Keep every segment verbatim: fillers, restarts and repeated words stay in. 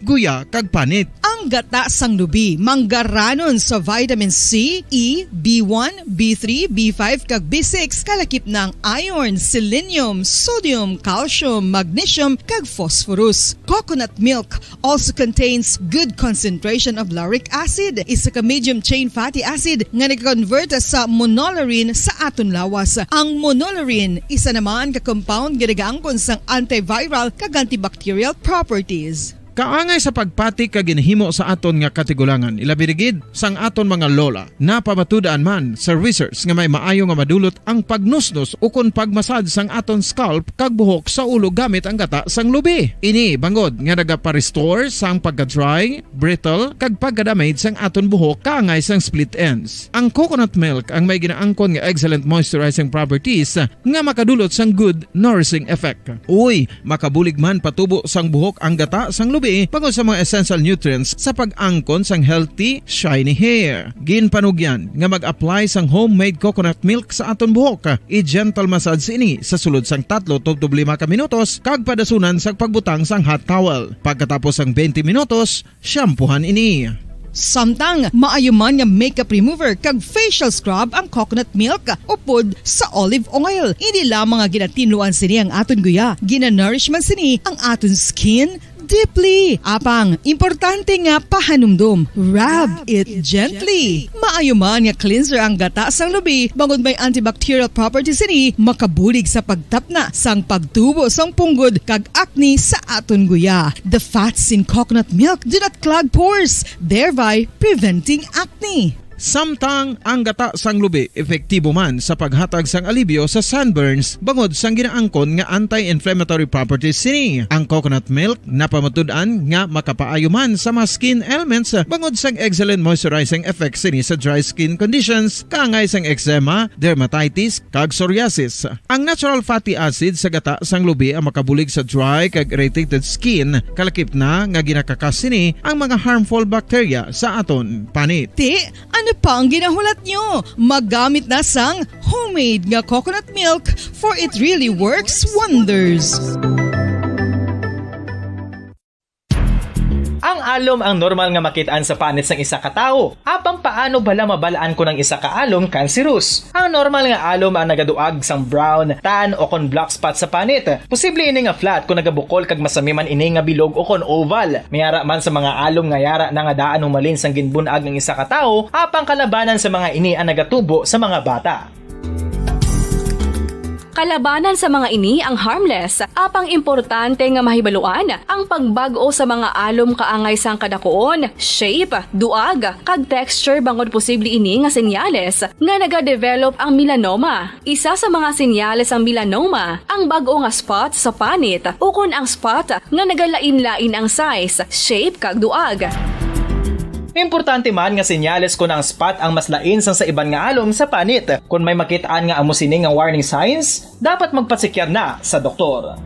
guya, kag panit. Ang gata sang lubi manggaranon sa vitamin C, E, B one, B three, B five, kag B six, kalakip na ang iron, selenium, sodium, calcium, magnesium, kag phosphorus. Coconut milk also contains good concentration of lauric acid, isa ka medium chain fatty acid nga nag-convert sa monolaurin sa aton lawas. Ang monolaurin isa naman ka compound nga nagaangkon sang antiviral kag antibacterial properties. Kaangay sa pagpati kag ginhimo sa aton nga katigulangan, ilabi na gid sang aton mga lola. Napamatud-an man sa research nga may maayo nga madulot ang pagnusnos ukon pagmasad sang aton scalp kag buhok sa ulo gamit ang gata sang lubi. Ini bangod nga nagapa-restore sang pagka-dry, brittle, kag pagka-damage sang aton buhok kaangay sang split ends. Ang coconut milk ang may ginaangkon nga excellent moisturizing properties nga makadulot sang good nourishing effect. Uy, makabulig man patubo sang buhok ang gata sang lubi bangod sa mga essential nutrients sa pag-angkon sang healthy, shiny hair. Ginpanugyan nga mag-apply sang homemade coconut milk sa aton buhok. I-gentle massage ini sa sulod sang tatlo tubtob lima ka minutos kag padasunan sang pagbutang sang hot towel. Pagkatapos sang twenty minutos, shampoohan ini. Samtang maayo man nga makeup remover kag facial scrub ang coconut milk upod sa olive oil. Hindi lamang nga ginatinluan sini ang aton guya, ginanourish man sini ang aton skin deeply. Apang, importante nga pahanumdom, rub it gently. Maayo man nga cleanser ang gata sang lubi, bangod may antibacterial properties sini, makabulig sa pagtapna sang pagtubo sang punggod kag acne sa aton guya. The fats in coconut milk do not clog pores, thereby preventing acne. Samtang ang gata sang lubi epektibo man sa paghatag sang alibyo sa sunburns bangod sang ginaangkon nga anti-inflammatory properties sini. Ang coconut milk napamatud-an nga makapaayo man sa mga skin ailments bangod sang excellent moisturizing effects sini sa dry skin conditions, kaangay sang eczema, dermatitis, kag psoriasis. Ang natural fatty acid sa gata sang lubi ang makabulig sa dry kag irritated skin, kalakip na nga ginakakas sini ang mga harmful bacteria sa aton panit. Ti, ano pa ang ginahulat nyo? Maggamit na sang homemade nga coconut milk, for it really works wonders. Ang alom ang normal nga makit-an sa panit sang isa ka tawo. Apang paano bala mabal-an kon ang isa ka alom cancerous? Ang normal nga alom ang nagaduag sang brown, tan, o kon black spot sa panit. Posible ini nga flat kon nagabukol kag masami man ini nga bilog o kon oval. May ara man sa mga alom nga yara na nga daan humalin sang ginbun-ag ang isa ka tawo, apang kalabanan sa mga ini ang nagatubo sa mga bata. Kalabanan sa mga ini ang harmless, apang importante nga mahibaluan ang pagbag-o sa mga alom kaangay sang kadakuon, shape, duag, kag texture, bangod posible ini nga senyales nga nagadevelop ang melanoma. Isa sa mga senyales sang melanoma ang bag-o nga spot sa panit ukon ang spot nga nagalain-lain ang size, shape, kag duag. Importante man nga senyales kon ang spot ang mas lain sang sa iban nga alom sa panit. Kon may makit-an nga amo sini nga warning signs, dapat magpasikyar na sa doktor.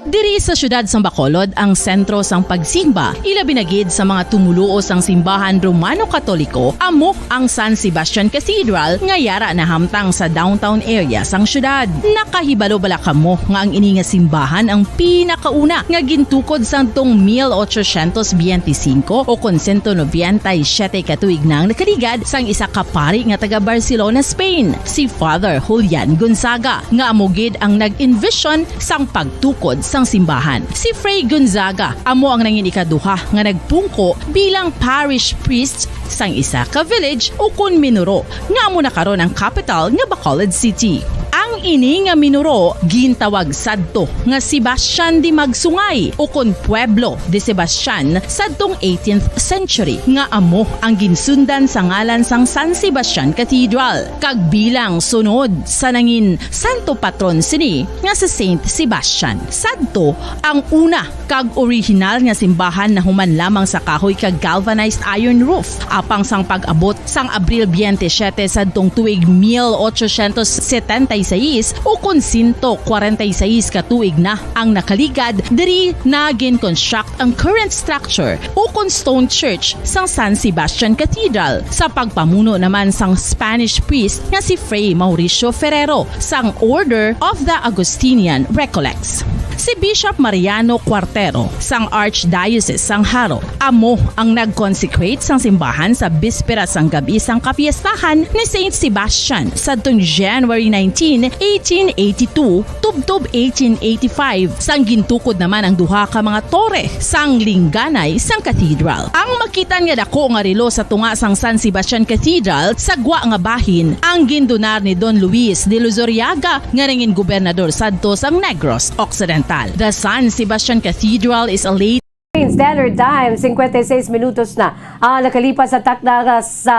Diri sa siyudad sang Bacolod ang sentro sang pagsimba, ilabi na gid sa mga tumoluo sang simbahan Romano-Katoliko, amo ang San Sebastian Cathedral nga yara nahamtang sa downtown area sang siyudad. Nakahibalo bala kamo nga ang ini nga simbahan ang pinakauna nga gintukod sadtong mil ochocientos biyente singko o kon sento nobenta y siyete ka tuig na ang nakaligad sang isa ka pari nga taga Barcelona, Spain, si Father Julian Gonzaga, nga amo gid ang nag-envision sang pagtukod sang simbahan. Si Fray Gonzaga amo ang nangin ikaduha nga nagpungko bilang parish priest sang isa ka village ukon minuro nga amo na karon ang kapital nga Bacolod City. Ang ini nga minuro gintawag sadto nga Sebastian de Magsungay ukon Pueblo de Sebastian sadtong eighteenth century, nga amo ang ginsundan sa ngalan sang San Sebastian Cathedral, kag bilang sunod sa nangin santo patron sini nga si Saint Sebastian. Sadto ang una kag orihinal nga simbahan nahuman lamang sa kahoy kag galvanized iron roof. Apang sang pag-abot sang Abril twenty-seven sadtong tuig mil ochocientos setenta y seis, ukon sento kwarenta y seis ka tuig na ang nakaligad diri na gin-construct ang current structure ukon stone church sang San Sebastian Cathedral sa pagpamuno naman sang Spanish priest nga si Fray Mauricio Ferrero sang Order of the Augustinian Recollects. Si Bishop Mariano Cuartero sang Archdiocese sang Jaro amo ang nag-consecrate sang simbahan sa bispera sang gab-i sang kapiestahan ni Saint Sebastian sadtong January nineteen, eighteen eighty-two, tubtob eighteen eighty-five, sang gintukod naman ang duha ka mga tore sang lingganay sang cathedral. Ang makitan nga dako nga relo sa tunga sang San Sebastian Cathedral sa gwa nga bahin ang gindunar ni Don Luis de Luzuriaga nga nangin gobernador sadto sang Negros Occidental. The San Sebastian Cathedral is a late Standard Time, cincuenta y seis minutos na ang nakalipas sa takna sa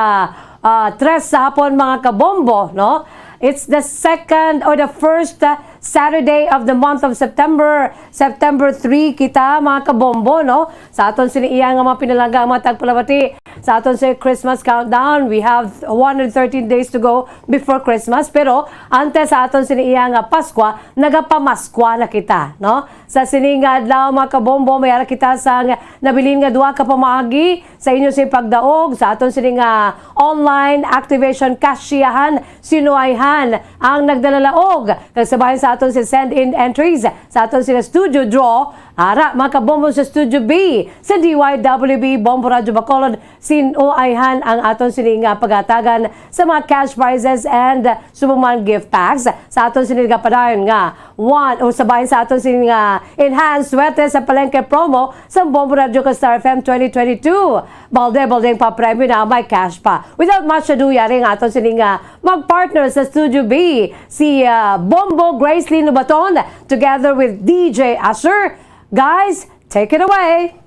ah, tres sa hapon, mga kabombo, no? It's the second or the first uh, Saturday of the month of September. September three kita, mga kabombo, no? Sa aton sini iya nga mga pinalangga, mga tagpalabati, sa aton sa Christmas countdown, we have one hundred thirteen days to go before Christmas. Pero antes sa aton sini iya nga Paskwa, nagapamaskwa na kita, no? Sa sini nga adlaw, mga kabombo, may ara kita sa nga nabilin nga duha ka pamaagi sa inyo sa pagdaog sa aton sini nga online activation kasyahan. Sino ay han ang nagdalalaog? Kag sa bahin sa aton si send in entries sa aton sini studio draw. Ara, mga kabombo sa Studio B sa D Y W B Bombo Radio Bacolod, sino ay han ang aton sini nga pagatagan sa mga cash prizes and subong man gift packs sa aton sini nga padayon nga one, o sa bahin sa aton sini nga enhanced Swerte sa Palengke promo sa Bombo Radio kag Star F M twenty twenty-two. Balde-baldeng papremyo na may cash pa. Without much ado, yari nga aton sini nga mag-partner sa Studio B, si ah, Bombo Gracelyn Lubaton together with D J Asher. Guys, take it away!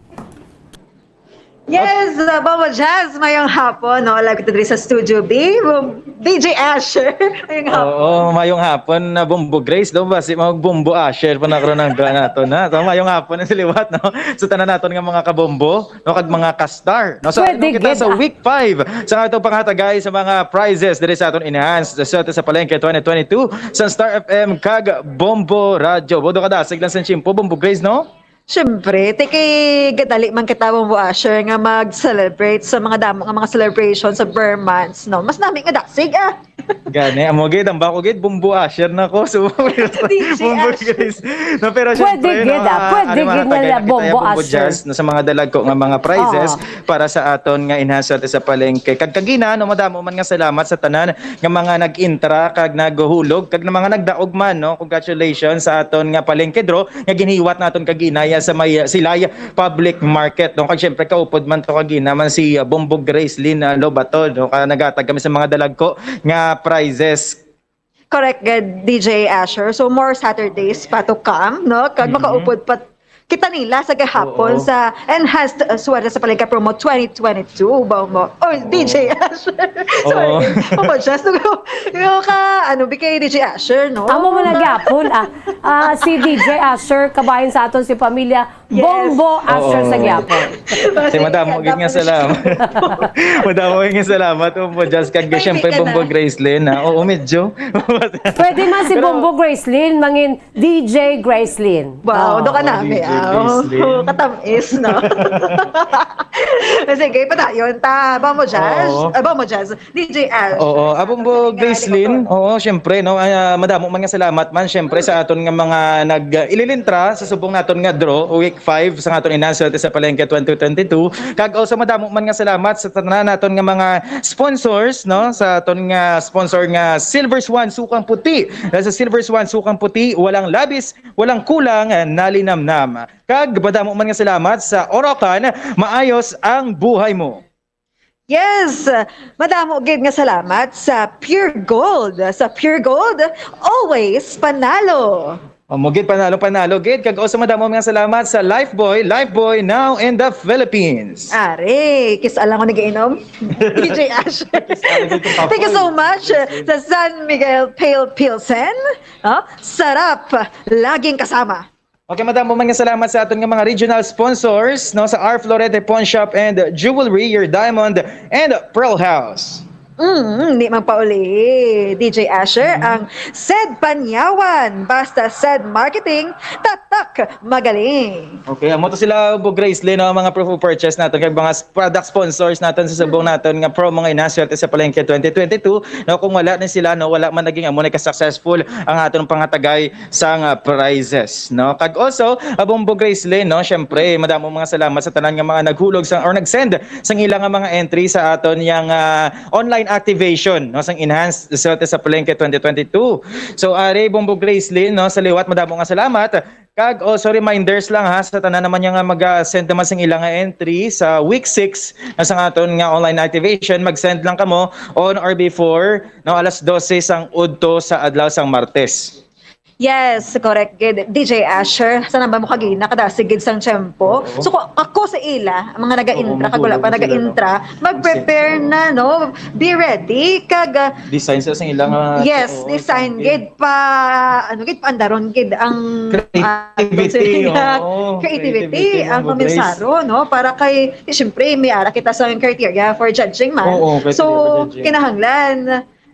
Yes, uh, Bombo Jazz, mayong hapon, no? Live kita diri sa Studio B. Bom- D J Asher, mayong hapon. Oo, mayong hapon na Bombo Grace, do ba si mga Bombo Asher pa na karon ang dua nato na. So, mayong hapon na sa liwat, no? Sa tanan naton nga mga kabombo, no, kag mga kastar, no? So, Pwede ano kita gid, sa ah. week five sa ato panghatagay sa mga prizes diri sa aton enhanced sa sa Palengke twenty twenty-two sa Star F M kag Bombo Radio. Bodo ka dasig lang sa tiyempo, Bombo Grace, no? Siyempre, ti kay gadali man kita, Bombo Asher, nga mag-celebrate sa mga damo nga mga celebrations sa Burr months, no? Mas nami nga dasig, ah! Gani, amo gid, ang bako gid, Bombo Asher na ko. So, D J Bombo Asher. Grace. No, pero Pwede syempre, gid, no, ah. Pwede ano, mga gid nga tagay la na kita, Bombo Bombo Asher. Jazz, no, sa mga dalagko nga mga prizes Ah. para sa aton nga enhanced sa palengke. Kag kagina, no, madamo man nga salamat sa tanan nga mga nag-intra kag naghuhulog kag na mga nagdaog man, no. Congratulations sa aton nga palengke draw nga ginhiwat naton kagina ya sa may uh, Silay Public Market, no. Kag syempre kaupod man to kagina man si uh, Bombo Gracelyn uh, Lobato, no. Ka nagatag kami sa mga dalagko nga prizes. Correct, gid, D J Asher. So, more Saturdays pa to come, no? Kag makaupod pa kita nila sa gahapon Oo. sa Enhanced uh, Swerte sa Palengke Promo twenty twenty-two, Bombo. Oh, D J Asher. Sorry. Oo. Bombo Jazz. Yung ka, ano, B K D J Asher, no? Amo man na gyapon, ah. Ah, si D J Asher, kabahin sa aton si pamilya, Yes. Bombo Asher Oo. sa gyapon. Kasi madamo gid nga salamat. Madamo gid nga salamat, Bombo Jazz, kag Spicy syempre ka na. Bombo Gracelyn, ha. Oo, medyo. Pwede man si Bombo Gracelyn, mangin D J Gracelyn. Wow, Oh. doon ka namin. D J Ah, Gracelyn. oh, katamis, no? Sige, padayon ta. Bombo Jazz. Oo. Ah, Bombo Jazz. D J Ash. Oo, abong bo Sige, Gracelyn. Nicole. Oo, syempre, no. Ay, ah, madamo man nga salamat man syempre sa aton nga mga nag ah, ililintra sa subong naton nga draw week five sa aton Enhanced Swerte sa Palengke twenty twenty-two. Kag also madamo man nga salamat sa tanan naton nga mga sponsors, no, sa aton nga sponsor nga Silver Swan Sukang Puti. Dahil sa Silver Swan Sukang Puti, walang labis, walang kulang, ah, nalinamnam. Kag madamo man nga salamat sa Orocan, maayos ang buhay mo. Yes! Madamo gid nga salamat sa Pure Gold. Sa Pure Gold, always panalo. O, mugid, panalo, panalo gid. Kag also madamo nga salamat sa Lifebuoy, Lifebuoy now in the Philippines. Are, kis alam ko nagiinom. D J Ash. Thank you so much uh, sa San Miguel Pale Pilsen. Oh, sarap, laging kasama. Okay, madamo man nga salamat sa aton nga mga regional sponsors, no, sa R Florete Pawn Shop and Jewelry, your diamond and pearl house. Mm, di magpauli, D J Asher, ang Sed Panyawan, basta Sed Marketing, tatak magaling. Okay, amo to sila, Bo Grace Lee, no, ang mga proof of purchase naton kag mga s- product sponsors naton sa subong naton nga promo nga inaswerte sa Palengke twenty twenty-two. No, kung wala ni sila, no, wala man naging amo na ka-successful ang aton pangatagay sang ah, prizes, no. Kag also, ah, Bombo Grace Lee, no, syempre, madamo mga salamat sa tanan nga mga naghulog sa or nag-send sang ila nga mga entry sa aton yang ah, online activation, no, sang Enhanced Swerte sa Palengke twenty twenty-two. So, ari, Bombo Grace Lee, no, sa liwat, madamo nga salamat. Kag also reminders lang ha sa tanan naman nga mag-send naman sang ila nga entry sa week six na sang aton nga online activation, mag-send lang kamo on or before, no, alas dose sang udto sa adlaw sang Martes. Yes, correct gid. D J Asher, sa namba mo kagina, kadasig gid sang tiyempo. So, kung ako sa ila, ang mga nag-intra, Oo, kag wala pa magulo sila, nag-intra, mag-prepare na, no? Be ready. Kag, ah, Design sa sang ila nga yes, oo, design sample. Gid pa, ano gid, paandaron gid ang ah, Creativity, nga oo. Creativity, Creativity, ang Bombo Grace. Komisaro, no? Para kay, siyempre, may ara kita sa criteria for judging man. Oo, criteria So, for judging. Kinahanglan,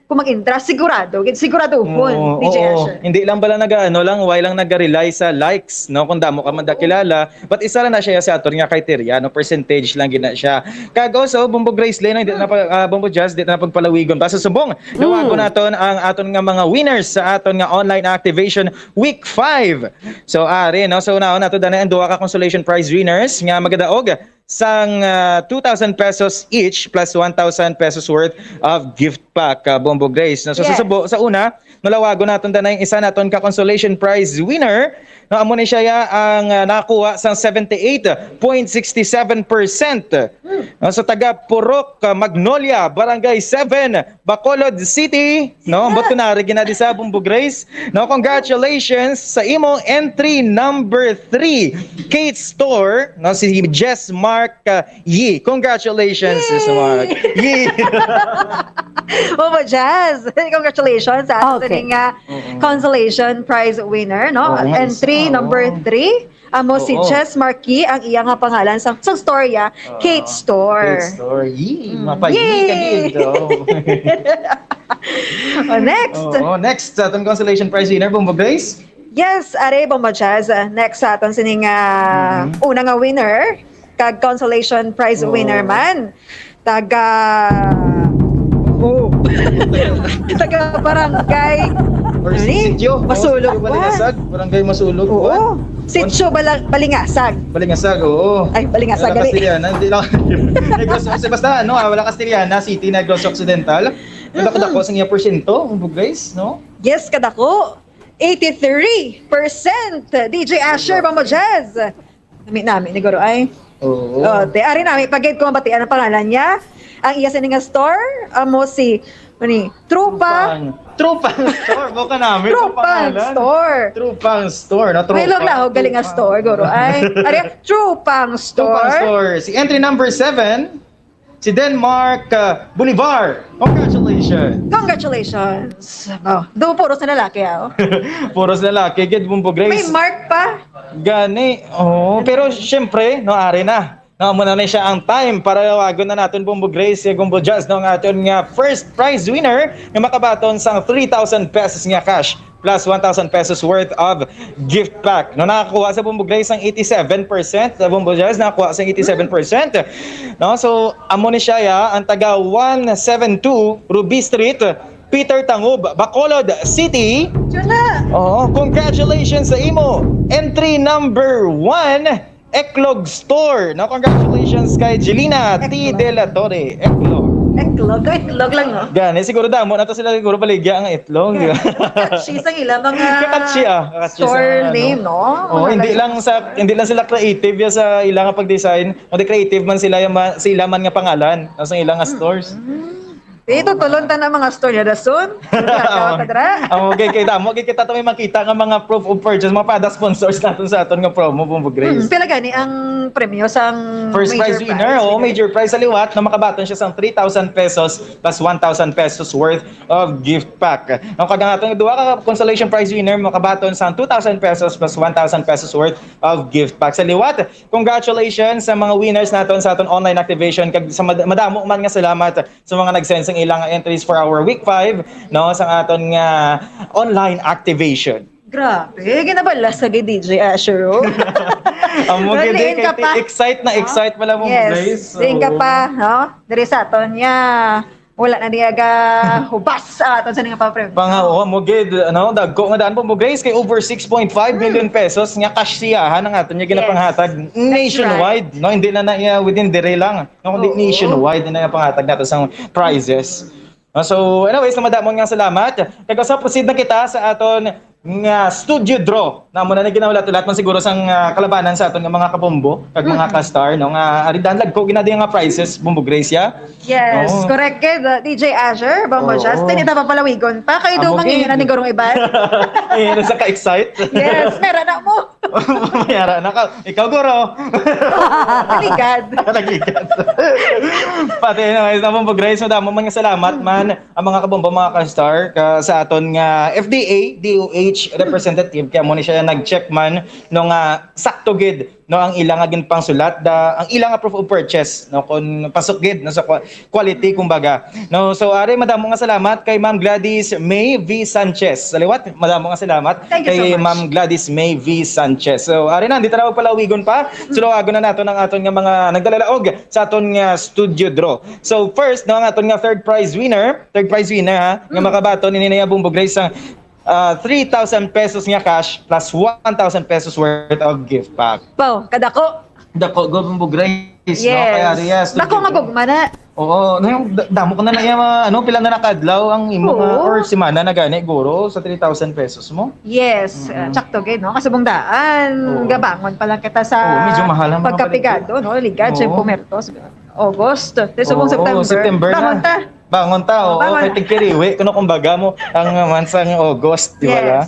kung mag-intra, sigurado, gid, siguraduhon, Oo, D J oo. Asher. Hindi lang pala nag ano lang, why lang nag-rely sa likes, no? Kung damo ka man dakilala, but isa lang na siya sa aton nga criteria, no? Percentage lang gid na siya. Kag also, Bombo Grace Lee, no? Hindi na pag, ah, Bombo Jazz, hindi na pagpalawigon. Basta subong, dawagon naton ang aton nga mga winners sa aton nga online activation week five. So, ari, no? So, naon nato dana ang duha ka consolation prize winners nga magadaog sang ah, two thousand pesos each plus one thousand pesos worth of gift pack, ah, Bombo Grace. No? So, sa, Yes. subo, sa una, nalawagon naton danay isa naton ka consolation prize winner. No, amo ni siya ya ang ah, nakakuha sang seventy-eight point sixty-seven percent. No, sa taga Purok ah, Magnolia, Barangay seven, Bacolod City, no? Ba't ko nari ginadi sa Bombo Grace? No, congratulations sa imo entry number three, Kate Store, no, si Jess Mark uh, Yee. Congratulations, Jess Mark. Yee. Bombo Jazz, congratulations sa ating Okay. nga consolation prize winner, no? Oo nga, Entry isa, number oo. three. Amo si Oo. Jess Marquis, ang iya nga pangalan sa, sa storya, Kate Store. Kate Store. Yee. Mm. Mapayini Yee. ka gid, oh. Oh, next. Oo, next sa atong consolation prize winner, Bombo Grace. Yes, are, Bombo Jazz. Uh, next sa aton sining uh, Mhm. una nga winner, kag consolation prize Oo. winner man. Taga... Oh. Taga barangay... Or Ano ni? sityo. Masulog Oh, ba? Balingasag. Barangay Masulog. Oo. What? Sitio Bala- Balingasag. Balingasag, oo. Ay, Balingasag, Wala gali. Castellana, hindi lang. Negros, basta, ano, ah, wala Castellana City, Negros Occidental. Ang dako-dako sa iya porsyento, Bombo Grace, no? Yes, kadako. Eighty-three percent. D J Asher, Bombo Jazz. Nami-nami ni Guro ay. Oo. Oh, te, ari nami pagid ko mabatian ang pangalan niya. Ang iya sini nga store, amo si ni Trupa Trupang, Trupang Store, buka namin. Trupang Store. Trupang Store, no? May Trupang. log lang, galing nga store, Guro ay. Ari, Trupang Trupang Store. Store. Si entry number seven, si Denmark uh, Bolivar. Congratulations. Congratulations. Oh, do puros na lalaki, ah. Puros lalaki, gid, Bombo Grace. May mark pa. Gani. Oh, pero syempre, no, ari na. No, muna na siya ang time para lawagon na naton, Bombo Grace, si Bombo Jazz, no, ang aton nga first prize winner nga makabaton sang three thousand pesos nga cash plus one thousand pesos worth of gift pack. No, nakakuha sa Bombo Grace ang eighty-seven percent, sa Bombo Jazz nakakuha sa eighty-seven percent. No, so amo ni siya ya, ang taga one seven two Ruby Street, Peter Tangub, Bacolod City. Yun na. Oo, congratulations sa imo. Entry number one, Eklog Store. No, congratulations kay Jelina T. Eklog. De La Torre. Eklog. Eklog, eklog lang, no? Gani, siguro damo na to sila siguro baligya ang itlog, di ba? Catchy sa ila mga Catchy, ah. Catchy sa, store ano. name, no? Oh, Mga hindi like- lang sa hindi lang sila creative ya sa ila nga pag-design, kundi creative man sila yung ma- sa ila man nga pangalan, no, sa ila nga stores. Ito, tulon ta na mga store niya, dason. Kadra. Ang okay kay damo kay kita to may makita nga mga proof of purchase, mga pada sponsors natin sa aton nga promo, Bombo Grace. Hmm, pila gani ang premyo sang First major prize winner, oh, major prize sa liwat na makabaton siya sang three thousand pesos plus one thousand pesos worth of gift pack. Ang kag ang atong duha ka consolation prize winner makabaton sang two thousand pesos plus one thousand pesos worth of gift pack. Sa liwat, congratulations sa mga winners naton sa aton online activation kag sa mad- madamo man nga salamat sa mga nag-send sang ilang entries for our week five, no, sa aton nga online activation. Grabe, ginabala sa gid, D J Asher, oh. Ang mga Well, gid, niin ka kay pa. Excite na, excite pala mo, Yes, Grace. Niin ka Oo. pa, no? Diri sa aton nga, wala na niya ga hubas sa aton sa nga pa, pre. Panga, oh, mo gid, ano, dagko nga daan po mo, Grace, kay over six point five million pesos nga cash siyahan ang aton nga Yes. ginapanghatag That's nationwide, right. no? Hindi na na iya within dire lang, no? Kundi Oo. nationwide na iya panghatag nato sa prizes. Ah, so, anyways, namadamon nga salamat. Kag sa proceed na kita sa aton nga studio draw. Na mo na ni ginahulat-hulat man siguro sang, ah, kalabanan sa aton nga mga kabombo kag mga Mm. ka-star, no, nga ari dan lagko ginadi nga prizes, Bombo Grace, ya? Yes, Oo. correct gid, uh, D J Asher, Bombo Oo. Justin, ita papalawigon pa kay daw Amo mangingon gid. na ni Gurong Iban. Eh, nasa ka-excite? Yes, meron na mo. Mayara na ka. Ikaw, guro. Naligad. Naligad. Pati na, guys, naman po, Grace, madamo man nga salamat man ang mga kabombo, mga ka-star, ka, sa aton nga F D A, D O H representative, kaya mo ni siya nag-check man, no, nga sakto gid, no, ang ila nga ginpangsulat, da, ang ila nga proof of purchase, no, kung pasok gid, no, sa kwa-, quality, kumbaga. No, so, ari, madamo nga salamat kay Ma'am Gladys May V Sanchez. Sa liwat, madamo nga salamat Thank you so kay much. Ma'am Gladys May V Sanchez. So, ari na, di ta na magpalawigon pa. Suluagon na nato ang aton nga mga nagdalalaog sa aton nga studio draw. So, first, no, ang aton nga third prize winner, third prize winner, ha, nga Mm. makabaton ini na iya, Bombo Grace, ang, ah, three thousand pesos nga cash plus one thousand pesos worth of gift pack. Wow, kadako. Dako, go, Bombo Grace, no? Yes. Kaya, Arias, Dako nga gugma na. Oo, na yung da-, damo ko na na yung mga, ano, pila na nakadlaw ang imo nga, Oo. or semana na gani, guro, sa three thousand pesos mo? Yes, Mm. uh, tsakto gid, no? Kasubong daan, Oo. gabangon pa lang kita sa Oo, medyo mahal ang mga pagkapigado, paligid. no? Ligad, Oo. siyempre, pumertos. August, sa subong Oo, September. September na. Bangon ta. Bangon ta, oo, Bangon. kay tigkiriwi, kuno kumbaga mo, ang, uh, months ang August, di ba, Yes. la?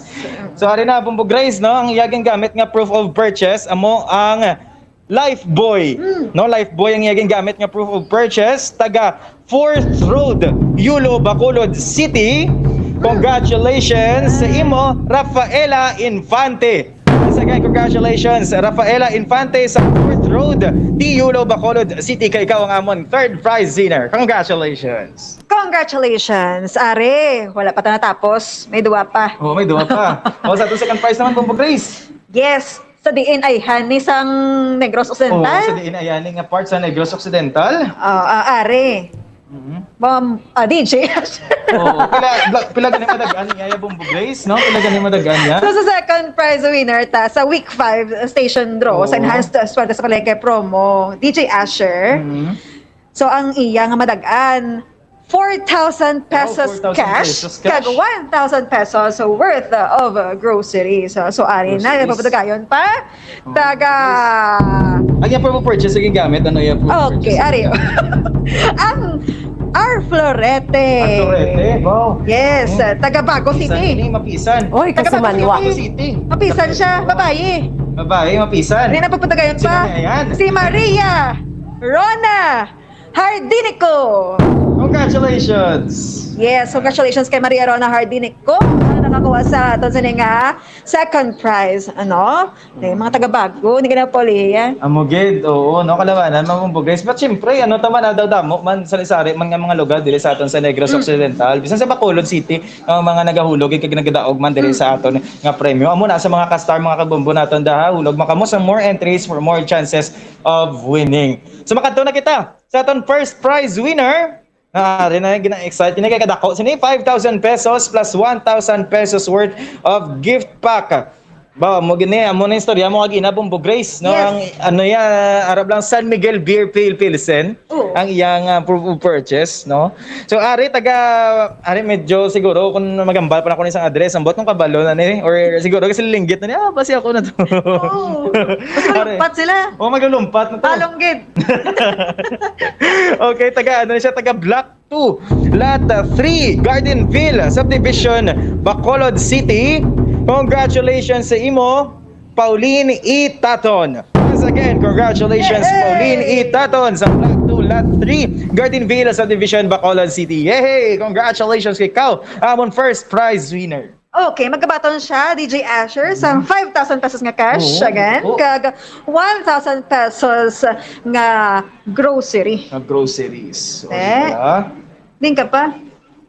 So, ari na, Bombo Grace, no? Ang iyang gamit nga proof of purchase, amo ang Lifebuoy. Mm. No, Lifebuoy ang iyang gamit nga proof of purchase. Taga Fourth Road, Yulo, Bacolod City. Congratulations sa imo, Rafaela Infante. Once again, congratulations, Rafaela Infante sa Fourth Road, Yulo, Bacolod City. Kay ikaw ang amon third prize winner. Congratulations. Congratulations, are. Wala pa ta natapos. May duwa pa. Oo, may duwa pa. O, sa ato second prize naman, Bombo Grace. Yes. Sa diin ay hani sang Negros Occidental? Oo, sa diin ay hani nga part sa Negros Occidental? Oo, ah, are. Mhm. Ma'am, ah, D J. Oo, pila, pila, pila gani madag-an niya, ya, Bombo Grace, no? Pila gani madag-an niya? So, sa second prize winner ta, sa week five station draw, Oo. sa Enhanced Swerte sa Palengke promo, D J Asher. Mhm. So, ang iya nga madag-an, four thousand Oh, pesos four thousand cash, pesos cash. kag one thousand pesos worth of, uh, groceries. So, so, ari Groceries. na, papatagayon pa. Oh. Taga Ang iya proof of purchase, ang gamit, ano iya proof of Okay, purchase? ari. Ang R Florete. R Florete, wow. Yes, Mm. uh, taga Bago Mapisan City. ini, mapisan. Oy, Taga Bago City. Kasimanwa. Bago City. Mapisan siya, babayi. Babayi, mapisan. Hindi na pagpatagayon Sino pa. na yan? Si Maria Rona Hardinico. Congratulations. Yes, congratulations kay Maria Rona Hardinico. Ang nakakuha sa aton sa nga second prize, ano? Eh, mga taga Bago, hindi ka na paulihi, ah. Amo gid, oo, no, kalabanan, Ma'am Bombo Grace. But syempre, ano, tama na daw, damo man, sari-sari man nga mga lugar diri sa aton sa Negros Mm. Occidental, bisan sa Bacolod City, ang mga nagahulog kag nagadaog man diri Mm. sa aton nga premyo. Amo na sa mga ka-star, mga kabombo naton, daha, hulog makamo sa more entries for more chances of winning. So, makadto na kita sa aton first prize winner. Ari na, gina-excite. Ini kay kadako. Sini, five thousand pesos plus one thousand pesos worth of gift pack. Ba, mo gini, amo na istorya mo kag ina, Bombo Grace, no? Yes. Ang, ano ya, arab lang, San Miguel Beer Pale Pilsen. Oo. Ang iyang, ah, proof of purchase, no? So, ari, taga, ari, medyo siguro, kung magambal pa na ko ni isang address, ang buot kong kabalo na ni, or siguro kasi linggit na ni, ah, basi ako na to. Oo. Mas Ari. malumpat sila. Oh, maglulumpat na to. Palong gid. Okay, taga, ano siya, taga Block two, Lot three, Gardenville Subdivision, Bacolod City. Congratulations sa imo, Pauline E. Taton. Once again, congratulations, Yay! Pauline E. Taton, sa Block two, Lot three, Gardenville Subdivision, Bacolod City. Yay! Congratulations kay ikaw, amon first prize winner. Okay, magkabaton siya, D J Asher, sa Mhm. five thousand pesos nga cash, Oo, again, oo. kag one thousand pesos nga grocery. Nga groceries. O, Eh? di ba? Din ka pa?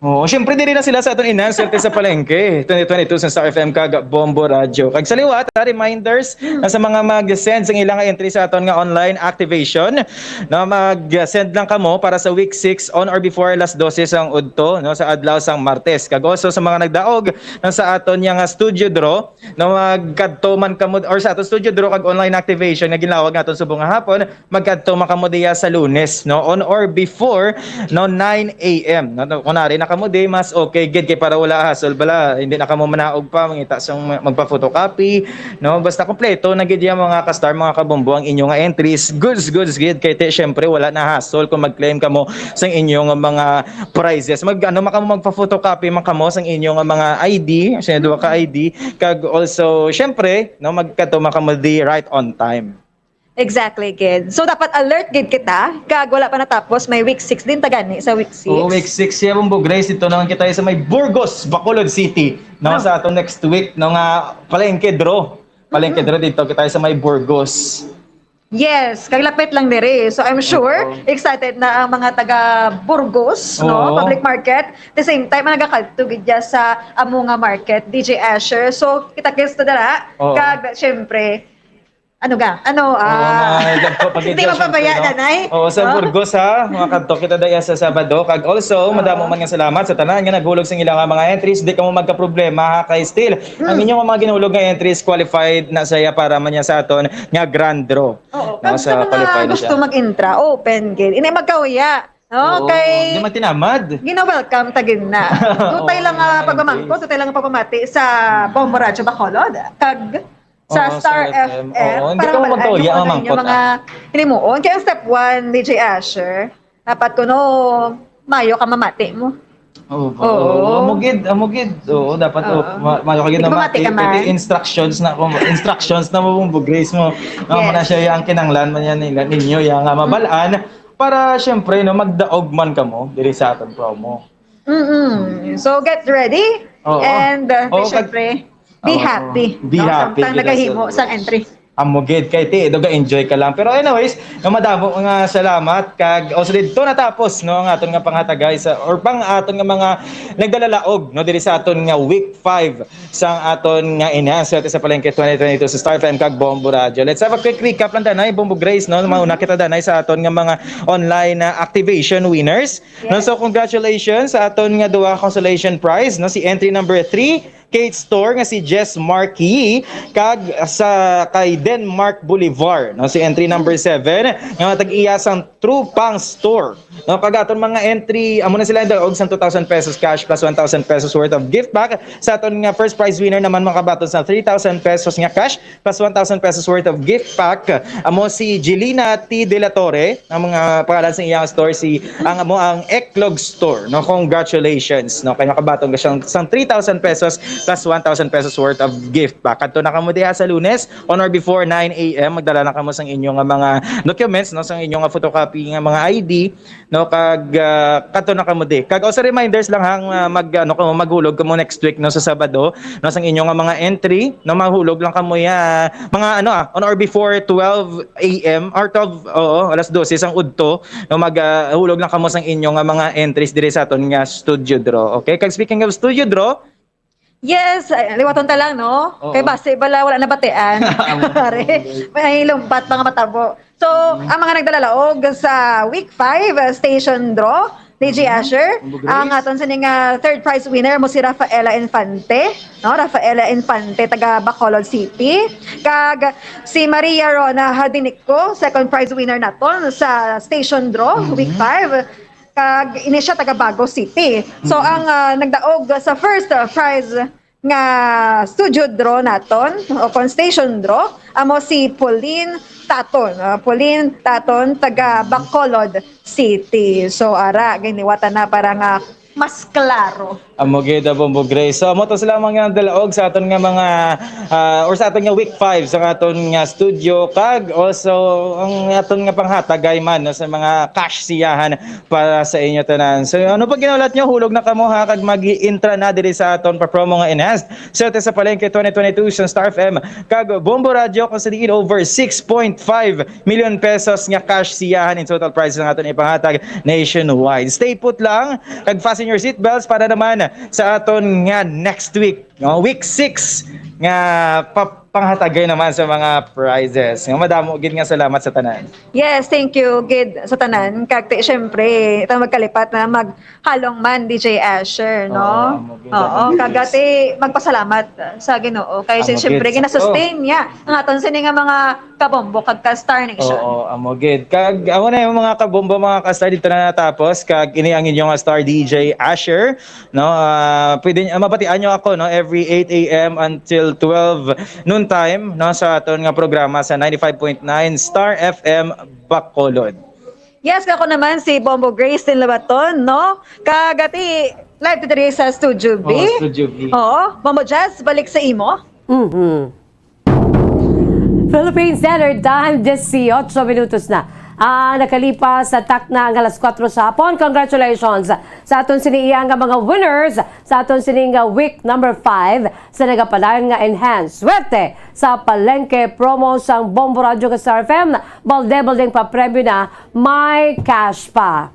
Oo, syempre diri na sila sa aton Enhanced Swerte sa Palengke twenty twenty-two sa Star F M kag Bombo Radyo. Kag sa liwat, ha, reminders na sa mga mag-send sang ilang entry sa aton nga online activation, no, mag-send lang kamo para sa week six on or before alas dose sang udto, no, sa adlaw sang Martes. Kag also sa mga nagdaog na sa aton nga studio draw, no, magkadto man kamo or sa aton studio draw kag online activation nga ginlawag naton subong nga hapon, magkadto man kamo diya sa Lunes, no, on or before, no, nine a m, no? Kung nari na kamo di, mas okay gid kay para wala hassle bala, hindi na kamo manaog pa mangita sang magpa-photocopy, no? Basta kompleto na gid ya, mga ka-star, mga kabombo, ang inyo nga entries. Goods, goods gid kay ti, syempre wala na hassle kung mag-claim kamo sang inyo nga mga prizes. Mag ano man kamo, magpa-photocopy man kamo sang inyo nga mga I D, sa duha ka I D, kag also syempre, no, magkadto man kamo di right on time. Exactly, kid. So, dapat alert gid kita. Kag wala pa natapos, may week six din ta gani sa week six. Oo, week six siya, Bombo Grace. Dito naman kita sa may Burgos, Bacolod City. No, No. Sa aton next week, no, nga palengke draw. Palengke draw dito kita sa may Burgos. Yes, kag lapit lang diri. So, I'm sure Oo. excited na ang mga taga Burgos, no, Oo. Public Market. The same time, ang nagakadto gid dya sa amo nga market, D J Asher. So, kita-kits ta dara. Oo. Kag, syempre, ano ga? Ano, Oo, ah, mga nagpo-, pag-, hindi syempre, mapabaya no? na, nay? Oo, sa No? Burgos, ha? Mga kadto kita daya sa Sabado. Kag also, madamo man nga salamat sa tanan nga naghulog sa ilang mga entries. Di kamo magkaproblema, ha? Kay still, ang inyong mga ginhulog nga entries qualified na siya para man niya sa aton nga grand draw. Oo, No, kag sa sa mga qualified na gusto siya. mag-intra, open gid. Ini magkahuya. No, Oo, kay di man tinamad. Gina-welcome ta gid na. Tutay Oo, lang nga mga pagpamangkot, entries. tutay lang nga pagpamati sa Bombo Radyo Bacolod kag sa Oo, Star Star F M. F M. Oo, hindi Para ko mabal-an magtuya yung ang ano, mangkot, yung mga ah. hinimuon. Kaya ang step one, D J Asher, dapat kuno mayo ka mamati mo. Oo, Oo. Amo gid, amo gid. Oo, dapat Oo. oh, ma- mayo ka gid Di na ba mati ka mati-, man? kay instructions na kung instructions na mo, Bombo Grace mo. No, Yes. Amo na siya ang kinahanglan man yan nila ninyo yang nga mabal-an para syempre, no, magdaog man kamo diri sa aton promo. Mm-mm. So get ready Oo. and uh, Oo, syempre, be Oo. happy. Be no? happy, Samtang gid, nagahimo sir. sang entry. Amo gid kay ti, do ga-enjoy ka lang. Pero anyways, no, madamo nga salamat kag also dito natapos, no, ang aton nga pangatagay sa or pang aton nga mga nagdalalaog, no, diri sa aton nga week five sang aton nga Enhanced Swerte sa Palengke twenty twenty-two sa Star F M kag Bombo Radyo. Let's have a quick recap lang, danay, Bombo Grace, no? Mauna kita, danay, sa aton nga mga online na activation winners. No, Yes. So congratulations sa aton nga duha consolation prize, no, si entry number three, Kate Store, nga si Jess Marquis, kag sa kay Denmark Bolivar, no, si entry number seven, nga tag-iya sang True Pang Store. No, kag aton mga entry, amo na sila daog sang two thousand pesos cash plus one thousand pesos worth of gift pack. Sa aton nga first prize winner naman, makabaton sa three thousand pesos nga cash plus one thousand pesos worth of gift pack. Amo si Jelina T. De la Torre, ang mga pangalan sa iyang store, si ang amo ang Eklog Store, no? Congratulations, no? Kay makabaton ka siyang sang three thousand pesos plus one thousand pesos worth of gift pack. Kadto na kamo diha sa Lunes on or before nine a m, magdala na kamo sang inyo nga mga documents, no? Sang inyo nga photocopy nga mga I D, no? Kag ah, kadto na kamo di. Kag also reminders lang, hang ah, mag ano kamo, maghulog kamo next week, no, sa Sabado, no, sang inyo nga mga entry, no, mahulog lang kamo ya mga ano ah, on or before twelve a m or twelve, oo, alas dose sang udto, no, mag ah, hulog lang kamo sang inyo nga mga entries diri sa aton nga studio draw. Okay? Kag speaking of studio draw, Yes, ay, liwaton ta lang, no? Oo. Kay basi bala wala nabatian. Pare, may lumpat mga matabo. So, ang mga nagdalalaog sa week five, uh, station draw, D J Asher, Ang Grace. Ang aton sining uh, third prize winner mo si Rafaela Infante, no? Rafaela Infante, taga Bacolod City. Kag si Maria Rona Hadinico, second prize winner naton sa station draw, week five. Kag ini siya taga Bago City. So, ang uh, nagdaog sa first uh, prize nga studio draw naton o kon station draw, amo si Pauline Taton. Ah, Pauline Taton, taga Bacolod City. So, ara, giniwatan na para nga mas klaro. Amo gid, ah, Bombo Grace. So, amo to sila mga dalaog sa aton nga mga, ah, or sa aton nga week five sa aton nga studio. Kag also, ang aton nga panghatagay man, no, sa mga cash siyahan para sa inyo tanan. So, ano pa ginahulat nyo? Hulog na kamo, ha, kag mag-intra na diri sa aton pa-promo nga enhanced Swerte sa Palengke twenty twenty-two sa Star F M kag Bombo Radio, kung sa diin over six point five million pesos nga cash siyahan in total prizes ang aton ipanghatag nationwide. Stay put lang, kag fasten your seatbelts para naman sa aton nga next week, no? Week six nga pa-, panghatagay naman sa mga prizes. Nga madamo gid nga salamat sa tanan. Yes, thank you gid sa tanan. Kag ti, syempre, ito magkalipat na maghalong man, D J Asher, no? Oo, amo gid, Oo, amo gid. Kag ti magpasalamat sa Ginoo. Kay Amo si, syempre, gid, sakto. Gina-sustain niya ang aton sini nga mga kabombo kag ka Star Nation. Oo, amo gid. Kag amo na yung mga kabombo, mga ka-Star, dito na natapos. Kag ini ang inyong Star D J Asher, no? Ah, pwede, ah, mabatian nyo ako, no, every eight a m until twelve noon time, no, sa aton nga programa sa ninety-five point nine Star F M Bacolod. Yes, ako naman si Bombo Grace Labaton, no? Kag ti live diri sa Studio B. Oh, Studio B. Oo, Bombo Jazz, balik sa imo. Mhm. Philippine Standard Time, diyesyocho minutos na ang nakalipas sa takna nga alas kuwatro sa hapon. Congratulations sa aton sini iya nga mga winners sa aton sini nga week number five sa nagapadayon nga Enhanced Swerte sa Palengke promo sang Bombo Radyo kag Star F M. Balde-baldeng papremyo na, may cash pa.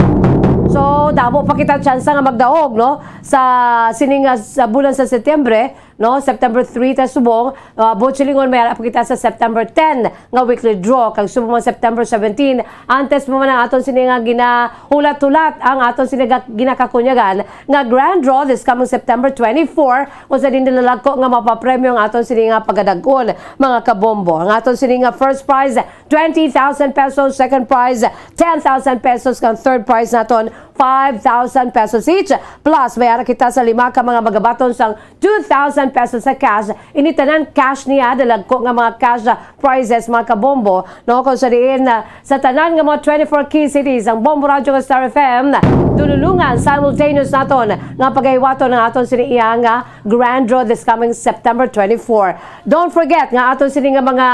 So, damo pa kita tsansa nga magdaog, no? Sa sini nga, sa bulan sa Setyembre, no? September three ta subong, uh, buot silingon, may ara pa kita sa September ten nga weekly draw, kag subong man September seventeen, antes pa man ang aton sini nga ginahulat-hulat, ang aton sini nga ginakakunyagan nga grand draw this coming September twenty-four, kung sa din nalagko nga mapapremyo ang aton sini nga pagadag-on, mga kabombo. Ang aton sini nga first prize, twenty thousand pesos, second prize, ten thousand pesos, kag third prize naton, five thousand pesos each. Plus, may ara kita sa lima ka mga magabaton sang two thousand pesos sa cash. Ini tanan cash niya, dalagko nga mga cash, ah, prizes, mga kabombo, no? Kung sa diin, ah, sa tanan nga mga twenty-four key cities, ang Bombo Radyo nga Star F M, dululungan, simultaneous naton nga pagahiwaton ang aton sini iya nga grand draw this coming September twenty-four. Don't forget nga aton sini nga mga,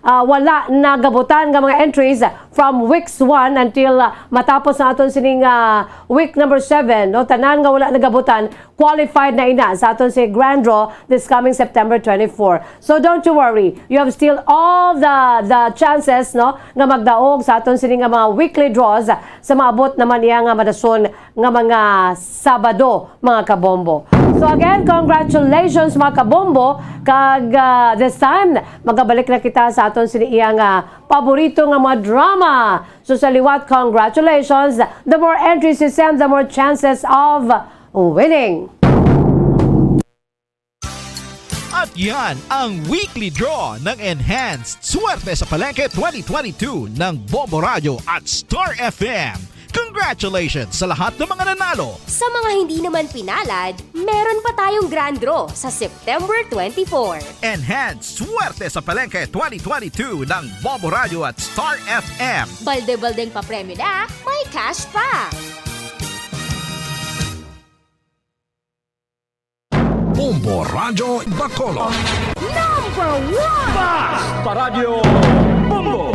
ah, wala nagabutan nga mga entries from weeks one until, ah, matapos ang aton sini nga week number seven, no? Tanan nga wala nagabutan, qualified na ina sa aton si grand draw this coming September twenty-four. So don't you worry, you have still all the, the chances, no, nga magdaog sa aton sini nga mga weekly draws sa maabot naman niya nga madason nga mga Sabado, mga kabombo. So again, congratulations, mga kabombo, kag, ah, this time magabalik na kita sa aton sini iya nga paborito nga mga drama. So sa liwat, congratulations. The more entries you send, the more chances of winning. At yan ang weekly draw ng Enhanced Swerte sa Palengke twenty twenty-two ng Bombo Radyo at Star F M. Congratulations sa lahat ng mga nanalo! Sa mga hindi naman pinalad, meron pa tayong grand draw sa September twenty-four. Enhanced Swerte sa Palengke twenty twenty-two ng Bombo Radyo at Star F M. Balde-baldeng papremyo na, may cash pa! Bombo Radyo Bacolod. Number one! Basta Radyo Bombo!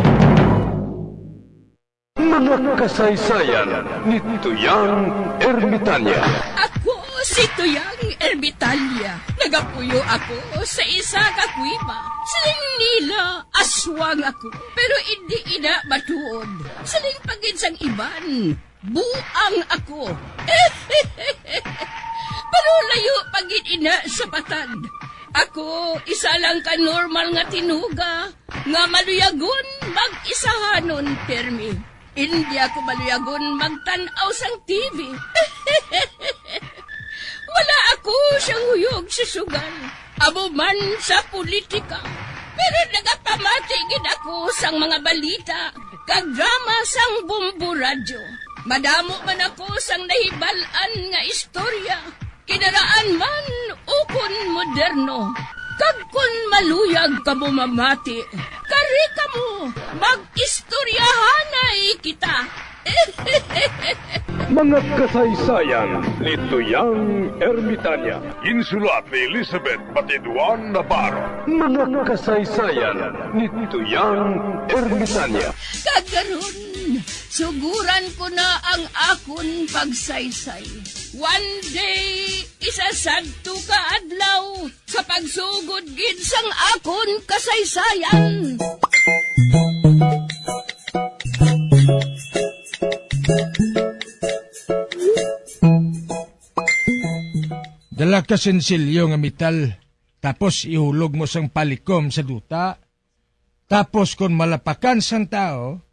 Mga kasaysayan ni Tuyang Ermitanya. Ako si Tuyang Ermitanya. Nagapuyo ako sa isa ka kuweba. Siling nila, aswang ako. Pero indi ina matuod. Siling pa gid sang iban, buang ako. Pero layo pa gid ina sa patag. Ako, isa lang ka normal nga tinuga nga maluyagon mag-isahanon pirmi. Indi ako maluyagon magtan-aw sang T V. Wala ako sa huyog sa sugal, amo man sa politika. Pero nagapamati gid ako sang mga balita kag drama sang Bombo Radyo. Madamo man ako sang nahibal-an nga istorya, kinaraan man ukon moderno. Kag kon maluyag kamo mamati, kari kamo, mag-istoryahanay kita. Mga kasaysayan ni Tuyang Ermitanya. Ginsulat ni Elizabeth Batiduan Navarro. Mga kasaysayan ni Tuyang Ermitanya. Kag karon, suguran ko na ang akon pagsaysay. One day, isa sadto ka adlaw, sa pagsugod gid sang akon kasaysayan. Dala ka sinsilyo nga metal, tapos ihulog mo sang palikom sa duta. Tapos kon malapakan sang tawo,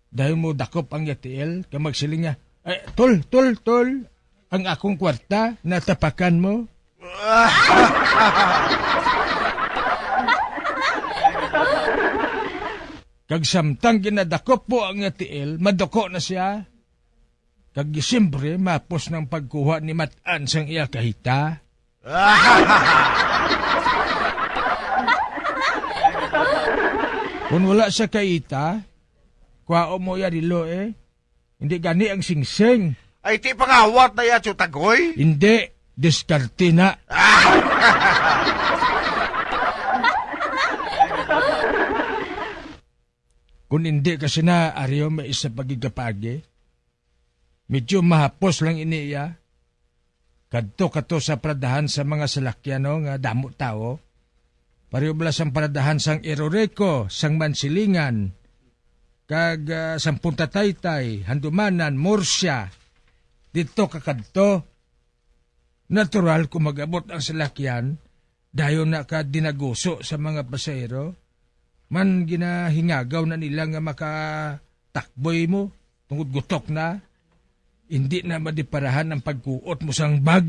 dayon mo dakop ang iya tiil, kag magsiling nga, "Eh, tol, tol, tol, ang akong kwarta, natapakan mo." Kag samtang ginadakop mo ang iya tiil, maduko na sia. Kag siyempre, mapos nang pagkuha ni Mat-an sang iya kahita. Kung wala siya kahita, kuhaon mo iya relo, eh. Hindi gani ang singsing. Ay, ti pangawat na iya, Tiyutagoy. Hindi, diskarte na. Kung hindi ka sina Ario may isa pagigapagi, medyo mahapos lang ini iya. Kadto ka to sa paradahan sa mga salakyan, no, nga damo tawo. Pareho bala sang paradahan sang Erorico, sang Mansilingan, kag, ah, sang Punta Taytay, Handumanan, Murcia. Didto ka kadto. Natural, kung mag-abot ang salakyan, dayon na ka dinaguso sa mga pasahero, man ginahingagaw na nila nga makatakboy mo tungod gutok na. Hindi na madiparahan ang pagkuot mo sang bag.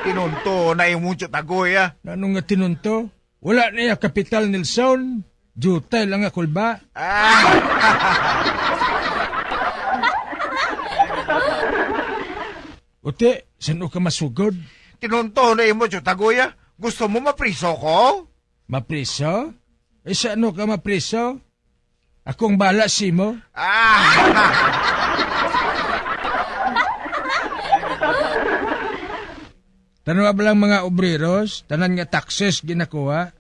Tinunto na imong Tiyutagoy, ah. Ano nga tinunto? Wala na iya kapital, Nelson. Diutay lang nga kulba. Ah! Uti, san-o ka masugod? Tinunto na imo, Tiyutagoy, ah. Gusto mo mapriso ko? Mapriso? Eh, san-o ka mapriso? Akong bala simo. Ah! Tanawa ba lang mga obreros, tanan nga taxes ginakuha?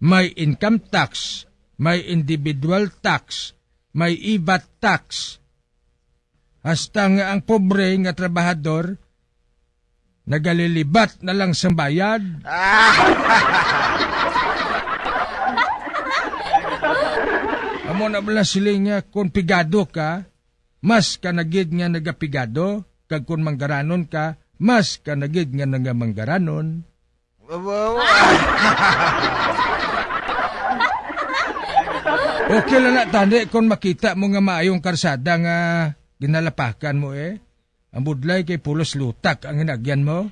May income tax, may individual tax, may ivat tax. Hasta nga ang pobre nga trabahador nagalilibat na lang sang bayad. Amo na bala siling nga, kung pigado ka, mas ka na gid nga nagapigado, kag kung manggaranon ka, mas ka na gid nga nagamanggaranon. Wow. Okay lang na, tani, kung makita mo nga maayong karsada nga ginalapakan mo, eh. Ang budlay kay pulos lutak ang hinagyan mo.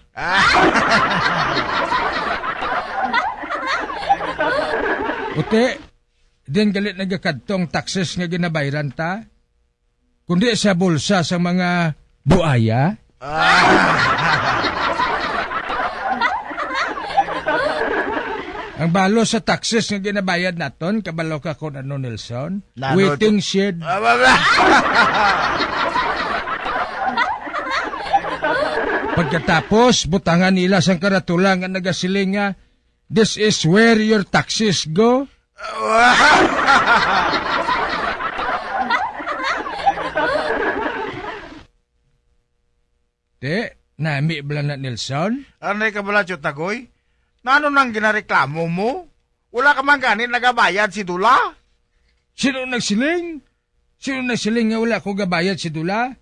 Uti, din galit nagakadtong taxes nga ginabayran ta. Kundi sa bulsa sa mga buaya? Ah. Ang balo sa taxes nga ginabayad naton, kabalo ka kung ano, Nelson? Nano Waiting to- shed. Ah, wala. Pagkatapos, butangan nila sang karatula nga nagasiling nga, "This is where your taxes go." Te, nami bala na, Nelson? Anay ka bala, Tiyutagoy? Nano nang ginareklamo mo? Wala ka man gani nagabayad si Dula? Sino nagsiling? Sino nagsiling nga wala ko gabayad si Dula?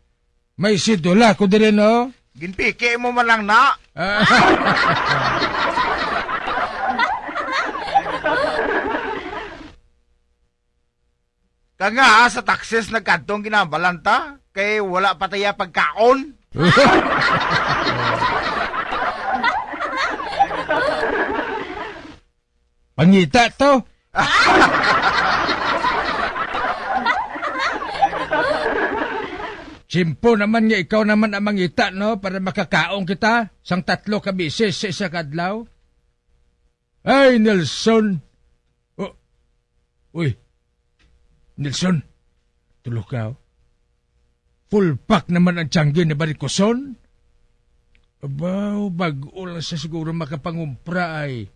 May si Dula ko diri, no? Ginpiki mo man lang na. Ah. Kag nga, ah, sa taxes nagkadtong ginambalan ta, kay wala pa taya pagkaon. Pangita to. Tiyempo naman nga ikaw naman ang mangita, no, para makakaon kita sang tatlo ka beses sa isa ka adlaw. Ay, Nelson. O, Uy, Nelson, tulo ka, oh. Full pack naman ang tiyangge ni Barikoson. Abaw, bag-o lang siya siguro makapangumpra ay.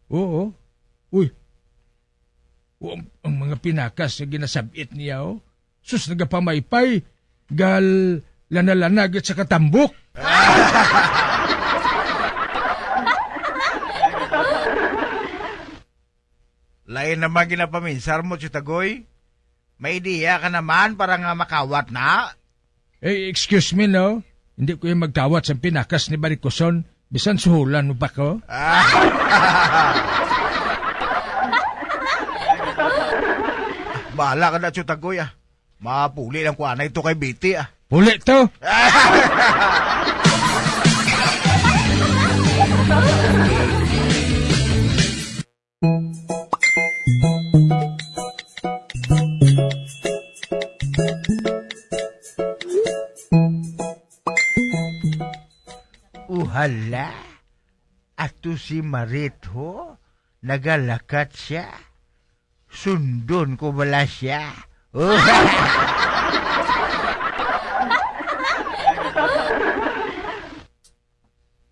Oo. Uy. O, ang, ang mga pinakas nga ginasabit niya, oh. Sus, nagapamaypay. Gal, lana-lana, git sa katambok. Lain naman ginapaminsar mo, Tiyutagoy. May ideya ka naman para nga makawat na? Eh, excuse me, no? Hindi ko yung magkawat sa pinakas ni Barikoson. Bisan suhulan mo pa ko. Ah. Bahala ka na, Tiyutagoy, ah. Mapuli lang ko anay to kay Biti, ah. Puli to! Uhala, ato si Marit, ho, nagalakat siya. Sundon ko bala siya.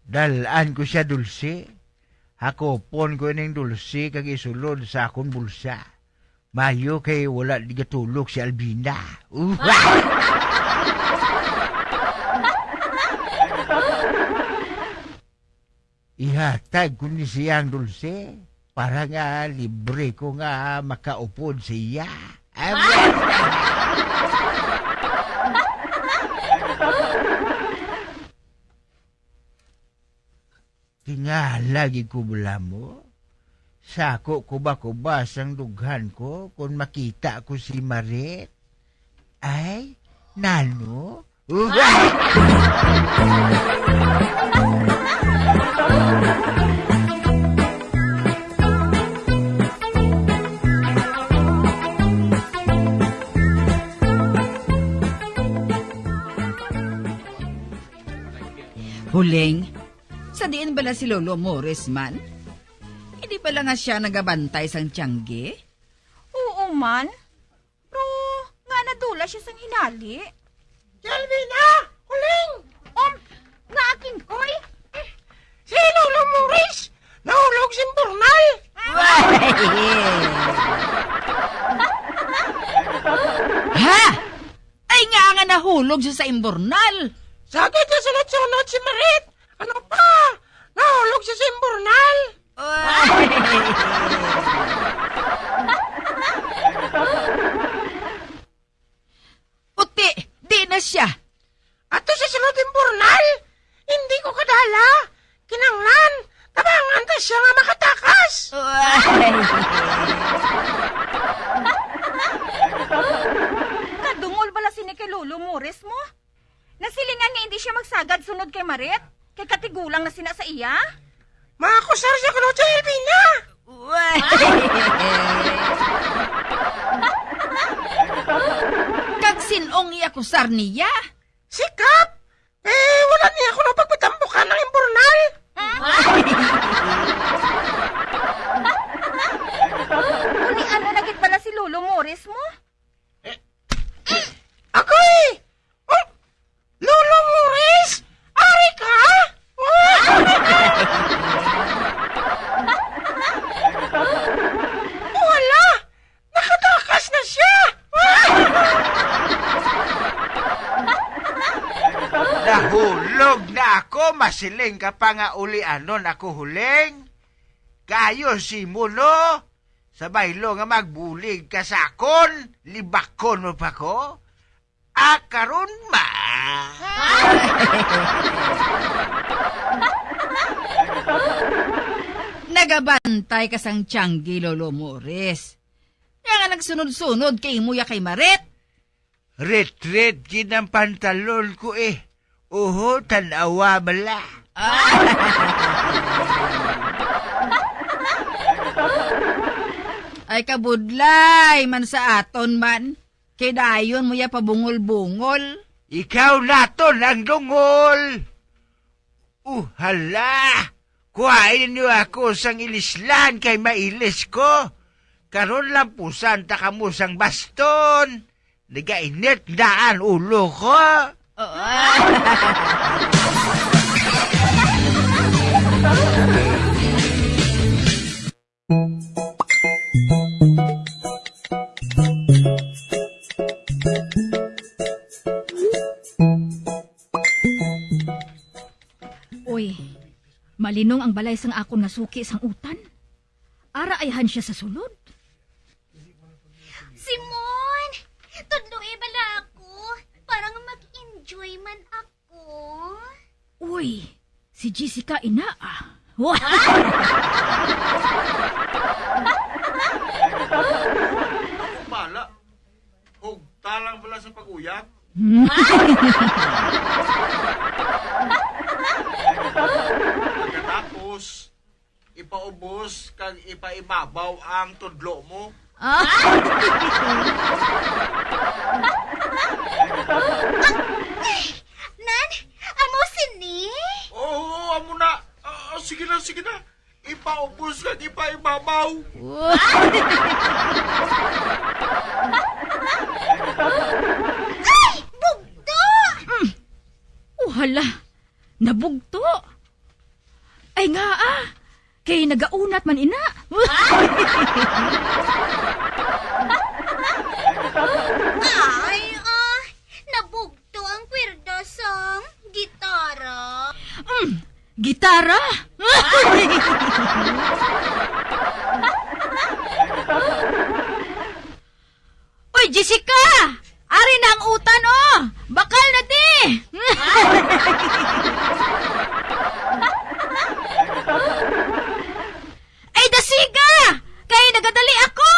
Dal-an ko siya dulsi. Hakopon ko ining dulsi kag isulod sa akon bulsa. Mayo kay wala di gatulok si Albina. Ihatag ko ni siya ang dulsi para nga libre ko nga makaupod sa iya. Tingala gid ko bala mo. Sako kuba-kuba sang dughan ko kon makita ko si Marit. Ay, nano? Huling, sa diin bala si Lolo Morris man? Hindi bala nga siya nagabantay sang tiyangge? Oo man. Pero nga nadula siya sang hinali. Jelvina! Huling! Um, nga akin, koy? Si Lolo Morris! Nahulog sa imburnal! Ha? Ay nga nga nahulog siya sa imburnal! Sakit na sunod-sunod si Marit! Ano pa? Nahulog siya sa imburnal! Uti, di na siya. Ato sa sulod imburnal, hindi ko kadala. Kinanglan, tabangan ta siya nga makatakas. Kadungol bala sini kay Lolo Morris mo? Nasilingan nga hindi siya magsagad sunod kay Marit, kay katigulang na sina sa iya? Makusar siya kuno kay Elvina. Kag sin-ong iya kusar niya? Si Kap! Eh, wala niya kuno pagpatambukan ang imburnal. Uli, ano na gid pala si Lolo Morris mo? Agoy! Oh, Lolo Morris! Ari ka? Wala! Nakatakas na siya! Nahulog na ako, masiling ka pa nga ulianon ako, Huling. Kayo si Muno, sa baylo nga magbulig ka sa akon, libakon mo pa ko? Ah, karon ma. Nagabantay ka sang tiyangge, Lolo Morris. Kaya nga nagsunod-sunod kay imo ya kay Maret. Ret-ret gid ang pantalon ko eh. Oho, tan-awa bala. Ay, kabudlay man sa aton man. Kay dayon mo ya pabungol-bungol. Ikaw naton ang dungol. Uh, hala! Kuhain niyo ako sang ilislan kay mailis ko. Karon lampusan ta kamo sang baston. Nagainit na ang ulo ko. Oo. Uy, malinong ang balay sang akon nga suki sang utan. Ara ayhan siya sa sulod. Simon! Tudloi bala ako para nga mag-enjoy man ako. Uy, si Jessica ina, ah. Bala, hugta lang bala sa pag-uyab. Pagkatapos, ipaubos kag ipaibabaw ang tudlo mo. Ah. Nan, amo sini? Oo, amo na. Ah, sige na, sige na. Ipaubos kag ipaibabaw. Ay, bugto! Mm. Oh, hala. Nabugto. Ay nga, ah. Kay nagaunat man ina. Ay, ah, nabugto ang kwerda sang gitara. Mm, gitara? Uy, Jessica! Ari na ang utan, oh! Bakal na, ti! Ay, dasiga! Kay nagadali ako!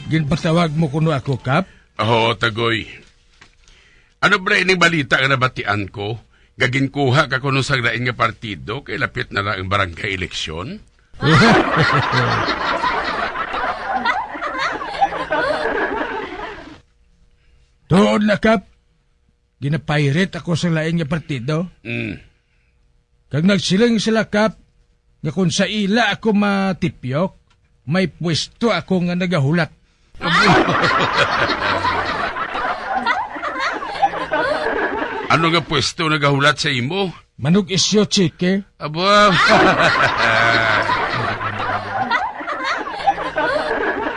Ginpatawag mo kuno ako, Kap? Oo, Tagoy. Ano ba ining balita nga nabatian ko? Nga ginkuha ka kuno sa lain nga partido kay lapit na lang ang barangay eleksyon? Tuod na, Kap. Ginapairit ako sa lain nga partido. Mm. Kag nagsiling sila, Kap, nga kung sa ila ako matipyok, may pwesto ako nga nagahulat. Ano nga pwesto nagahulat sa imo? Manug-isyu, Chiki. Aba.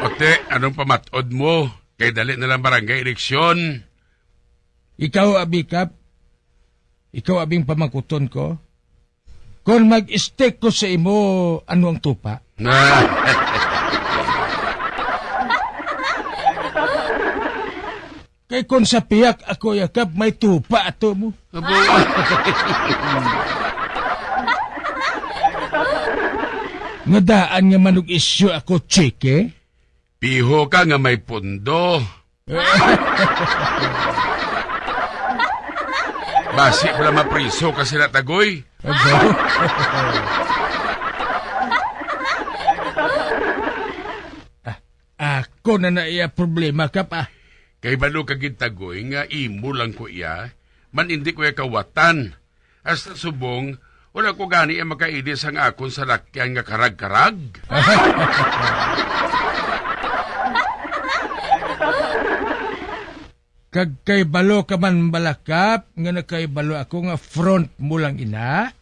Ote, anong pamat-od mo? Kay dali na lang barangay eleksyon. Ikaw, abi, Kap, ikaw, abing pamangkuton ko, kon mag-stick ko sa imo, ano ang tupa? Kay kon sa piyak ako, ya, Kap, may tupa ato mo. Abo. Nga daan nga manug-isyu ako, Chiki? Piho ka nga may pondo. Basi pala mapriso ka sila, Tagoy. Abo. Ah, ako na na iya problema, Kap, ah. Kay balo ka gid, Tagoy, nga imo lang ko iya, man indi ko iya kawatan. Hasta subong, wala ko gani ang makaili sang akon salakyan nga karag-karag. Kag kay balo ka man, bala, Kap, nga nakahibalo ako nga front mo lang ina?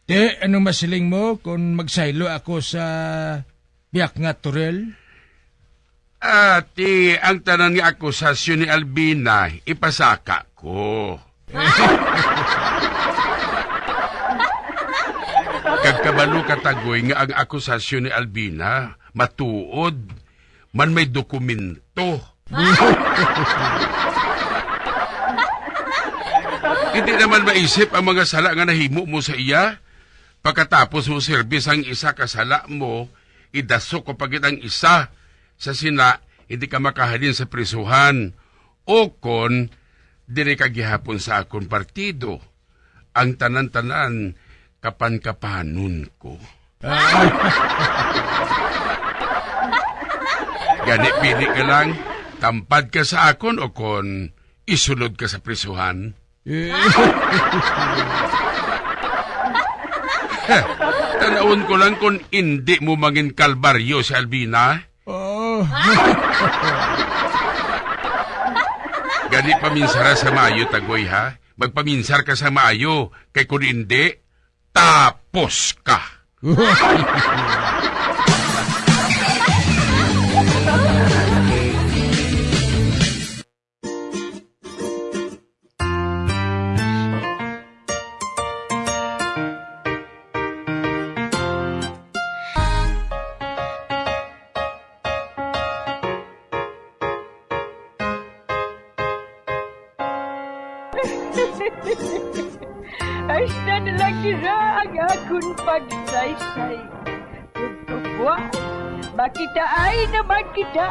Te, ano masiling mo kung magsaylo ako sa biyak nga Torel? Ati, ang tanan nga akusasyon ni Albina, ipasaka ko. Kag kabalo ka, Tagoy, nga ang akusasyon ni Albina matuod, man may dokumento. Hindi naman maisip ang mga sala nga nahimo mo sa iya. Pagkatapos mo serbi sang isa ka sala mo, idasok ko pa gid ang isa. Sa sina, hindi ka makahalin sa prisuhan. O kon, diri ka gihapon sa akon partido. Ang tanan-tanan, kapan-kapanon ko. Gani, pili ka lang, tampad ka sa akon o kon isulod ka sa prisuhan. Eh. Tanawon ko lang kung indi mo mangin kalbaryo si Albina. Oh. Gani, paminsara sa maayo, Tagoy, ha? Magpaminsar ka sa maayo, kay kung indi, tapos ka. Hasta na lang dira ang akon pagsaysay. Tugtugwa, makitaay naman kita.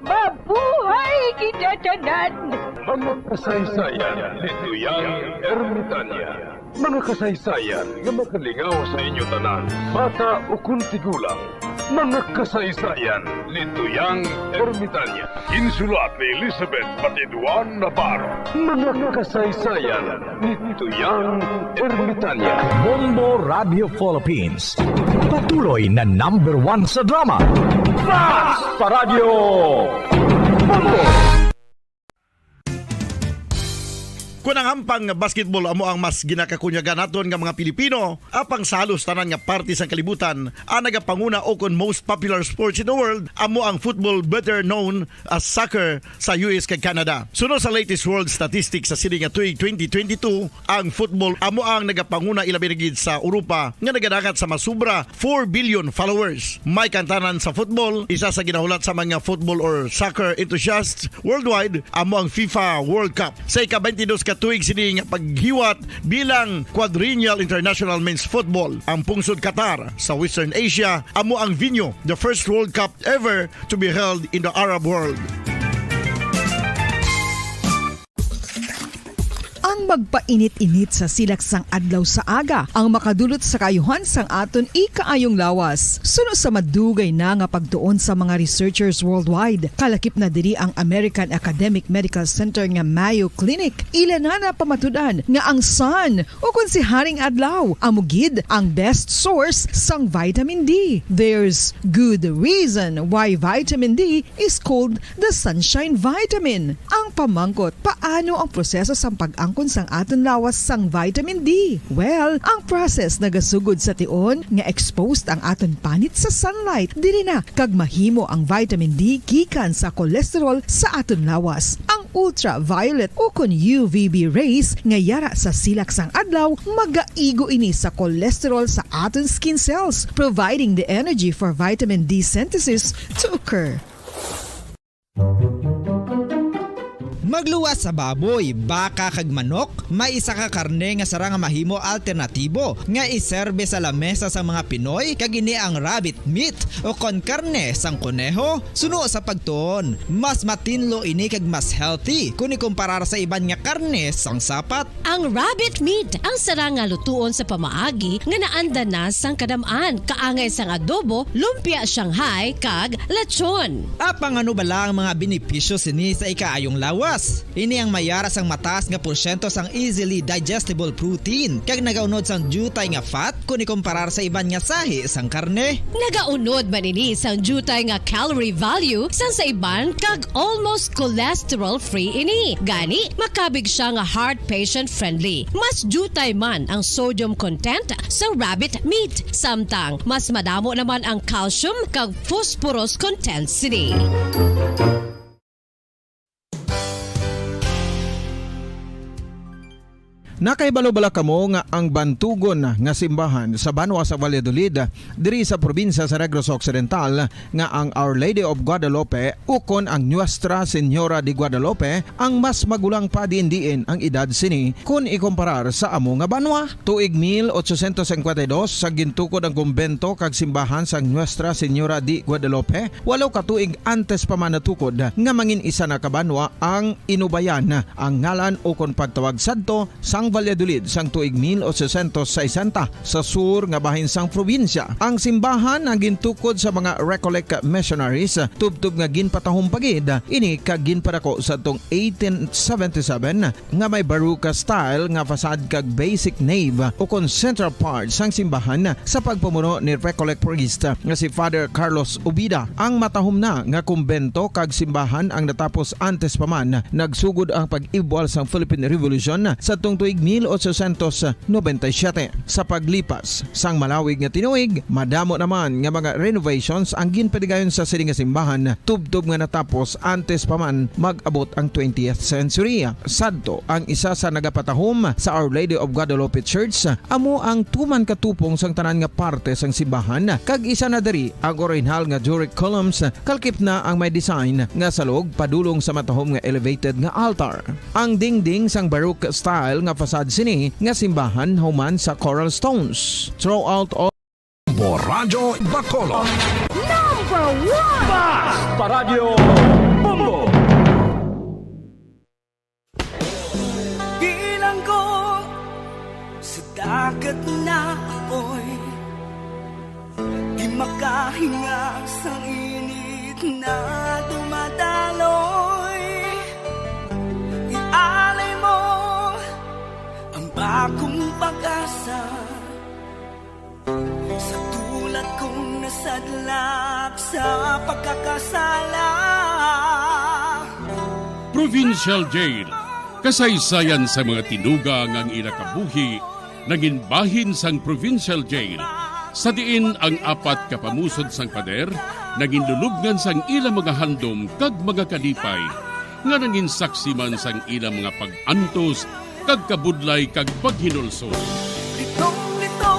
Mabuhay kita tanan! Mga kasaysayan ni Tuyang Ermitania. Mga kasaysayan nga makalingaw sa inyo tanan, bata ukon tigulang. Mga kasaysayan ni Tuyang Ermitania. Insulat ni Elizabeth Patiduan Navarro. Mga kasaysayan ni Tuyang Ermitania. Bombo Radio Philippines. Patuloy na number one sa drama. Fast Paradyo! Bombo! Kon ang hampang nga basketball amo ang mas ginakakunyagan naton nga mga Pilipino, apang sa halos tanan nga parte sang kalibutan, ang nagapanguna o kon most popular sports in the world amo ang football, better known as soccer, sa U S kag Canada. Suno sa latest world statistics sa sini nga tuig twenty twenty-two, ang football amo ang nagapanguna, ilabi na gid sa Europa, nga nagadangat sa masubra four billion followers. May kantanan sa football, isa sa ginahulat sa mga football or soccer enthusiasts worldwide amo ang FIFA World Cup. Sa ika-twenty-dos ka tuig sini nga paghiwat bilang Quadrennial International Men's Football, ang pungsod Qatar sa Western Asia amo ang venue, the first World Cup ever to be held in the Arab world. Ang magpainit-init sa silak sang adlaw sa aga ang makadulot sa kaayuhan sang aton ikaayong lawas. Suno sa madugay na nga pagtuon sa mga researchers worldwide, kalakip na diri ang American Academic Medical Center nga Mayo Clinic. Ila na napamatud-an nga ang sun, o kon si Haring Adlaw, amo gid ang best source sang vitamin D. There's good reason why vitamin D is called the sunshine vitamin. Ang pamangkot, paano ang proseso sang pag-angkon sang aton lawas sang vitamin D? Well, ang process nagasugod sa tion nga exposed ang aton panit sa sunlight. Diri na kag mahimo ang vitamin D gikan sa cholesterol sa aton lawas. Ang ultraviolet o kon U V B rays nga yara sa silak sang adlaw magaigo ini sa cholesterol sa aton skin cells, providing the energy for vitamin D synthesis to occur. Magluwas sa baboy, baka, kag manok, may isa ka karne nga sarang nga mahimo alternatibo nga iserbe sa lamesa sang mga Pinoy, kag ini ang rabbit meat o kon karne sang koneho. Suno sa pagtuon, mas matinlo ini kag mas healthy kon ikumparar sa iban nga karne sang sapat. Ang rabbit meat ang sarang nga lutuon sa pamaagi nga naanda na sang kadam-an, kaangay sang adobo, lumpia Shanghai, kag lechon. Apang ano bala ang mga benepisyo sini sa ikaayong lawas? Ini ang mayara sang mataas nga porsyento sang easily digestible protein, kag nagaunod sang diutay nga fat kon ikumparar sa iban nga sahi sang karne. Nagaunod man ini sang diutay nga calorie value sang sa iban, kag almost cholesterol-free ini. Gani, makabig sia nga heart patient-friendly. Mas diutay man ang sodium content sa rabbit meat, samtang mas madamo naman ang calcium kag phosphorus content sini. Nakahibalo bala kamo nga ang bantugon nga simbahan sa banwa sa Valladolid, diri sa probinsya sa Negros Occidental, nga ang Our Lady of Guadalupe ukon ang Nuestra Señora de Guadalupe ang mas magulang pa diin-diin ang edad sini kon ikumparar sa amo nga banwa? Tuig mil ochocientos cincuenta y dos, sa gintukod ang kumbento kag simbahan sang Nuestra Señora de Guadalupe, walo ka tuig antes pa man natukod nga mangin isa na ka banwa ang Inubayan, ang ngalan ukon pagtawag sadto sang Valladolid sang tuig mil ochocientos sesenta, sa sur nga bahin sang probinsya. Ang simbahan ang gintukod sa mga Recollect missionaries, tubtob nga ginpatahom pa gid ini kag ginpadako sadtong eighteen seventy-seven, nga may Baroque style nga facade kag basic nave ukon central part sang simbahan sa pagpamuno ni Recollect priest nga si Father Carlos Ubida. Ang matahom na nga kumbento kag simbahan ang natapos antes pa man nagsugod ang pag-ibwal sang Philippine Revolution sadtong tuig mil ochocientos noventa y siete. Sa paglipas sang malawig nga tinuig, madamo naman nga mga renovations ang ginpadigayon sa sini nga simbahan, tubtob nga natapos antes pa man mag-abot ang twentieth century. Sadto, ang isa sa nagapatahom sa Our Lady of Guadalupe Church amo ang tuman katupong sang tanan nga parte sang simbahan, kag isa na diri ang orihinal nga Doric columns, kalkip na ang may design nga salog padulong sa matahom nga elevated nga altar. Ang dingding sang Baroque style nga facade sini nga simbahan human sa coral stones. Throughout all Bombo Radyo Bacolod. Number one! Basta Radyo Bombo! Bilanggo sa dagat na apoy, di makahinga sa init na dumadaloy. Ialay mo ang bagong pag-asa sa tulad kong nasadlak sa pagkakasala. Provincial Jail, kasaysayan sa mga tinuga nga ang ila kabuhi nangin bahin sang Provincial Jail, sa diin ang apat ka pamusod sang pader nangin lulubngan sang ila mga handom kag mga kalipay, nga nangin saksi man sang ila mga pag-antos kag kabudlay kag paghinulsol. Litong-lito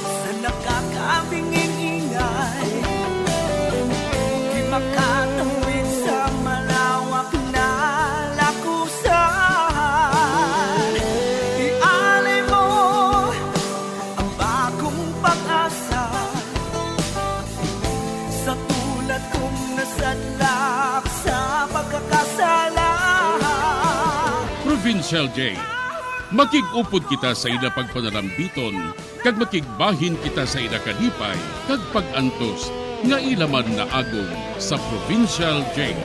sa nakakabinging ingay, di makatawid sa malawak na lakusan. Ialay mo ang bagong pag-asa sa tulad kong nasadlak sa pagkakasala. Provincial Jail, makig-upod kita sa ila pagpanalambiton, kag makigbahin kita sa ila kalipay kag pag-antos nga ila man naagom sa Provincial Jail.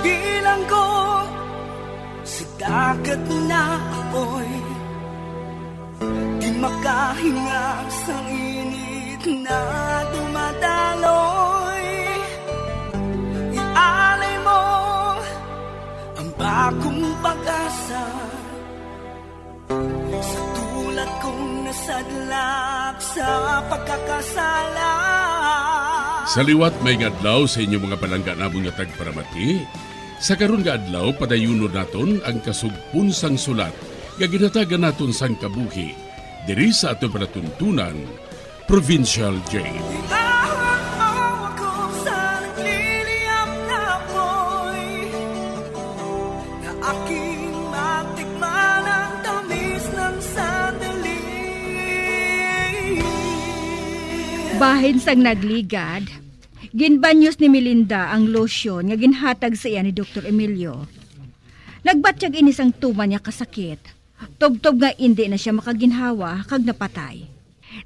Bilanggo sa dagat na apoy, di makahinga sa init na dumadaloy. Ialay mo ang bagong pag-asa sa tulad kong nasadlak sa pagkakasala. Sa liwat, maayong adlaw sa inyo, mga palangga namon nga tagparamati. Sa karon nga adlaw, padayunon naton ang kasugpon sang sulat nga ginhatagan naton sang kabuhi diri sa aton palatuntunan, Provincial Jail. Iahon mo ako sa nagliliyab na apoy, na aking matikman ang tamis ng sandali. Bahin sang nagligad, ginbanyos ni Melinda ang lotion nga ginhatag sa iya ni Doktor Emilio. Nagbatyag ini sang tuman niya kasakit, tubtob nga indi na sia makaginhawa kag napatay.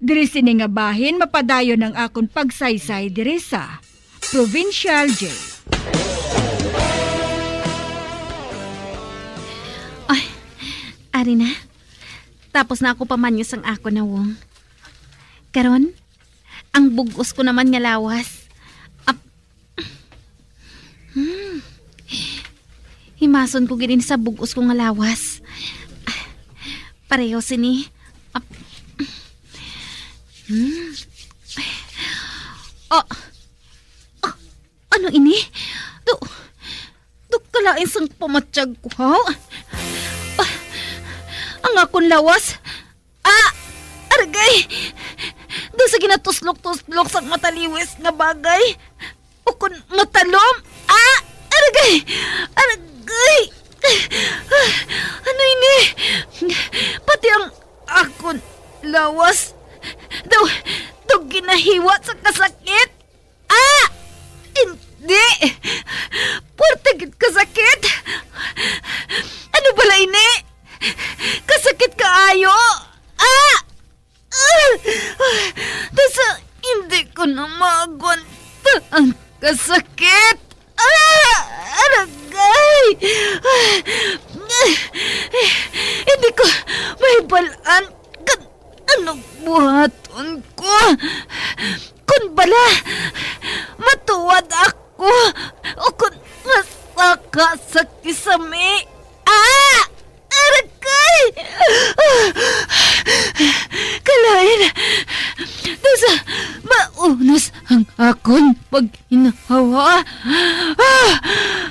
Diri sini nga bahin mapadayon ang akon pagsaysay diri sa Provincial Jail. Ay, ari na. Tapos na ako pamanyo sang akon nawong. Karon, ang bug-os ko naman nga lawas. Ap-, Hmm. Himason ko gid ini sa bug-os ko nga lawas. Ah, Pareho sini. Ap-, hmm. Ah, ah, ano ini? Do, do kalain sang pamatyag ko, haw? Ah, ang akon lawas. Ah, aragay! Do sa ginatuslok-tuslok sang mataliwis nga bagay. Ukon matalom. Ah! Aragay! Aragay! Ah, ano ini? Pati ang akon lawas daw, daw ginahiwa sa kasakit. Ah! Hindi! Puerte gid kasakit! Ano bala ini? Kasakit kaayo! Ah! Ah! Tasa, hindi ko na maagwanta ang kasakit. Ah! Aragay! Ah! Hindi ko mahibalaan kan anong buhaton ko. Kun bala, matuwad ako, o kun masaka sa kisami. Ah! Arakay! Kalain, nasa maunos ang akon paghinhawa. Ah!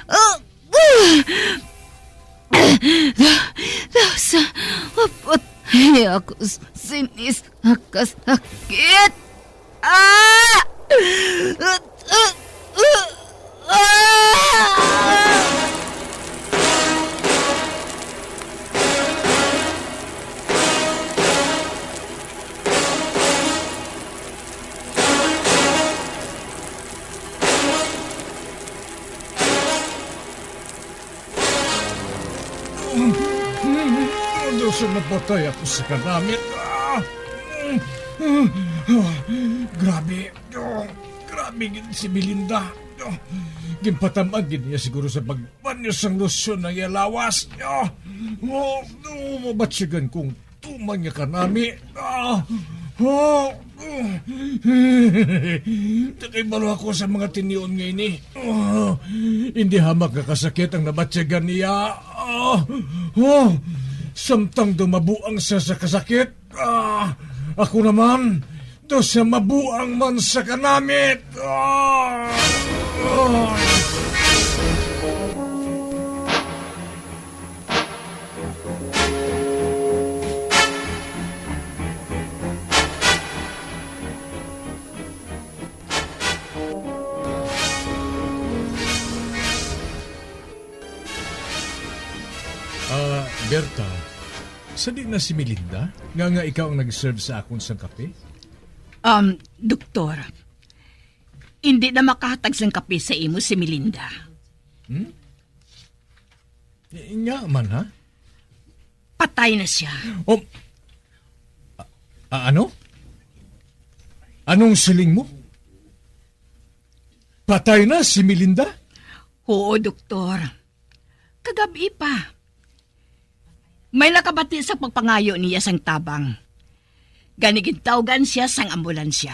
Ah! Ah! Nasa mapatay ako sinis nakasakit. Ah! Ah! Ano sa napatay ako sa kanamit? Ah! Ah! Grabe. Oh, grabe gid si Melinda. Oh, ginpatam-an gid niya siguro sa pagbanyo sang lotion ang iya lawas. Oh, oh, oh, mabatsigan kong tuman nga kanami. Ah, oh, oh. Nakahibalo ako sa mga tinion nga ini. Oh, hindi hamak nga kasakit ang nabatsigan niya. Ah, oh, samtang dumabuang siya sa kasakit. Ah, ako naman, daw sa mabuang man sa kanamit. Ah! Ah! Ah, Berta, sa di na si Melinda, nga, nga ikaw ang nag-serve sa akon sang kape? Um, doktor, hindi na makahatag sang kape sa imo si Melinda. Hmm? Nga man, ha? Patay na siya. Oh, a-, a-, ano? Anong siling mo? Patay na si Melinda? Oo, doktor. Kagab-i pa. May nakabati sa pagpangayo niya sang tabang. Gani gintawgan siya sang ambulansya,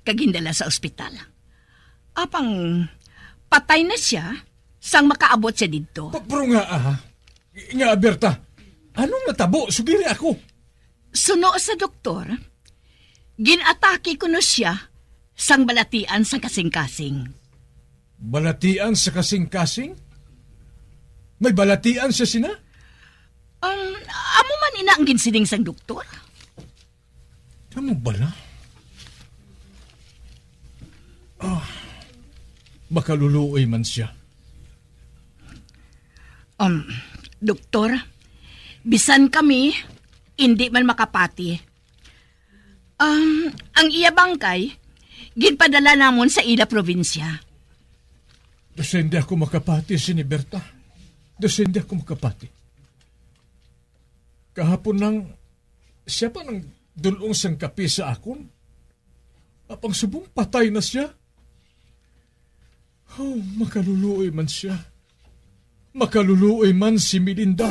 kag gindala sa ospital. Apang patay na siya sang makaabot siya didto. Pa-, pero nga, ah, nga, Berta, anong natabo? Sugiri ako. Suno sa doktor, gin-atake kuno siya sang balatian sang kasingkasing. Balatian sa kasingkasing? May balatian siya sina? Um, amo man ina ang ginsiling sang doktor. Amo bala? Ah, makaluluoy man siya. Um, doktor, bisan kami, hindi man makapati. Um, ang iya bangkay, ginpadala namon sa ila probinsya. Daw sa hindi ako makapati sini, Berta. Daw sa hindi ako makapati. Kahapon lang, siya pa nang dulong sang kape sa akon. Apang subong patay na siya. Oh, makaluluoy man siya. Makaluluoy man si Melinda.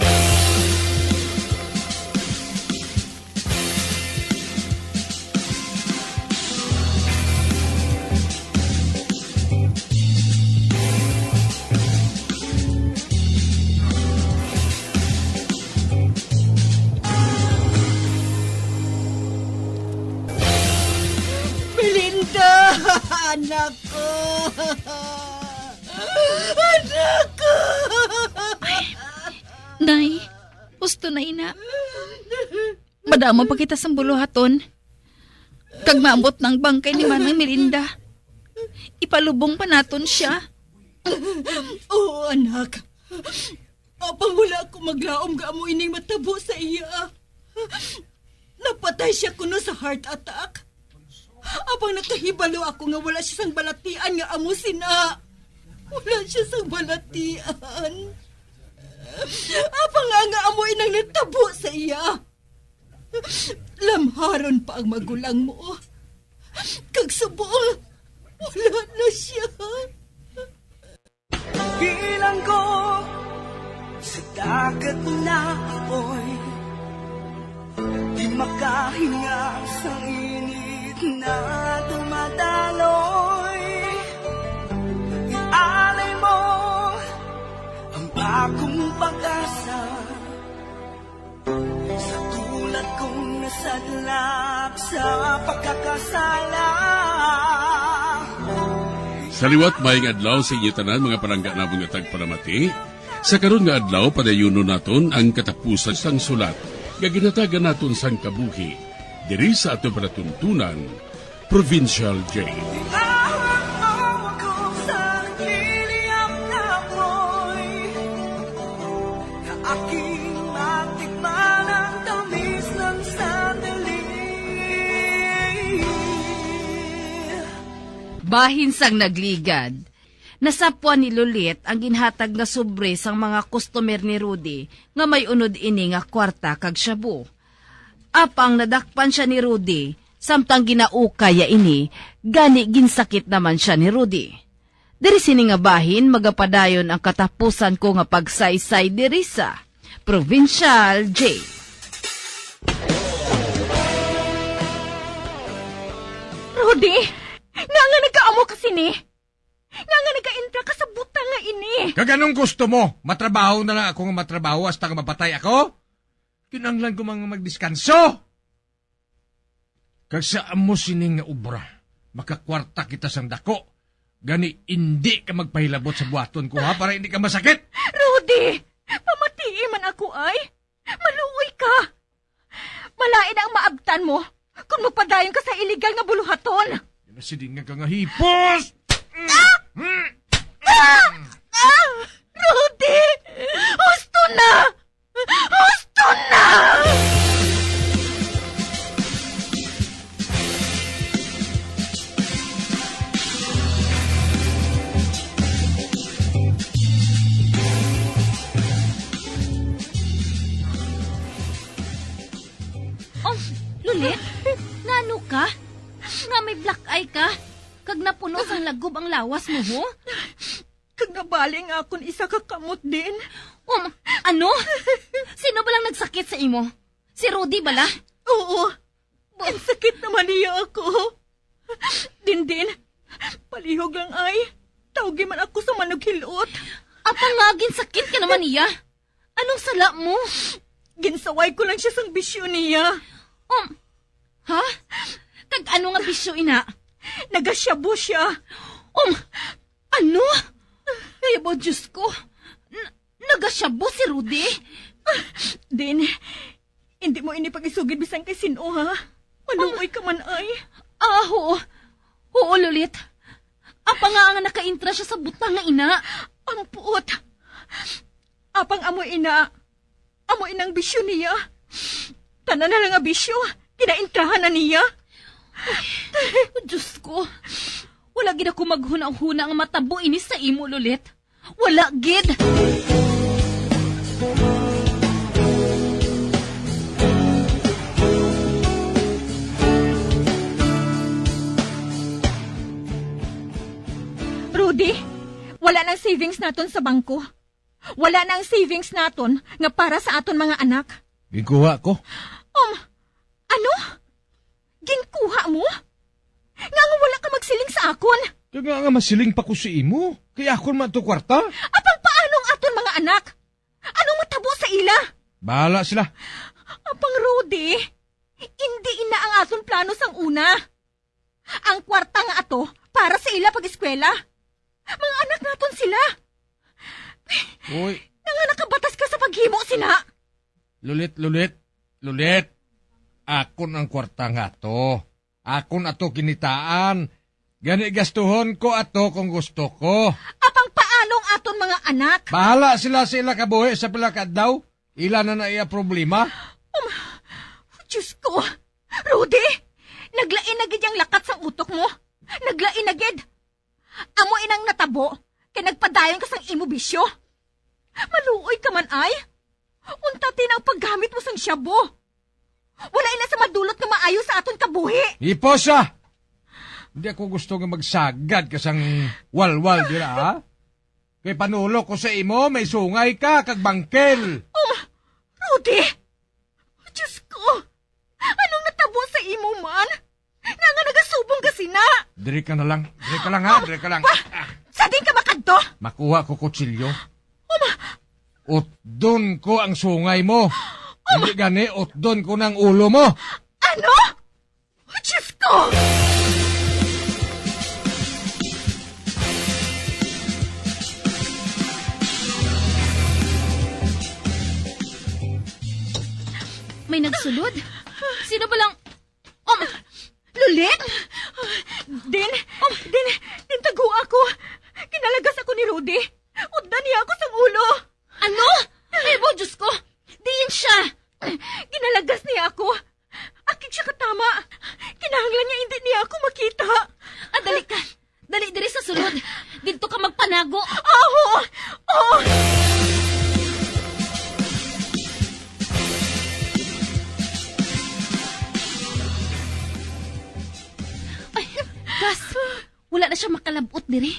Anak ko! Nay, husto na ina. Madamo pa kita sang buluhaton. Kag maabot na ang bangkay ni Manang Melinda. Ipalubong pa naton sia. Oo, anak. Apang wala ako maglaom nga amo ining matabo sa iya. Napatay siya kuno sa heart attack. Apang nakahibalo ako nga wala siya sang balatian nga amo sina. Wala siya sang balatian. Apang nga, nga amo inang natabo sa iya. Lamharon pa ang magulang mo. Kag subong, wala na siya. Bilang ko sa dagat na apoy, di makahinga sa init na dumadaloy. Ialay mo ang bagong pag-asa sa tulad kong nasadlak sa pagkakasala. Sa liwat, maayong adlaw sa inyo tanan, mga palangga namon nga tagpalamati. Sa karon nga adlaw, padayunon naton ang katapusan sang sulat nga ginhatagan naton sang kabuhi diri sa aton palatuntunan, Provincial J. Ihawak mo ako sa nagliliyab na apoy, na aking matikman ang tamis ng sandali. Bahin sang nagligad, nasapwan ni Lolit ang ginhatag nga sobre sang mga customer ni Rudy nga may unod ini nga kwarta kag shabu. Apang nadakpan sia ni Rudy, samtang ginaukay ya ini, gani ginsakit naman sia ni Rudy. Diri sini nga bahin magapadayon ang katapusan ko nga pagsaysay diri sa Provincial J. Rudy, nga nga nagkaamo ka sini? Nga nga nagaintra ka sa butang nga ini? Kag anong gusto mo? Matrabaho na lang ako nga matrabaho hasta nga mapatay ako? Kinahanglan ko man nga magdiskanso. Kag sa amo sini nga obra, makakwarta kita sang dako. Gani, indi ka magpahilabot sa buhaton ko, ha, para hindi ka masakit. Rudy, pamatii man ako, ay. Maluoy ka. Malain ang maabtan mo kung magpadayon ka sa iligal nga buluhaton. Yan na silingan ka nga hipos! Ah! Ah! Ah! Rudy! Husto na! Husto na! Oh, Lulit? Nano ka? Nga may black eye ka? Kag napuno sang lagob ang lawas mo, ho? Kag nabali nga akon isa ka kamot din. Um, ano? Sino ba lang nagsakit sa imo? Si Rudy bala? Oo. Ang sakit naman niya ako. Dindin, palihog lang ay. Tawgi man ako sa manughilot. Apa nga, ginsakit ka naman niya? Anong sala mo? Ginsaway ko lang siya sang bisyo niya. Um, ha? Kag ano nga bisyo, ina? Nagasyabu siya. Um, ano? Ay, abo, Diyos ko. N-, nagasyabu si Rudy? Din, hindi mo ini pag-isugid bisan kay sin-o, ha? Maluoy ka man, ay. Ah, oo. Oo, Lulit. Apa nga nga nakaintra siya sa butang nga ina? Ang puot. Apang amo ina, amo inang bisyo niya. Tanan na lang nga bisyo, ginaintrahan na niya. Ay, Diyos ko. Wala gid ako maghuna-huna nga matabo ini sa imo, Lulit. Wala gid. Rudy, wala nang savings naton sa bangko. Wala na ang savings naton nga para sa aton mga anak. Ginkuha ko. Um, ano? Ginkuha mo? Nga nga wala ka magsiling sa akon? Kaya nga, nga masiling pa ko sa imo. Kaya akon man to kwarta. Apang paano ang aton mga anak? Anong matabo sa ila? Bahala sila. Apang Rudy, hindi ina ang aton plano sang una. Ang kwarta nga ato para sa ila pag-eskwela. Mga anak naton sila. Uy. Nga nakabatas ka sa paghimo sina. Lulit, lulit, lulit. Akon ang kwarta nga to. Akon ato kinitaan. Gani gastuhon ko ato kung gusto ko. Apang paano ang aton mga anak? Bahala sila sa ila kabuhi sa pila ka adlaw. Ila na na iya problema. Um, Diyos ko! Rudy! Naglain na gid ang lakat sang utok mo. Naglain na gid. Amo inang natabo kay nagpadayon ka sang imo bisyo. Maluoy ka man ay. Unta ti na ang paggamit mo sang shabu. Wala ina sa madulot nga maayo sa aton kabuhi. Ipo siya! Hindi ako gusto nga magsagad ka sang walwal dira, ha? Kay panulo ko sa imo, may sungay ka, kag bangkel. Oh, Rudy! Diyos ko! Anong natabo sa imo man? Nga nga nagasubong ka sina? Diri ka na lang. Diri ka lang, ha? Diri ka lang. Pa! Sa din ka makadto? Makuha ko kutsilyo. Utdon ko ang sungay mo. Hindi gani, utdon ko ng ulo mo. Ano? Oh, Diyos ko! May nagsulod? Sino ba lang? Um, Lulit? Din, um, din, din, tago ako. Kinalagas ako ni Rudy. Utdan niya ako sang ulo. Ano? Ay, bo, Diyos ko! Diin siya? Ginalagas niya ako. Akig siya katama. Kinahanglan niya hindi niya ako makita. Ah, dali ka. Dali diri sa sulod. Didto ka magpanago. Oo! Oo! Ay, Gas! Wala na siya makalabot diri.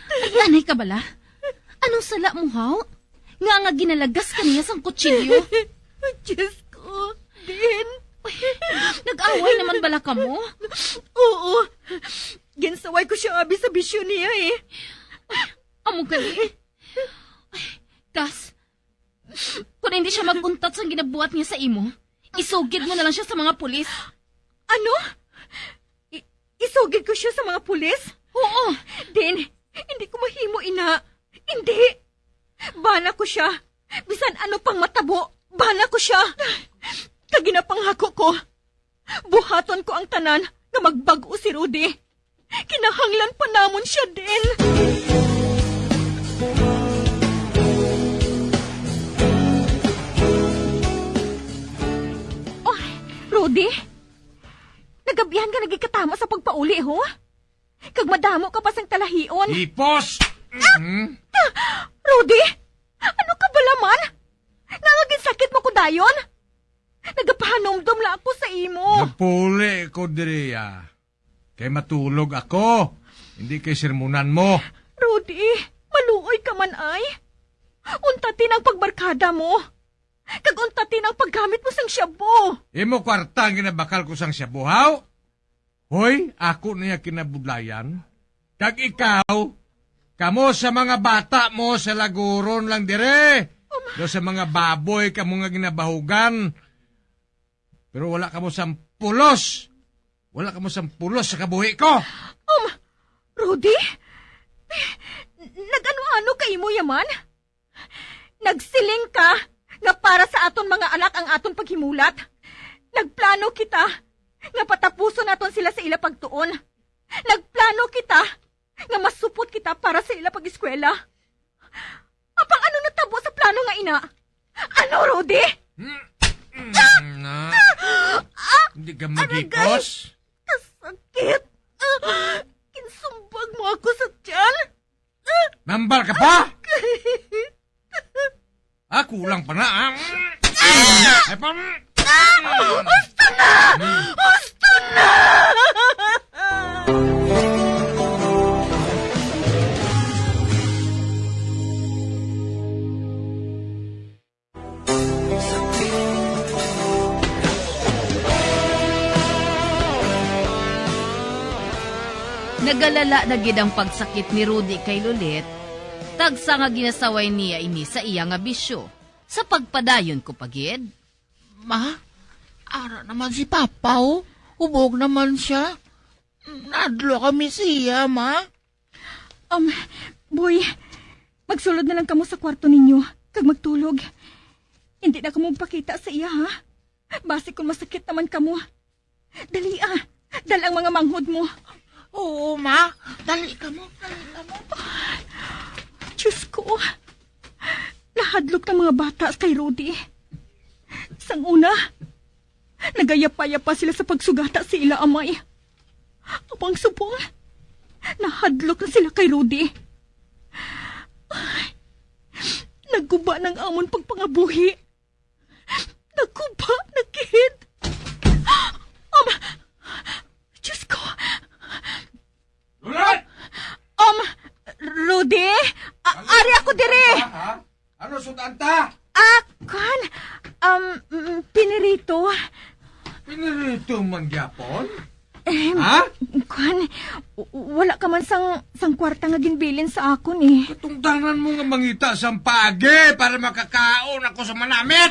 Ay, anay ka bala? Anong sala mo, haw? Nga nga ginalagas ka niya sang kutsilyo? Diyos ko, Din. Nag-away naman bala kamo? Oo. Ginsaway ko siya abi sa bisyo niya eh. Amo gani. Ay, Gas, kung hindi siya mag-untat sang ginabuhat niya sa imo, isugid mo na lang siya sa mga pulis. Ano? I- isugid ko siya sa mga pulis? Oo. Din, hindi ko mahimo ina. Hindi. Bana ko siya. Bisan ano pang matabo, bana ko siya. Kag ginapangako ko, buhaton ko ang tanan nga magbag-o si Rudy. Kinahanglan pa namon siya, Din. Oh, Rudy? Nagabihan ka na gid katama sa pagpauli, ho? Kag madamo ka pa sang talahion. Ipos! Mhm. Rudy, ano ka bala man? Nga nga ginsakit mo ko dayon? Nagapahanumdom la ako sa imo. Napuli ko diri, ah. Kay matulog ako, hindi kay sermonan mo. Rudy, maluoy ka man ay. Unta ti nang pagbarkada mo. Kag unta ti nang paggamit mo sang shabu. Imo kwarta ang ginabakal ko sang shabu, haw? Hoy, ako na iya kinabudlayan. Kag ikaw, kamo sa mga bata mo sa laguron lang dire. Um. Do sa mga baboy kamo nga ginabahugan. Pero wala kamo sang pulos. Wala kamo sang pulos sa kabuhi ko. Um, Rudy? Nag-ano-ano ka imo yaman? Nagsiling ka nga para sa aton mga anak ang aton paghimulat. Nagplano kita nga patapuson naton sila sa ila pagtuon. Nagplano kita nga masupot kita para sa ila pag-eskwela. Apang ano natabo sa plano nga ina? Ano, Rudy? Hmm, hmm, na. Hindi ka Aragay! Magipos? Kasakit! Kinsumbag mo ako sa tiyan! Nambal ka pa? Ah, kulang pa na, ah. Ay, pa. Husto na! Husto na! Nagalala na gid ang pagsakit ni Rudy kay Lolet, tagsa nga ginasaway niya ini sa iya nga bisyo. Sa pagpadayon ko pa gid. Ma, ara naman si Papa, oh. Hubog naman siya. Nadlo kami siya, Ma. Um, Boy, magsulod na lang kamo sa kwarto ninyo, kag magtulog. Hindi na kamo magpakita sa iya, ha? Basi kung masakit naman kamo. Dali, ah. Dal ang mga manghod mo. Oo, ma. Dali kamo, dali kamo. Diyos ko. Nahadlok ng mga bata kay Rudy. Sang una, nagayapayapa sila sa pagsugata sa ila amay. Apang subong, nahadlok na sila kay Rudy. Ay, naguba ng amon pagpangabuhi. Naguba na gid. Um, Diyos ko. Lulat! Um, Rudy? A-, ari ako diri. Ha? Ano sudan ta? Ah, kwan. Um, mm, pinirito. Pinirito man gyapon? Eh, Ha? Kwan, w-, wala ka man sang, sang kwarta nga ginbilin sa akon, eh. Katungdanan mo nga mangita sang paagi para makakaon ako sa manamit.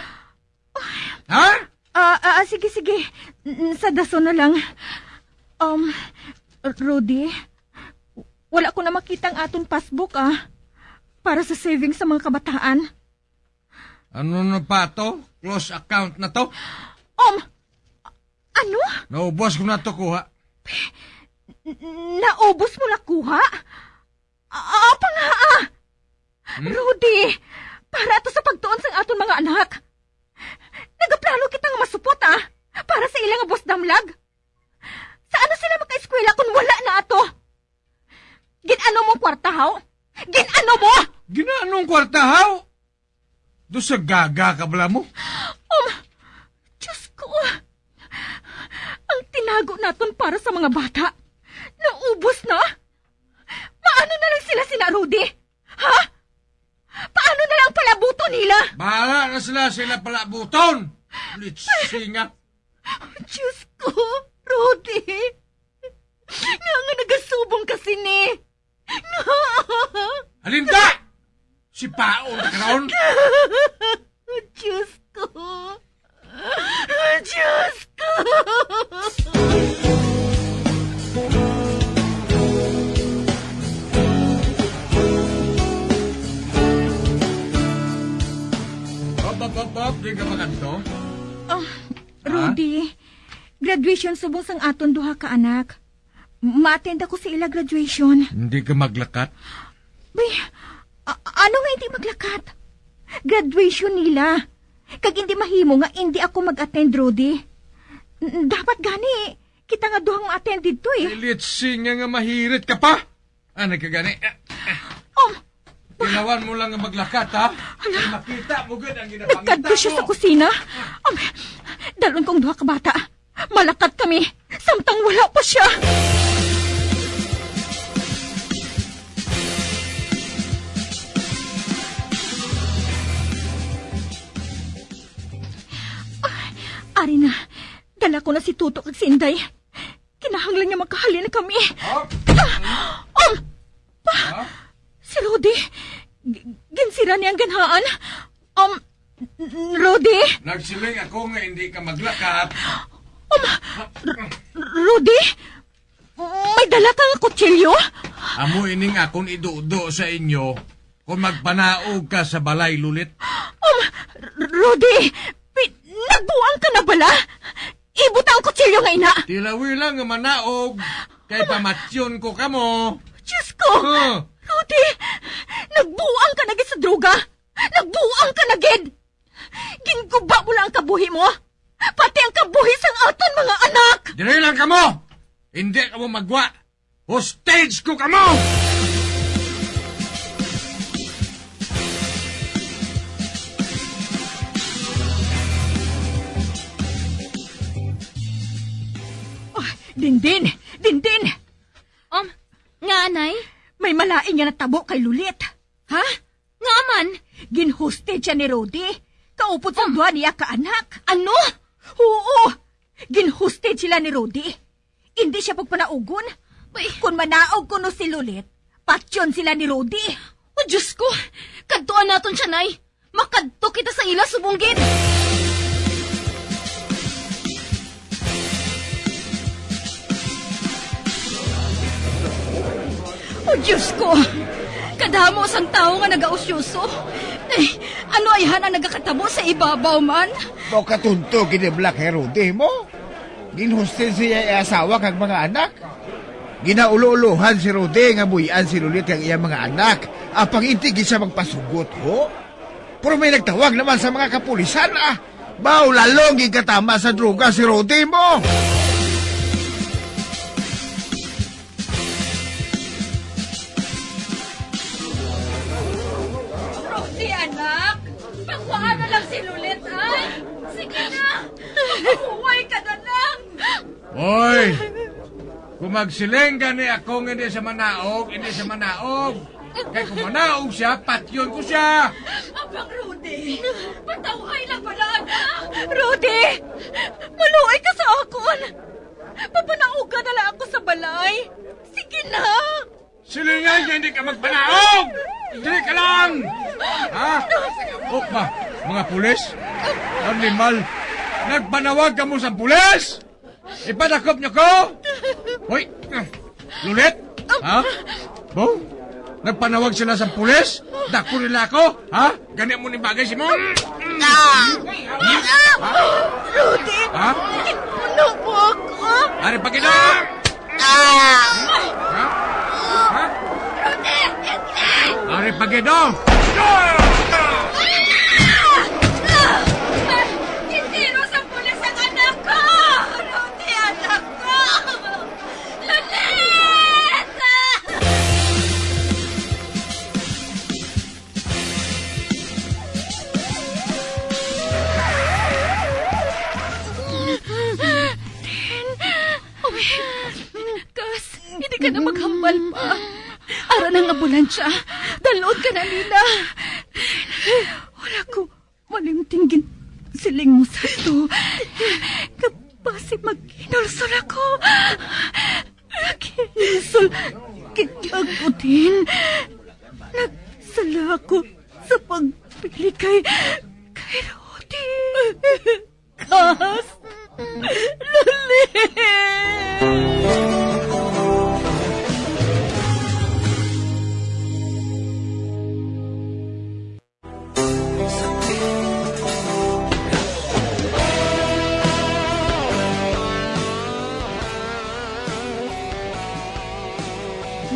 Ha? Ah, ah, ah, sige, sige. N-, sa dason na lang. Um, Rudy, wala ko na makita ang aton passbook, ah. Para sa savings sa mga kabataan. Ano na pa to? Close account na to? Um, ano? Naubos ko na to kuha. N-, naubos mo na kuha? Ah, apa nga, ah? Hmm? Rudy, para to sa pagtuon sang aton mga anak. Nagaplano kita nga masupot, ah, para sa ila nga buwas damlag. Sa ano sila makaeskwela kung wala na ato? Gin-ano mong kwarta, haw? Gin-ano mo? Gin-anong kwarta, haw? Do sa gaga ka bala mo? Um, Diyos ko. Ang tinago naton para sa mga bata, naubos na? Maano na lang sila sina Rudy? Ha? Paano na lang palabuton nila? Bahala na sila, sila palabuton. Litsinga. Diyos ko, Rudy. Nga nga nagasubong ka sini. Alinda! Si Paon ka karon? Diyos ko. Diyos ko. Hop, hop, hop, hop. Di ka makanto? Ah, Ha? Rudy, graduation subong sang aton duha ka anak. Ma-attend ako sa ila graduation. Hindi ka maglakat? Bay, a-, ano nga hindi maglakat? Graduation nila. Kag hindi mahimo nga hindi ako mag-attend, Rudy. N-, dapat gani, kita nga duhang ma-attend didto eh. Ay, litsinga nga mahirit ka pa! Ano ka gani? Um, Ginawan mo lang nga maglakat, ha? Hala. Ay, makita mo gud ang ginapangita Nagkadto siya mo. Sa kusina. Um, dalon kong duha ka bata. Malakat kami, samtang wala pa siya. Ah, ari na, dala ko na si Tuto kag si Inday. Kinahanglan nga makahalin na kami. Ha? Ah, um, pa, Ha? Si Rudy, g-, ginsira niya ang ganhaan. Um, Rudy? Nagsiling ako nga hindi ka maglakat. Um, R-, Rudy? May dala ka nga kutsilyo? Amo ining akon idudo sa inyo kung magpanaog ka sa balay, Lulit. Um, R-, Rudy, pi-, nagbuang ka na bala? Ibutang ang kutsilyo nga ina! Tilawi lang nga manaog, kay pamatyon ko kamo. Diyos ko! Huh. Rudy, nagbuang ka na gid sa droga! Nagbuang ka na gid! Ginguba mo lang ang kabuhi mo, pati ang kabuhi sang aton mga anak! Diri lang kamo! Hindi kamo magwa! Hostage ko kamo! Ah, Dindin! Dindin! Um, nga, anay? May malain nga natabo kay Lulit. Ha? Nga man? Gin-hostage siya ni Rudy. Kaupod sa Um. duha niya ka anak. Ano? Oo! Gin-hostage sila ni Rudy. Indi siya pagpanaugon. Bay. Kung manaog kuno si Lulit, patyon sila ni Rudy. O, Diyos ko! Kadtuan naton siya, Nay. Makadto kita sa ila subong gid. O Diyos ko! Kadamo sang tawo nga nagausyoso. Eh, ano ayhan ang nagakatabo sa ibabaw man? Mao katunto gid ni Black kay Rudy mo. Ginhustis siya iya asawa kag mga anak. Ginaulo-ulohan si Rudy nga buy-an si Lulit kag iya mga anak. Apang hindi gid siya magpasugot, ho? Pero may nagtawag naman sa mga kapulisan, ah. Mao lalong gikatama sa droga si Rudy mo. Rudy, anak, pakuha na lang si Lulit, ay. Sige na, pakuhay ka na lang. Oy! Kung magsiling gani ako nga hindi siya manaog, hindi siya manaog. Kay kung manaog siya, patyon ko siya. Abang, Rudy, patawhay lang bala, anak. Rudy! Maluoy ka sa akon! Papanauga na lang ako sa balay. Sige na! Silingan nga hindi ka magpanaog! Dili ka lang! Ha? O ba, mga pulis? Animal! Nagpanawag kamo sa pulis? Ipadakop niyo ko? Hoy! Lulit? Ha? Bo? Nagpanawag sila sa pulis? Dako nila ako? Ha? Gani mo ni bagay si mo? Rudy! Ha? Ano po ako? Ari pa gid, ah! Ha? Ha? Ari pa gid, oh! Gintiro sa pulis ang anak ko! Rudy, anak ko! Lulit! Kas, hindi ka na maghambal pa. Ara na ang ambulansya. Dalon ka na nila. Wala ko malimting gin-, siling mo sa to. Kapasi maghinulsol ako. Naghinulsol kita, Gutin. Nagsala ako sa pagpili kay, kay Rudy. Kas! Lali!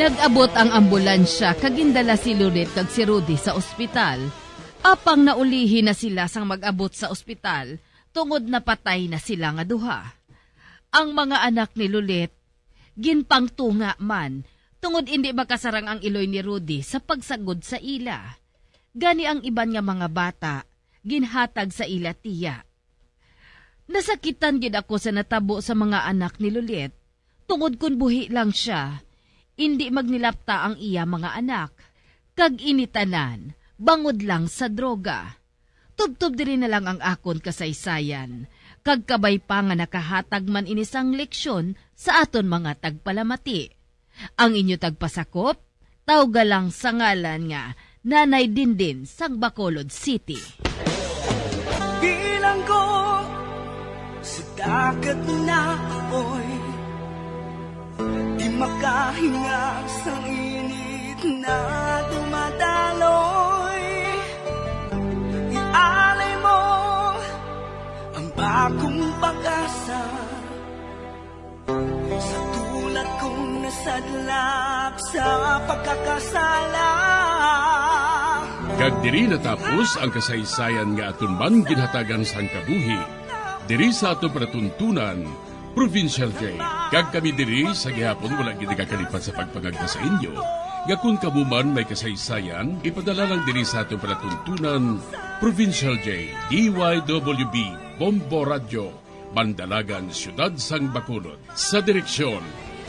Nag-abot ang ambulansya kag gindala si Loret kag si Rudy sa ospital. Apang naulihi na sila sang mag-abot sa ospital, tungod napatay na sila nga duha. Ang mga anak ni Lolet ginpangtunga man, tungod indi makasarang ang iloy ni Rudy sa pagsagod sa ila. Gani ang iban nga mga bata ginhatag sa ila tiya. Nasakitan gid ako sa natabo sa mga anak ni Lolet, tungod kon buhi lang sia, indi magnilapta ang iya mga anak, kag ini tanan bangod lang sa droga. Tubtob diri na lang ang akon kasaysayan, kag kabay pa nga nakahatag man ini sang leksyon sa aton mga tagpalamati. Ang inyo tagpasakop, tawga lang sa ngalan nga Nanay Dindin sang Bacolod City. Bilanggo sa dagat na apoy, di makahinga sang init na dumadaloy. Ialay mo ang bagong pag-asa sa tulad kong nasadlak sa pagkakasala. Kag diri natapos ang kasaysayan nga aton man ginhatagan sang kabuhi diri sa aton palatuntunan, Provincial J. Kag kami diri sa gihapon wala gid nagakalipat sa pagpangagda sa inyo nga kon kamo man may kasaysayan, ipadala lang diri sa aton palatuntunan, Provincial J, D Y W B, Bombo Radyo, Bandalagan, Siyudad sang Bacolod, sa direksyon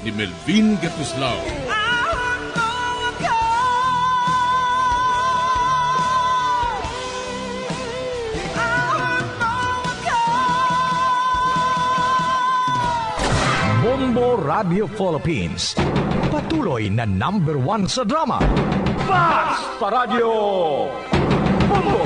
ni Melvin Gatuslao. Bombo Radio Philippines, patuloy na number one sa drama. Fast pa Radyo Bombo!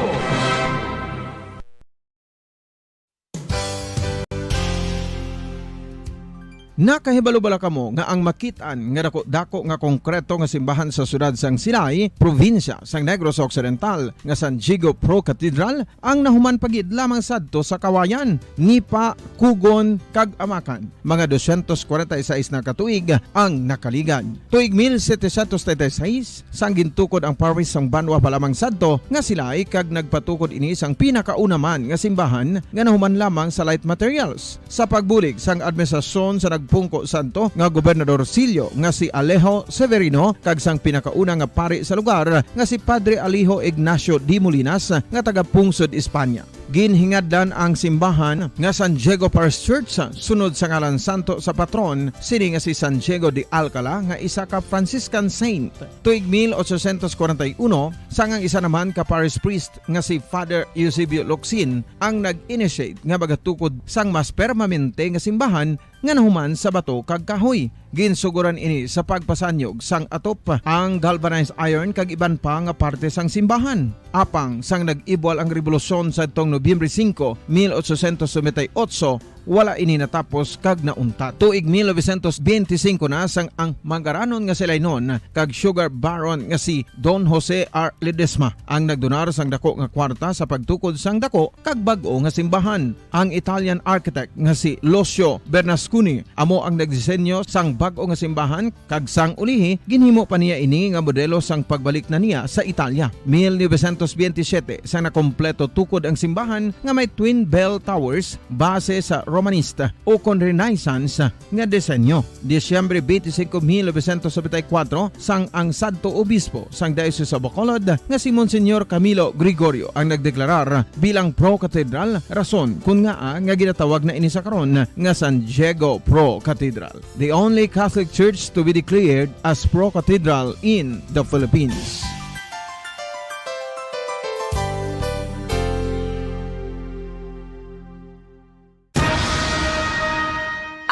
Nakahibalo bala kamo nga ang makit-an nga dako-dako nga konkreto nga simbahan sa siyudad sang Silay, probinsya sang Negros Occidental, nga San Diego Pro Cathedral, ang nahuman pa gid lamang sadto sa Kawayan, Nipa, Cogon, kag Amacan? Mga dosyentos kwarenta y seis na ka tuig ang nakaligad. Tuig mil setecientos treinta y seis, sang gintukod ang parish sang banwa pa lamang sadto nga Silay, kag nagpatukod ini sang pinakauna man nga simbahan nga nahuman lamang sa light materials. Sa pagbulig sang administrasyon sa nagpungko sadto nga gobernadorcillo nga si Alejo Severino kag sang pinakauna nga pari sa lugar nga si Padre Alejo Ignacio de Molinas nga taga-pungsod España. Ginhingadlan ang simbahan nga San Diego Parish Church sunod sa ngalan santo sa patron sini nga si San Diego de Alcala nga isa ka Franciscan saint. Tuig mil ochocientos kwarenta y uno, sang ang isa naman ka parish priest nga si Father Eusebio Locsin ang nag-initiate nga magatukod sang mas permanente nga simbahan nga nahuman sa bato kag kahoy. Ginsugoran ini sa pagpasanyog sang atop, ang galvanized iron kag iban pa nga parte sang simbahan. Apang sang nag-ibwal ang rebolusyon sadtong Nobyembre singko, mil ochocientos noventa y ocho, wala ini natapos kag nauntat. Tuig mil novecientos benti singko na sang ang mangaranon nga Silaynon kag sugar baron nga si Don Jose R. Ledesma ang nagdonar sang dako nga kwarta sa pagtukod sang dako kag bag-o nga simbahan. Ang Italian architect nga si Lucio Bernasconi amo ang nagdisenyo sang bag-o nga simbahan, kag sang ulihi ginhimo pa niya ini nga modelo sang pagbalik na niya sa Italia. Mil novecientos benti siyete, sang nakompleto tukod ang simbahan nga may twin bell towers base sa Romanista o kon Renaissance nga disenyo. Disyembre twenty-five, mil novecientos noventa y cuatro, sang ang sadto obispo sang Diocese of Bacolod nga si Monsignor Camilo Gregorio ang nagdeklarar bilang Pro Cathedral, rason kun ngaa nga ginatawag na ini sa karon nga San Diego Pro Cathedral, the only Catholic church to be declared as Pro Cathedral in the Philippines.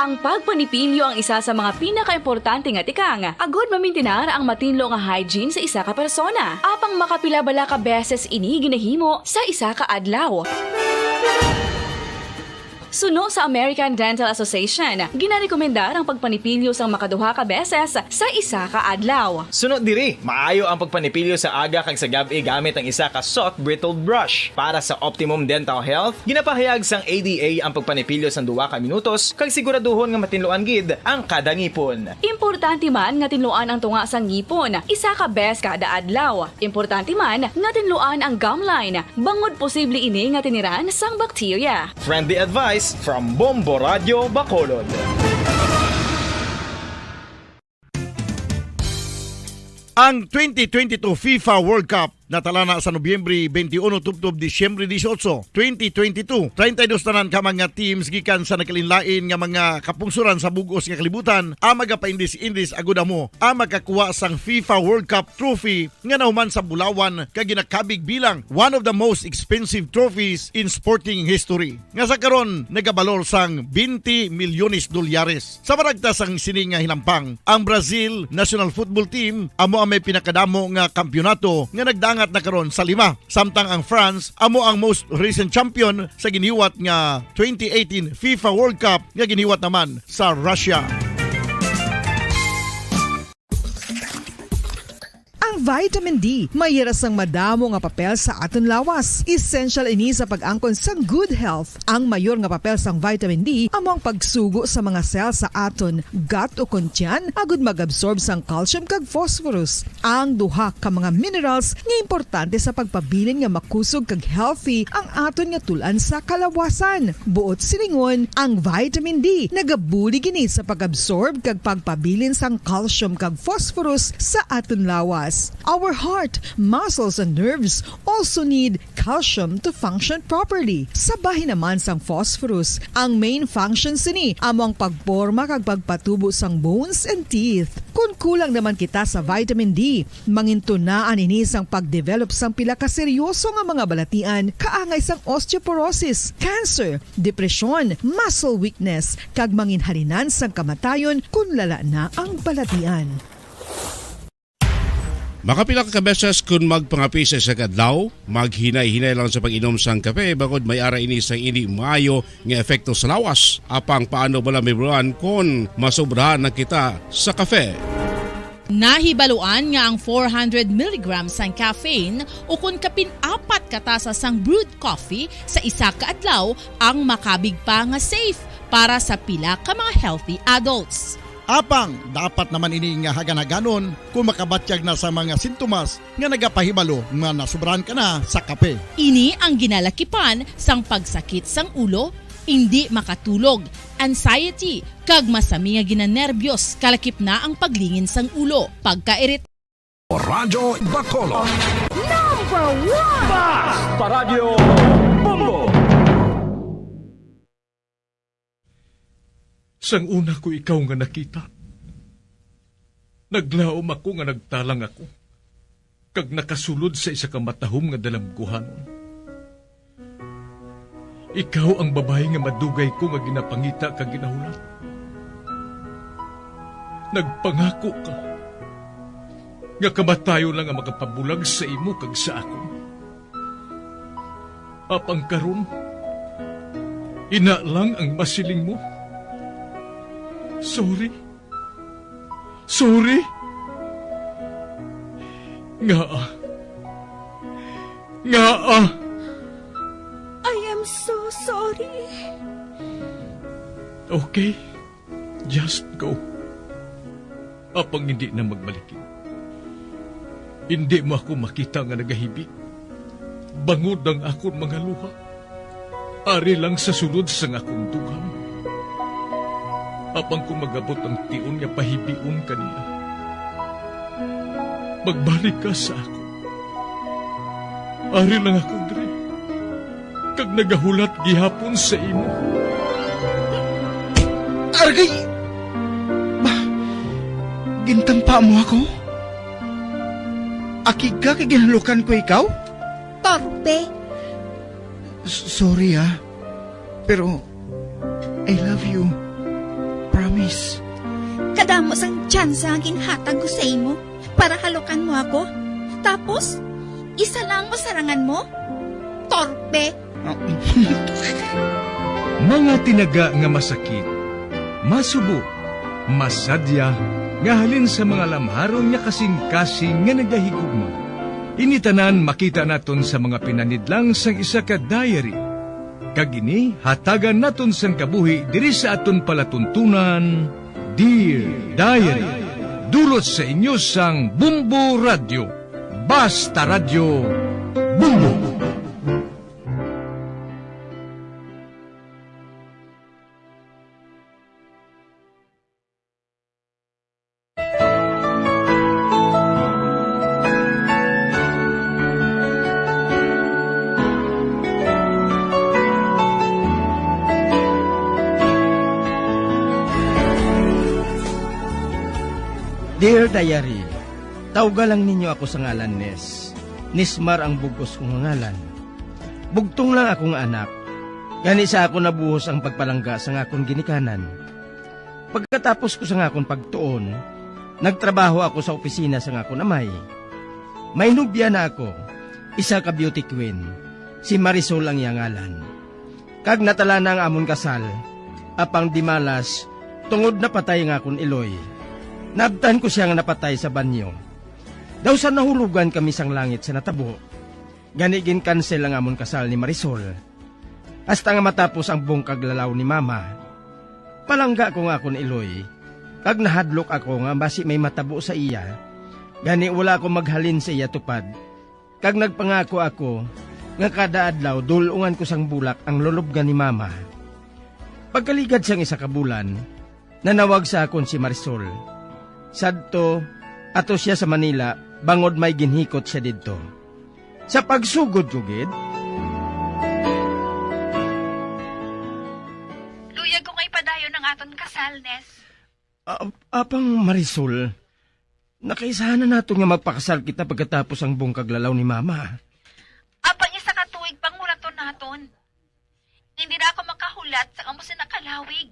Ang pagpanipilyo ang isa sa mga pinakaimportante nga tikang agud mamintinar ang matinlo nga hygiene sa isa ka persona. Apang makapila bala ka beses ini ginahimo sa isa ka adlaw? Suno sa American Dental Association, ginarekomendar ang pagpanipilyo sang makaduha ka beses sa isa ka adlaw. Suno diri, maayo ang pagpanipilyo sa aga kag sa gab-i gamit ang isa ka soft bristled brush. Para sa optimum dental health, ginapahayag sang A D A ang pagpanipilyo sang duha ka minutos kag siguraduhon nga matinluan gid ang kada ngipon. Importante man nga tinluan ang tunga sang ngipon isa ka bes kada adlaw. Importante man nga tinluan ang gum line, bangod posible ini nga tiniran sang bakterya. Friendly advice from Bombo Radyo Bacolod. Ang twenty twenty-two FIFA World Cup natala na sa Nobyembre twenty-one tubtob Disyembre dieciocho, twenty twenty-two. Treinta y dos tanan ka mga teams gikan sa nagkalainlain nga mga kapungsoran sa bug-os nga kalibutan ang magapaindis-indis agud amo ang makakuha sang FIFA World Cup trophy nga nahuman sa bulawan kag ginakabig bilang one of the most expensive trophies in sporting history, nga sa karon nagabalor sang twenty milyones dolyares. Sa maragta sang sini nga hinampang, ang Brazil national football team amo ang may pinakadamo nga kampiyonato nga nagdangat na karon sa lima, samtang ang France amo ang most recent champion sa giniwat nga twenty eighteen FIFA World Cup nga giniwat naman sa Russia. Ang vitamin D may hira sang madamo nga papel sa aton lawas. Essential ini sa pag-angkon sang good health. Ang mayor nga papel sang vitamin D amo ang pagsugo sa mga cell sa aton gut o kon tiyan agud mag-absorb sang calcium kag phosphorus, ang duha ka mga minerals nga importante sa pagpabilin nga makusog kag healthy ang aton nga tul-an sa kalawasan. Buot silingon, ang vitamin D nagabulig ini sa pag-absorb kag pagpabilin sang calcium kag phosphorus sa aton lawas. Our heart, muscles, and nerves also need calcium to function properly. Sa bahin naman sang phosphorus, ang main function sini amo ang pagporma kag pagpatubo sang bones and teeth. Kon kulang naman kita sa vitamin D, mangintunaan ini sang pag-develop sang pila ka seryoso nga mga balatian, kaangay sang osteoporosis, cancer, depresyon, muscle weakness, kag manginhalinan sang kamatayon kon lala na ang balatian. Makapila ka beses kun magpangape sa isa ka adlaw, maghinay-hinay lang sa pag-inom sang kape, bangod may ara ini sang indi maayo nga epekto sa lawas. Apang paano bala mahibaluan kon masobrahan na kita sa kape? Nahibaluan nga ang four hundred milligrams sang caffeine, ukon kapin apat ka tasa sang brewed coffee sa isa ka adlaw, ang makabig pa nga safe para sa pila ka mga healthy adults. Apang dapat naman ini nga hagan-haganon kung makabatyag na sa mga sintomas nga nagapahibalo nga nasubrahan ka na sa kape. Ini ang ginalakipan sang pagsakit sang ulo, indi makatulog, anxiety, kag masami nga ginanerbiyos, kalakip na ang paglingin sang ulo, pagkairit. Radyo Bacolod. Number one! Basta Radyo Bombo! Sang una ko ikaw nga nakita, naglaom ako nga nagtalang ako, kag nakasulod sa isa ka matahom nga dalamguhanon. Ikaw ang babayi nga madugay ko nga ginapangita kag ginahulat. Nagpangako ka nga kamatayon lang ang makapabulag sa imo kag sa akon. Apang karon, ina lang ang masiling mo. Sorry. Sorry. Ngaa? Ngaa? I am so sorry. Okay. Just go. Apang indi na magbalikid. Indi mo ako makita nga nagahibi, bangod ang akon mga luha. Ari lang sa sulod sang akon dughan. Apang kung mag-abot ang tion nga pahibion ka niya, magbalik ka sa akon. Ari lang ako diri, kag nagahulat gihapon sa imo. Argay! Ba, gintampa mo ako? Akig ka kay ginhalukan ko ikaw? Torpe! S-, sorry, ah. Pero, I love you. Promise. Kadamo sang tsansa ang ginhatag ko sa imo para halukan mo ako. Tapos, isa lang mo sarangan mo? Torpe! Mga tinaga nga masakit, masubo, masadya, nga halin sa mga lamharon nga kasing-kasing nga nagahigugma. Ini tanan makita naton sa mga pinanidlang sang isa ka diary. Kag ini hatagan naton sang kabuhi diri sa aton palatuntunan, Dear Diary. Dulot sa inyo sang Bombo Radyo. Basta Radyo, Bombo! Dear Diary, tawga lang ninyo ako sa ngalan Nes. Nismar ang bug-os ko nga ngalan. Bugtong lang ako nga anak, gani sa ako nabuhos ang pagpalangga sang akon ginikanan. Pagkatapos ko sang akon pagtuon, nagtrabaho ako sa opisina sang akon amay. May nobya na ako, isa ka beauty queen, si Marisol ang iya ngalan. Kag natala na ang amon kasal, apang di malas, tungod napatay ang akon iloy. Naabtan ko sia nga napatay sa banyo. Daw sa nahulogan kami sang langit sa natabo, gani gin-cancel ang amon kasal ni Marisol. Hasta nga matapos ang bungkag lalaw ni Mama. Palangga ko nga akon iloy, kag nahadlok ako nga basi may matabo sa iya, gani wala ako maghalin sa iya tupad, kag nagpangako ako nga kada adlaw dul-ungan ko sang bulak ang lulubgan ni Mama. Pagkaligad sang isa ka bulan, nanawag sa akon si Marisol. Sadto, ato sia sa Manila, bangod may ginhikot sia didto. Sa pagsugod ko gid. Luyag ko nga ipadayon ang aton kasal, Nes. A-, apang Marisol, nakaisahan na naton nga magpakasal kita pagkatapos ang bungkag lalaw ni Mama. Apang isa ka tuig pang hulaton naton. Hindi na ako makahulat sa amo sina ka lawig.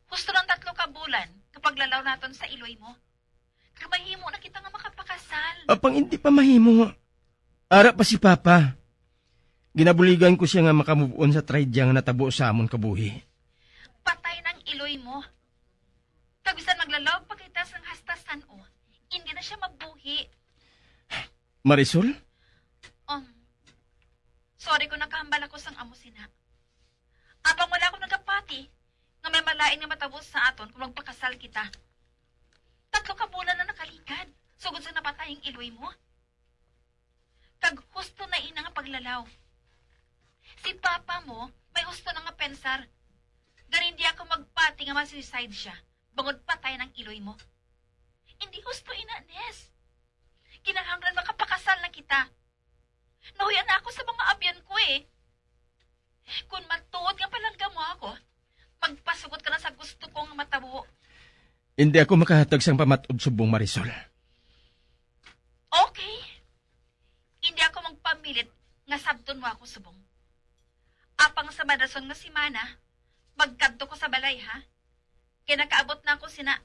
Husto lang tatlo ka bulan nga paglalaw naton sa iloy mo. Kag mahimo na kita nga makapakasal. Apang hindi pa mahimo. Ara pa si Papa. Ginabuligan ko siya nga makamove-on sa tragedia nga natabo sa amon kabuhi. Patay nang iloy mo. Kag bisan maglalaw pa kita sang hasta san-o, hindi na siya mabuhi. Marisol? Um, sorry kung nakahambal ako sang amo sina. Apang wala ako nagapati nga may malain nga matabo sa aton kung magpakasal kita. Tatlo ka bulan na nakaligad, sugod sa napatay ang iloy mo. Kag husto na ina nga paglalaw. Si papa mo may husto na nga pensar. Gani hindi ako magpati nga ma-suicide siya bangod patay nang iloy mo. Hindi husto ina, Nes. Kinahanglan makapakasal na kita. Nahuyan na ako sa mga abyan ko eh. Kung matuod nga palangga mo ako, magpasugot ka na sa gusto ko nga matabo. Hindi ako makahatag sang pamat-od subong, Marisol. Okay. Hindi ako magpamilit nga sabton mo ako subong. Apang sa madason nga semana, magkadto ko sa balay, ha? Kay nakaabot na ako sina.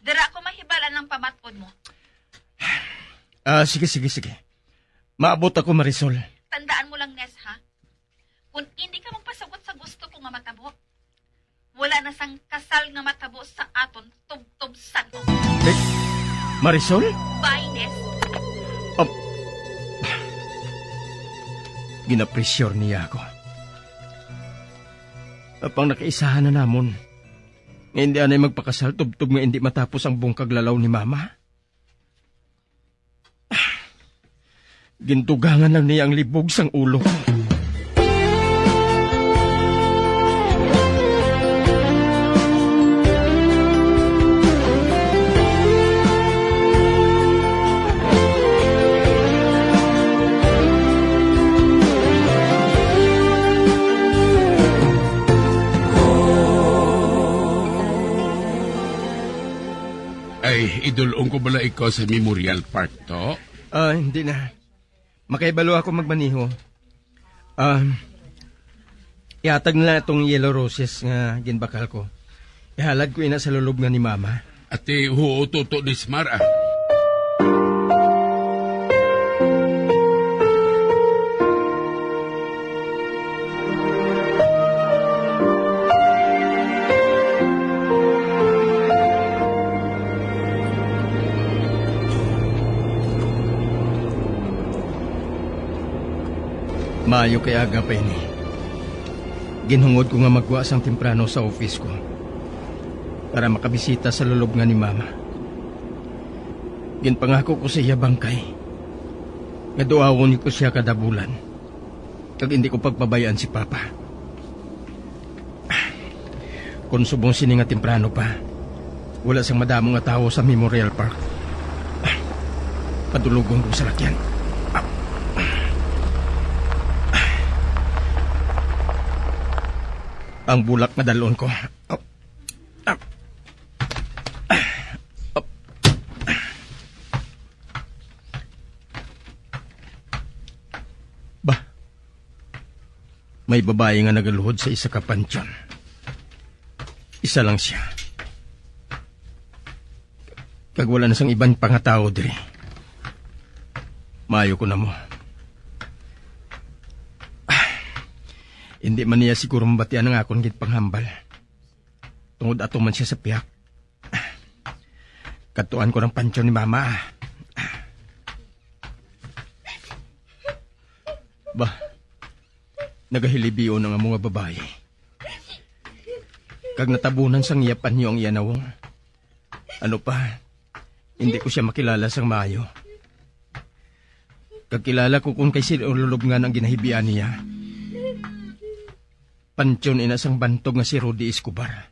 Dira ako mahibal-an ang pamat-od mo. Ah, sige, sige, sige. Maabot ako, Marisol. Tandaan mo lang, Nes, ha? Kung hindi ka magpasugot sa gusto ko nga matabo, wala na sang kasal nga matabo sa aton tubtob san-o. Eh, Marisol? Bye, Nes. Um, ginapressure niya ako. Apang nakaisahan na namon nga hindi anay magpakasal tubtob nga hindi matapos ang bungkag lalaw ni Mama. Gindugangan lang niya ang libog sang ulo ko. Ay, idul-ong ko bala ikaw sa Memorial Park to? Ah, hindi na. Makahibalo ako magmaneho. Ah, ihatag na lang atong yellow roses nga ginbakal ko. Ihalad ko ina sa lulubngan ni Mama. Ati, huo, tuto, Nismar, ah. Maayo kay aga pa ini. Ginhungod ko nga magwa sang temprano sa office ko para makabisita sa lulubngan ni Mama. Ginpangako ko sa iya bangkay nga duawon ko siya kada bulan, kag hindi ko pagpabay-an si Papa. Kon subong sini nga temprano pa, wala sang madamo nga tawo sa Memorial Park. Padulogon ko sa lakyan. Ang bulak nga dalon ko. Ba, may babayi nga nagaluhod sa isa ka pansyon. Isa lang siya. Kag wala na sang iban pa nga tawo diri. Maayo ko na mo. Ah, hindi man niya siguro mabatian ang akon ginpanghambal. Tungod ato man siya sa pihak. Kadtuan ko ang pansyon ni Mama. Ba, nagahilibion ang amo nga babayi. Kag natabunan sang iya panyo ang iya nawong. Ano pa, hindi ko siya makilala sang maayo. Kag kilala ko kon kay sin-o lulubngan ang ginahibian niya. Pansyon ina sang bantog nga si Rudy Escobar.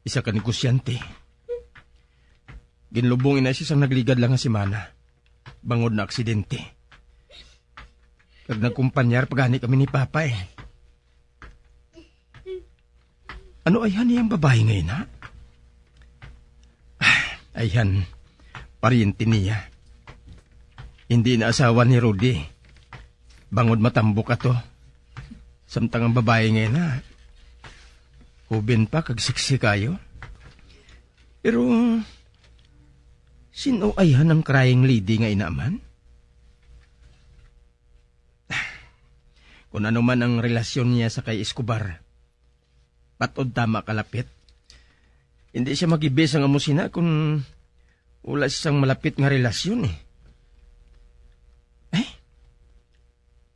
Isa ka negosyante. Ginlubong ina siya sang nagligad lang nga semana, bangod na aksidente. Kag nagkumpanyar pa gani kami ni Papa, eh. Ano ayhan niya ang babayi nga ina? Ah, ayhan, paryente niya. Hindi na asawa ni Rudy. Bangod matambok ato. Samtang ang babayi nga ina, huben pa kag sexy kayo. Pero, Sin-o ayhan ang crying lady nga ina man? Kung ano man ang relasyon niya sa kay Escobar, patod tama kalapit. Hindi siya magibi sang amo sina kung wala siyang malapit nga relasyon, eh. Eh?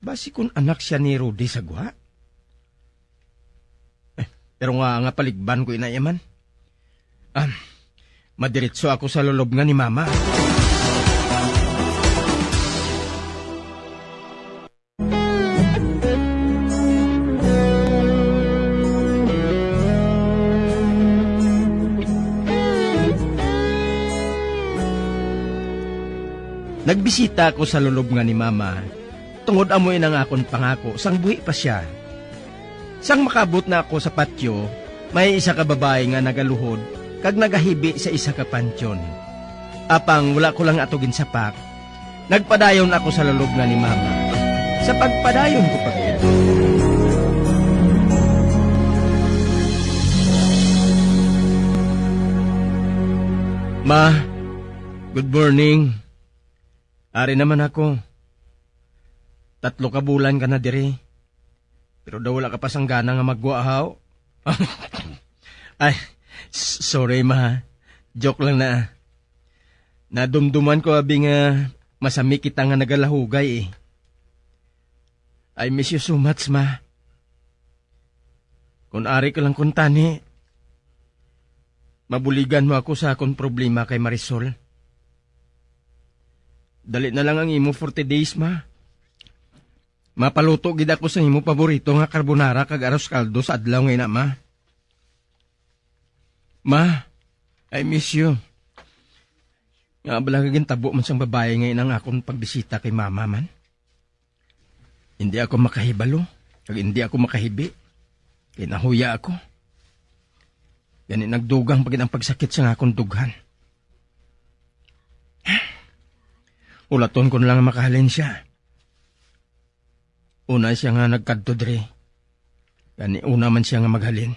Basi kung anak siya ni Rudy sa gwa? Eh, pero nga, nga paligban ko ina iya man. Ah, madiretso ako sa lulubngan ni Mama. Nagbisita ako sa lulubngan ni Mama, tungod amo ini ang akon pangako sang buhi pa sia. Sang makaabot na ako sa patyo, may isa ka babayi nga nagaluhod kag nagahibi sa isa ka pantyon. Apang wala ko lang ato ginsapak, nagpadayon ako sa lulubngan ni Mama. Sa pagpadayon ko pa gid. Ma, good morning. Ari naman ako. Tatlo ka bulan ka na diri. Pero daw wala ka pa sang gana nga magwa, haw? Ay, s-, sorry, ma. Joke lang na. Nadumduman ko, abi, nga masami kita nga nagalahugay, eh. I miss you so much, ma. Kung ari ka lang kuntani, mabuligan mo ako sa akon problema kay Marisol. Dali na lang ang imo forty days, ma. Mapaluto gid ako sa imo paborito nga carbonara kag arroz caldo sa adlaw nga ina, ma. Ma, I miss you. Nga bala ka gintabo man sang babayi nga inang akon pagbisita kay mama man. Hindi ako makahibalo, kag hindi ako makahibi. Kay nahuya ako. Gani nagdugang pa gid ang pagsakit sa akon dughan. Ulaton ko na lang nga makahalin siya. Una siya nga nagkadto diri. Gani una man siya nga maghalin.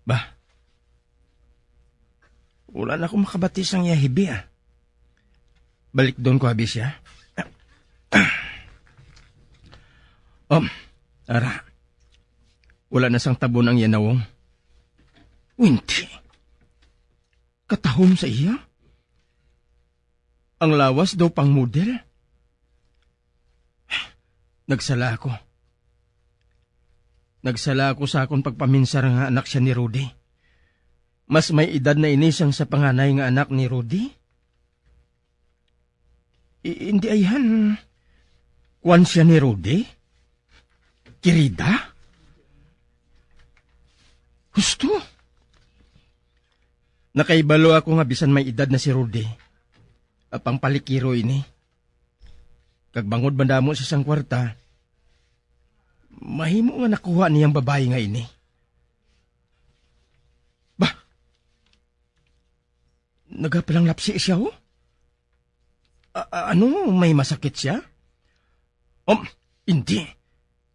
Bah, wala na ako makabati sang iya hibi, ah. Balikdon ko abi siya. Um, ara. Wala na sang tabon ang iya nawong. Winti. Katahom sa iya? Ang lawas daw pang model? Nagsala ako. Nagsala ako sa akon pagpaminsar nga anak siya ni Rudy. Mas may edad na ini sang sa panganay nga anak ni Rudy. I-, hindi ayhan. Kuwan siya ni Rudy? Kirida? Husto? Nakaibalo ako nga bisan may edad na si Rudy, apang palikiro ini. Kag bangod madamo siya sang kwarta, mahimo nga nakuha niyang babayi nga ini. Bah, nagapalanglapsi siya, oh. A-, a-, ano, may masakit siya? Um, hindi.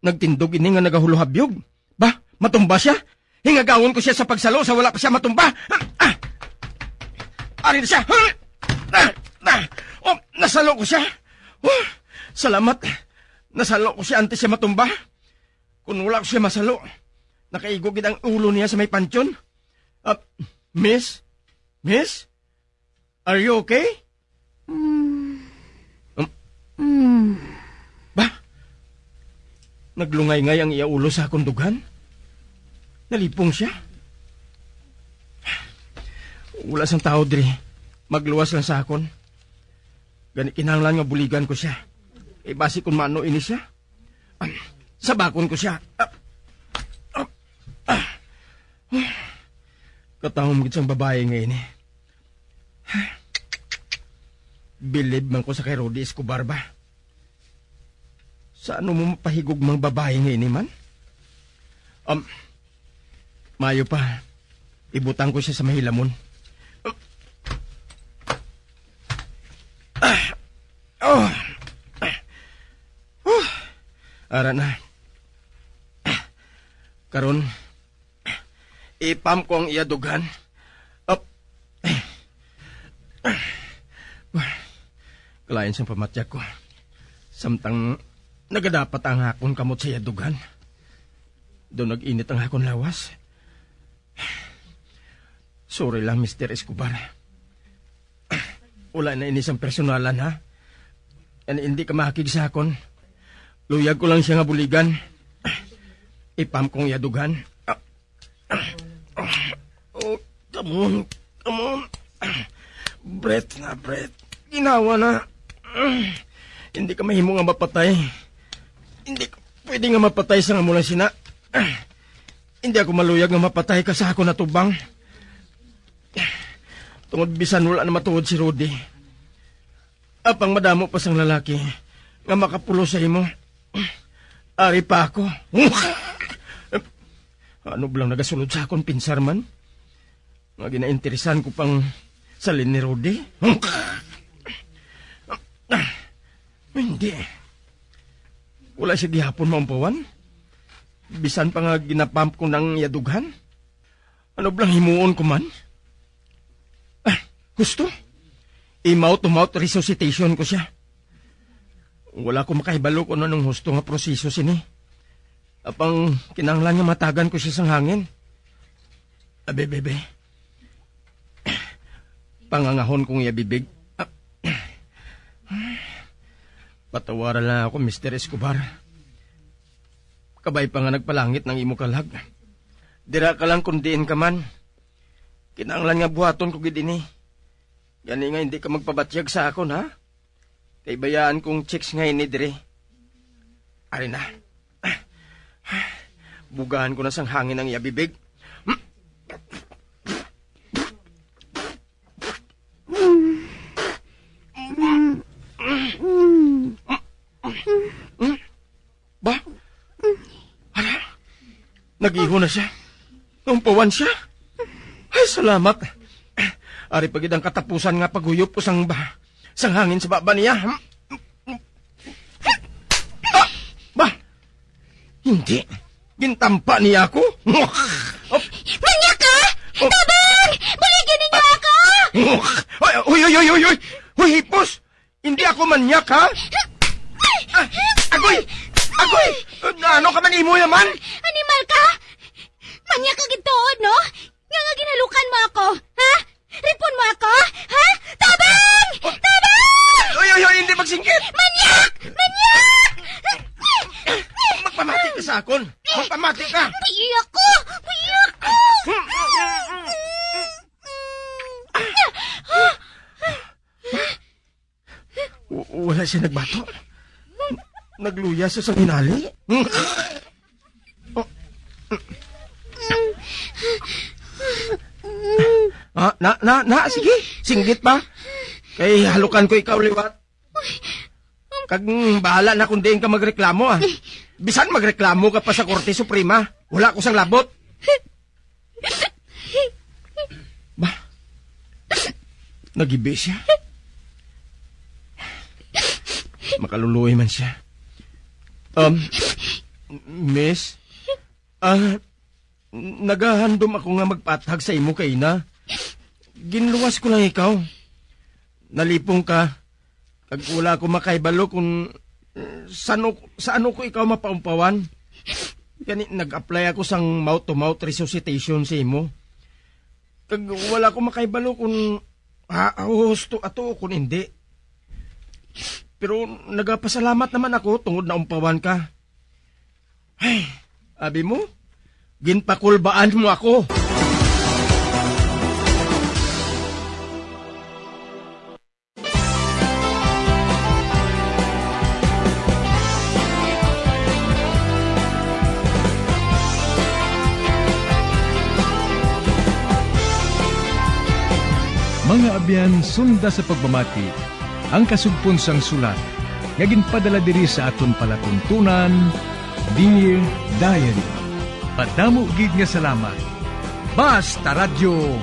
Nagtindog ini nga nagahuluhabyog. Bah, matumba siya. Hingagawon ko siya sa pagsalo sa wala pa siya matumba. Ah, ah. Ari na siya. Ah, ah. Oh, nasalo ko siya. Oh, salamat. Nasalo ko siya antes siya matumba. Kung wala ko siya masalo, nakaigo gid ang ulo niya sa may pantyon. Ah, miss? Miss? Are you okay? Mm. Um, Mm. Ba? Naglungay-ngay ang iya ulo sa akong dughan. Nalipong siya. Wala sang tao diri. Magluwas lang sa akon. Gani kinahanglan nga buligan ko siya. Kay basi kung maano ini siya. Sabakon ko siya. Ah, ah, ah. Katahom gid sang babayi nga ini. Bilib man ko sa kay Rudy Escobar ba? Sa ano mo mapahigugmang babayi nga ini man? Um, mayo pa. Ibutang ko siya sa mahilamon. Ah, oh. Huh. Ara na. Karon, ipam ko ang iya dughan. Up. Kalain sang pamatyag ko. Samtang nagadapat ang akon kamot sa iya dughan. Daw nag-init ang akon lawas. Sorry lang, Mister Escobar. Wala na ini sang personalan, ha? Yan, hindi ka mahakig sa akon. Luyag ko lang siya nga buligan. Ipam kong iya dughan. Oh, come on. Come on. Breath na, breath. Ginawa na. Hindi ka mahimo nga mapatay. Hindi ka pwede nga mapatay sa nga mula sina. Hindi ako maluyag nga mapatay ka sa akon atubang. Tungod bisan wala na matuod si Rudy. Apang madamo pa sang lalaki nga makapulos sa imo. Ari pa ako. Ano bala ang nagasulod sa akon, pinsar man? Nga ginainteresan ko pang salin ni Rudy? Hindi. Wala siya gihapon maumpawan. Bisan pa nga ginapump ko ng iya dughan. Ano bala ang himuon ko man? Ah, husto? I-mouth to mouth resuscitation ko siya. Wala ko makahibalo kung anong husto nga proseso sini. Apang kinahanglan nga matagan ko siya sang hangin. Abi, bebe. Pangangahon kong iya bibig. Ah. Patawaran lang ako, Mister Escobar. Kabay pa nga nagpalangit ng imo kalag. Dira ka lang kung diin ka man. Kinahanglan nga buhaton ko gid ini. Gani nga hindi ka magpabatyag sa akon, ha? Kay bayaan kong chicks nga ini diri. Ari na. Bugahan ko na sang hangin ang iya bibig. Ba? Ara? Nag-iho na siya. Naumpawan siya. Ay, salamat. Ari pa gid ang katapusan nga paghuyop ko sang ba, sang hangin sa baba niya. Ah! Ba? Hindi. Gintampa niya ako. Manyak ka! Oh. Tabang! Buligyan ninyo ako! Hoy, hoy, hoy, hoy, hoy! Hoy, hipos! Hindi ako manyak, ha? Ah, agoy! Agoy! Na ano ka man, imo naman? Animal ka! Manyak ka gid tuod, no? Nga nga ginalukan mo ako, ha? Ripon mo ako, ha? Tabang! Tabang! Uy, uy, uy, hindi magsinggit! Manyak! Manyak! Magpamati ka sa akon! Magpamati ka! Buyi ako! Buyi ako! W- wala siya nagbato. Nagluya sa sanginali. Oh. Ah, na, na, na, sige. Singgit pa. Kay halukan ko ikaw liwat. Kag, mm, bahala na kung diin ka magreklamo, ah. Bisan magreklamo ka pa sa Korte Suprema, wala ko sang labot. Ba? Nagibi siya? Makaluluoy man siya. Um, miss, ah, nagahandom ako nga magpaathag sa imo kaina. Ginluwas ko lang ikaw. Nalipong ka. Kag wala ako makahibalo kung, eh, saan, saan ko ikaw mapaumpawan. Gani, nag-apply ako sang mouth-to-mouth resuscitation sa imo. Kag wala ko makahibalo kung ha, husto ato o kung hindi. Pero nagapasalamat naman ako tungod naumpawan ka. Ay, abi mo, ginpakulbaan mo ako. Mga abyan, sunda sa pagpamati ang kasugpon sang sulat nga ginpadala diri sa aton palatuntunan, Dear Diary. Madamo gid nga salamat. Basta Radyo,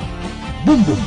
Bumbong.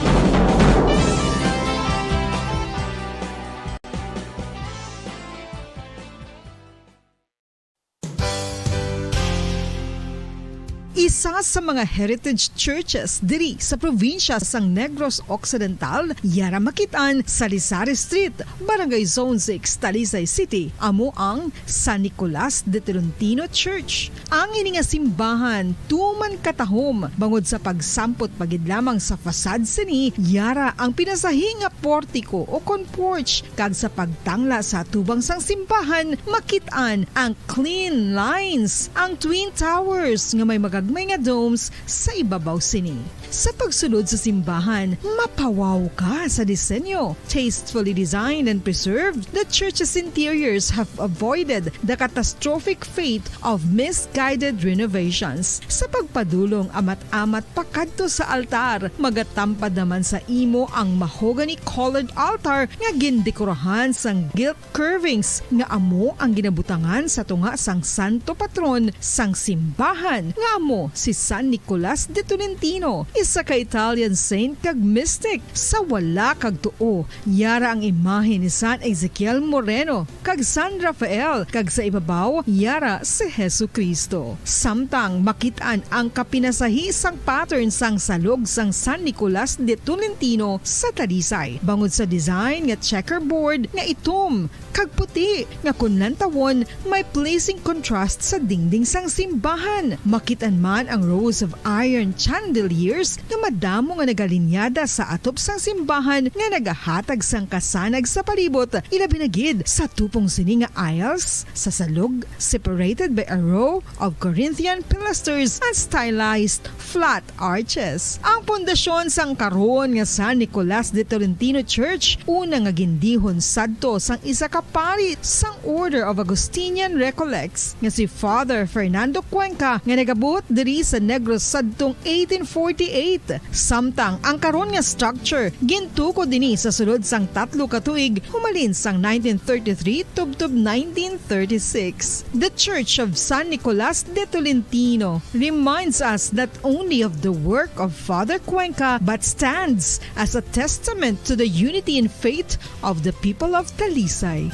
Isa sa mga heritage churches diri sa probinsya sang Negros Occidental, yara makit-an sa Lisari Street, Barangay Zone six, Talisay City, amo ang San Nicolas de Tolentino Church. Ang ini nga simbahan tuman katahom bangod sa pagsampot pa gid lamang sa facade sini, yara ang pinasahi nga portiko o kon porch, kag sa pagtangla sa atubang sang simbahan, makit-an ang clean lines, ang twin towers nga may magagmay nga domes sa ibabaw sini. Sa pagsulod sa simbahan, mapawaw ka sa disenyo. Tastefully designed and preserved, the church's interiors have avoided the catastrophic fate of misguided renovations. Sa pagpadulong amat-amat pakadto sa altar, magatampad naman sa imo ang mahogany-colored altar nga gindekorahan sang gilt curvings nga amo ang ginabutangan sa tunga sang santo patron sang simbahan, nga amo si San Nicolas de Tolentino, isa ka Italian saint kag mystic. Sa wala kag tuo, yara ang imahe ni San Ezekiel Moreno kag San Rafael, kag sa ibabaw, yara si Jesu-Cristo. Samtang makit-an ang kapinasahi sang pattern sang salog sang San Nicolas de Tolentino sa Talisay, bangod sa design nga checkerboard nga itom kag puti, nga kon lantawon, may pleasing contrast sa dingding sang simbahan. Makit-an man ang rows of iron chandeliers nga madamo nga nagalinyada sa atop sang simbahan nga nagahatag sang kasanag sa palibot, ilabi na gid sa tupong sini nga aisles sa salog, separated by a row of Corinthian pilasters and stylized flat arches. Ang pundasyon sang karon nga San Nicolas de Tolentino Church, una nga gindihon sadto sang isa ka pari sang Order of Augustinian Recollects nga si Father Fernando Cuenca, nga nagabuot diri sa Negros sadtong eighteen forty-eight. Samtang ang karon nga structure gintukod ini sa sulod sang tatlo ka tuig, humalin sang nineteen thirty-three tubtob nineteen thirty-six. The Church of San Nicolas de Tolentino reminds us not only of the work of Father Cuenca, but stands as a testament to the unity in faith of the people of Talisay.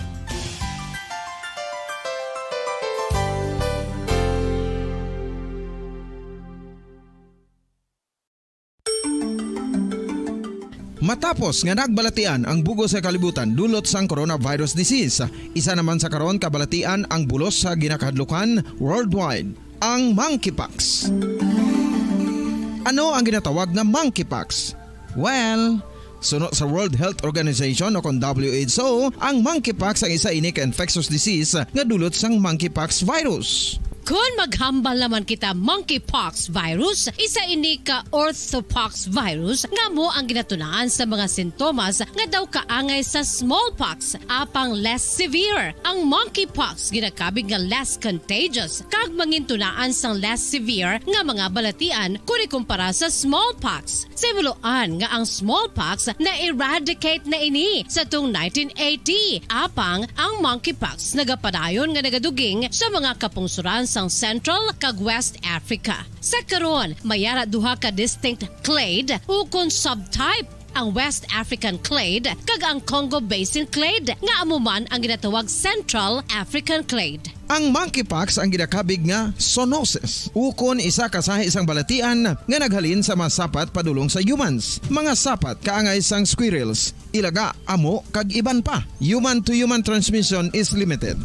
Matapos nga nagbalatian ang bug-os nga kalibutan dulot sang coronavirus disease, isa naman sa karon kabalatian ang bulos sa ginakahadlukan worldwide, ang monkeypox. Ano ang ginatawag nga monkeypox? Well, suno sa World Health Organization o kon W H O, ang monkeypox ang isa ini ka infectious disease nga dulot sang monkeypox virus. Kon maghambal naman kita monkeypox virus, isa ini ka orthopox virus nga amo ang ginatunaan sa mga sintomas nga daw kaangay sa smallpox, apang less severe. Ang monkeypox ginakabig nga less contagious kag mangintunaan sang less severe nga mga balatian kon ikumpara sa smallpox. Sa himuloan nga ang smallpox na-eradicate na ini sa tung nineteen eighty, apang ang monkeypox nagapadayon nga nagaduging sa mga kapungsoran sang Central kag West Africa. Sa karon, may ara duha ka distinct clade ukon subtype, ang West African clade kag ang Congo Basin clade, nga amo man ang ginatawag Central African clade. Ang monkeypox ang ginakabig nga zoonosis, ukon isa ka sahi sang balatian nga naghalin sa mga sapat padulong sa humans. Mga sapat kaangay sang squirrels, ilaga, amo, kag iban pa. Human to human transmission is limited.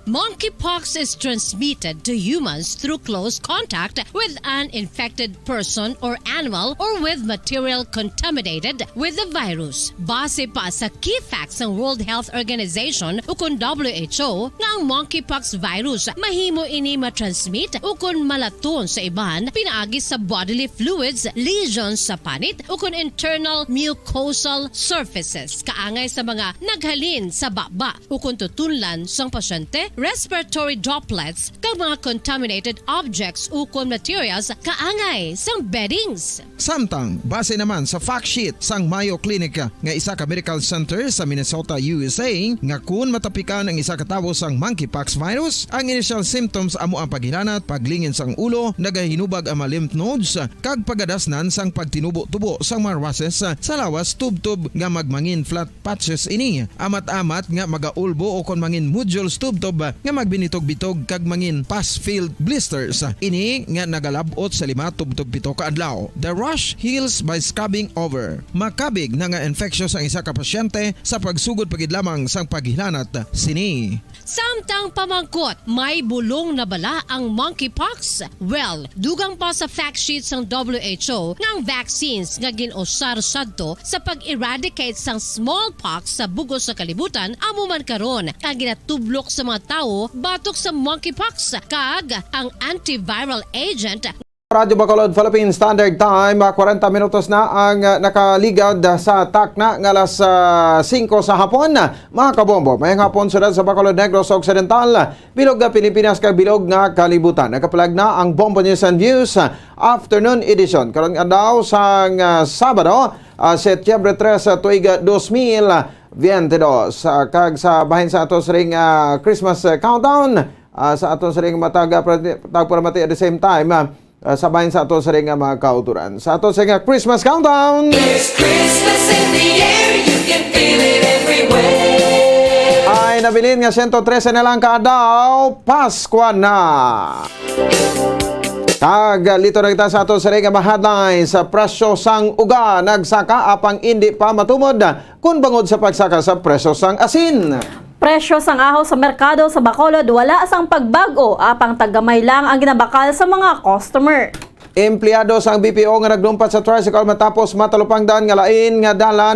Monkeypox is transmitted to humans through close contact with an infected person or animal or with material contaminated with the virus. Base pa sa key facts sang World Health Organization ukon W H O nga ang monkeypox virus mahimo ini matransmit ukon malaton sa iban pinaagi sa bodily fluids, lesions sa panit ukon internal mucosal surfaces kaangay sa mga naghalin sa baba ukon tutunlan sang pasyente, respiratory droplets, kag mga contaminated objects ukon materials kaangay sang beddings. Samtang, base naman sa fact sheet sang Mayo Clinic nga isa ka medical center sa Minnesota, U S A, nga kun matapikan ang isa ka tawo sang monkeypox virus, ang initial symptoms amo ang paghilanat, paglingin sang ulo, nagahinubag ang mga lymph nodes, kag pagadasnan sang pagtinubo-tubo sang mga rushes sa lawas tubtob nga magmangin flat patches ini. Amat-amat nga magaulbo o kon mangin nodules tubtob nga magbinitog-bitog kag mangin pus-filled blisters. Ini nga nagalab-ot sa lima tubtob pito ka adlaw. The rash heals by scrubbing over. Makabig na nga infectious ang isa ka pasyente sa pagsugod pa gid lamang sang paghilanat sini. Samtang pamangkot, may bulong na bala ang monkeypox? Well, dugang pa sa fact sheet sang W H O nga ang vaccines nga gin-usar sadto sa pag-eradicate sang smallpox sa bug-os nga kalibutan amo man karon ang ginatublok sa mga tawo batok sa monkeypox, kag ang antiviral agent Radyo Bacolod, Philippine Standard Time, ah, kwarenta minutos na ang, ah, nakaligad sa takna nga alas, ah, singko sa hapon. Mga kabombo, mayang hapon, syudad sa Bacolod, Negros Occidental, bilog nga Pilipinas, kag bilog nga kalibutan. Nakapalag na ang Bombo News and Views, ah, Afternoon Edition. Karon nga adlaw sang, ah, Sabado, ah, Setyembre tres, ah, tuig, ah, dos mil biyente dos. Ah, kag sa bahin sa ato siring, ah, Christmas, ah, countdown, ah, sa ato siring matag, ah, pra-, tagpalamati at the same time, ah, ah, sa bahin sa ato siring nga mga kauturan. Sa ato siring nga Christmas countdown. There's Christmas in the air, you can feel it everywhere. Ay, nabilin nga siyento trese na lang ka adlaw, Paskwa na. Kag liton na kita sa ato siring nga mga headlines. Sa presyo sang uga nagsaka apang indi pa matumod kun bangod sa pagsaka sa presyo sang asin. Presyo sang ahos sa merkado sa Bacolod wala sang pagbag-o, apang taggamay lang ang ginabakal sa mga customer. Empleyado sang B P O nga naglumpat sa tricycle matapos matalupangdan nga lain nga dalan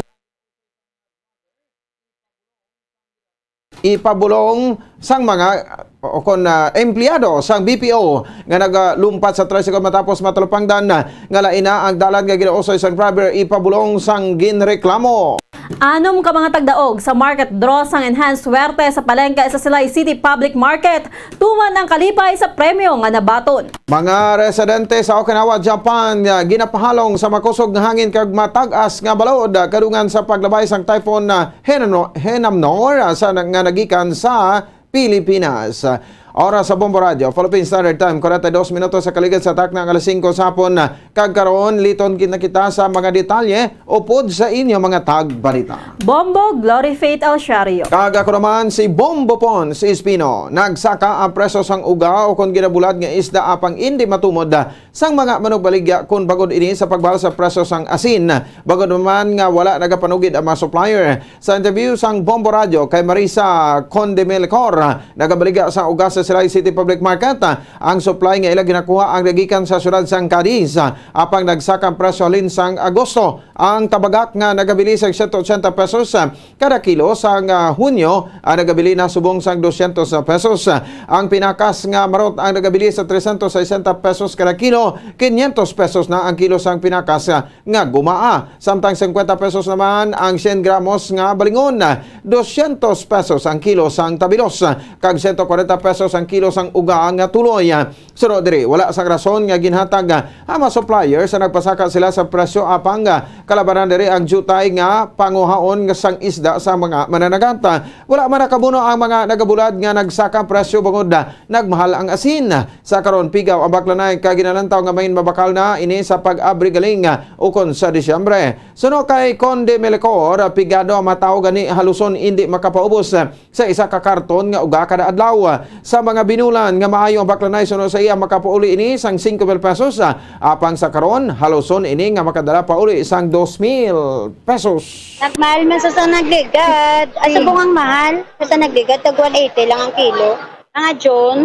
ipabulong sang mga, o kon, ah, empleyado sang B P O nga nagalumpat sa tricycle matapos matalupangdan nga lain na ang dalan nga ginausoy sang driver ipabulong sang ginreklamo. Anom ka mga tagdaog sa market draw sang Enhanced Suerte sa palengke sa Silay City Public Market tuman ang kalipay sa premyo nga nabaton. Mga residente sa Okinawa, Japan, nga ginapahalong sa makusog nga hangin kag matag-as nga balod, ah, kadungan sa paglabay sang Typhoon, ah, Henano-, Henamnor, ah, sa, nga nagikan sa Pilipinas. Oras sa Bombo Radio, Philippine Standard Time, kwarenta y dos minutos sa kaligad sa takna nga alas singko sa hapon. Kag karon, liton kita, kita sa mga detalye upod sa inyo mga tagbalita. Bombo, Glory Faith Alciario. Kag ako naman si Bombo Pons Espino. Nagsaka ang presyo sang uga o kon ginabulad nga isda apang indi matumod sang mga manugbaligya kon bangod ini sa pagbahal sa presyo sang asin. Bangod man nga wala nagapanugid ang mga supplier. Sa interview sang Bombo Radio kay Marisa Conde Melcor, nagabaligya sa uga sa Silay City Public Market, ang supply nga ila ginakuha ang nagikan sa siyudad sang Cadiz. Apang nagsaka ang presyo halin sang Agosto. Ang tabagak nga nagabili sang siyento ochenta pesos, ah, kada kilo, sang, ah, Hunyo, ang nagabili na subong sang dosyentos pesos. Ang pinakas nga marot ang nagabili sa tresyentos sesenta pesos kada kilo, kinyentos pesos na ang kilo sang pinakas, ah, nga gumaa. Samtang singkwenta pesos naman ang syen gramos nga balingon, dosyentos pesos ang kilo sang tabilos, kag sento kwarenta pesos ang kilo sang uga nga tuloy. Suno diri, wala sang rason nga ginhatag, ah, ang mga supplier sa nagpasaka sila sa presyo apang, ah, kalabanan diri ang diutay nga panguhaon nga sang isda sa mga mananagat. Wala man nakabuno ang mga nagabulad nga nagsaka presyo bangod, ah, nagmahal ang asin. Sa karon, pigaw ang baklanay kag ginalantaw nga may mabakal na ini sa pag-abri galing, ah, ukon sa Disyembre. Suno kay Conde Melecor, pigado ang mga tawo gani haluson indi makapaubos, ah, sa isa ka karton nga uga kada adlaw. Sa mga binulan nga maayo ang baklanay, suno sa iya, makapauli ini sang singko mil pesos, ah, apang sa karon, haluson ini nga makadala pauli sang dos mil pesos. Nagmahal man sa, sa nagligad. Ay, subong ang mahal. Sa nagligad, tag one eighty lang ang kilo. Mga June,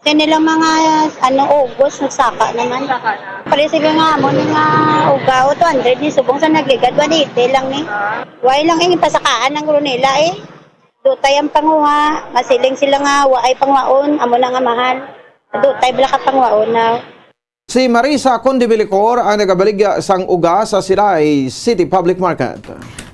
sa nilang mga, ano, August, nagsaka naman. Pare sila nga, amo ni nga uga, o two hundred ni subong sa nagligad, one eighty lang ni. Way lang ang pasakaan ng nila eh. Dutay ang panguha, masiling sila nga waay pangwaon, amo na nga mahal. Dutay bala ka pangwaon na. Si Marisa Conde Villicor ang nagabaligya sang uga sa Silay City Public Market.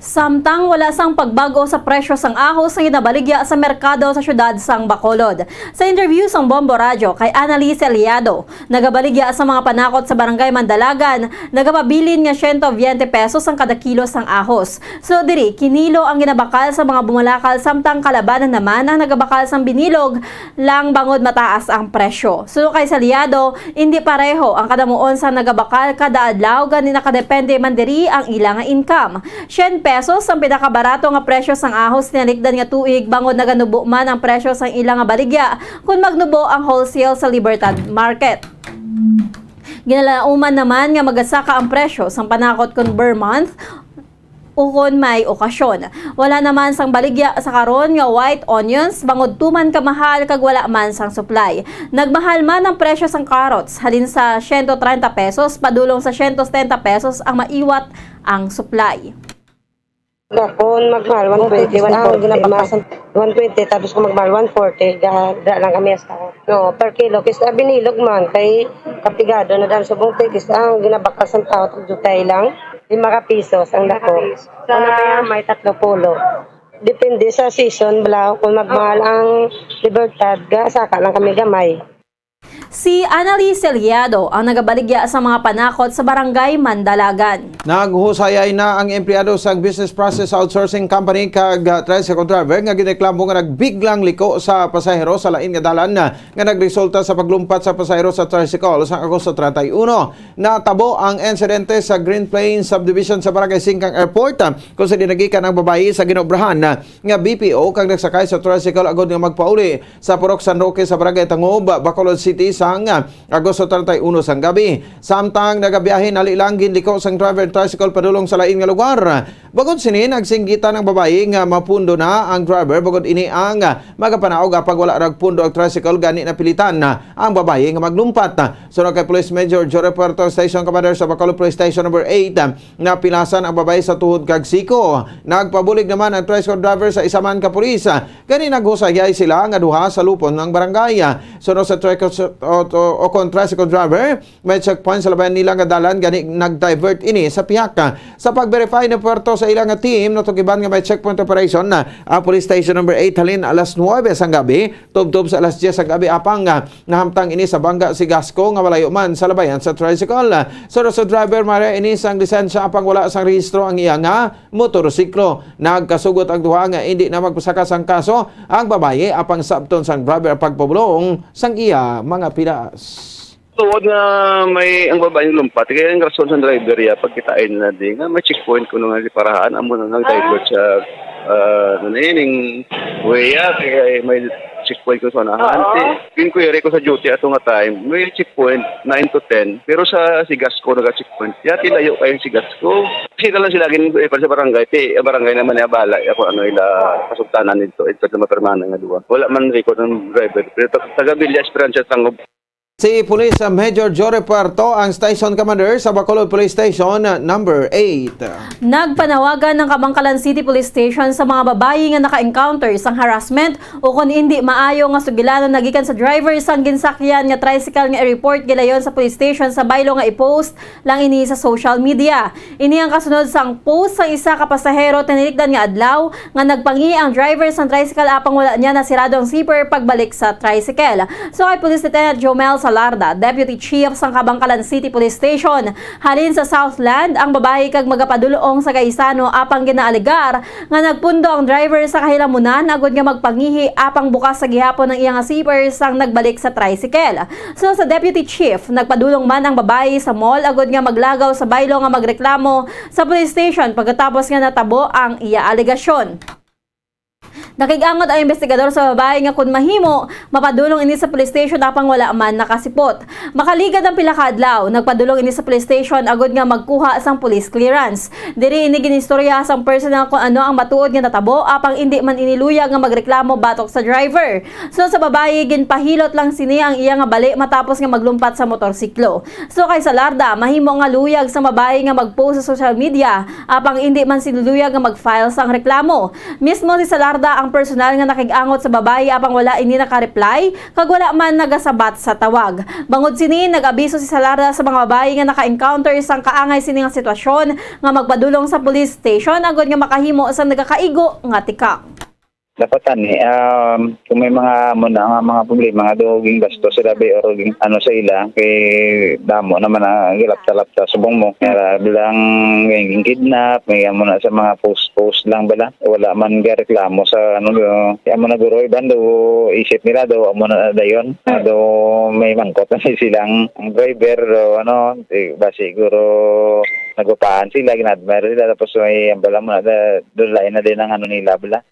Samtang wala sang pagbag-o sa presyo sang ahos nga ginabaligya sa merkado sa siyudad sang Bacolod. Sa interview sang Bombo Radyo kay Annalise Eliado, nagabaligya sa mga panakot sa Barangay Mandalagan, nagapabilin nga siyento biyente pesos ang kada kilo sang ahos. So diri, kinilo ang ginabakal sa mga bumalakal, samtang kalabanan naman ang nagabakal sang binilog lang bangod mataas ang presyo. Suno kay Saliado, indi pareho ang kadamuon sa nagabakal kada adlaw, gani nakadepende man diri ang ila nga income. Syen pesos ang pinakabarato nga presyo sang ahos tinalikdan nga tuig, bangod naganubo man ang presyo sang ila nga baligya kon magnubo ang wholesale sa Libertad Market. Ginalauman naman nga magasaka ang presyo sang panakot kon ber month ukon may okasyon. Wala naman sang baligya sa karon nga white onions, bangod tuman ka mahal kag wala man sang supply. Nagmahal man ang presyo sang carrots, halin sa siyento treinta pesos padulong sa siyento setenta pesos ang maiwat ang supply. Kon magmahal, one twenty, one forty, mas one twenty, tapos kung magmahal, one forty, ga-, da lang kami sa, no, per kilo. Kis-, ah, binilog man, kay kapigado na dan subong, kis-, ang ginabakal sang tao, tag jutay lang, lima ka pisos ang dako. Sa ano kaya, may tatlo pulo. Depende sa season, bala, kung magmahal ang Libertad, ga, saka lang kami gamay. Si Annalise Celiado ang nagabaligya sa mga panakot sa Barangay Mandalagan. Naghusayay na ang empleyado sa Business Process Outsourcing Company kag, ah, tricycle driver nga ginreklamo nga nagbiglang liko sa pasahero sa lain nga dalan, ah, nga nagresulta sa paglumpat sa pasahero sa tricycle sa Agosto treinta y uno. Natabo ang insidente sa Green Plains Subdivision sa Barangay Singkang Airport, ah, kung sa dinagikan ang babayi sa ginobrahan, ah, nga B P O kag nagsakay sa tricycle agod nga magpauli sa Purok San Roque sa Barangay Tangob, Bacolod City, sang Agosto treinta y uno sang gabi. Samtang nagabiyahe, nalilang ginliko sang driver tricycle padulong sa lain nga lugar. Bangod sini, nagsinggitan ang babayi nga mapundo na ang driver, bangod ini ang magapanaog apang wala ragpundo ang tricycle, gani napilitan ang babayi nga maglumpat. Suno kay Police Major Joe Repuerto, Station Commander sa Bacolod Police Station Number eight, napilasan ang babayi sa tuhod kag siko. Nagpabulig naman ang tricycle driver sa isa man ka pulis. Gani naghusayay sila nga duha sa lupon ng barangay. Suno sa tricycle, o, o, o kon tricycle driver, may checkpoint sa labayan nila nga dalan, gani nag-divert ini sa pihak. Sa pag-verify ni Puerto sa ilang team, natugiban nga may checkpoint operation ang Police Station Number eight halin alas nuebe sang gabi tubtob sa alas diyes sang gabi, apang, ah, nahamtang ini sa Bangga Sigasco nga malayo man sa labayan sa tricycle. Sa, sa driver, may-ara ini sang lisensya apang wala sang rehistro ang iya nga motorsiklo. Nagkasugot ang duha nga indi na magpasaka sang kaso ang babayi apang sabton sang driver ang pagpabulong sang iya mga pilas. Tuod nga may ang babayi lumpat, kaya ang rason sa driver ya, pagkitain na di nga may checkpoint kuno nga giparahan, amo na nag-divert sa, ah, ano na yun, yung way ya, kaya may checkpoint ko sa unahan. Oo. Ti, inquiry ko sa duty ato nga time, may checkpoint nine to ten, pero sa Sigasco naga-checkpoint. Ya, ti layo kayo ang Sigasco. Sila lang sila gin-, eh, sa barangay, ti, ang barangay naman niya bala, ako ano ila kasugtanan dito, ito sa mapermana nga duwa. Wala man record ng driver, pero tag-, taga Villa Esperanza, Tangob. Si Police Major Jory Puerto ang Station Commander sa Bacolod Police Station Number eight. Nagpanawagan ang Kabankalan City Police Station sa mga babayi nga naka-encounter sang harassment o kon indi maayo nga sugilanon na gikan sa driver sang ginsakyan nga tricycle nga i-report gilayon sa police station sa baylo nga i-post lang ini sa social media. Ini ang kasunod sang post sang isa ka pasahero tinilikdan nga adlaw nga nagpangi ang driver sang tricycle apang wala niya nasirado ang zipper pagbalik sa tricycle. So kay Police Lieutenant Jomel Salarda, Deputy Chief sang Kabankalan City Police Station, halin sa Southland ang babayi kag magapadulong sa Gaisano apang ginaalegar nga nagpundo ang driver sa kahilamunan agud nga magpangihi apang bukas sa gihapon ang iya nga zipper sang nagbalik sa tricycle. So sa Deputy Chief, nagpadulong man ang babayi sa mall agud nga maglagaw sa baylo nga magreklamo sa police station pagkatapos nga natabo ang iya alegasyon. Nakig-angot ang investigador sa babayi nga kun mahimo, mapadulong ini sa police station apang wala man nakasipot. Makaligad ang pila ka adlaw, nagpadulong ini sa police station agud nga magkuha sang police clearance. Diri ini ginistorya sang personnel kon ano ang matuod nga natabo, apang indi man ini luyag nga magreklamo batok sa driver. So, sa babayi, ginpahilot lang sini ang iya nga bali matapos nga maglumpat sa motorsiklo. So, kay Salarda, mahimo nga luyag sa babayi nga mag-post sa social media, apang indi man sini luyag nga mag-file sang reklamo. Mismo si Salarda ang personal nga nakig-angot sa babayi apang wala ini naka-reply, kag wala man nagasabat sa tawag. Bangod sini, nag-abiso si Salarda sa mga babayi nga naka-encounter sang kaangay sini nga sitwasyon nga magpadulong sa police station agud nga makahimo sang nagakaigo nga tikang. Dapat ani, um, kung may mga amo na nga mga problema nga daw gingasto sila, be, or gin-, ano sa ila, kay damo naman ang gilapta-lapta subong mo. Kaya bilang may kidnap, may amo na sa mga post-post lang bala. Wala man gareklamo sa ano, do. Kaya amo na guro, iban do, isip nila do, amo na dayon. Ah, do may mangkot na silang ang driver, do, ano, eh, ba siguro nagupahan sila, ginadmire sila, tapos may ambala mo na, da-, do lain na din ang ano nila, bala.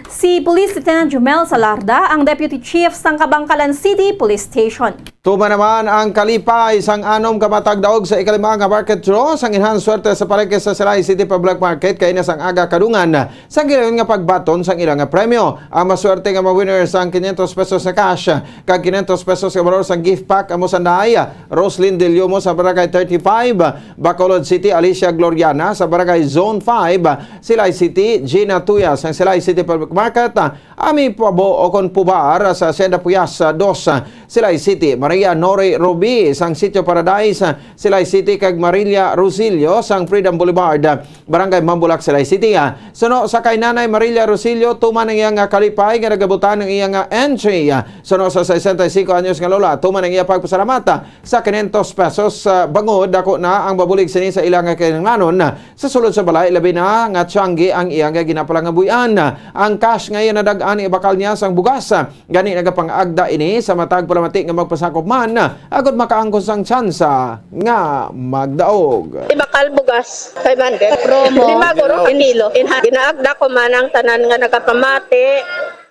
Si Police Lieutenant Jumel Salarda ang Deputy Chief sang Kabangkalan City Police Station. Tuman naman ang kalipay sang anom ka matag daog sa ikalima nga market draw sang Enhanced Swerte sa Palengke sa Silay City Public Market kaina sang aga kadungan sang gilayon nga pagbaton sang ila nga premyo. Ang maswerte nga ma-winner sang quinientos pesos nga cash kag quinientos pesos nga balor sang gift pack amo sanday Roslyn Deliomo sa Barangay thirty-five, Bacolod City, Alicia Gloriana sa Barangay Zone five, Silay City, Gina Tuyas sang Silay City Public Market, Ami Puabo o kon Pubar sa Hacienda Puyas, ah, dos, ah, Silay City, Maria Nori Rubi sang Sitio Paradise, ah, Silay City, kag Marilia Rosilio sang Freedom Boulevard, ah, Barangay Mambulak, Silay City, ah. Suno sa kay Nanay Marilia Rosilio, tuman ang iya nga kalipay nga nagabutang ang iya nga entry, ah. Suno sa sesenta y cinco anyos nga lola, tuman ang iya pagpasalamat, ah, sa quinientos pesos, ah, bangod dako na ang mabulig sini sa ila nga kinahanglanon, ah, sa sulod sa balay, labi na nga tiyanggi ang iya nga ginapalangabuy-an. Ang cash nga iya nadag-an ibakal niya sang bugas. Gani nagapangagda ini sa matag palamati nga magpasakop man, agod makaangkon sang tsansa nga magdaog. Ibakal bugas kay man. Promo. Lima guro ka kilo. Inha-, ginaagda ko man ang tanan nga nagapamati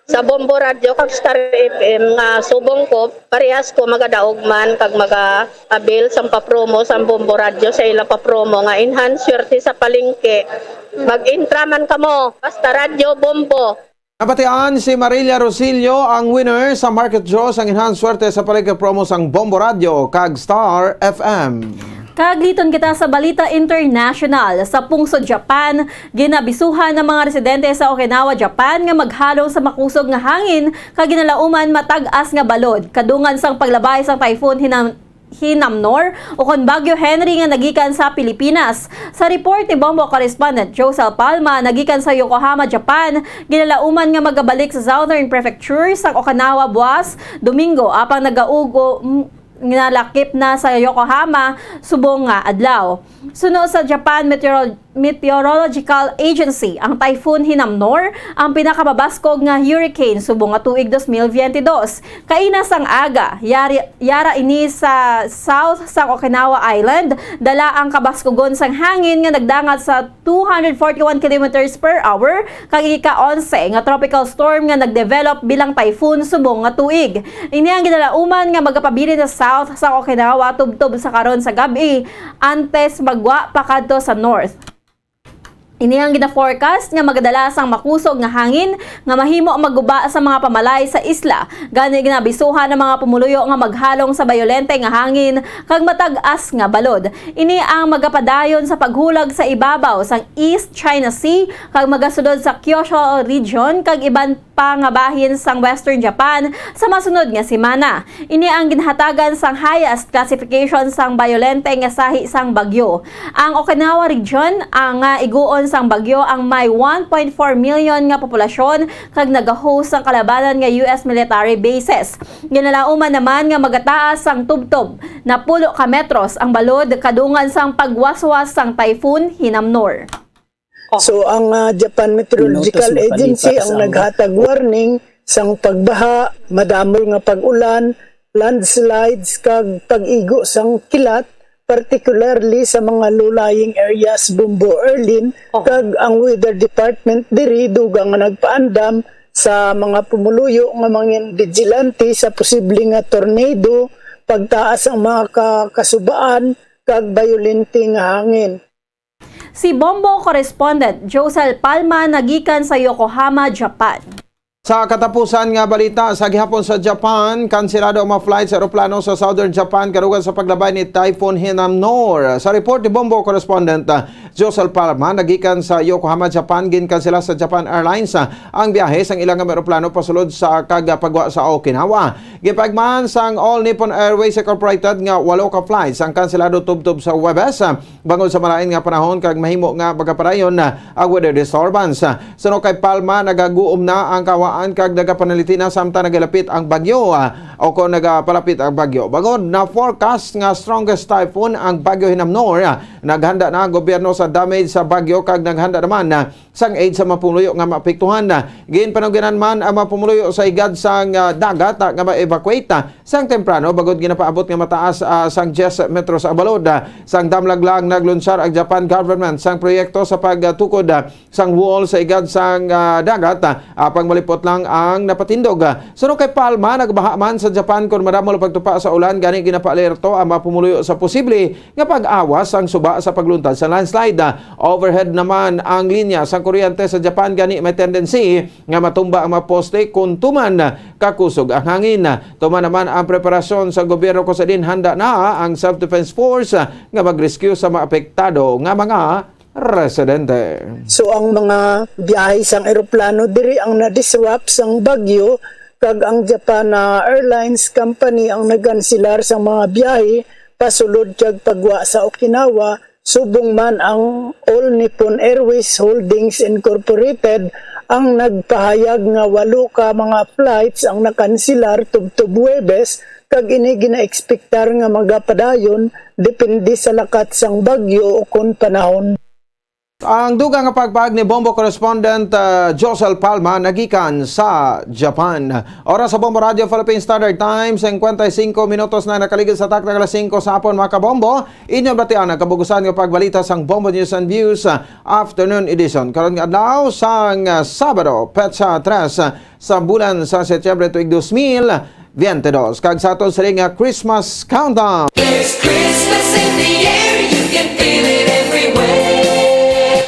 sa Bombo Radyo kag Star F M nga subong ko, parehas ko magadaog man kag maga-avail sang pa-promo sang Bombo Radyo sa ila pa-promo nga Enhance Swerte sa Palengke. Mag-intra man kamo, basta Radyo Bombo. Nabatian si Marilia Rosillo ang winner sa market draw sang Enhance Swerte sa Palengke promo sang Bombo Radyo kag Star F M. Kagliton kita sa balita international. Sa pungsod Japan, ginabisuhan ang mga residente sa Okinawa, Japan, nga maghalong sa makusog nga hangin kag ginalauman matag-as nga balod kadungan sang paglabay sang Typhoon Hinam-, Hinamnor o kon Bagyo Henry nga nagikan sa Pilipinas. Sa report ni Bombo correspondent Josel Palma, nagikan sa Yokohama, Japan, ginalauman nga magabalik sa Southern Prefecture sang Okinawa buas Domingo, apang nagaugo, nalakip na sa Yokohama subong nga adlaw. Suno sa Japan Meteorol-, Meteorological Agency, ang Typhoon Hinamnor ang pinakamabaskog nga hurricane subong nga tuig dos mil biyente dos. Kaina sang aga, yari, yara ini sa south sang Okinawa Island. Dala ang kabaskogon sang hangin nga nagdangat sa two hundred forty-one kilometers per hour kag ika-onse nga tropical storm nga nagdevelop bilang typhoon subong nga tuig. Ini ang ginalauman nga magapabilin sa south sa Okinawa tubtob sa karon sa gab-i, antes magwa pa kadto sa north. Ini ang gina-forecast nga magadala sang makusog nga hangin nga mahimo magguba sa mga pamalay sa isla. Gani, ginabisuhan ang mga pumuluyo nga maghalong sa bayolente nga hangin kag matag-as nga balod. Ini ang magapadayon sa paghulag sa ibabaw sang East China Sea kag magasulod sa Kyushu Region kag iban pa nga bahin sang Western Japan sa masunod nga semana. Ini ang ginhatagan sang highest classification sang bayolente nga sahi sang bagyo. Ang Okinawa Region, ang, ah, iguon sang bagyo, ang may one point four million nga populasyon kag nagahost sang kalabanan nga U S military bases. Ginalauman naman nga magataas sang tubtob napulo ka metros ang balod kadungan sang pagwaswas sang Typhoon Hinamnor. So, ang, ah, Japan Meteorological Agency ang naghatag warning sang pagbaha, madamol nga pag-ulan, landslides, kag pag-igo sang kilat, particularly sa mga low-lying areas, Bombo, Erlin, kag ang Weather Department diri dugang nga nagpaandam sa mga pumuluyo nga mangin-, vigilante sa posible nga tornado, pagtaas ang mga ka-, kasubaan, kag bayolente nga hangin. Si Bombo correspondent Josel Palma nagikan sa Yokohama, Japan. Sa katapusan nga balita, sa gihapon sa Japan, kanselado ang mga flight sa eroplano sa Southern Japan kadugang sa paglabay ni Typhoon Hinnamnor. Sa report ni Bombo correspondent, ah, Josel Palma, nagikan sa Yokohama, Japan, ginkansela sa Japan Airlines, ah, ang biyahe sang ilang mga eroplano pasulod sa kag pagwa sa Okinawa. Gipahayag man sang All Nippon Airways Incorporated nga walo ka flights ang kanselado tubtob sa Huwebes, ah, bangod sa malain nga panahon kag mahimo nga magapadayon, ah, ang weather disturbance. Suno kay Palma, nagaguom na ang kawaan kag nagapanaliti na samtang nagalapit ang bagyo, ah, o kon nagapalapit ang bagyo. Bangod na forecast nga strongest typhoon ang Bagyo Hinnamnor, ah, naghanda na ang gobyerno sa damage sa bagyo kag naghanda naman, ah, sang aid sa mga pumuluyo nga maapektuhan. Ginpanugyanan man ang mga pumuluyo sa higad sang, ah, dagat, ah, nga ma-evacuate, ah, sang temprano bangod ginapaabot nga mataas, ah, sang diyes metros ang balod. Ah, sang damlag lang naglunsar ang Japan government sang proyekto sa pagtukod, ah, sang wall sa higad sang, ah, dagat, ah, apang malipot lang ang napatindog. Ah, suno kay Palma, nagbaha man sa Japan kon madamo ang pagtupa sa ulan, gani ginapaalerto ang mga pumuluyo sa posible nga pag-awas sang suba sa pagluntad sa landslide. Ah, overhead naman ang linya sang kuryente sa Japan, gani may tendency nga matumba ang mga poste kon tuman kakusog ang hangin. Tuman naman ang preparasyon sa gobyerno, kung sa diin handa na ang Self-Defense Force nga mag-rescue sa mga apektado nga mga residente. So, ang mga biyahe sang eroplano diri ang na-disrupt sang bagyo, kag ang Japan, ah, Airlines Company ang nagkansilar sang mga biyahe pasulod kag pagwa sa Okinawa, subong man ang All Nippon Airways Holdings Incorporated ang nagpahayag nga walo ka mga flights ang nakansilar tubtob Huwebes, kag ini ginaekspektar nga magapadayon depende sa lakat sang bagyo ukon panahon. Ang dugang nga pagpahayag ni Bombo correspondent, ah, Josel Palma, nagikan sa Japan. Oras sa Bombo Radio Philippine Standard Time, singkwenta y singko minutos na nakaligid sa taktak alas singko sa hapon, mga kabombo. Inyo batian ang kabugusan nga pagbalita sang Bombo News and Views, ah, Afternoon Edition. Karon nga adlaw sang, ah, Sabado, petsa tres, ah, sa bulan sa Setyembre tuig dos mil biyente dos. Kag sa aton siling nga Christmas Countdown. There's Christmas in the air, you can feel it everywhere.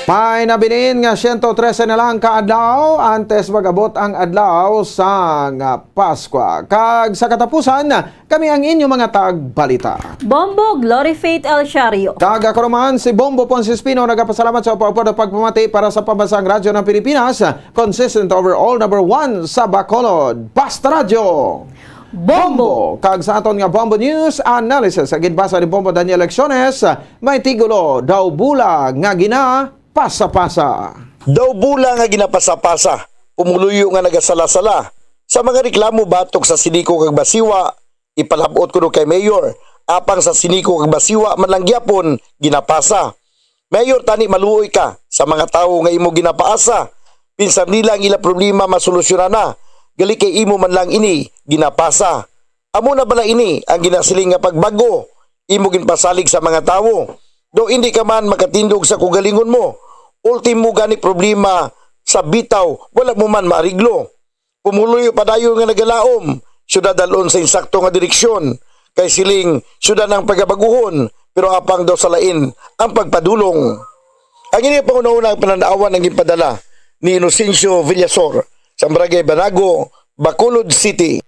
May nabilin nga siyento trese na lang ka adlaw antes mag-abot ang adlaw sang Paskwa. Kag sa katapusan, kami ang inyo mga tagbalita. Bombo Glory Faith El Shario. Kag ako naman, si Bombo Ponce Espino, nagapasalamat sa upod-upod nga pagpamati para sa Pambansang Radyo ng Pilipinas, consistent overall number one sa Bacolod. Basta Radyo! Bombo! Kag sa aton nga Bombo News Analysis, ang ginbasa ni Bombo Daniel Lecciones, may titulo, Daw Bula nga Ginapasa-pasa. Daw bula nga ginapasa-pasa, pumuluyo nga nagasala-sala sa mga reklamo batok sa Celeco kag Basiwa, ipalab-ot kuno kay Mayor, apang sa Celeco kag Basiwa man lang gyapon ginapasa. Mayor, tani maluoy ka sa mga tawo nga imo ginapaasa, pinsan nila ang ila problema masolusyonan na, gali kay imo man lang ini ginapasa. Amo na bala ini ang ginasiling nga pagbag-o, imo ginpasalig sa mga tawo? Daw indi ka man makatindog sa kaugalingon mo, ultimo gani problema sa bitaw, wala mo man maariglo. Pumuluyo padayon nga nagalaom, siyudad dal-on sa insakto nga direksyon, kay siling siyudad ang pagabaguhon, pero apang daw sa lain ang pagpadulong. Ang ini panghunahuna ang panan-awan ang ginpadala ni Inocencio Villasor sa Barangay Banago, Bacolod City.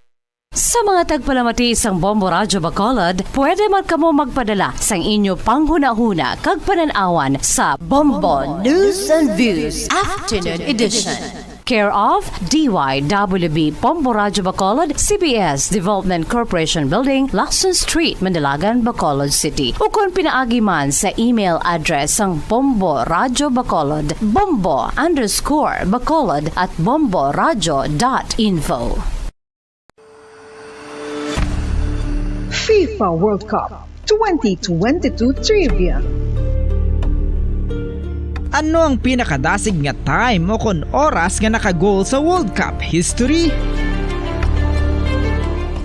Sa mga tagpalamati sang Bombo Radyo Bacolod, pwede man kamo magpadala sang inyo panghunahuna kag panan-awan sa Bombo News and Views Afternoon Edition. Care of D Y W B Bombo Radyo Bacolod, C B S Development Corporation Building, Lacson Street, Manalagan, Bacolod City. Ukon pinaagi man sa email address sang Bombo Radyo Bacolod, bombo underscore bacolod at bombo radyo dot info. FIFA World Cup twenty twenty-two Trivia. Ano ang pinakadasig nga time o kon oras nga naka-goal sa World Cup history?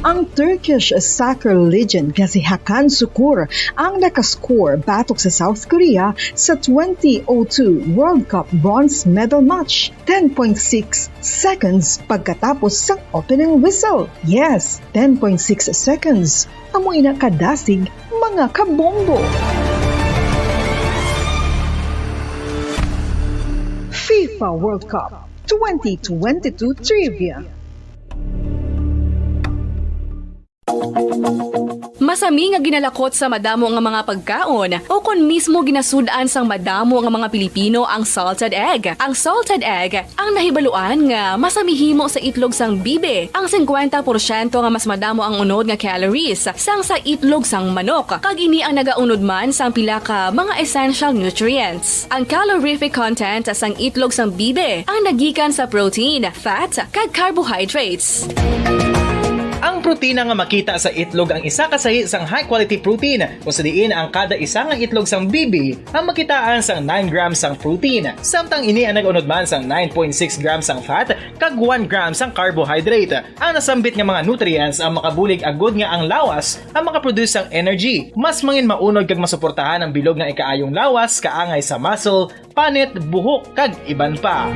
Ang Turkish soccer legend nga si Hakan Sukur ang nakascore batok sa South Korea sa twenty oh two World Cup bronze medal match, ten point six seconds pagkatapos sang opening whistle. Yes, ten point six seconds. Amo ina kadasig, mga kabombo. FIFA World Cup Twenty twenty-two Trivia. Masami nga ginalakot sa madamo nga mga pagkaon, o kon mismo ginasud-an sang madamo nga mga Pilipino ang salted egg. Ang salted egg ang nahibaluan nga masami himo sa itlog sang bibi. Ang singkwenta porsyento nga mas madamo ang unod nga calories sang sa itlog sang manok, kag ini ang nagaunod man sang pila ka mga essential nutrients. Ang calorific content sang itlog sang bibi ang nagikan sa protein, fat, kag carbohydrates. Ang protina nga makita sa itlog ang isa ka sahi sang high-quality protein, kung sa diin ang kada isa nga itlog sang bibi ang makitaan sang nine grams sang protein, samtang ini ang nag-unod man sang nine point six grams sang fat kag one gram sang carbohydrate. Ang nasambit nga mga nutrients ang makabulig agud nga ang lawas ang makaproduce sang energy. Mas mangin maunod kag masuportahan ang bilog nga ikaayong lawas, kaangay sa muscle, panit, buhok, kag iban pa.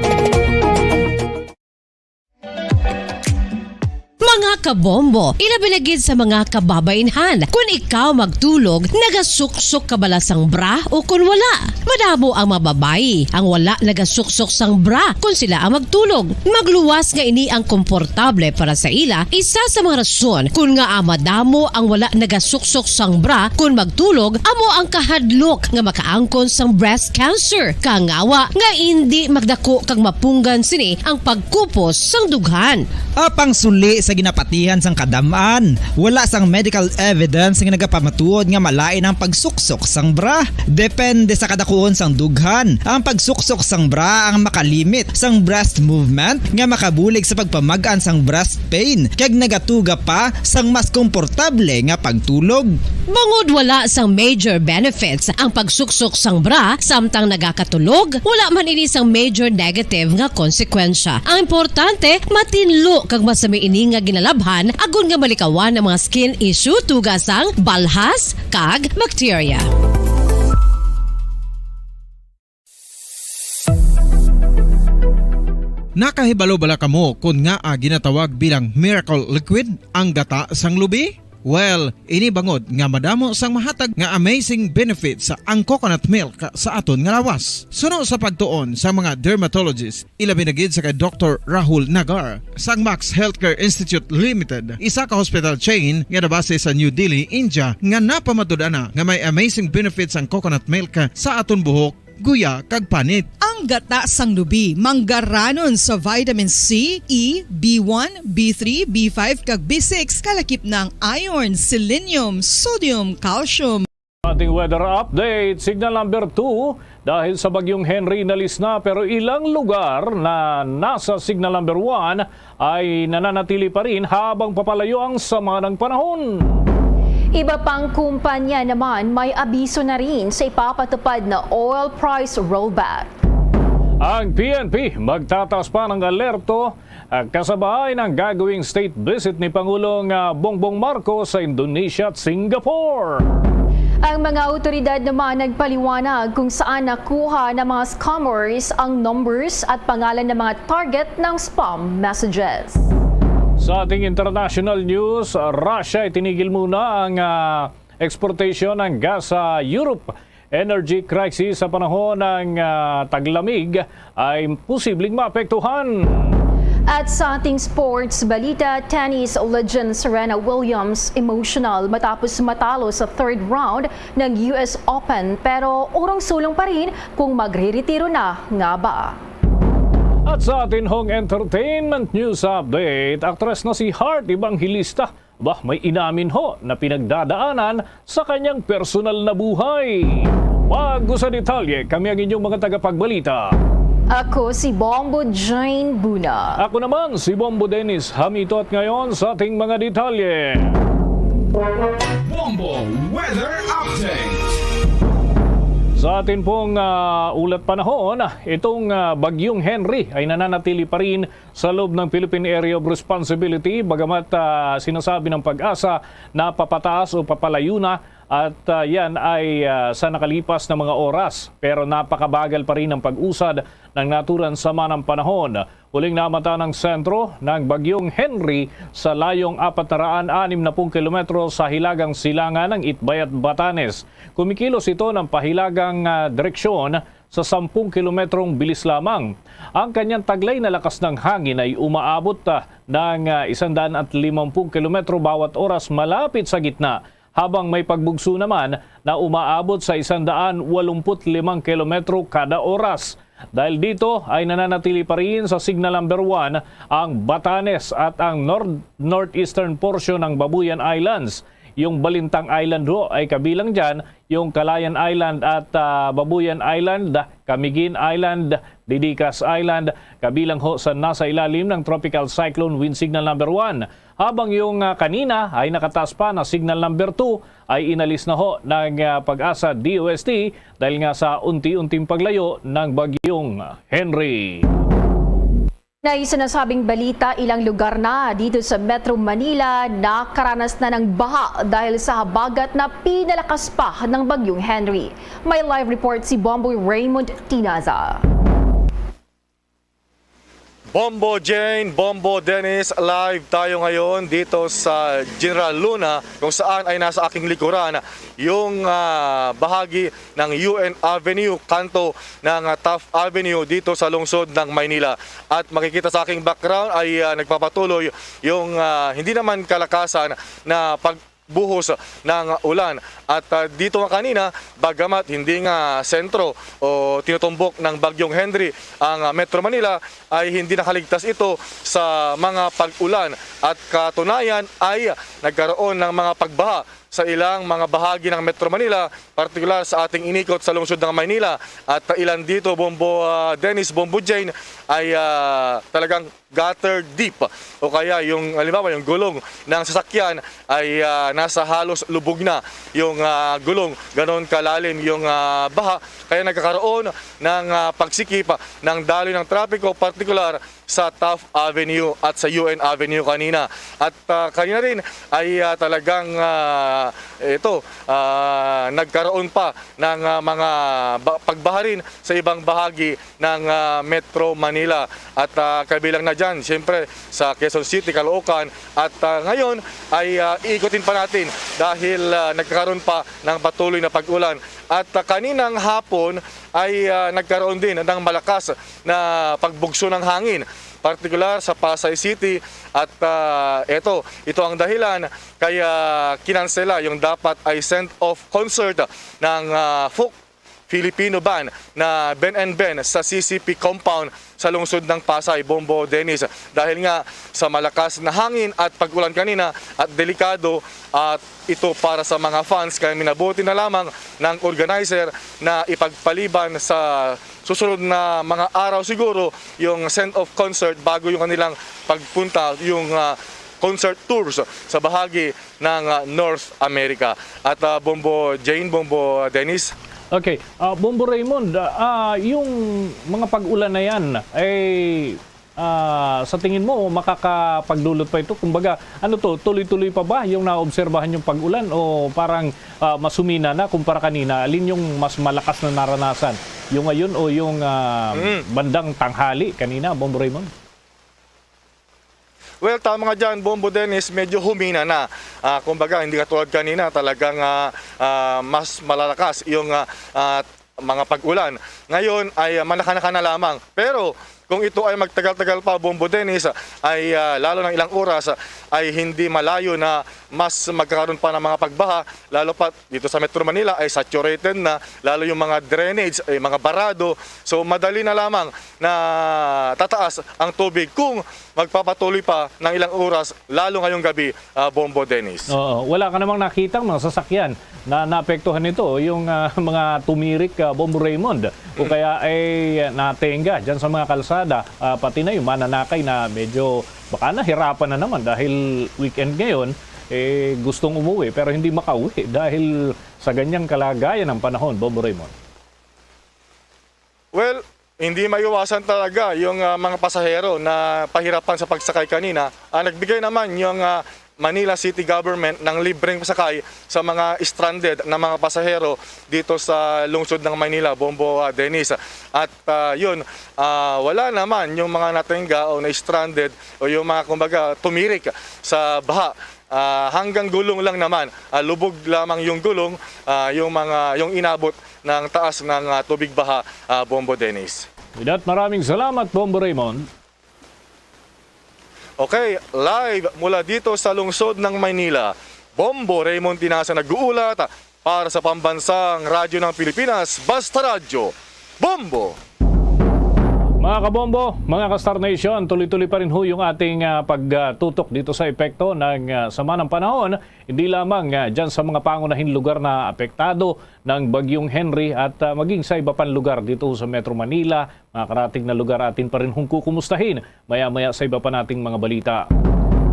Mga kabombo, ilabi na gid sa mga kababainhan, kun ikaw magtulog, nagasuksok ka bala sang bra o kun wala? Madamo ang mga babayi ang wala nagasuksok sang bra kun sila ang magtulog. Magluwas nga ini ang komportable para sa ila, isa sa mga rason kun ngaa madamo ang wala nagasuksok sang bra kun magtulog, amo ang kahadlok nga makaangkon sang breast cancer. Kangawa nga indi magdako kag mapunggan sini ang pagkupos sang dughan. Apang suli sa ginapatihan sang kadam-an, wala sang medical evidence nga nagapamatuod nga malain ang pagsuksok sang bra. Depende sa kadakuon sang dughan, ang pagsuksok sang bra ang makalimit sang breast movement nga makabulig sa pagpamag-an sang breast pain kag nagatuga pa sang mas komportable nga pagtulog. Bangod wala sang major benefits ang pagsuksok sang bra samtang nagakatulog, wala man ini sang major negative nga konsekwensya. Ang importante, matinlo kag masami ini nga ginalabhan agod nga malikawan ang mga skin issue tuga sang balhas kag bakterya. Nakahibalo bala kamo kon ngaa ginatawag bilang miracle liquid ang gata sang lubi? Well, ini bangod nga madamo sang mahatag nga amazing benefits ang coconut milk sa aton nga lawas. Suno sa pagtuon sa mga dermatologist, ilabi na gid sa kay Doktor Rahul Nagar sang Max Healthcare Institute Limited, isa ka hospital chain nga nabase sa New Delhi, India, nga napamatud-an na nga may amazing benefits ang coconut milk sa aton buhok, guya, kag panit. Ang gata sang lubi manggaranon sa vitamin C, E, B one, B three, B five, kag B six, kalakip na ang iron, selenium, sodium, calcium. Ating weather update, signal number two, dahil sa Bagyong Henry inalis na, pero ilang lugar na nasa signal number one ay nananatili pa rin habang papalayo ang sama ng panahon. Iba pang kumpanya naman may abiso na rin sa ipapatupad na oil price rollback. Ang P N P magtataas pa ng alerto, ah, kasabayan ang gagawing state visit ni Pangulong, ah, Bongbong Marcos sa Indonesia at Singapore. Ang mga awtoridad naman nagpaliwanag kung saan nakuha ng mga scammers ang numbers at pangalan ng mga target ng spam messages. Sa ating international news, Russia itinigil muna ang, ah, exportation ng gas sa Europe. Energy crisis sa panahon ng, ah, taglamig ay posibleng maapektuhan. At sa ating sports balita, tennis legend Serena Williams emotional matapos matalo sa third round ng U S Open, pero urong sulong pa rin kung magreretiro na nga ba. At sa atin hong entertainment news update, aktres na si Heart Evangelista, bah, may inamin ho na pinagdadaanan sa kanyang personal na buhay. Bago sa detalye, kami ang inyong mga tagapagbalita. Ako si Bombo Jane Buna. Ako naman si Bombo Dennis Hamito, at ngayon sa ating mga detalye. Bombo Weather Update. Sa atin pong, ah, ulat panahon, itong, ah, Bagyong Henry ay nananatili pa rin sa loob ng Philippine Area of Responsibility, bagamat, ah, sinasabi ng PAGASA na papataas o papalayo na, at, ah, yan ay, ah, sa nakalipas na mga oras. Pero napakabagal pa rin ang pag-usad ng naturang sama ng panahon. Huling namata ng sentro ng Bagyong Henry sa layong apat na raan anim na pung kilometro sa hilagang silangan ng Itbayat, Batanes. Kumikilos ito ng pahilagang, ah, direksyon sa sampung kilometrong bilis lamang. Ang kanyang taglay na lakas ng hangin ay umaabot, ah, ng, ah, isang daan at limang pung kilometro bawat oras malapit sa gitna, habang may pagbugso naman na umaabot sa isang daan walumput limang kilometro kada oras. Dahil dito ay nananatili pa rin sa signal number one ang Batanes at ang nord-northeastern portion ng Babuyan Islands. Yung Balintang Island ho ay kabilang dyan, yung Calayan Island at, ah, Babuyan Island, Camiguin Island, Didicas Island, kabilang ho sa nasa ilalim ng Tropical Cyclone Wind Signal number one. Habang yung, ah, kanina ay nakataas pa na Signal number two ay inalis na ho ng, ah, PAGASA D O S T dahil nga sa unti-unting paglayo ng Bagyong Henry. Na sa nasabing balita, ilang lugar na dito sa Metro Manila nakaranas na ng baha dahil sa habagat na pinalakas pa ng Bagyong Henry. May live report si Bomboy Raymond Tinaza. Bombo Jane, Bombo Dennis, live tayo ngayon dito sa General Luna, kung saan ay nasa aking likuran yung, ah, bahagi ng U N Avenue, kanto ng, ah, Taft Avenue dito sa lungsod ng Maynila. At makikita sa aking background ay, ah, nagpapatuloy yung, ah, hindi naman kalakasan na pagbuhos ng ulan. At, ah, dito nga kanina, bagamat hindi nga sentro o tinutumbok ng Bagyong Henry ang, ah, Metro Manila, ay hindi nakaligtas ito sa mga pag-ulan. At katunayan ay nagkaroon ng mga pagbaha sa ilang mga bahagi ng Metro Manila, partikular sa ating inikot sa lungsod ng Maynila. At ilan dito, Bombo, ah, Dennis, Bombo Jane, ay, ah, talagang gutter deep, o kaya yung, halimbawa, yung gulong ng sasakyan ay, ah, nasa halos lubog na yung, ah, gulong. Ganon kalalim yung, ah, baha, kaya nagkakaroon ng, ah, pagsikip ng daloy ng trapiko, partikular sa Taft Avenue at sa U N Avenue kanina. At, ah, kanina rin ay, ah, talagang, ah, ito, ah, nagkaroon pa ng, ah, mga ba- pagbaha rin sa ibang bahagi ng, ah, Metro Manila. At, ah, kabilang na dyan, siyempre, sa Quezon City, Caloocan. At, ah, ngayon ay, ah, iikutin pa natin dahil, ah, nagkakaroon pa ng patuloy na pag-ulan. At, ah, kaninang hapon ay, ah, nagkaroon din ng malakas na pagbugso ng hangin, partikular sa Pasay City. At, ah, eto, ito ang dahilan kaya kinansela yung dapat ay send-off concert ng, ah, folk Filipino band na Ben and Ben sa C C P compound sa lungsod ng Pasay, Bombo Dennis. Dahil nga sa malakas na hangin at pag-ulan kanina at delikado at ito para sa mga fans, kaya minabuti na lamang ng organizer na ipagpaliban sa susunod na mga araw siguro yung send-off concert bago yung kanilang pagpunta, yung, ah, concert tours sa bahagi ng, ah, North America. At, ah, Bombo Jane, Bombo Dennis. Okay, ah, Bombo Raymond, ah, yung mga pag-ulan na yan, eh, ah, sa tingin mo, makakapagdulot pa ito? Kumbaga, ano to, tuloy-tuloy pa ba yung naobserbahan yung pag-ulan o parang, ah, mas humina na kumpara kanina? Alin yung mas malakas na naranasan? Yung ngayon o yung, ah, Mm. bandang tanghali kanina, Bombo Raymond? Well, tama nga dyan, Bombo Dennis, medyo humina na. Ah, kumbaga, hindi katulad kanina, talagang, ah, ah, mas malalakas yung, ah, ah, mga pag-ulan. Ngayon ay, ah, manaka-naka na lamang. Pero kung ito ay magtagal-tagal pa, Bombo Dennis, ay, ah, lalo ng ilang oras, ay hindi malayo na mas magkakaroon pa ng mga pagbaha, lalo pa dito sa Metro Manila ay saturated na, lalo yung mga drainage, ay mga barado. So, madali na lamang na tataas ang tubig kung magpapatuloy pa ng ilang oras, lalo ngayong gabi, ah, Bombo Dennis. Oo, wala ka namang nakitang mga sasakyan na naapektuhan nito, yung, ah, mga tumirik, ah, Bombo Raymond, o kaya ay natenga dyan sa mga kalsada, ah, pati na yung mananakay na medyo baka nahirapan na naman dahil weekend ngayon, eh, gustong umuwi pero hindi makauwi dahil sa ganyang kalagayan ng panahon, Bombo Raymond. Well, hindi maiwasan talaga yung, ah, mga pasahero na pahirapan sa pagsakay kanina. Ah, nagbigay naman yung, ah, Manila City Government ng libreng pasakay sa mga stranded na mga pasahero dito sa lungsod ng Maynila, Bombo, ah, Dennis. At, ah, yun, ah, wala naman yung mga natingga o na-stranded o yung mga, kumbaga, tumirik sa baha Ah, hanggang gulong lang naman. Ah, lubog lamang yung gulong, ah, yung mga, yung inabot ng taas ng, ah, tubig baha, ah, Bombo Dennis. With that, maraming salamat, Bombo Raymond. Okay, live mula dito sa lungsod ng Maynila, Bombo Raymond Tinasa nag-uulat para sa Pambansang Radyo ng Pilipinas, Basta Radyo, Bombo! Mga kabombo, mga ka-Star Nation, tuloy-tuloy pa rin ho yung ating, ah, pagtutok dito sa epekto ng, ah, sama ng panahon, hindi lamang, ah, dyan sa mga pangunahing lugar na apektado ng Bagyong Henry at, ah, maging sa iba pang lugar dito sa Metro Manila, mga karatig na lugar atin pa rin hong kukumustahin maya-maya sa iba pa nating mga balita.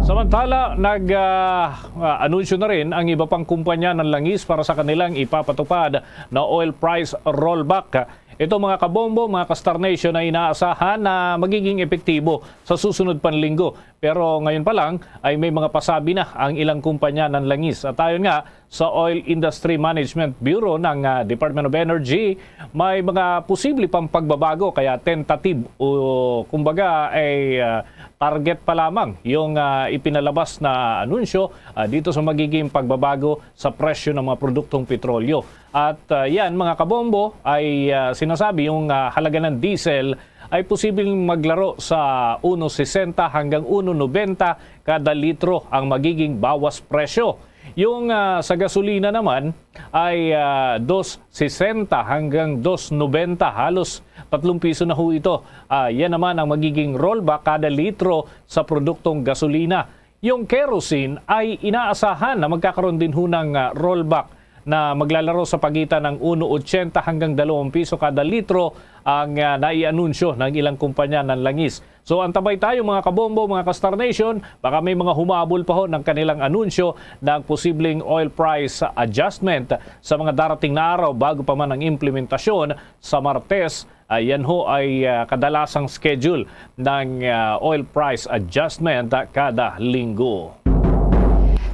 Samantala, nag, ah, ah, anunsyo na rin ang iba pang kumpanya ng langis para sa kanilang ipapatupad na oil price rollback. Ito, mga kabombo, mga ka-Star Nation, ay inaasahan na magiging epektibo sa susunod pang linggo. Pero ngayon pa lang ay may mga pasabi na ang ilang kumpanya ng langis. At ayon nga sa Oil Industry Management Bureau ng, ah, Department of Energy, may mga posible pang pagbabago, kaya tentative o kumbaga ay, ah, target pa lamang yung, ah, ipinalabas na anunsyo, ah, dito sa magiging pagbabago sa presyo ng mga produktong petrolyo. At, ah, yan, mga kabombo, ay, ah, sinasabi yung, ah, halaga ng diesel ay posibleng maglaro sa uno sesenta hanggang uno nobenta kada litro ang magiging bawas presyo. Yung, ah, sa gasolina naman ay, ah, dos sesenta hanggang dos nobenta, halos tatlong piso na ho ito. Ah, yan naman ang magiging rollback kada litro sa produktong gasolina. Yung kerosene ay inaasahan na magkakaroon din ho ng, ah, rollback na maglalaro sa pagitan ng uno ochenta hanggang dalawang piso kada litro ang, ah, naianunsyo ng ilang kumpanya ng langis. So, antabay tayo, mga kabombo, mga ka-Star Nation, baka may mga humabol pa ho ng kanilang anunsyo ng posibleng oil price adjustment sa mga darating na araw bago pa man ang implementasyon sa Martes. Ah, yan ho ay, ah, kadalasang schedule ng, ah, oil price adjustment, ah, kada linggo.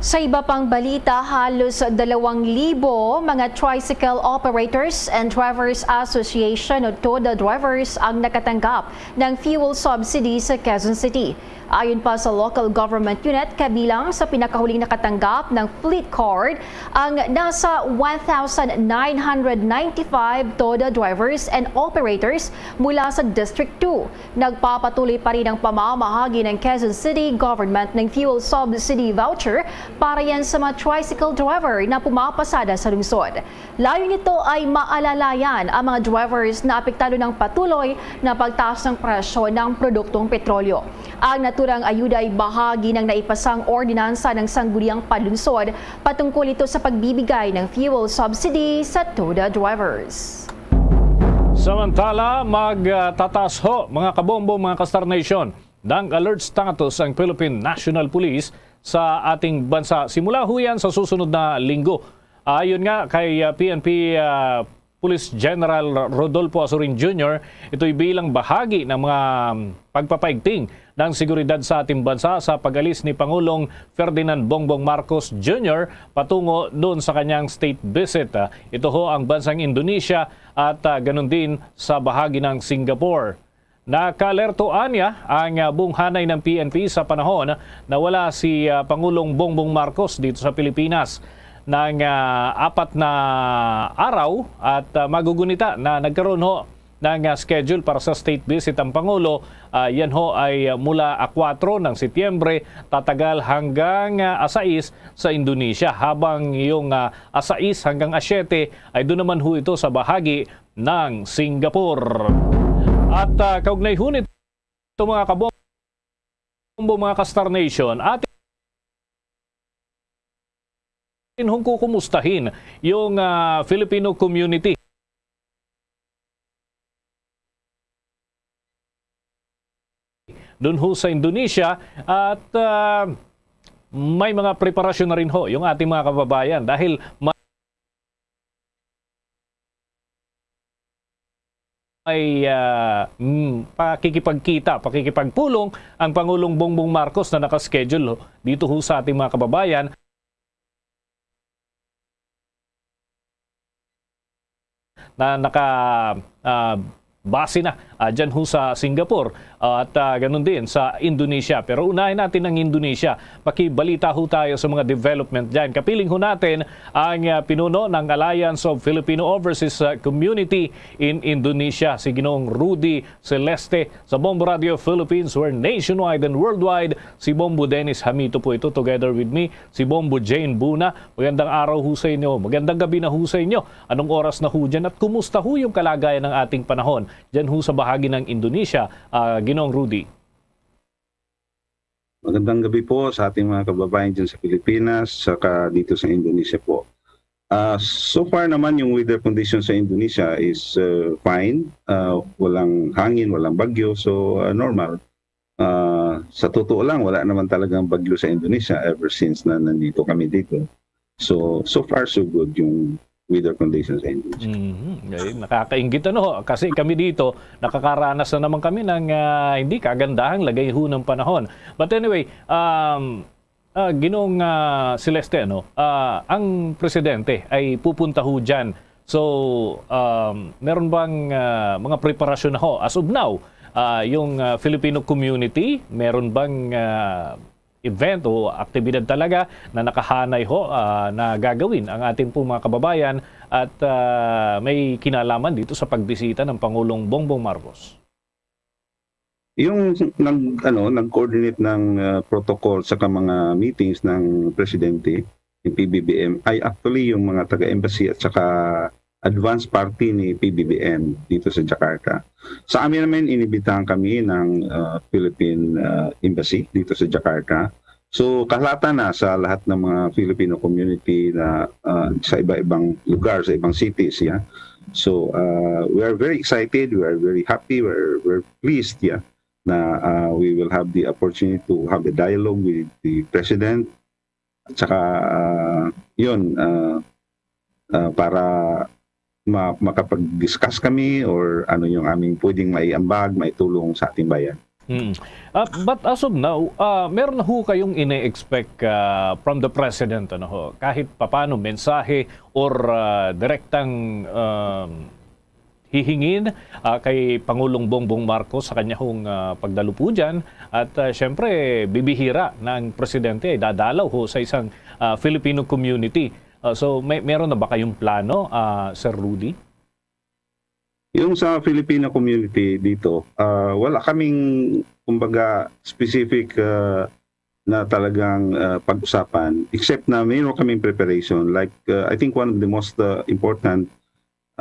Sa iba pang balita, halos dalawang libo mga tricycle operators and drivers association o TODA drivers ang nakatanggap ng fuel subsidy sa Quezon City. Ayon pa sa local government unit, kabilang sa pinakahuling nakatanggap ng fleet card ang nasa one thousand nine hundred ninety-five TODA drivers and operators mula sa District two. Nagpapatuloy pa rin ang pamamahagi ng Quezon City Government ng fuel subsidy voucher para yan sa mga tricycle driver na pumapasada sa lungsod. Layo nito ay maalalayan ang mga drivers na apektado ng patuloy na pagtaas ng presyo ng produktong petrolyo. Ang naturang ayuda ay bahagi ng naipasang ordinansa ng Sangguniang Panlungsod patungkol ito sa pagbibigay ng fuel subsidy sa TODA drivers. Samantala, magtataas ho, mga kabombo, mga ka-Star Nation, ng alert status ang Philippine National Police sa ating bansa simula ho yan sa susunod na linggo. Ayon nga kay, ah, P N P, ah, Police General Rodolfo Azurin Junior, ito'y bilang bahagi ng mga, um, pagpapaigting ng seguridad sa ating bansa sa pag-alis ni Pangulong Ferdinand Bongbong Marcos Junior patungo doon sa kanyang state visit. Ah, ito ho ang bansang Indonesia at, ah, ganun din sa bahagi ng Singapore. Nakaalerto anya ang, ah, bunghanay ng P N P sa panahon na wala si, ah, Pangulong Bongbong Marcos dito sa Pilipinas ng, ah, apat na araw at, ah, magugunita na nagkaroon ho ng, ah, schedule para sa state visit ang Pangulo. Ah, yan ho ay, ah, mula a kuwatro ng Setyembre, tatagal hanggang, ah, a sais sa Indonesia, habang yung, ah, a sais hanggang a siyete ay doon naman ho ito sa bahagi ng Singapore. At, ah, kaugnay ho nito, mga kabombo, mga ka-Star Nation, atin hong kukumustahin yung, ah, Filipino community dun ho sa Indonesia at, ah, may mga preparasyon na rin ho yung ating mga kababayan dahil ma-, may, ah, mm, pakikipagkita, pakikipagpulong ang Pangulong Bongbong Marcos na nakaschedule ho dito ho sa ating mga kababayan na naka, ah, base na, ah, dyan ho sa Singapore. at, ah, ganun din sa Indonesia. Pero unahin natin ang Indonesia. Makibalita ho tayo sa mga development dyan. Kapiling ho natin ang, ah, pinuno ng Alliance of Filipino Overseas, ah, Community in Indonesia, si Ginoong Rudy Celeste sa Bombo Radio Philippines, where nationwide and worldwide, si Bombo Dennis Hamito po ito, together with me, si Bombo Jane Buna. Magandang araw ho sa inyo. Magandang gabi na ho sa inyo. Anong oras na ho dyan at kumusta ho yung kalagayan ng ating panahon dyan ho sa bahagi ng Indonesia, ah, Ginoong Rudy? Magandang gabi po sa ating mga kababayan dyan sa Pilipinas, saka dito sa Indonesia po. Ah, so far naman, yung weather condition sa Indonesia is, uh, fine. Ah, walang hangin, walang bagyo, so, ah, normal. Ah, sa totoo lang, wala naman talagang bagyo sa Indonesia ever since na nandito kami dito. So, so far so good yung weather conditions sa Indonesia. Mhm. Eh, nakakainggit, ano ho, kasi kami dito, nakakaranas na naman kami ng, ah, hindi kagandahang lagay ho ng panahon. But anyway, um, ah, Ginoong, ah, Celeste, ano, ah, ang presidente ay pupunta ho dyan. So, um, meron bang, ah, mga preparasyon na ho as of now, ah, yung, ah, Filipino community? Meron bang, ah, event o aktibidad talaga na nakahanay ho, ah, na gagawin ang ating pong mga kababayan at, ah, may kinalaman dito sa pagbisita ng Pangulong Bongbong Marcos? Yung nag-, ano, nag-coordinate ng, ah, protocol sa mga meetings ng presidente, yung P B B M, ay actually yung mga taga-embassy at saka advance party ni P B B M dito sa Jakarta. Sa amin naman, inibitahan kami ng, ah, Philippine, ah, Embassy dito sa Jakarta. So, kahalata na sa lahat ng mga Filipino community na, ah, sa iba-ibang lugar, sa ibang cities, yeah. So, ah, we are very excited, we are very happy, we're, we're pleased, yeah, na, ah, we will have the opportunity to have a dialogue with the president. At saka, ah, yun, ah, ah, para ma-, makapag-discuss kami or ano yung aming pwedeng maiambag, maitulong sa ating bayan. Mm. Ah, but as of now, ah, meron na ho kayong ine-expect, ah, from the president, ano ho? Kahit papano mensahe or, ah, direktang, um, hihingin, ah, kay Pangulong Bongbong Marcos sa kanya hong, ah, pagdalupo dyan. At, ah, syempre, bibihira na ang presidente ay dadalaw ho sa isang, ah, Filipino community. Ah, so, may, meron na ba kayong plano, ah, Sir Rudy? Yung sa Filipino community dito, ah, wala kaming, kumbaga, specific, ah, na talagang, ah, pag-usapan, except na mayroon kaming preparation. Like, ah, I think one of the most, ah, important,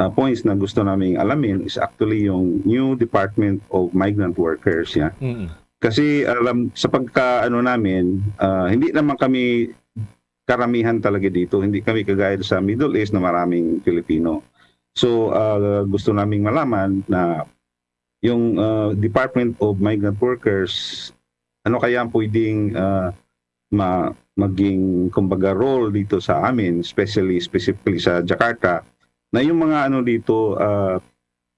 ah, points na gusto naming alamin is actually yung new Department of Migrant Workers, yeah. Mm. Kasi alam, sa pagka-ano namin, ah, hindi naman kami karamihan talaga dito. Hindi kami kagaya sa Middle East na maraming Filipino. So, ah, gusto naming malaman na yung, ah, Department of Migrant Workers, ano kaya ang pwedeng, ah, ma-, maging, kumbaga, role dito sa amin, especially, specifically sa Jakarta, na yung mga ano dito, ah,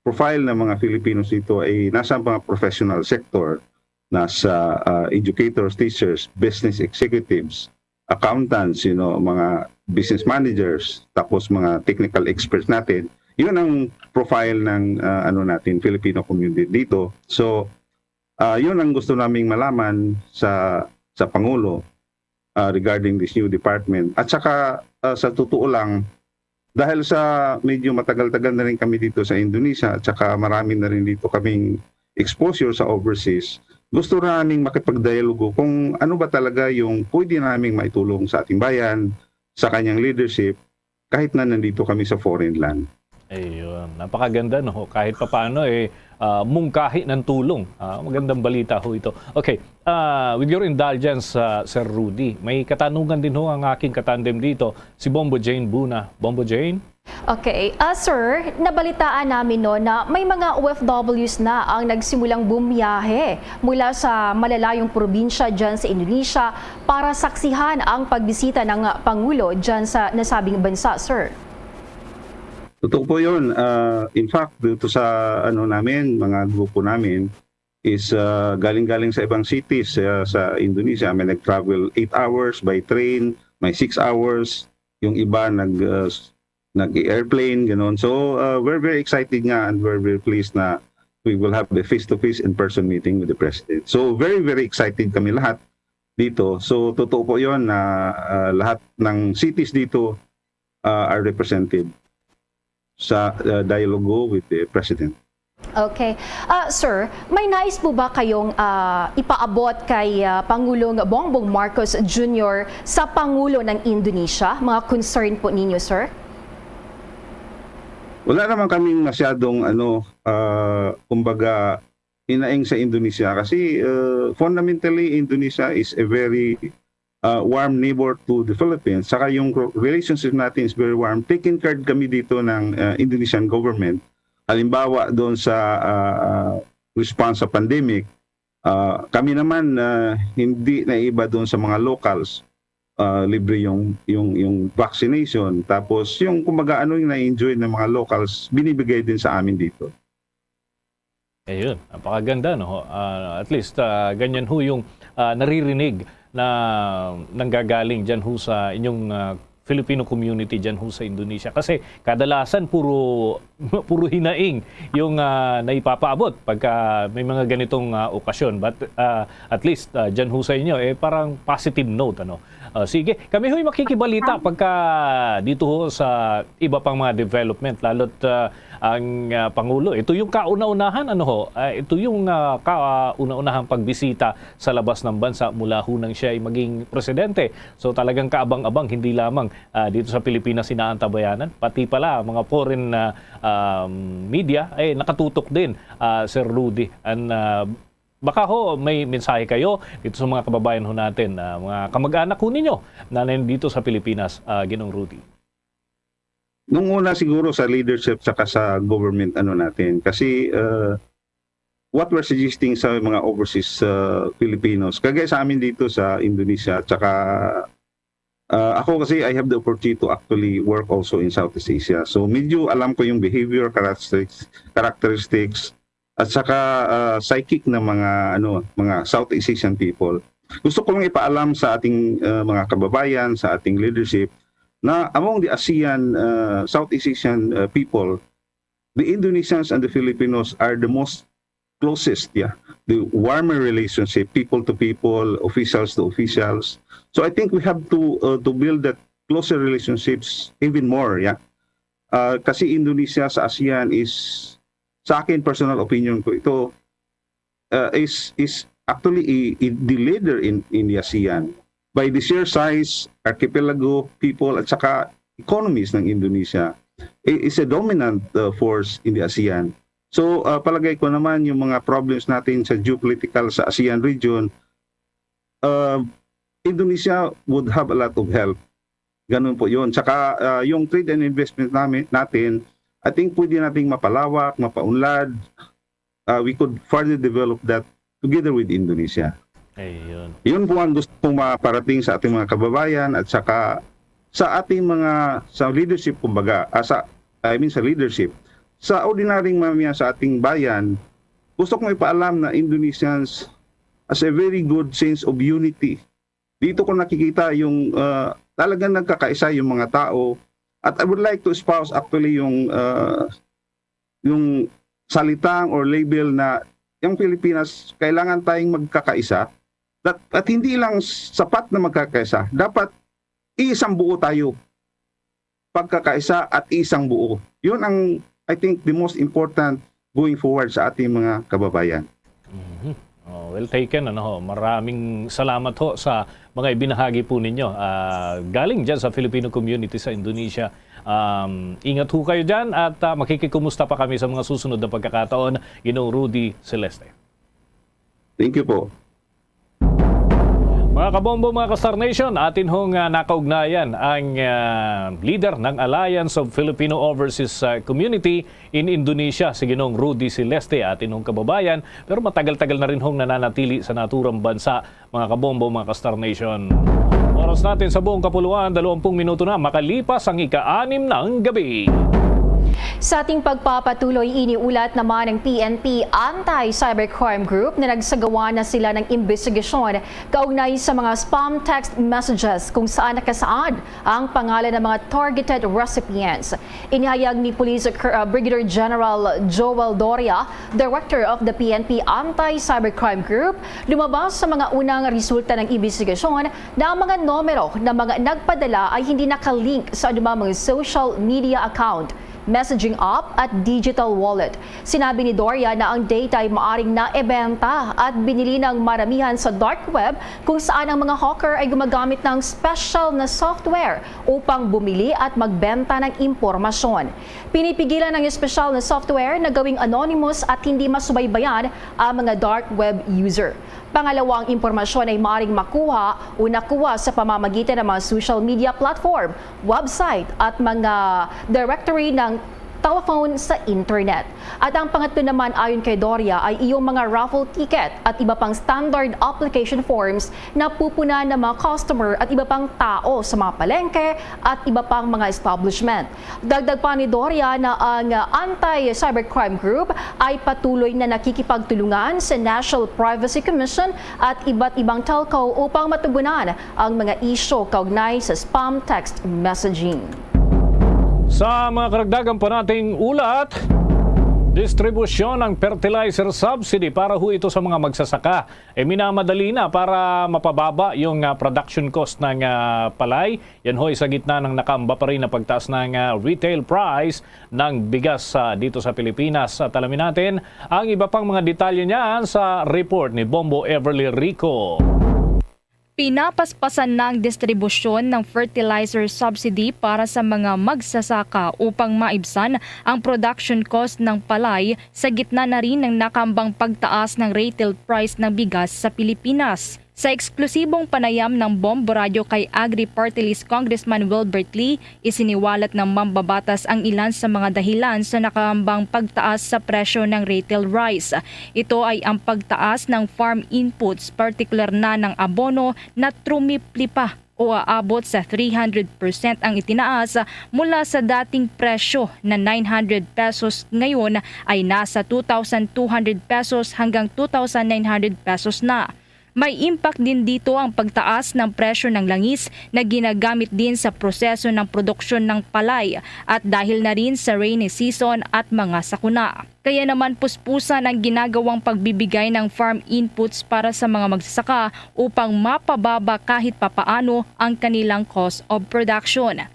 profile ng mga Filipinos dito ay nasa mga professional sector, nasa, ah, educators, teachers, business executives, accountants, you know, mga business managers, tapos mga technical experts natin. Yun ang profile ng, ah, ano natin, Filipino community dito. So, ah, yun ang gusto naming malaman sa, sa Pangulo, ah, regarding this new department. At saka, ah, sa totoo lang, dahil sa medyo matagal-tagal na rin kami dito sa Indonesia at saka marami na rin dito kaming exposure sa overseas, gusto naming makipagdialogo kung ano ba talaga yung pwede naming maitulong sa ating bayan, sa kanyang leadership, kahit na nandito kami sa foreign land. Ayun, napakaganda, no? Kahit papaano, eh, ah, mungkahi ng tulong. Ah, magandang balita ho ito. Okay, ah, with your indulgence, ah, Sir Rudy, may katanungan din ho ang aking katandem dito, si Bombo Jane Buna. Bombo Jane? Okay. Ah, sir, nabalitaan namin, no, na may mga O F Ws na ang nagsimulang bumiyahe mula sa malalayong probinsya dyan sa Indonesia para saksihan ang pagbisita ng Pangulo dyan sa nasabing bansa, sir. Totoo po yun. Ah, in fact, dito sa, ano namin, mga grupo namin, is, ah, galing-galing sa ibang cities, ah, sa Indonesia. May nag-travel eight hours by train, may six hours, yung iba nag, ah, s-, nag-airplane, ganun. So, ah, we're very excited nga and we're very pleased na, we will have a face-to-face in-person meeting with the President. So very, very excited kami lahat dito. So totoo po yon na uh, lahat ng cities dito uh, are represented sa uh, dialogue with the President. Okay. Uh, sir, may nais po ba kayong uh, ipaabot kay uh, Pangulong Bongbong Marcos Junior sa Pangulo ng Indonesia? Mga concern po ninyo, sir? Wala naman kaming masyadong ano, uh, kumbaga, inaing sa Indonesia kasi uh, fundamentally Indonesia is a very uh, warm neighbor to the Philippines. Saka yung relationship natin is very warm. Taken care kami dito ng uh, Indonesian government. Halimbawa doon sa uh, response sa pandemic, uh, kami naman uh, hindi na iba doon sa mga locals. Uh, libre yung yung yung vaccination, tapos yung kumbaga ano yung na-enjoy ng mga locals binibigay din sa amin dito. Ayun, napakaganda, no? Uh, at least uh, ganyan ho yung uh, naririnig na nanggagaling dyan ho sa inyong uh, Filipino community dyan ho sa Indonesia. Kasi kadalasan puro puro hinaing yung uh, naipapaabot pagka may mga ganitong uh, okasyon. But uh, at least uh, dyan ho sa inyo, eh, parang positive note, ano? Uh, sige, kami ho'y makikibalita pagka dito ho sa iba pang mga development, lalo't uh, ang uh, Pangulo. Ito yung kauna-unahan, ano ho? Uh, ito yung uh, kauna-unahang pagbisita sa labas ng bansa mula ho nang siya ay maging presidente. So talagang kaabang-abang, hindi lamang uh, dito sa Pilipinas inaantabayanan, pati pala mga foreign uh, um, media ay nakatutok din, uh, Sir Rudy. And uh, baka ho may mensahe kayo dito sa mga kababayan ho natin, uh, mga kamag-anak ho ninyo na nandito sa Pilipinas, uh, Ginong Rudy. Nung una siguro sa leadership saka sa government ano natin kasi uh, what we're suggesting sa mga overseas uh, Filipinos, kagaya sa amin dito sa Indonesia at saka uh, ako kasi I have the opportunity to actually work also in Southeast Asia. So medyo alam ko yung behavior characteristics, characteristics at saka uh, psychic ng mga ano mga Southeast Asian people. Gusto ko lang ipaalam sa ating uh, mga kababayan, sa ating leadership na among the ASEAN uh, Southeast Asian uh, people, the Indonesians and the Filipinos are the most closest, yeah, the warmer relationship, people to people, officials to officials. So I think we have to uh, to build that closer relationships even more, yeah. Uh, kasi Indonesia sa ASEAN is, sa akin, personal opinion ko ito, uh, is is actually a, a, the leader in in the ASEAN by the sheer size, archipelago, people at saka economies ng Indonesia. It is a dominant uh, force in the ASEAN. So uh, palagay ko naman yung mga problems natin sa geopolitical sa ASEAN region, uh, Indonesia would have a lot of help. Ganun po yun. Saka uh, yung trade and investment namin, natin, I think pwede nating mapalawak, mapaunlad. Uh, we could further develop that together with Indonesia. Ayun. Yun po ang gusto kong maparating sa ating mga kababayan at saka sa ating mga sa leadership kumbaga, ah, sa I mean sa leadership. Sa ordinaryong mamiya sa ating bayan, gusto kong ipaalam na Indonesians has a very good sense of unity. Dito ko nakikita yung uh, talagang nagkakaisa yung mga tao at I would like to espouse actually yung uh, yung salitang or label na yung Pilipinas kailangan tayong magkakaisa at, at hindi lang sapat na magkakaisa, dapat iisang buo tayo, pagkakaisa at isang buo. Yun ang I think the most important going forward sa ating mga kababayan. Mm-hmm. Oh, well taken, ano ho. Maraming salamat ho sa mga ibinahagi po ninyo. Uh, galing dyan sa Filipino community sa Indonesia. Um, ingat ho kayo dyan at uh, makikikumusta pa kami sa mga susunod na pagkakataon. Ginoong Rudy Celeste. Thank you po. Mga kabombo, mga ka-Star Nation, atin hong uh, nakaugnayan ang uh, leader ng Alliance of Filipino Overseas uh, Community in Indonesia, si Ginong Rudy Celeste, atin hong kababayan, pero matagal-tagal na rin hong nananatili sa naturang bansa, mga kabombo, mga ka-Star Nation. Oras natin sa buong kapuluan, dalawampung minuto na makalipas ang ika-anim ng gabi. Sa ating pagpapatuloy, iniulat naman ng P N P Anti-Cybercrime Group na nagsagawa na sila ng imbestigasyon kaugnay sa mga spam text messages kung saan nakasaad ang pangalan ng mga targeted recipients. Inihayag ni Police Cor-, uh, Brigadier General Joel Doria, Director of the P N P Anti-Cybercrime Group, lumabas sa mga unang resulta ng imbestigasyon na ang mga numero ng mga nagpadala ay hindi nakalink sa anumang mga social media account, messaging app at digital wallet. Sinabi ni Doria na ang data ay maaring naibenta at binili ng maramihan sa dark web, kung saan ang mga hacker ay gumagamit ng special na software upang bumili at magbenta ng impormasyon. Pinipigilan ang espesyal na software na gawing anonymous at hindi masubaybayan ang mga dark web user. Pangalawang impormasyon ay maaaring makuha o nakuha sa pamamagitan ng mga social media platform, website at mga directory ng telephone sa internet. At ang pangatlo naman, ayon kay Doria, ay iyong mga raffle ticket at iba pang standard application forms na pupunan ng mga customer at iba pang tao sa mga palengke at iba pang mga establishment. Dagdag pa ni Doria na ang Anti-Cybercrime Group ay patuloy na nakikipagtulungan sa National Privacy Commission at iba't ibang telco upang matugunan ang mga isyu kaugnay sa spam text messaging. Sa mga karagdagan pa nating ulat, distribusyon ng fertilizer subsidy para ho ito sa mga magsasaka. E, minamadali na para mapababa yung, ah, production cost ng, ah, palay. Yan ho ay sa gitna ng nakaamba pa rin na pagtaas ng, ah, retail price ng bigas, ah, dito sa Pilipinas. At alamin natin ang iba pang mga detalye niyan sa report ni Bombo Everly Rico. Pinapaspasan na ang distribusyon ng fertilizer subsidy para sa mga magsasaka upang maibsan ang production cost ng palay sa gitna na rin ng nakaambang pagtaas ng retail price ng bigas sa Pilipinas. Sa eksklusibong panayam ng Bombo Radyo kay Agri Party List Congressman Wilbert Lee, isiniwalat ng mambabatas ang ilan sa mga dahilan sa nakaambang pagtaas sa presyo ng retail rice. Ito ay ang pagtaas ng farm inputs, partikular na ng abono na trumipli pa o aabot sa three hundred percent ang itinaas mula sa dating presyo na nine hundred pesos, ngayon ay nasa two thousand two hundred pesos hanggang two thousand nine hundred pesos na. May impact din dito ang pagtaas ng presyo ng langis na ginagamit din sa proseso ng produksyon ng palay at dahil na rin sa rainy season at mga sakuna. Kaya naman puspusan ang ginagawang pagbibigay ng farm inputs para sa mga magsasaka upang mapababa kahit papaano ang kanilang cost of production.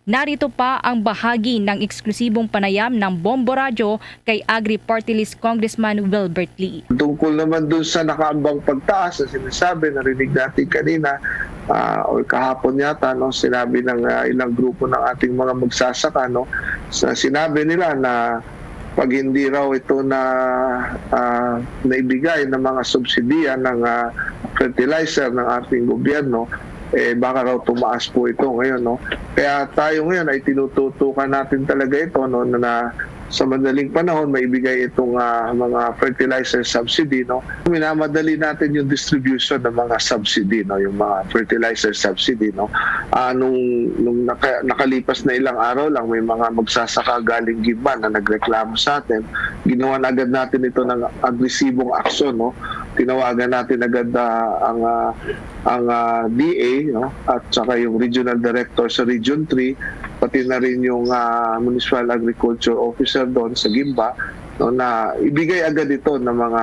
Narito pa ang bahagi ng eksklusibong panayam ng Bombo Radyo kay Agri Party List Congressman Wilbert Lee. Tungkol naman dun sa nakaambang pagtaas na sinasabi, narinig natin kanina ah, or kahapon yata, no, sinabi ng ah, ilang grupo ng ating mga magsasaka, no, sa sinabi nila na pag hindi raw ito na ah, naibigay ng mga subsidiya ng ah, fertilizer ng ating gobyerno, eh, baka raw tumaas po ito ngayon, no? Kaya tayo ngayon ay tinututukan natin talaga ito, no, na, na sa madaling panahon maibigay itong ah, mga fertilizer subsidy, no? Minamadali natin yung distribution ng mga subsidy, no, yung mga fertilizer subsidy, no. Ah, nung nung naka, nakalipas na ilang araw lang, may mga magsasaka galing Gimba na nagreklamo sa atin. Ginawan agad natin ito ng agresibong aksyon, no. Tinawagan natin agad ah, ang ah, ang ah, D A, no, at saka yung regional director sa Region three, pati na rin yung ah, Municipal Agriculture Officer doon sa Gimba, no, na ibigay agad ito ng mga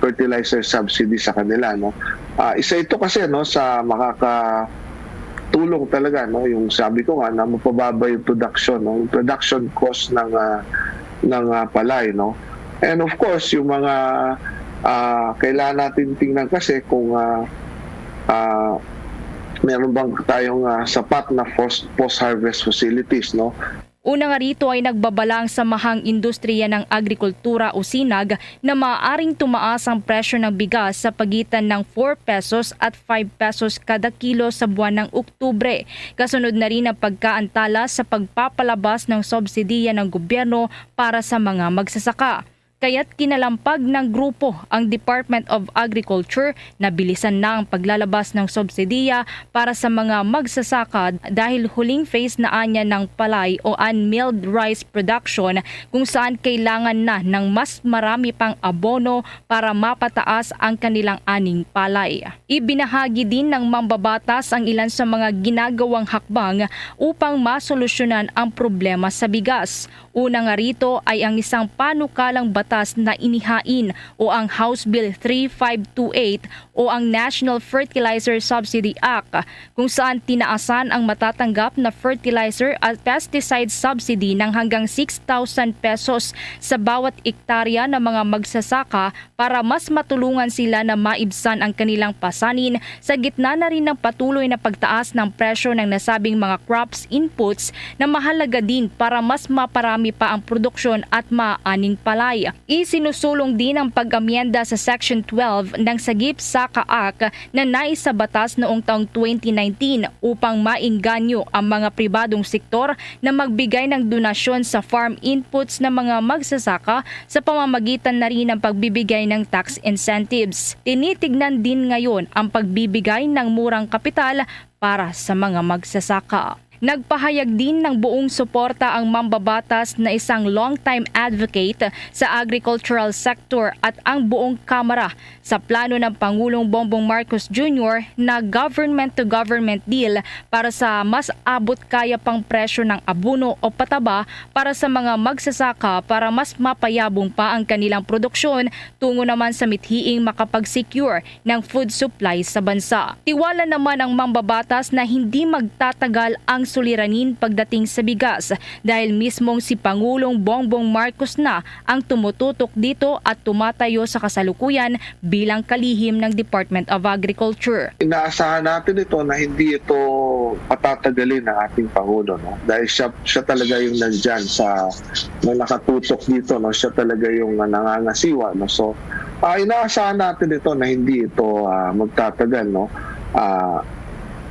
fertilizer subsidy sa kanila, no. Ah, isa ito kasi, no, sa makakatulong talaga, no, yung sabi ko nga na mapababa yung production, no, yung production cost ng ah, ng ah, palay, no. And of course, yung mga ah, kailangan natin tingnan kasi kung ah, ah, meron bang tayong ah, sapat na post, post-harvest facilities, no? Una nga rito ay nagbabala ang Samahang Industriya ng Agrikultura o sinag na maaaring tumaas ang presyo ng bigas sa pagitan ng four pesos at five pesos kada kilo sa buwan ng Oktubre, kasunod na rin ang pagkaantala sa pagpapalabas ng subsidiya ng gobyerno para sa mga magsasaka. Kaya't kinalampag ng grupo ang Department of Agriculture na bilisan na ang paglalabas ng subsidiya para sa mga magsasaka dahil huling phase na anya ng palay o unmilled rice production, kung saan kailangan na ng mas marami pang abono para mapataas ang kanilang aning palay. Ibinahagi din ng mambabatas ang ilan sa mga ginagawang hakbang upang masolusyonan ang problema sa bigas. Una nga rito ay ang isang panukalang batas na inihain o ang House Bill three five two eight o ang National Fertilizer Subsidy Act, kung saan tinaasan ang matatanggap na fertilizer at pesticide subsidy ng hanggang six thousand pesos sa bawat ektarya ng mga magsasaka para mas matulungan sila na maibsan ang kanilang pasanin sa gitna na rin ng patuloy na pagtaas ng presyo ng nasabing mga crops inputs na mahalaga din para mas maparami pa ang produksyon at maaning palay. Isinusulong din ang pag-amyenda sa Section twelve ng Sagip Saka Act na naisabatas noong taong twenty nineteen upang maengganyo ang mga pribadong sektor na magbigay ng donasyon sa farm inputs ng mga magsasaka sa pamamagitan na rin ng pagbibigay ng tax incentives. Tinitignan din ngayon ang pagbibigay ng murang kapital para sa mga magsasaka. Nagpahayag din ng buong suporta ang mambabatas na isang long-time advocate sa agricultural sector at ang buong Kamara sa plano ng Pangulong Bongbong Marcos Junior na government-to-government deal para sa mas abot kaya pang presyo ng abono o pataba para sa mga magsasaka para mas mapayabong pa ang kanilang produksyon tungo naman sa mithiing makapag-secure ng food supply sa bansa. Tiwala naman ang mambabatas na hindi magtatagal ang suliranin pagdating sa bigas dahil mismong si Pangulong Bongbong Marcos na ang tumututok dito at tumatayo sa kasalukuyan bilang kalihim ng Department of Agriculture. Inaasahan natin ito na hindi ito patatagalin ng ating Pangulo, no? Dahil siya, siya talaga yung nandyan sa, na nakatutok dito, no? Siya talaga yung, ah, nangangasiwa, no? So, ah, inaasahan natin ito na hindi ito, ah, magtatagal, no? Ah,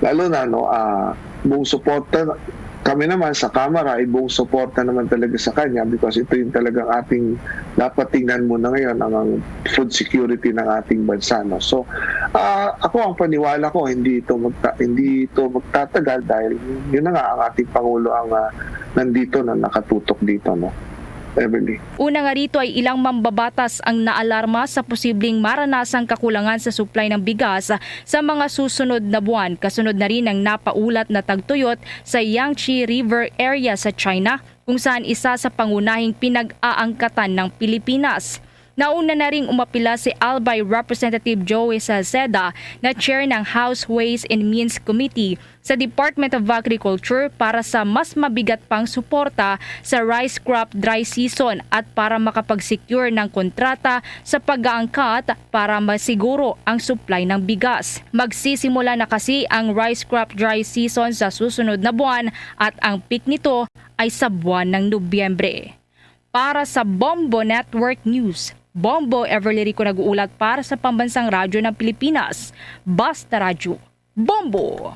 lalo na, no, ah, buong suporta, kami naman sa Kamara ay buong suporta naman talaga sa kanya because ito yung talagang ating dapat tingnan muna ngayon, ang, ang food security ng ating bansa, no? So, ah, ako, ang paniwala ko, hindi ito magta-, hindi ito magtatagal dahil yun na nga, ang ating Pangulo ang, ah, nandito na nakatutok dito, no? Everly. Una nga rito ay ilang mambabatas ang naalarma sa posibleng maranasang kakulangan sa supply ng bigas sa mga susunod na buwan, kasunod na rin ng napaulat na tagtuyot sa Yangtze River area sa China, kung saan isa sa pangunahing pinag-aangkatan ng Pilipinas. Nauna na ring umapila si Albay Representative Joey Salceda na chair ng House Ways and Means Committee sa Department of Agriculture para sa mas mabigat pang suporta sa rice crop dry season at para makapag-secure ng kontrata sa pag-aangkat para masiguro ang supply ng bigas. Magsisimula na kasi ang rice crop dry season sa susunod na buwan at ang peak nito ay sa buwan ng Nobyembre. Para sa Bombo Network News, Bombo Everly Rico nag-uulat para sa Pambansang Radyo ng Pilipinas, Basta Radyo, Bombo!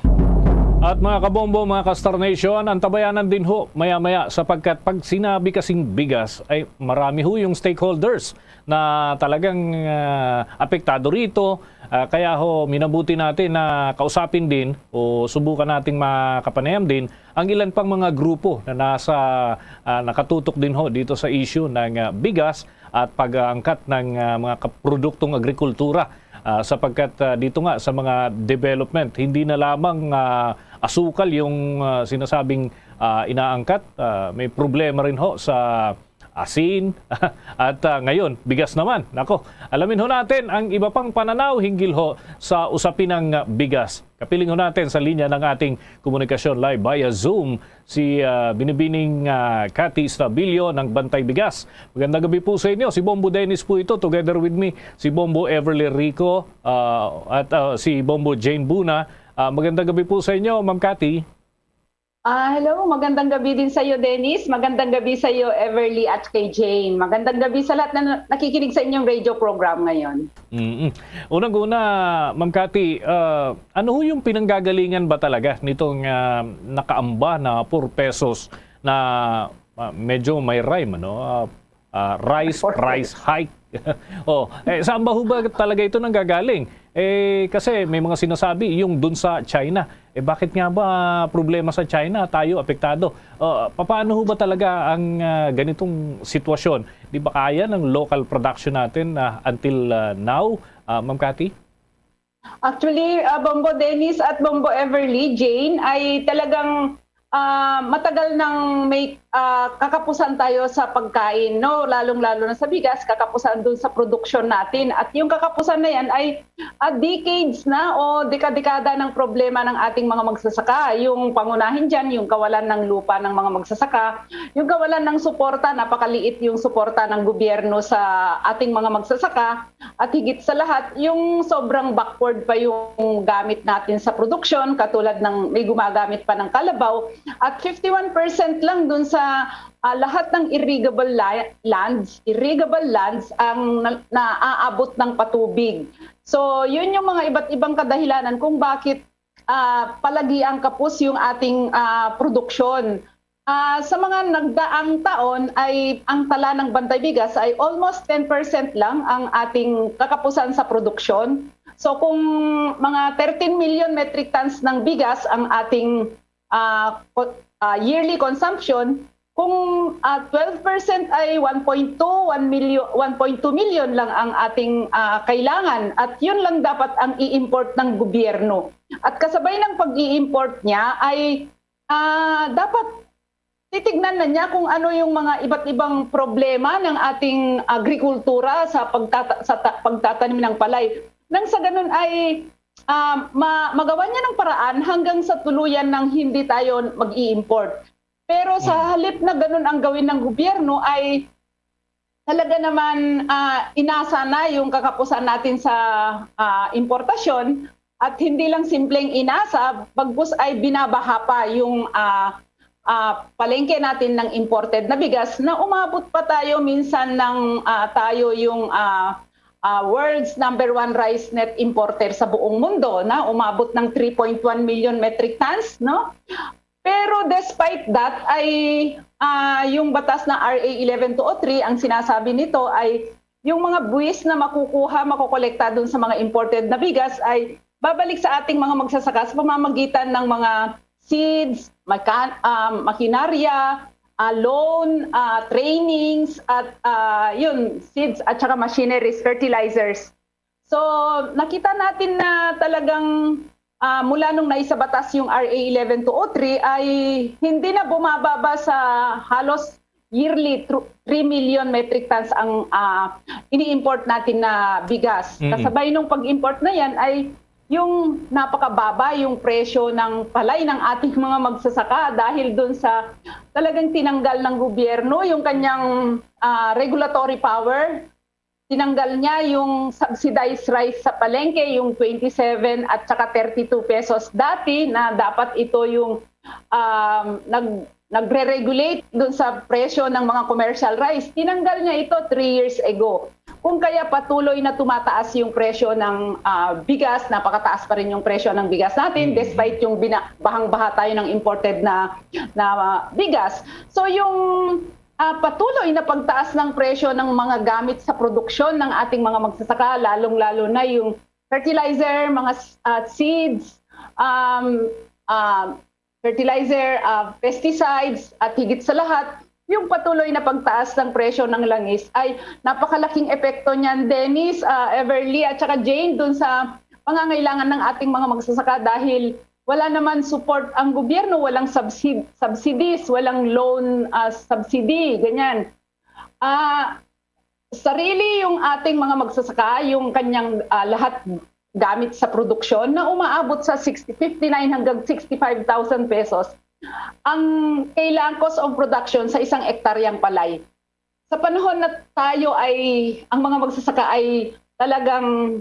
At mga kabombo, mga ka-Star Nation, ang tabayanan din ho maya-maya sapagkat pag sinabi kasing bigas ay marami ho yung stakeholders na talagang ah, apektado rito. Ah, kaya ho, minabuti natin na kausapin din o subukan nating makapanayam din ang ilan pang mga grupo na nasa ah, nakatutok din ho dito sa issue ng ah, bigas at pag-aangkat ng ah, mga kap- produktong agrikultura. Ah, sapagkat ah, dito nga sa mga development, hindi na lamang ah, asukal yung ah, sinasabing ah, inaangkat. Ah, may problema rin ho sa asin at ah, ngayon, bigas naman. Nako, alamin ho natin ang iba pang pananaw hinggil ho sa usapin ng ah, bigas. Kapiling ho natin sa linya ng ating komunikasyon live via Zoom si ah, Binibining ah, Cathy Stabilio ng Bantay Bigas. Magandang gabi po sa inyo. Si Bombo Dennis po ito, together with me, si Bombo Everly Rico ah, at ah, si Bombo Jane Buna. Ah, magandang gabi po sa inyo, Ma'am Cathy. Ah, hello, magandang gabi din sa iyo, Dennis. Magandang gabi sa iyo, Everly, at kay Jane. Magandang gabi sa lahat na nakikinig sa inyong radio program ngayon. Mm. Unang-una, Ma'am Cathy, ah, ano ho yung pinanggagalingan ba talaga nitong ah, nakaamba na four pesos na ah, medyo may rhyme, ano? Ah, ah, rice Fourth price hike. Oh, eh, saan ba ho ba talaga ito nanggagaling? Eh, kasi may mga sinasabi yung dun sa China. Eh, bakit nga ba problema sa China, tayo apektado? Ah, papaano ho ba talaga ang ah, ganitong sitwasyon? Di ba kaya ng local production natin ah, until ah, now, ah, Ma'am Cathy? Actually, uh, Bombo Dennis at Bombo Everly, Jane, ay talagang uh, matagal nang may uh, kakapusan tayo sa pagkain, no? Lalong-lalo na sa bigas, kakapusan dun sa produksyon natin. At yung kakapusan na yan ay uh, decades na o dekadekada ng problema ng ating mga magsasaka. Yung pangunahin dyan, yung kawalan ng lupa ng mga magsasaka, yung kawalan ng suporta, napakaliit yung suporta ng gobyerno sa ating mga magsasaka. At higit sa lahat, yung sobrang backward pa yung gamit natin sa produksyon, katulad ng may gumagamit pa ng kalabaw, at fifty-one percent lang dun sa ah, lahat ng irrigable la- lands, irrigable lands ang na- naaabot ng patubig. So, yun yung mga iba't ibang kadahilanan kung bakit ah, palagi ang kapos yung ating ah, produksyon. Ah, sa mga nagdaang taon ay ang tala ng Bantay Bigas ay almost ten percent lang ang ating kakapusan sa produksyon. So kung mga thirteen million metric tons ng bigas ang ating ah, co- ah, yearly consumption, kung ah, twelve percent ay one point two, one million, one point two million lang ang ating ah, kailangan at yun lang dapat ang i-import ng gobyerno. At kasabay ng pag-i-import niya ay ah, dapat titignan na niya kung ano yung mga iba't ibang problema ng ating agrikultura sa pagtata- sa ta- pagtatanim ng palay. Nang sa ganun ay ah, ma- magawa niya ng paraan hanggang sa tuluyan ng hindi tayo mag-i-import. Pero sa halip na ganun ang gawin ng gobyerno ay talaga naman ah, inasa na yung kakapusan natin sa ah, importasyon at hindi lang simpleng inasa, bagkus ay binabaha pa yung ah, ah, palengke natin ng imported na bigas na umabot pa tayo minsan ng ah, tayo yung ah, ah, world's number one rice net importer sa buong mundo na umabot ng three point one million metric tons, no? Pero despite that ay ah, yung batas na R A eleven two oh three, ang sinasabi nito ay yung mga buwis na makukuha, makokolekta dun sa mga imported na bigas ay babalik sa ating mga magsasaka sa pamamagitan ng mga seeds, makan- ah, makinarya, ah, loan, ah, trainings, at ah, yun, seeds at saka machineries, fertilizers. So, nakita natin na talagang ah, mula nung naisabatas yung R A eleven two oh three ay hindi na bumababa sa halos yearly tru- three million metric tons ang ah, ini-import natin na bigas. Mm. Kasabay nung pag-import na yan ay yung napakababa yung presyo ng palay ng ating mga magsasaka dahil dun sa talagang tinanggal ng gobyerno yung kanyang ah, regulatory power. Tinanggal niya yung subsidized rice sa palengke, yung twenty-seven at saka thirty-two pesos dati na dapat ito yung um, nag nagre-regulate dun sa presyo ng mga commercial rice. Tinanggal niya ito three years ago. Kung kaya patuloy na tumataas yung presyo ng ah, bigas, napakataas pa rin yung presyo ng bigas natin despite yung bina- bahang-baha tayo ng imported na na bigas. So yung ah, patuloy na pagtaas ng presyo ng mga gamit sa produksyon ng ating mga magsasaka, lalong-lalo na yung fertilizer, mga s- ah, seeds, um, ah, fertilizer, ah, pesticides, at higit sa lahat, yung patuloy na pagtaas ng presyo ng langis ay napakalaking epekto niyan, Dennis, ah, Everly, at saka Jane, dun sa pangangailangan ng ating mga magsasaka dahil wala naman support ang gobyerno, walang subsid- subsidies, walang loan ah, subsidy, ganyan. Ah, sarili yung ating mga magsasaka, yung kanyang ah, lahat gamit sa produksyon na umaabot sa sixty, fifty-nine hanggang sixty-five thousand pesos ang kailangan cost of production sa isang ektaryang palay. Sa panahon na tayo ay, ang mga magsasaka ay talagang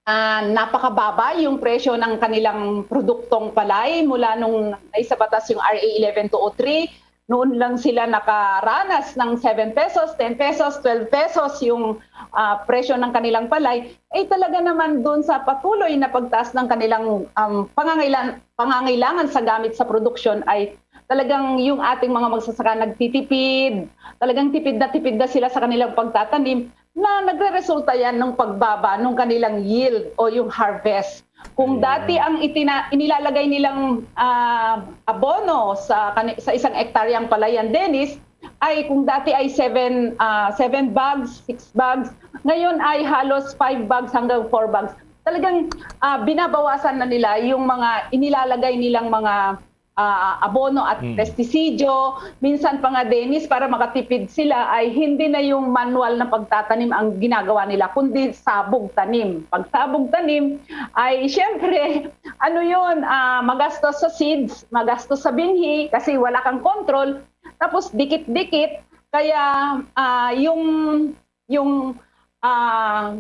ah, napakababa yung presyo ng kanilang produktong palay mula nung naisabatas yung R A eleven two oh three. Noon lang sila nakaranas ng seven pesos, ten pesos, twelve pesos yung ah, presyo ng kanilang palay. Eh talaga naman doon sa patuloy na pagtaas ng kanilang um, pangangailan- pangangailangan sa gamit sa produksyon ay talagang yung ating mga magsasaka nagtitipid, talagang tipid na tipid na sila sa kanilang pagtatanim, na nagreresulta yan ng pagbaba ng kanilang yield o yung harvest. Kung Ayun. dati ang itina-, inilalagay nilang, ah, abono sa kani-, sa isang ektaryang palayan, Dennis, ay kung dati ay seven, ah, seven bags, six bags, ngayon ay halos five bags hanggang four bags. Talagang, ah, binabawasan na nila yung mga inilalagay nilang mga, ah, abono at Mm. pestisidyo. Minsan pa nga, Dennis, para makatipid sila, ay hindi na yung manual na pagtatanim ang ginagawa nila, kundi sabog tanim. Pag sabog tanim, ay siyempre, ano yun, ah, magastos sa seeds, magastos sa binhi, kasi wala kang control. Tapos dikit-dikit, kaya, ah, yung, yung, ah,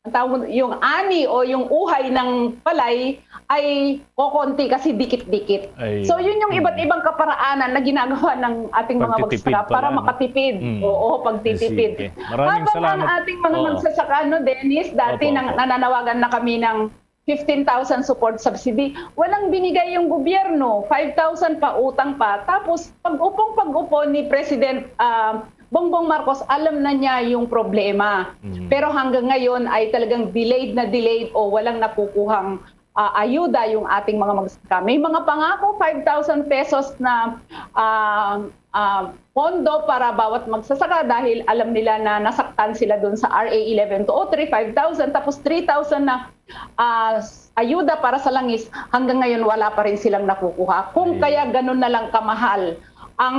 ang tawag mo, yung ani o yung uhay ng palay ay kokonti kasi dikit-dikit. Ay, So, yun yung mm. iba't ibang kaparaanan na ginagawa ng ating mga Pagtitipid magsasaka pala, para no? makatipid. Mm. Oo, I see. pagtitipid. Okay. Maraming Habang salamat. ang ating mga Oo. magsasaka, no, Dennis, dati Opo, nang opo. nananawagan na kami ng fifteen thousand support subsidy, walang binigay yung gobyerno, five thousand pa, utang pa. Tapos, pag-upong pag-upo ni President, ah, Bongbong Marcos, alam na niya yung problema. Mm. Pero hanggang ngayon ay talagang delayed na delayed o walang nakukuhang, ah, ayuda yung ating mga magsasaka. May mga pangako five thousand pesos na, ah, ah, pondo para bawat magsasaka dahil alam nila na nasaktan sila dun sa R A eleven two oh three, five thousand, tapos three thousand na, ah, s-, ayuda para sa langis, hanggang ngayon wala pa rin silang nakukuha. Kung Ayun. kaya ganun na lang kamahal ang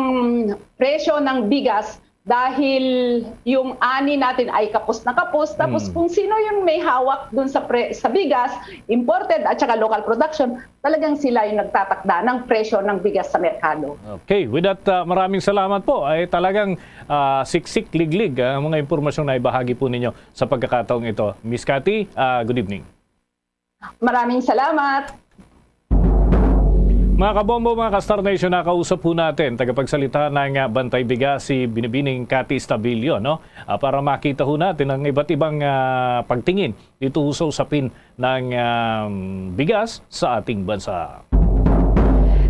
presyo ng bigas, dahil yung ani natin ay kapos na kapos, tapos Hmm. kung sino yung may hawak dun sa pre-, sa bigas, imported at saka local production, talagang sila yung nagtatakda ng presyo ng bigas sa merkado. Okay, with that, ah, maraming salamat po. Ay talagang, ah, siksik, liglig, ah, ang mga impormasyong naibahagi po ninyo sa pagkakataong ito. Miss Cathy, ah, good evening. Maraming salamat. Mga kabombo, mga ka-Star Nation, nakausap po natin tagapagsalita ng, ah, Bantay Bigas, si Binibining Cathy Stabilio, no? Ah, para makita ho natin ang iba't ibang, ah, pagtingin dito ho sa usapin ng, um, bigas sa ating bansa.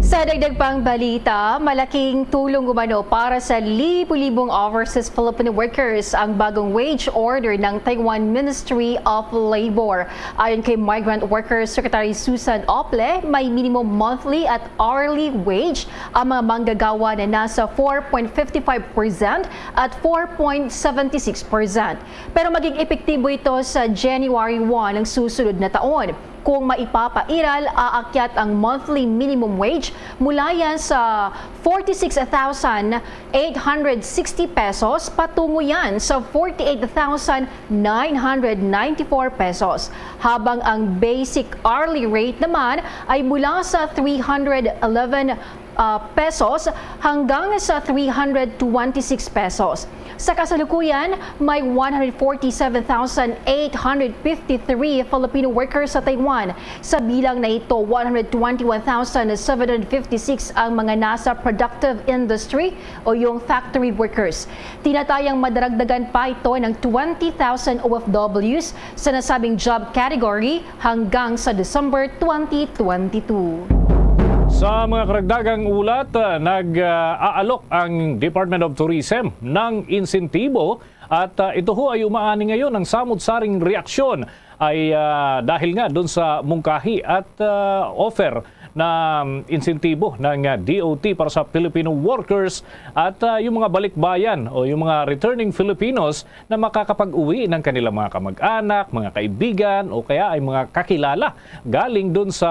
Sa dagdag pang balita, malaking tulong umano para sa libu-libong overseas Filipino workers ang bagong wage order ng Taiwan Ministry of Labor. Ayon kay Migrant Workers Secretary Susan Ople, may minimum monthly at hourly wage ang mga manggagawa na nasa four point fifty five percent at four point seventy six percent. Pero maging epektibo ito sa January one ng susunod na taon. Kung maipapairal, aakyat ang monthly minimum wage mula yan sa forty-six thousand eight hundred sixty pesos patungo yan sa forty-eight thousand nine hundred ninety-four pesos, habang ang basic hourly rate naman ay mula sa three hundred eleven ah, pesos hanggang sa three hundred twenty-six pesos. Sa kasalukuyan, may one hundred forty-seven thousand eight hundred fifty-three Filipino workers sa Taiwan. Sa bilang na ito, one hundred twenty-one thousand seven hundred fifty-six ang mga nasa productive industry o yung factory workers. Tinatayang madaragdagan pa ito ng twenty thousand O F Ws sa nasabing job category hanggang sa December twenty twenty-two. Sa mga karagdagang ulat, ah, nag-aalok ang Department of Tourism ng insentibo at, ah, ito ho ay umaani ngayon ang samot-saring reaksyon ay, ah, dahil nga doon sa mungkahi at, ah, offer na, um, insentibo ng, ah, D O T para sa Filipino workers at, ah, yung mga balikbayan o yung mga returning Filipinos na makakapag-uwi ng kanilang mga kamag-anak, mga kaibigan, o kaya ay mga kakilala galing dun sa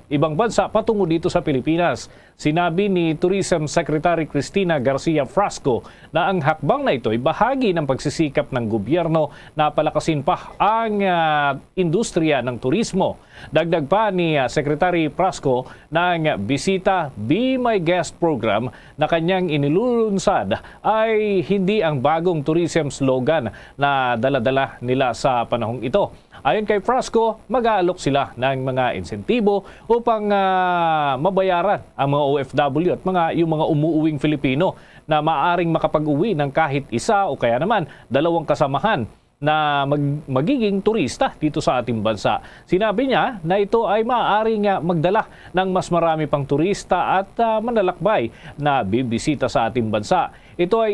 ibang bansa patungo dito sa Pilipinas. Sinabi ni Tourism Secretary Cristina Garcia Frasco na ang hakbang na ito ay bahagi ng pagsisikap ng gobyerno na palakasin pa ang, ah, industriya ng turismo. Dagdag pa ni, ah, Secretary Frasco na ang Bisita Be My Guest program na kanyang inilulunsad ay hindi ang bagong tourism slogan na dala-dala nila sa panahong ito. Ayon kay Frasco, mag-aalok sila ng mga insentibo upang, ah, mabayaran ang mga O F W at mga, yung mga umuuwing Filipino na maaring makapag-uwi ng kahit isa o kaya naman dalawang kasamahan na mag-, magiging turista dito sa ating bansa. Sinabi niya na ito ay maaaring, ah, magdala ng mas marami pang turista at, ah, manlalakbay na bibisita sa ating bansa. Ito ay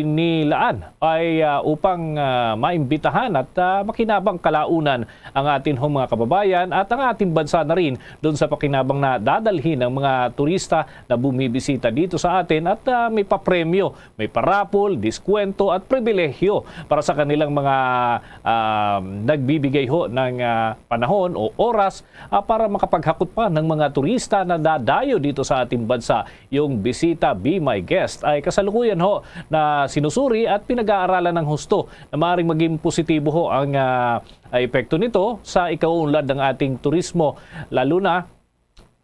inilaan ay, ah, upang, ah, maimbitahan at, ah, makinabang kalaunan ang atin hong mga kababayan at ang ating bansa na rin doon sa pakinabang na dadalhin ng mga turista na bumibisita dito sa atin at, ah, may papremyo, may parapol, diskwento at pribilehyo para sa kanilang mga, ah, nagbibigay ho ng, ah, panahon o oras, ah, para makapaghakot pa ng mga turista na dadayo dito sa ating bansa. Yung bisita, Be My Guest, ay kasalukuyan ho na sinusuri at pinag-aaralan ng husto na maaaring maging positibo ho ang, ah, epekto nito sa ikaunlad ng ating turismo, lalo na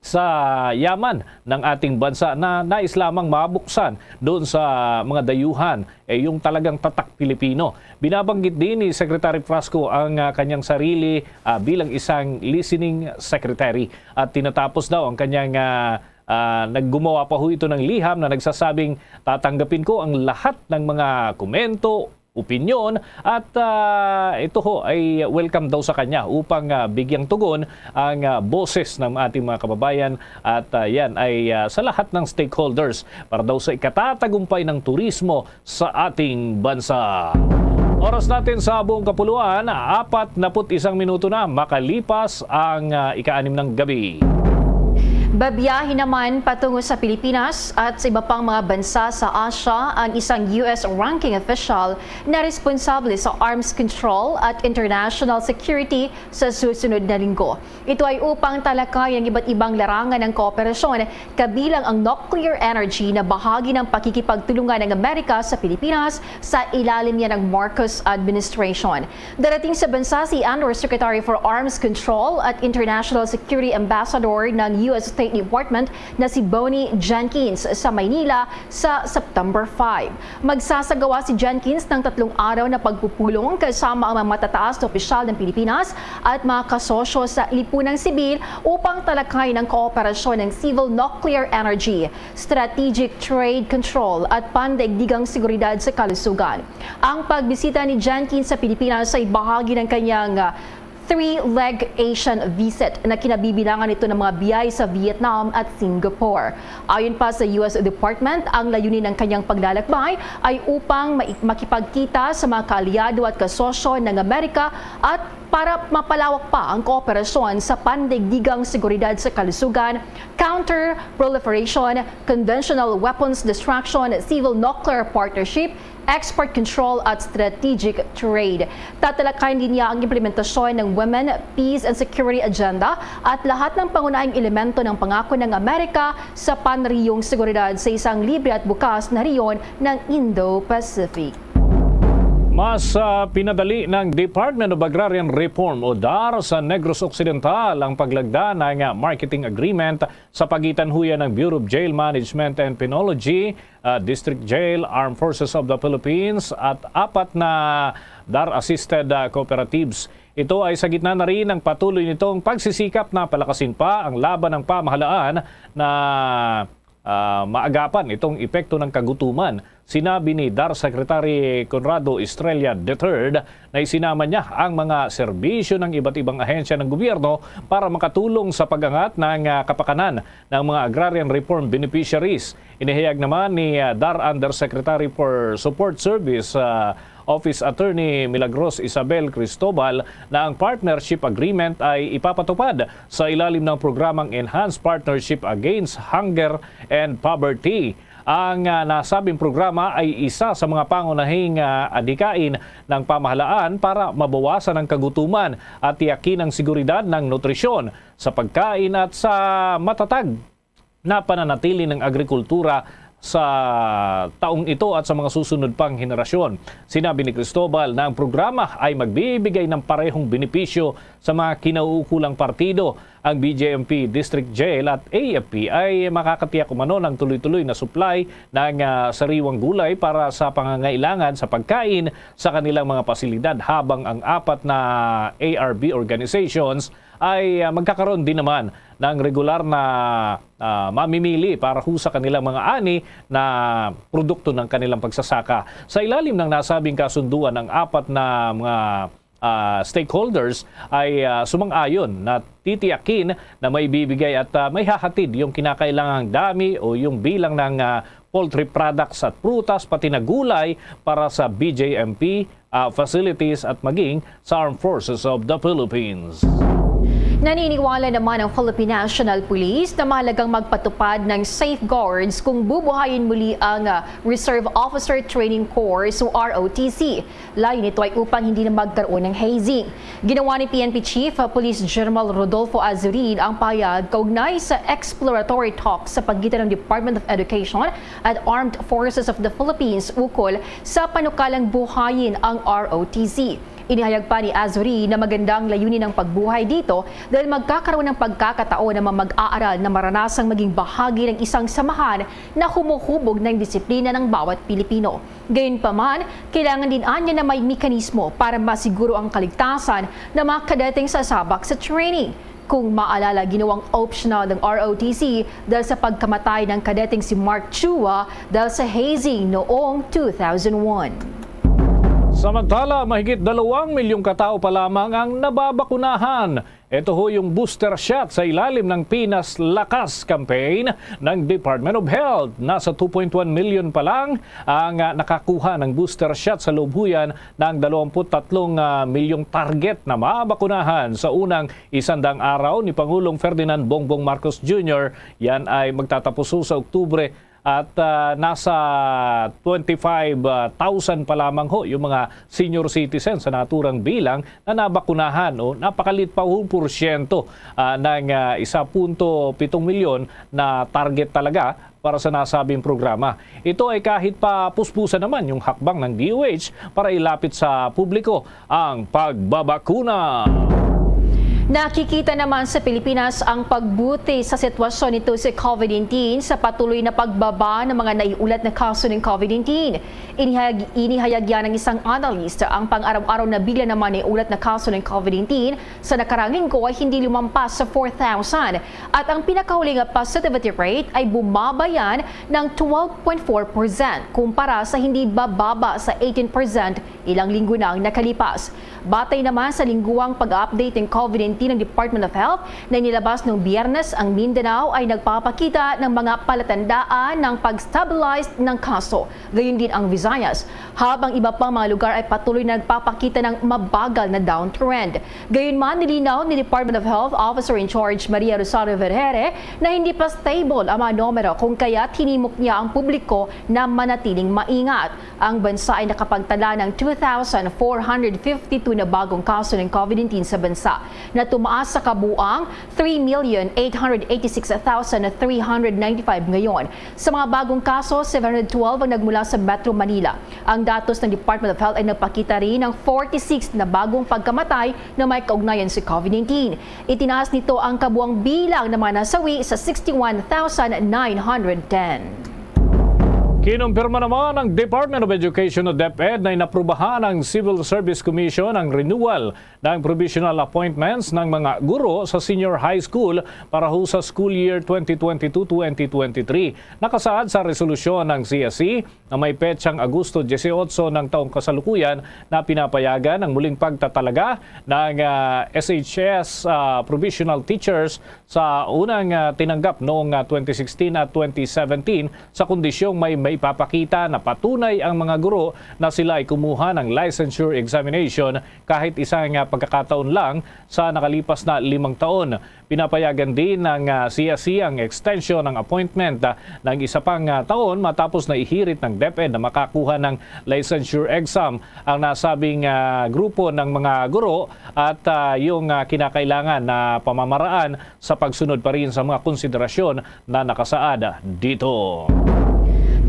sa yaman ng ating bansa na nais lamang mabuksan doon sa mga dayuhan, eh, yung talagang tatak Pilipino. Binabanggit din ni Secretary Frasco ang, ah, kanyang sarili, ah, bilang isang listening secretary. At tinatapos daw ang kanyang, ah, ah, naggumawa pa ho ito ng liham na nagsasabing, "Tatanggapin ko ang lahat ng mga komento, opinyon, at, ah, ito ho ay welcome daw sa kanya upang, ah, bigyang tugon ang, ah, boses ng ating mga kababayan." At, ah, yan ay, ah, sa lahat ng stakeholders para daw sa ikatatagumpay ng turismo sa ating bansa. Oras natin sa buong kapuluan, apat na put isang minuto na makalipas ang, ah, ika-anim ng gabi. Babiyahe naman patungo sa Pilipinas at sa iba pang mga bansa sa Asia ang isang U S ranking official na responsable sa arms control at international security sa susunod na linggo. Ito ay upang talakayan ang iba't ibang larangan ng kooperasyon, kabilang ang nuclear energy na bahagi ng pakikipagtulungan ng Amerika sa Pilipinas sa ilalim niya ng Marcos administration. Darating sa bansa si Undersecretary for Arms Control at International Security Ambassador ng U S State Department na si Bonnie Jenkins sa Maynila sa September five. Magsasagawa si Jenkins ng tatlong araw na pagpupulong kasama ang mga matataas na opisyal ng Pilipinas at mga kasosyo sa lipunang sibil upang talakayin ang kooperasyon ng civil nuclear energy, strategic trade control at pandaigdigang seguridad sa kalusugan. Ang pagbisita ni Jenkins sa Pilipinas ay bahagi ng kanyang, ah, three-leg Asian visit na kinabibilangan nito ng mga biyay sa Vietnam at Singapore. Ayon pa sa U S Department, ang layunin ng kanyang paglalakbay ay upang mai-, makipagkita sa mga kaalyado at kasosyo ng Amerika at para mapalawak pa ang kooperasyon sa pandaigdigang seguridad sa kalusugan, counter-proliferation, conventional weapons destruction, civil nuclear partnership, export control at strategic trade. Tatalakayin din niya ang implementasyon ng Women, Peace and Security Agenda at lahat ng pangunahing elemento ng pangako ng Amerika sa panrehiyong seguridad sa isang libre at bukas na rehiyon ng Indo-Pacific. Mas, ah, pinadali ng Department of Agrarian Reform o DAR sa Negros Occidental ang paglagda ng, ah, marketing agreement sa pagitan huya ng Bureau of Jail Management and Penology, ah, District Jail, Armed Forces of the Philippines, at apat na DAR-assisted, ah, cooperatives. Ito ay sa gitna na rin ng patuloy nitong pagsisikap na palakasin pa ang laban ng pamahalaan na, ah, maagapan itong epekto ng kagutuman. Sinabi ni DAR Secretary Conrado Estrella the third na isinama niya ang mga serbisyo ng iba't ibang ahensya ng gobyerno para makatulong sa pag-angat ng, ah, kapakanan ng mga agrarian reform beneficiaries. Inihayag naman ni, ah, DAR Undersecretary for Support Service, ah, Office Attorney Milagros Isabel Cristobal na ang partnership agreement ay ipapatupad sa ilalim ng programang Enhanced Partnership Against Hunger and Poverty. Ang, ah, nasabing programa ay isa sa mga pangunahing, ah, adhikain ng pamahalaan para mabawasan ang kagutuman at tiyakin ang seguridad ng nutrisyon sa pagkain at sa matatag na pananatili ng agrikultura sa taong ito at sa mga susunod pang henerasyon. Sinabi ni Cristobal na ang programa ay magbibigay ng parehong benepisyo sa mga kinauukulang partido. Ang B J M P District Jail at A F P ay makakatiyak umano ng tuloy-tuloy na supply ng, ah, sariwang gulay para sa pangangailangan sa pagkain sa kanilang mga pasilidad, habang ang apat na A R B organizations ay, ah, magkakaroon din naman ng regular na, ah, mamimili para ho sa kanilang mga ani na produkto ng kanilang pagsasaka. Sa ilalim ng nasabing kasunduan, ang apat na mga, ah, stakeholders ay, ah, sumang-ayon na titiyakin na may bibigay at, ah, may hahatid yung kinakailangang dami o yung bilang ng, ah, poultry products at prutas, pati na gulay para sa B J M P, ah, facilities at maging sa Armed Forces of the Philippines. Naniniwala naman ang Philippine National Police na mahalagang magpatupad ng safeguards kung bubuhayin muli ang, ah, Reserve Officer Training Course o R O T C. Layo nito ay upang hindi na magkaroon ng hazing. Ginawa ni P N P Chief, ah, Police General Rodolfo Azurin ang pahayag kaugnay sa exploratory talks sa pagitan ng Department of Education at Armed Forces of the Philippines ukol sa panukalang buhayin ang R O T C. Inihayag pa ni Azurin na magandang layunin ang pagbuhay dito dahil magkakaroon ng pagkakataon ang mga mag-aaral na maranasang maging bahagi ng isang samahan na humuhubog ng disiplina ng bawat Pilipino. Gayunpaman, kailangan din anya na may mekanismo para masiguro ang kaligtasan ng mga kadeteng sasabak sa training. Kung maalala, ginawang optional ng R O T C dahil sa pagkamatay ng kadeteng si Mark Chua dahil sa hazing noong two thousand one. Samantala, mahigit dalawang milyong katao pa lamang ang nababakunahan. Ito ho yung booster shot sa ilalim ng Pinas Lakas campaign ng Department of Health. Nasa two point one million pa lang ang, ah, nakakuha ng booster shot sa loob ho yan ng dalawampu't tatlong, ah, milyong target na mabakunahan sa unang isandang araw ni Pangulong Ferdinand Bongbong Marcos Junior. Yan ay magtatapos ho sa Oktubre at, ah, nasa twenty-five thousand pa lamang ho yung mga senior citizens sa naturang bilang na nabakunahan, o napakalit pa ho porsyento, ah, ng, ah, isa punto pitong milyon na target talaga para sa nasabing programa. Ito ay kahit pa puspusan naman yung hakbang ng D O H para ilapit sa publiko ang pagbabakuna. Nakikita naman sa Pilipinas ang pagbuti sa sitwasyon nito sa COVID nineteen sa patuloy na pagbaba ng mga naiulat na kaso ng COVID nineteen. Inihayag, inihayag yan ng isang analyst. Ang pang-araw-araw na bilang naman ng ulat na kaso ng COVID nineteen sa nakaraang linggo ay hindi lumampas sa four thousand. At ang pinakahuling positivity rate ay bumaba yan ng twelve point four percent kumpara sa hindi bababa sa eighteen percent ilang linggo na ang nakalipas. Batay naman sa lingguang pag-update ng COVID nineteen ng Department of Health na inilabas nung Biyernes, ang Mindanao ay nagpapakita ng mga palatandaan ng pag-stabilize ng kaso. Gayon din ang Visayas, habang iba pang mga lugar ay patuloy na nagpapakita ng mabagal na downtrend. Gayunman, nilinaw ni Department of Health Officer in Charge Maria Rosario Vergere na hindi pa stable ang mga numero, kung kaya't hinimok niya ang publiko na manatiling maingat. Ang bansa ay nakapagtala ng two thousand four hundred fifty-two na bagong kaso ng COVID nineteen sa bansa, na tumaas sa kabuang three million eight hundred eighty-six thousand three hundred ninety-five ngayon. Sa mga bagong kaso, seven hundred twelve ang nagmula sa Metro Manila. Ang datos ng Department of Health ay nagpakita rin ng forty-six na bagong pagkamatay na may kaugnayan sa COVID nineteen. Itinaas nito ang kabuang bilang ng mga nasawi sa sixty-one thousand nine hundred ten. Kinumpirma naman ng Department of Education o DepEd na inaprubahan ng Civil Service Commission ang renewal ng provisional appointments ng mga guro sa senior high school para ho sa school year twenty twenty-two, twenty twenty-three. Nakasaad sa resolusyon ng C S C na may petsang Agosto dieciocho ng taong kasalukuyan na pinapayagan ang muling pagtatalaga ng, ah, S H S, ah, provisional teachers sa unang, ah, tinanggap noong, ah, twenty sixteen at twenty seventeen, sa kondisyong may maipapakita na patunay ang mga guro na sila ay kumuha ng licensure examination kahit isang, ah, pagkakataon lang sa nakalipas na limang taon. Pinapayagan din ng, ah, C S C ang extension ng appointment, ah, ng isa pang, ah, taon matapos na ihirit ng DepEd na makakuha ng licensure exam ang nasabing, ah, grupo ng mga guro at, ah, yung, ah, kinakailangan na pamamaraan sa pagsunod pa rin sa mga konsiderasyon na nakasaad dito.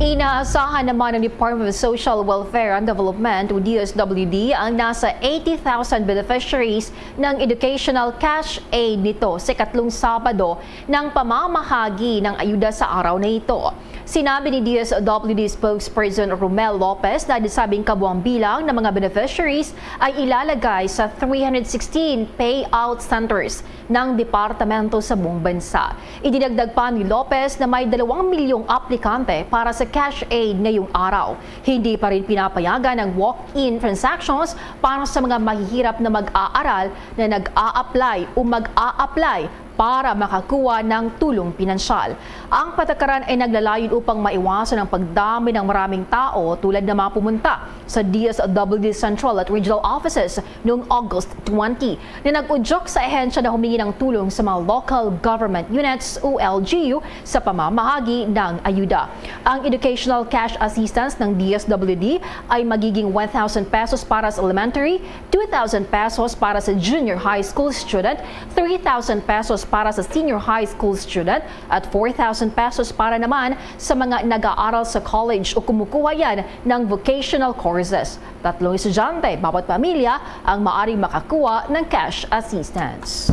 Inaasahan naman ng Department of Social Welfare and Development o D S W D ang nasa eighty thousand beneficiaries ng educational cash aid nito sa ikatlong Sabado ng pamamahagi ng ayuda sa araw na ito. Sinabi ni D S W D spokesperson Romel Lopez na ang nasabing kabuang bilang ng mga beneficiaries ay ilalagay sa three hundred sixteen payout centers ng departamento sa buong bansa. Idinagdag pa ni Lopez na may dalawang milyong aplikante para sa cash aid ngayong araw. Hindi pa rin pinapayagan ang walk-in transactions para sa mga mahihirap na mag-aaral na nag-a-apply o mag-a-apply para makakuha ng tulong pinansyal. Ang patakaran ay naglalayon upang maiwasan ang pagdami ng maraming tao tulad ng mga pumunta sa D S W D Central at Regional Offices noong August twenty, na nag-udyok sa ahensya na humingi ng tulong sa mga local government units o L G U sa pamamahagi ng ayuda. Ang educational cash assistance ng D S W D ay magiging one thousand pesos para sa elementary, two thousand pesos para sa junior high school student, three thousand pesos para sa senior high school student, at four thousand pesos para naman sa mga nag-aaral sa college o kumukuha yan ng vocational courses. Tatlong estudyante bawat pamilya ang maaring makakuha ng cash assistance.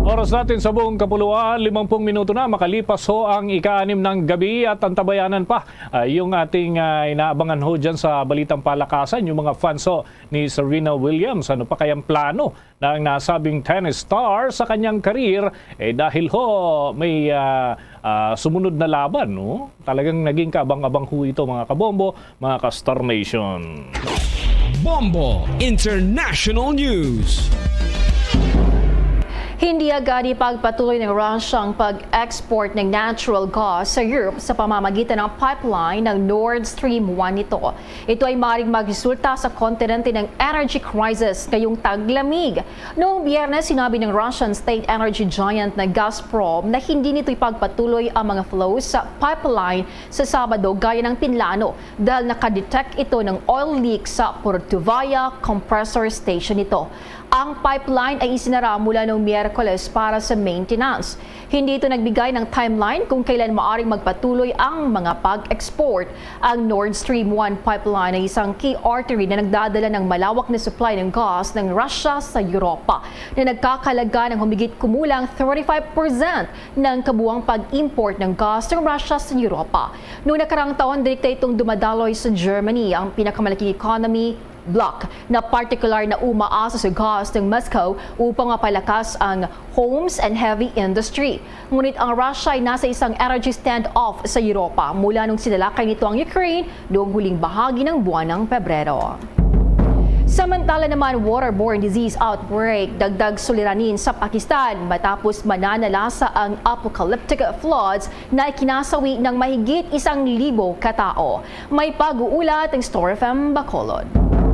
Oras natin sa buong kapuluan, limampung minuto na makalipas ho ang ika-anim ng gabi at antabayanan pa, ah, yung ating, ah, inaabangan ho dyan sa Balitang Palakasan, yung mga fans ho ni Serena Williams. Ano pa kayang plano ng nasabing tennis star sa kanyang career? Eh, dahil ho may, ah, ah, sumunod na laban, no? Talagang naging kaabang-abang ho ito, mga kabombo, mga ka-Star Nation. Bombo International News. Hindi agad ipagpatuloy ng Russia ang pag-export ng natural gas sa Europe sa pamamagitan ng pipeline ng Nord Stream one nito. Ito ay maaaring magresulta sa kontinente ng energy crisis ngayong taglamig. Noong Biyernes, sinabi ng Russian state energy giant na Gazprom na hindi nito ipagpatuloy ang mga flows sa pipeline sa Sabado gaya ng pinlano dahil nakadetect ito ng oil leak sa Portovaya compressor station nito. Ang pipeline ay isinara mula noong Miyerkules para sa maintenance. Hindi ito nagbigay ng timeline kung kailan maaring magpatuloy ang mga pag-export. Ang Nord Stream one pipeline ay isang key artery na nagdadala ng malawak na supply ng gas ng Russia sa Europa, na nagkakalaga ng humigit kumulang thirty-five percent ng kabuang pag-import ng gas ng Russia sa Europa. Noong nakaraang taon, direkta itong dumadaloy sa Germany, ang pinakamalaking economy bloc na partikular na umaasa sa gas ng Moscow upang mapalakas ang homes and heavy industry. Ngunit ang Russia ay nasa isang energy standoff sa Europa mula nung sinalakay nito ang Ukraine noong huling bahagi ng buwan ng Pebrero. Samantala naman, waterborne disease outbreak dagdag suliranin sa Pakistan matapos mananalasa ang apocalyptic floods na ikinasawi ng mahigit isang libo katao. May pag-uulat ang Star F M Bacolod.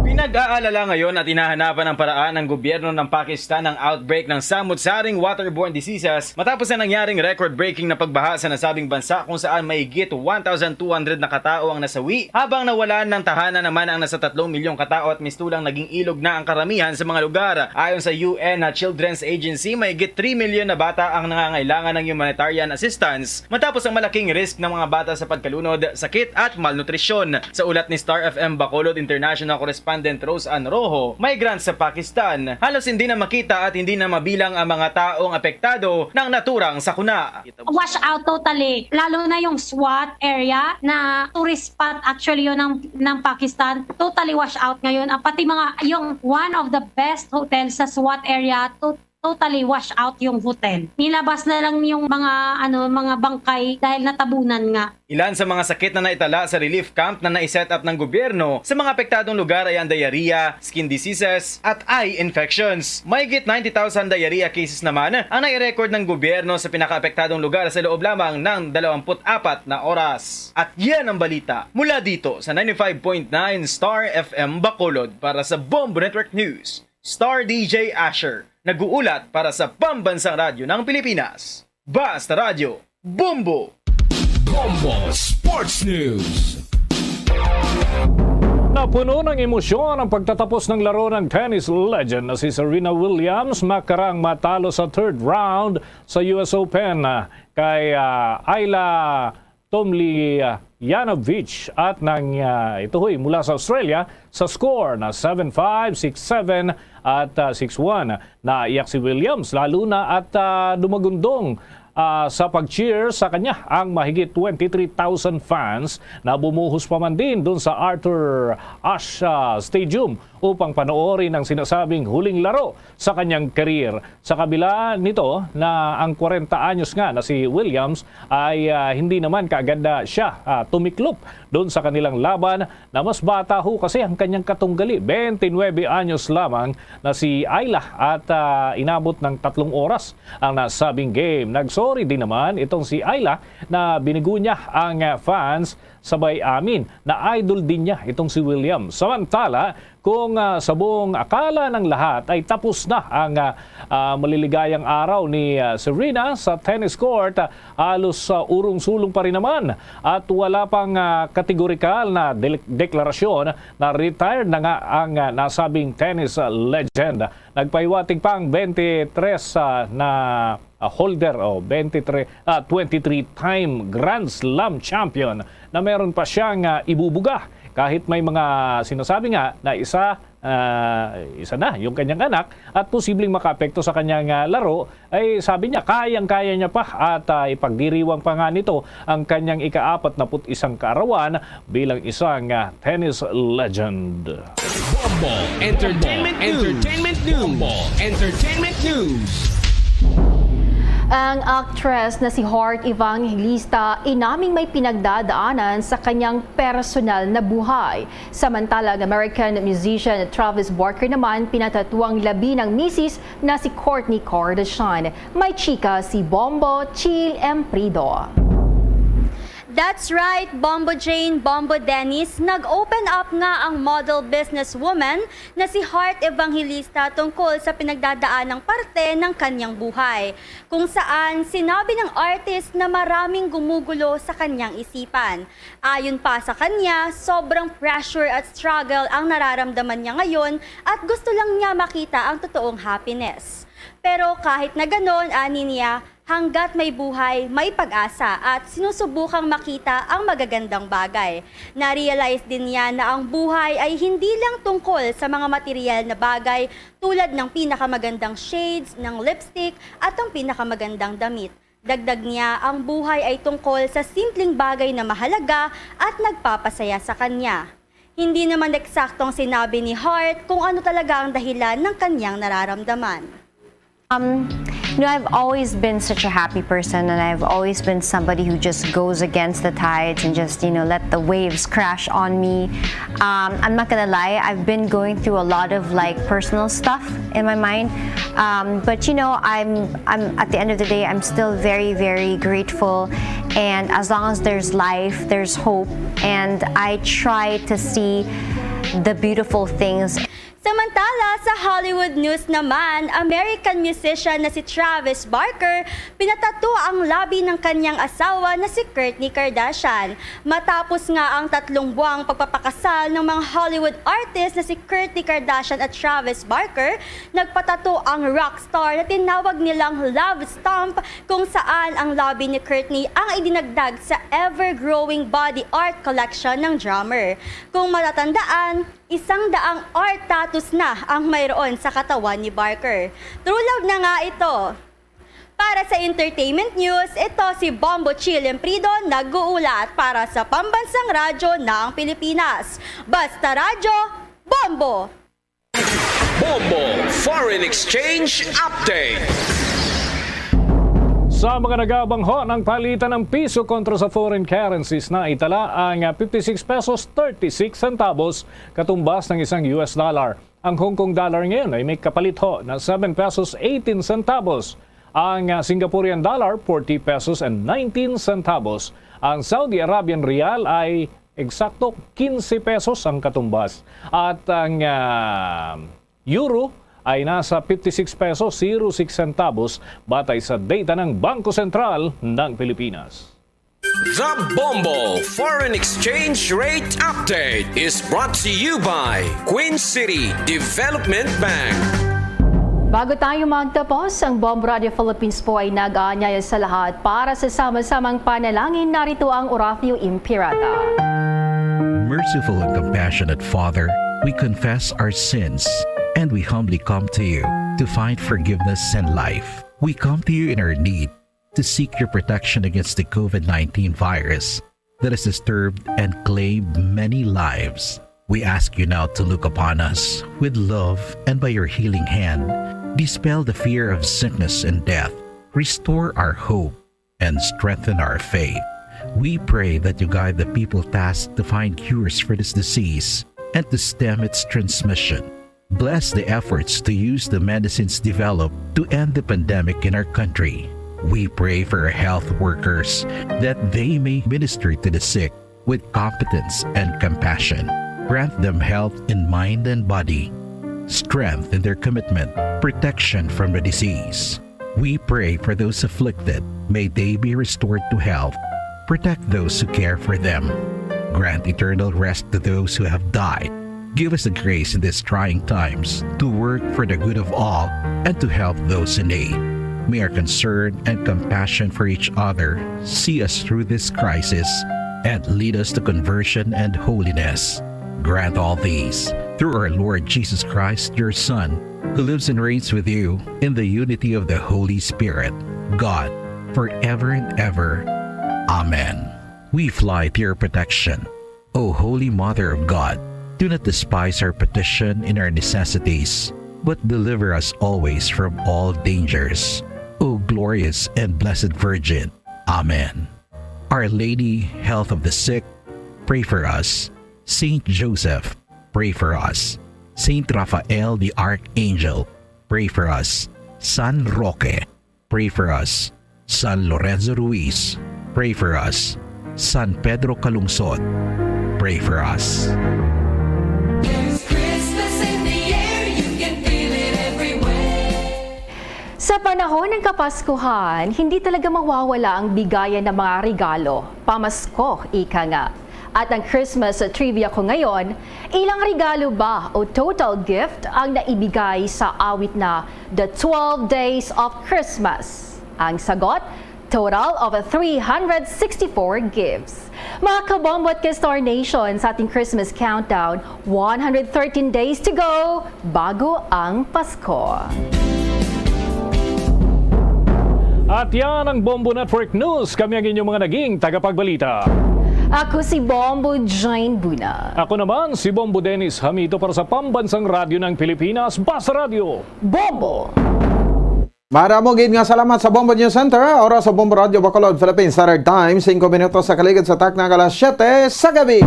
Pinag-aalala ngayon at hinahanapan ng paraan ng gobyerno ng Pakistan ang outbreak ng samot-saring waterborne diseases matapos na nangyaring record-breaking na pagbaha sa nasabing bansa, kung saan mahigit one thousand two hundred na katao ang nasawi, habang nawalan ng tahanan naman ang nasa tatlong milyong katao at mistulang naging ilog na ang karamihan sa mga lugar. Ayon sa U N na Children's Agency, mahigit three million na bata ang nangangailangan ng humanitarian assistance matapos ang malaking risk ng mga bata sa pagkalunod, sakit at malnutrisyon. Sa ulat ni Star F M Bacolod International Correspondent Rose Ann Rojo, migrants sa Pakistan, halos hindi na makita at hindi na mabilang ang mga taong apektado ng naturang sakuna. Wash out totally, lalo na yung Swat area na tourist spot actually yun ng, ng Pakistan. Totally wash out ngayon. Ah, pati mga, yung one of the best hotels sa Swat area, to-, totally wash out yung hotel. Nilabas na lang yung mga, ano, mga bangkay dahil natabunan nga. Ilan sa mga sakit na naitala sa relief camp na nai-set up ng gobyerno sa mga apektadong lugar ay ang diarrhea, skin diseases, at eye infections. Mahigit ninety thousand diarrhea cases naman ang nai-record ng gobyerno sa pinakaapektadong lugar sa loob lamang ng dalawampu't apat na oras. At yan ang balita mula dito sa ninety-five point nine Star F M Bacolod. Para sa Bombo Network News, Star D J Asher, nag-uulat para sa Pambansang Radyo ng Pilipinas. Basta Radyo, Bombo! Bombo Sports News. Napuno ng emosyon ang pagtatapos ng laro ng tennis legend na si Serena Williams, makarang matalo sa third round sa U S Open kay, ah, Ayla Tomljanovic at nang, ah, ito ho'y mula sa Australia sa score na seven five, six seven at, ah, six one. Naiyak si Williams lalo na at, ah, dumagundong ah, sa pag-cheer sa kanya ang mahigit twenty-three thousand fans na bumuhos pa man din dun sa Arthur Ashe, ah, Stadium upang panoorin ang sinasabing huling laro sa kanyang career. Sa kabila nito na ang kwarenta anyos nga na si Williams ay, ah, hindi naman kaagad na siya, ah, tumiklop dun sa kanilang laban na mas bata ho kasi ang kanyang katunggali, twenty-nine anyos lamang na si Ayla at, ah, inabot ng tatlong oras ang nasabing game. Nagsorry din naman itong si Ayla na binigo niya ang, ah, fans sabay amin na idol din niya itong si William. Samantala, kung, ah, sa buong akala ng lahat ay tapos na ang, ah, ah, maliligayang araw ni, ah, Serena sa tennis court, ah, halos, ah, urong-sulong pa rin naman at wala pang, ah, kategorikal na del-, deklarasyon na retired na nga ang, ah, nasabing tennis, ah, legend. Nagpahiwatig pa ang twenty-three, ah, na, ah, holder o twenty-three, ah, twenty-three-time Grand Slam champion na meron pa siyang, ah, ibubuga kahit may mga sinasabi nga na isa, ah, isa na yung kanyang anak at posibleng makaapekto sa kanyang, ah, laro, ay sabi niya, kayang-kaya niya pa at, ah, ipagdiriwang pa nga nito ang kanyang ika-apat na put isang kaarawan bilang isang, ah, tennis legend. Bombo Entertainment News. Entertainment News. Bombo Entertainment News. Ang aktres na si Heart Evangelista inaming may pinagdadaanan sa kanyang personal na buhay. Samantala, ang American musician Travis Barker naman pinatatuang labi ng misis na si Kourtney Kardashian. May chika si Bombo Chill Emprido. That's right, Bombo Jane, Bombo Dennis, nag-open up nga ang model businesswoman na si Heart Evangelista tungkol sa pinagdadaanang parte ng kanyang buhay, kung saan sinabi ng artist na maraming gumugulo sa kanyang isipan. Ayon pa sa kanya, sobrang pressure at struggle ang nararamdaman niya ngayon at gusto lang niya makita ang totoong happiness. Pero kahit na ganon, ani niya, hanggat may buhay, may pag-asa at sinusubukang makita ang magagandang bagay. Na-realize din niya na ang buhay ay hindi lang tungkol sa mga material na bagay tulad ng pinakamagandang shades ng lipstick at ang pinakamagandang damit. Dagdag niya, ang buhay ay tungkol sa simpleng bagay na mahalaga at nagpapasaya sa kanya. Hindi naman eksaktong sinabi ni Heart kung ano talaga ang dahilan ng kanyang nararamdaman. Um, you know, I've always been such a happy person, and I've always been somebody who just goes against the tides and just, you know, let the waves crash on me. Um, I'm not gonna lie, I've been going through a lot of, like, personal stuff in my mind. Um, but, you know, I'm, I'm, at the end of the day, I'm still very, very grateful. And as long as there's life, there's hope. And I try to see the beautiful things. Samantala, sa Hollywood news naman, American musician na si Travis Barker pinatato ang labi ng kanyang asawa na si Kourtney Kardashian. Matapos nga ang tatlong buwang pagpapakasal ng mga Hollywood artist na si Kourtney Kardashian at Travis Barker, nagpatato ang rockstar na tinawag nilang love stamp, kung saan ang labi ni Kourtney ang idinagdag sa ever-growing body art collection ng drummer. Kung matatandaan, isang daang art tattoos na ang mayroon sa katawan ni Barker. True love na nga ito. Para sa entertainment news, ito si Bombo Chill Emprido nag-uulat para sa Pambansang Radyo ng Pilipinas. Basta Radyo, Bombo! Bombo Foreign Exchange Update. Sa mga nag-aabang ho ng palitan ng piso kontra sa foreign currencies, naitala ang fifty-six pesos thirty-six centavos katumbas ng isang U S dollar. Ang Hong Kong dollar ngayon ay may kapalit ho na seven pesos eighteen centavos. Ang, ah, Singaporean dollar, forty pesos and nineteen centavos. Ang Saudi Arabian riyal ay eksakto quince pesos ang katumbas. At ang, ah, euro ay nasa fifty-six pesos, zero six centavos, batay sa data ng Bangko Sentral ng Pilipinas. The Bombo Foreign Exchange Rate Update is brought to you by Queen City Development Bank. Bago tayo magtapos, ang Bombo Radio Philippines po ay nag-aanyaya sa lahat para sa sama-samang panalangin. Narito ang Oratio Imperata. Merciful and compassionate Father, we confess our sins and we humbly come to you to find forgiveness and life. We come to you in our need to seek your protection against the COVID nineteen virus that has disturbed and claimed many lives. We ask you now to look upon us with love and by your healing hand, dispel the fear of sickness and death, restore our hope, and strengthen our faith. We pray that you guide the people tasked to find cures for this disease and to stem its transmission. Bless the efforts to use the medicines developed to end the pandemic in our country. We pray for our health workers that they may minister to the sick with competence and compassion. Grant them health in mind and body, strength in their commitment, protection from the disease. We pray for those afflicted. May they be restored to health. Protect those who care for them. Grant eternal rest to those who have died. Give us the grace in these trying times to work for the good of all and to help those in need. May our concern and compassion for each other see us through this crisis and lead us to conversion and holiness. Grant all these through our Lord Jesus Christ, your Son, who lives and reigns with you in the unity of the Holy Spirit, God, forever and ever. Amen. We fly to your protection, O Holy Mother of God. Do not despise our petition in our necessities, but deliver us always from all dangers, O glorious and blessed Virgin. Amen. Our Lady, Health of the Sick, pray for us. Saint Joseph, pray for us. Saint Raphael the Archangel, pray for us. San Roque, pray for us. San Lorenzo Ruiz, pray for us. San Pedro Calungsod, pray for us. There's Christmas in the air, you can feel it everywhere. Sa panahon ng Kapaskuhan, hindi talaga mawawala ang bigayan ng mga regalo. Pamasko, ika nga. At ang Christmas trivia ko ngayon, ilang regalo ba o total gift ang naibigay sa awit na The Twelve Days of Christmas? Ang sagot, total of three hundred sixty-four gifts. Mga kabombo at ka-Star Nation, sa ating Christmas countdown, one hundred thirteen days to go bago ang Pasko. At yan ang Bombo Network News. Kami ang inyong mga naging tagapagbalita. Ako si Bombo Jane Buna. Ako naman si Bombo Dennis Hamito para sa Pambansang Radyo ng Pilipinas, Basa Radyo. Bombo! Maramo gid nga salamat sa Bombo News Center. Oras sa Bombo Radio Bacolod, Philippine Standard Time, singko minutos sa kaligid sa takna nga alas siyete sa gabi.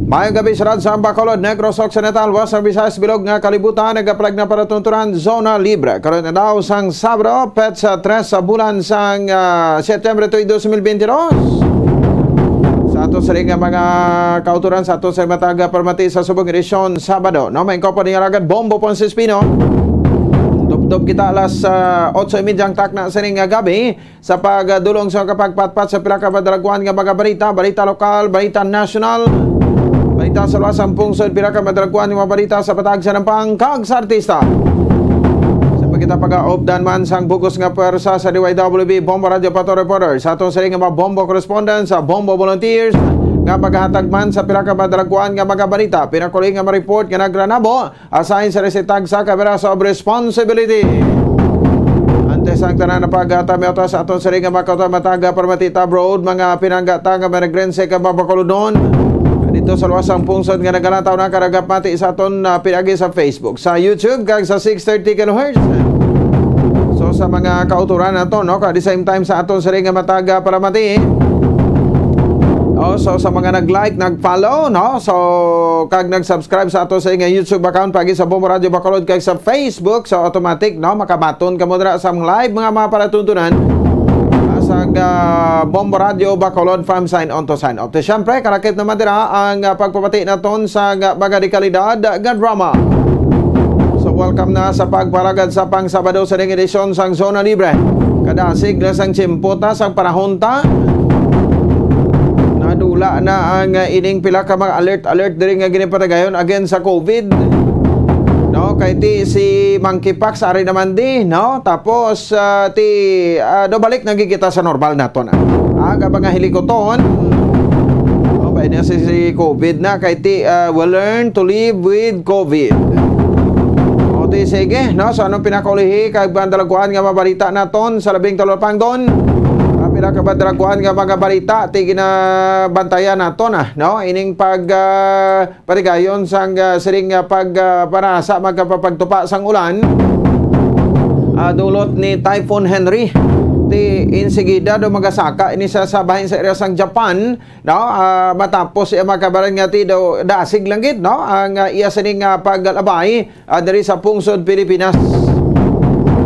Maayong gabi sa Radsa, Bacolod, Negros Occidental, Western Visayas, bilog nga kalibutan, nagapalag na para tunturan, zona libre. Karon na daw sang Sabado, petsa tres sa bulan sang ah, Setyembre tuig dos mil bentidós. Sa ato sa nga mga kauturan, sa ato sa matag permati sa subong edisyon Sabado, no? May kopya ni Alagad Bombo Ponce Espino. Tubtob kita alas ah, otso y media ang takna sa nga gabi sa pagdulong sa kapagpatpat sa pila ka madalaguan nga mga balita, balita lokal, balita nasyonal, balita sa luwas ang pungsod, pila ka madalaguan nga mga balita sa patag sa nampang kag sa artista. Sa pagkita pag-aupdan man sang bugos nga pwersa sa D Y W B Bombo Radio Pato Reporter, sa aton siling nga mga Bombo correspondent, sa Bombo volunteers nga paghatag man sa pila ka madalaguan nga mga balita, pinakuli nga ma-report nga nagranabo, assign sa resitag sa kabira sa responsibility. Antes ang tanan na pagtamyota sa aton siling nga mga kauturan, matag permati ta abroad, mga pinanggata nga mga regrense ka mabakuludon dito sa luwas ang pungsod nga nagalataw na karagap mati sa aton ah, pinagi sa Facebook, sa YouTube, kag sa six thirty kilohertz. So sa mga kauturan nato, no, kag the same time sa aton siling nga matag ah, palamati. Oh, so sa mga nag-like, nag-follow, no, so kag nag-subscribe sa ato sa nga YouTube account pagi sa Bombo Radio Bacolod kag sa Facebook, so automatic, no, makabaton kamo dira sa mga live, mga mga palatuntunan ah, sa ah, Bombo Radio Bacolod from sign on to sign off. Te, syempre, kalakip naman dira ang ah, pagpapati naton sa ah, mga dekalidad nga drama. So welcome na sa pagpalagad sa pang Sabado sa ning edisyon sang Zona Libre. Kadasig na sang tiyempo ta, sang panahon ta. Nadula na ang ah, ining pila ka mga alert-alert diri nga ginapatagayon against sa COVID. No, kay ti si monkeypox ari naman di, no? Tapos ah, ti ah, do balik na gid kita sa normal naton. Ah, ang mga hilikuton. Oh, ba niya si, si COVID na kay ti ah, will learn to live with COVID. Oh, Ti sige, no? So, anong pinakaulihi kag bandalaguan nga mabalita naton sa labing talupangdon? Ang pinakabandalaguan nga mga balita, ti ginabantayan naton, ah, no? Ining pag, ah, panigayon sang, ah, siring nga pag, ah, panasa magkapapagtupa sang ulan, ah, dulot ni Typhoon Henry. Ti insigida do magasaka ini sa, sa bahin sa area sang Japan, no? Ah, matapos iya makabaran nga ti do dasig lang gid, no? Ang, ah, iya sining, ah, paglabay, ah, diri sa pungsod Pilipinas.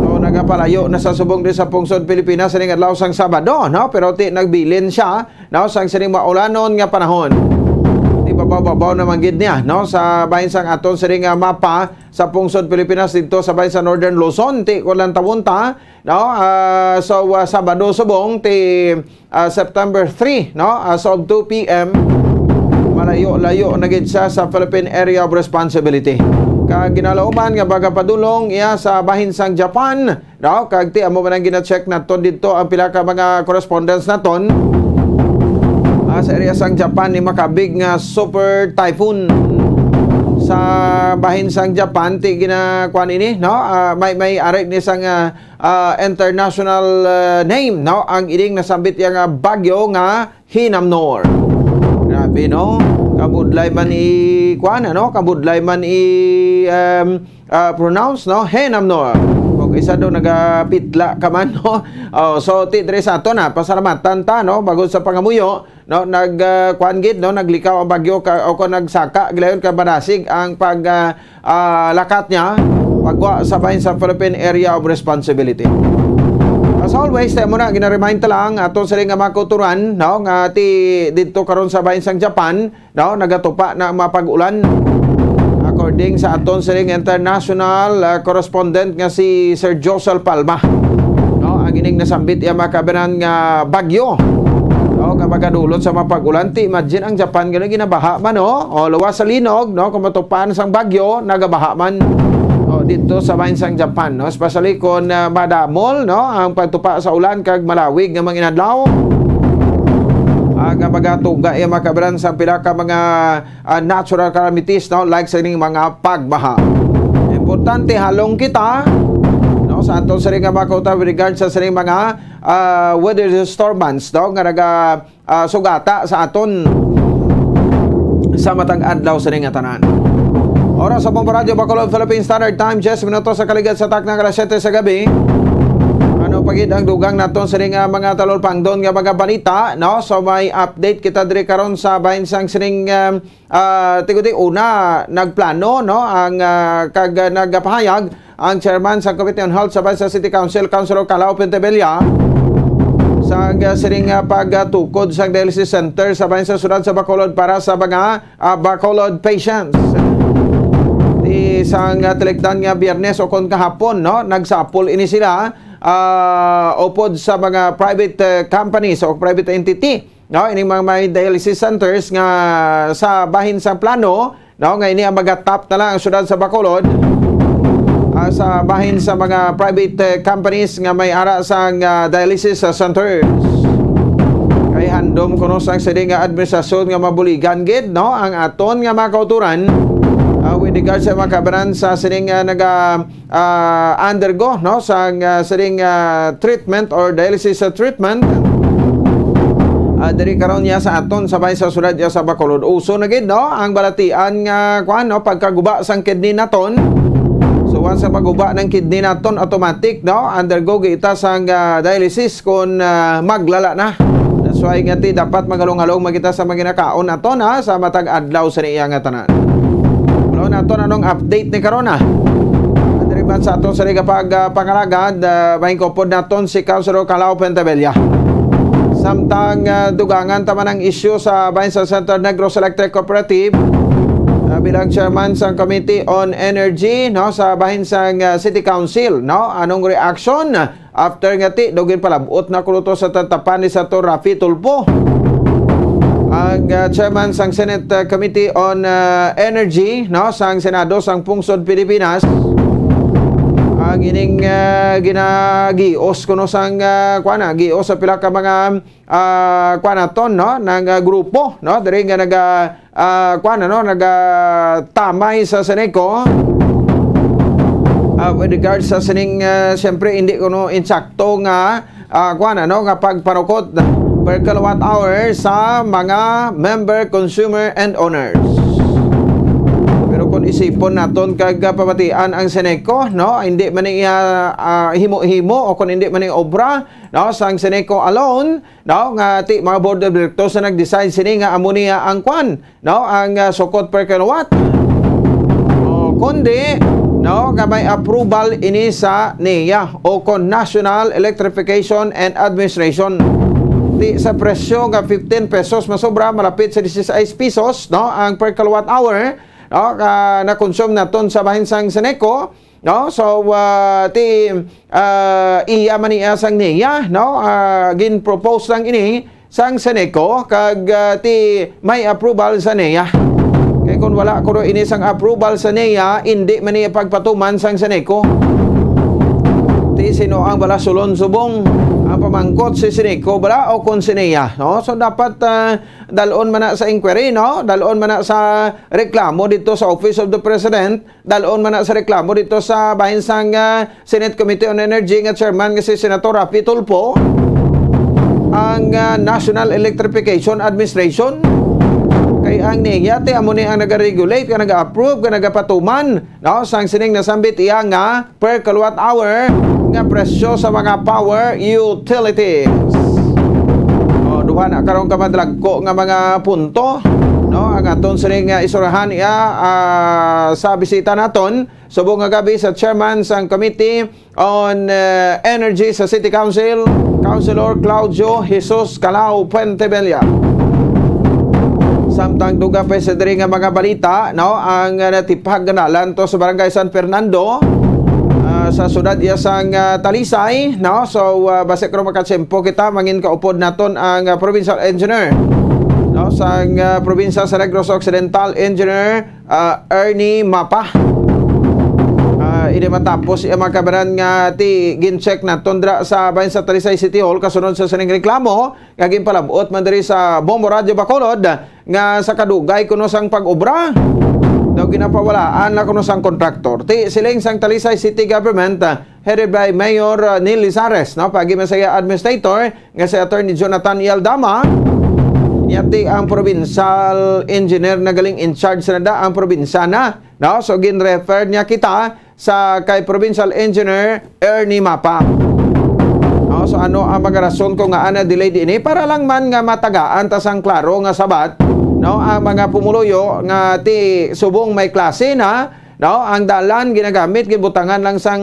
So, nagapalayo na sa subong diri sa pungsod Pilipinas sining adlaw sang Sabado, no? Pero ti nagbilin siya, no, sang sining maulanon nga panahon. Ti babaw-babaw naman gid niya, no, sa bahin sang aton sining, ah, mapa sa pungsod Pilipinas dito sa bahin sa Northern Luzon. Ti ko lang tawon ta, no? Ah, so, ah, Sabado subong ti, ah, September three, no? As of two p m, malayo-layo na gid siya sa Philippine Area of Responsibility. Kag ginalauman nga magapadulong iya sa bahin sang Japan, no? Kag ti amo man ang gina-check naton dito ang pila ka mga correspondents naton, ah, sa area sang Japan ni makabig nga super typhoon sa bahin sang Japan. Ti ginakuan ini, no? Ah, may, may ari ni sang, ah, ah, international, ah, name, no? Ang ining nasambit iya nga bagyo nga Hinamnor. Grabe, no? Kabudlay man i, kuan, ano? Kabudlay man i, em, ah, pronounce, no? Hinamnor. Kung isa do nagapitla ka man, no? Oh, so, ti diri sa ato na, pasalamatan ta, no? Bago sa pangamuyo, no? Nag, ah, kuan gid, no? Naglikaw ang bagyo ka, o kung nagsaka, gilayon ka manasig ang pag, ah, ah, lakat niya, pagwa sa bahin sa Philippine Area of Responsibility. As always, tayo muna, gina-remind ta lang, aton siling nga mga kauturan, no, nga ti dito karon sa bahin sang Japan, no, nagatupa na ang mga pag-ulan. According sa aton siling international, ah, correspondent nga si Sir Josel Palma, no, ang ining nasambit iya mga kabanan nga bagyo, no, nga magadulot sa mga pag-ulan. Ti imagine ang Japan nga ginabaha man, no? O, luwas sa linog, no? Kung matupan sang bagyo, nagabaha man. O, dito sa bahin sang Japan, no? Especially kung, ah, madamol, no? Ang pagtupa sa ulan kag malawig nga mga inadlaw. Ah, nga magatuga iya mga kabaran sa pila ka mga, ah, natural calamities, no? Like sa ining mga pagbaha. Importante, halong kita, no? Sa aton siling nga mga kauturan with regard sa siling mga, ah, weather disturbance, no? Nga naga ah, sugata sa aton sa matag adlaw sini nga tanan. Oras sa Bombo Radyo Bacolod, Philippine Standard Time, diyes minutos sa kaligad sa takna nga alas siyete sa gabi. Ano pa gid ang dugang naton sini nga mga talulpangdon nga mga balita, no? So may update kita diri karon sa bahin sang sining, um, ah, tiguti una nagplano, no, ang, ah, kag, ah, nagapahayag ang chairman sa Committee on Health sa Bansa City Council, Councilor Calao Pentebella, sa, ah, siring nga pagtukod sa dialysis center sa Bansa Sudad sa Bacolod para sa mga, ah, Bacolod patients. Di sang, ah, tilikdan nga Biyernes o kon kahapon, no, nagsapol ini sila, ah, upod sa mga private, ah, companies o private entity, no, ining mga may dialysis centers nga sa bahin sang plano, no, nga ini ang magatap na lang ang siyudad sa Bacolod, ah, sa bahin sa mga private, eh, companies nga may ara sang, ah, dialysis, ah, centers. Kay handom kuno sang sini nga administrasyon nga mabuligan gid, no, ang aton nga mga kauturan, ah, with regard sa mga kabanan sa sining, ah, naga ah, undergo, no, sang, ah, sining, ah, treatment or dialysis, ah, treatment. Ah, diri karon niya sa aton sa may sa siyudad niya sa Bacolod. Uso na gid, no, ang balatian nga, kuan, no, pagkaguba sang kidney naton. So, once sa maguba ng kidney naton, automatic, no, undergo kita sang, ah, dialysis kung, ah, maglala na. That's why nga ti dapat magalong-along magita sa mga ginakaon naton, ha, sa matag adlaw sa niya nga tanan. Wala naton anong update ni karon, ah. Diri man sa aton sa liga pag, ah, pangalagad, ah, maingkupod naton si Councilor Calao Pentebella. Samtang, ah, dugangan ta man ang isyu sa bahin sa Center Negros Electric Cooperative, ah, bilang chairman sa Committee on Energy, no, sa bahin sa, ah, City Council, no, anong reaction? After nga ti, daw ginpalab-ot na kuno to sa tatapan ni Senator Raffy Tulfo, ang, ah, chairman sang Senate, ah, Committee on, ah, Energy, no, sang Senado sang Pungsod Pilipinas. Ang ining, ah, ginagios kuno sang, ah, kuan na, gios sa pila ka mga, ah, kuan naton, no, nang, ah, grupo, no, diri nga naga, ah, kuan, ano, nagatamay sa Seneco. Uh, with regards sa sining, uh, siyempre, hindi ko no insakto nga, uh, kuwan, ano, nga pagpanukot per kilowatt hour sa mga member, consumer, and owners. Pero kung isipon naton kag, uh, pamatian ang Seneco, no, hindi man ni, uh, uh, himo-himo o kung hindi man ni obra, no, sang Seneco alone, no, nga ti mga board of directors na nag-decide sini nga amo niya ang kwan, no, ang, ah, sukot per kilowatt. O, kundi, no, nga may approval ini sa NEA o kon National Electrification and Administration. Ti sa presyo nga fifteen pesos masobra, malapit sa dieciséis pesos, no, ang per kilowatt hour, no, ka na-consume naton sa bahin sang Seneco, no? So, ah, ti, ah, iya man niya sang NEA, no? Ah, gin-propose lang ini sang Seneco kag, ah, ti may approval sa NEA. Kay kung wala kuno ini sang approval sa NEA, indi man niya pagpatuman sang Seneco. Ti sino ang bala sulon subong ang pamangkot si Seneco bala o kon si NEA, no? So dapat, ah, dalon man na sa inquiry, no? Dalon man na sa reklamo dito sa Office of the President, dalon man na sa reklamo dito sa bahin sang, ah, Senate Committee on Energy nga chairman nga si Senator Raffy Tulfo, ang, ah, National Electrification Administration. Kay ang NEA ti amo ni ang nagaregulate, nga naga-approve, nga nagapatuman, no, sang sining nasambit iya nga per kilowatt hour nga presyo sa mga power utilities. O, duha na karon ka madlagko nga mga punto, no, ang aton sining nga istoryahan iya, ah, sa bisita naton subong nga gab-i sa chairman sang Committee on, eh, Energy sa City Council, Councilor Claudio Jesus Calao Puentebella. Samtang dugang pa sa diri nga mga balita, no, ang, ah, natipag nga nalan to sa Barangay San Fernando, ah, sa siyudad iya sang, ah, Talisay, no? So, ah, basi kung makatiyempo kita, mangin kaupod naton ang, ah, provincial engineer, no, sang, ah, probinsya sa Negros Occidental, Engineer, ah, Ernie Mapa. Ah, ini matapos iya mga kabaran nga ti gin-check naton dira sa bahin sa Talisay City Hall kasunod sa sining reklamo nga ginpalab-ot man diri sa Bombo Radyo Bacolod nga sa kadugay kuno sang pag-obra daw ginapawalaan na kuno sang kontraktor. Ti siling sang Talisay City Government, ah, headed by Mayor, ah, Neil Lizares, no, pagi man sa iya administrator nga si Attorney Jonathan Yaldama, yati ang provincial engineer na galing in charge na da ang probinsya na, no? So, gin-refer niya kita sa kay Provincial Engineer Ernie Mapa. No? So, ano ang mga rason kung nga na-delay ini? Para lang man nga matagaan ta sang klaro nga sabat, no? Ang mga pumuluyo nga ti subong may klase na, no? Ang dalan ginagamit, gibutangan lang sang,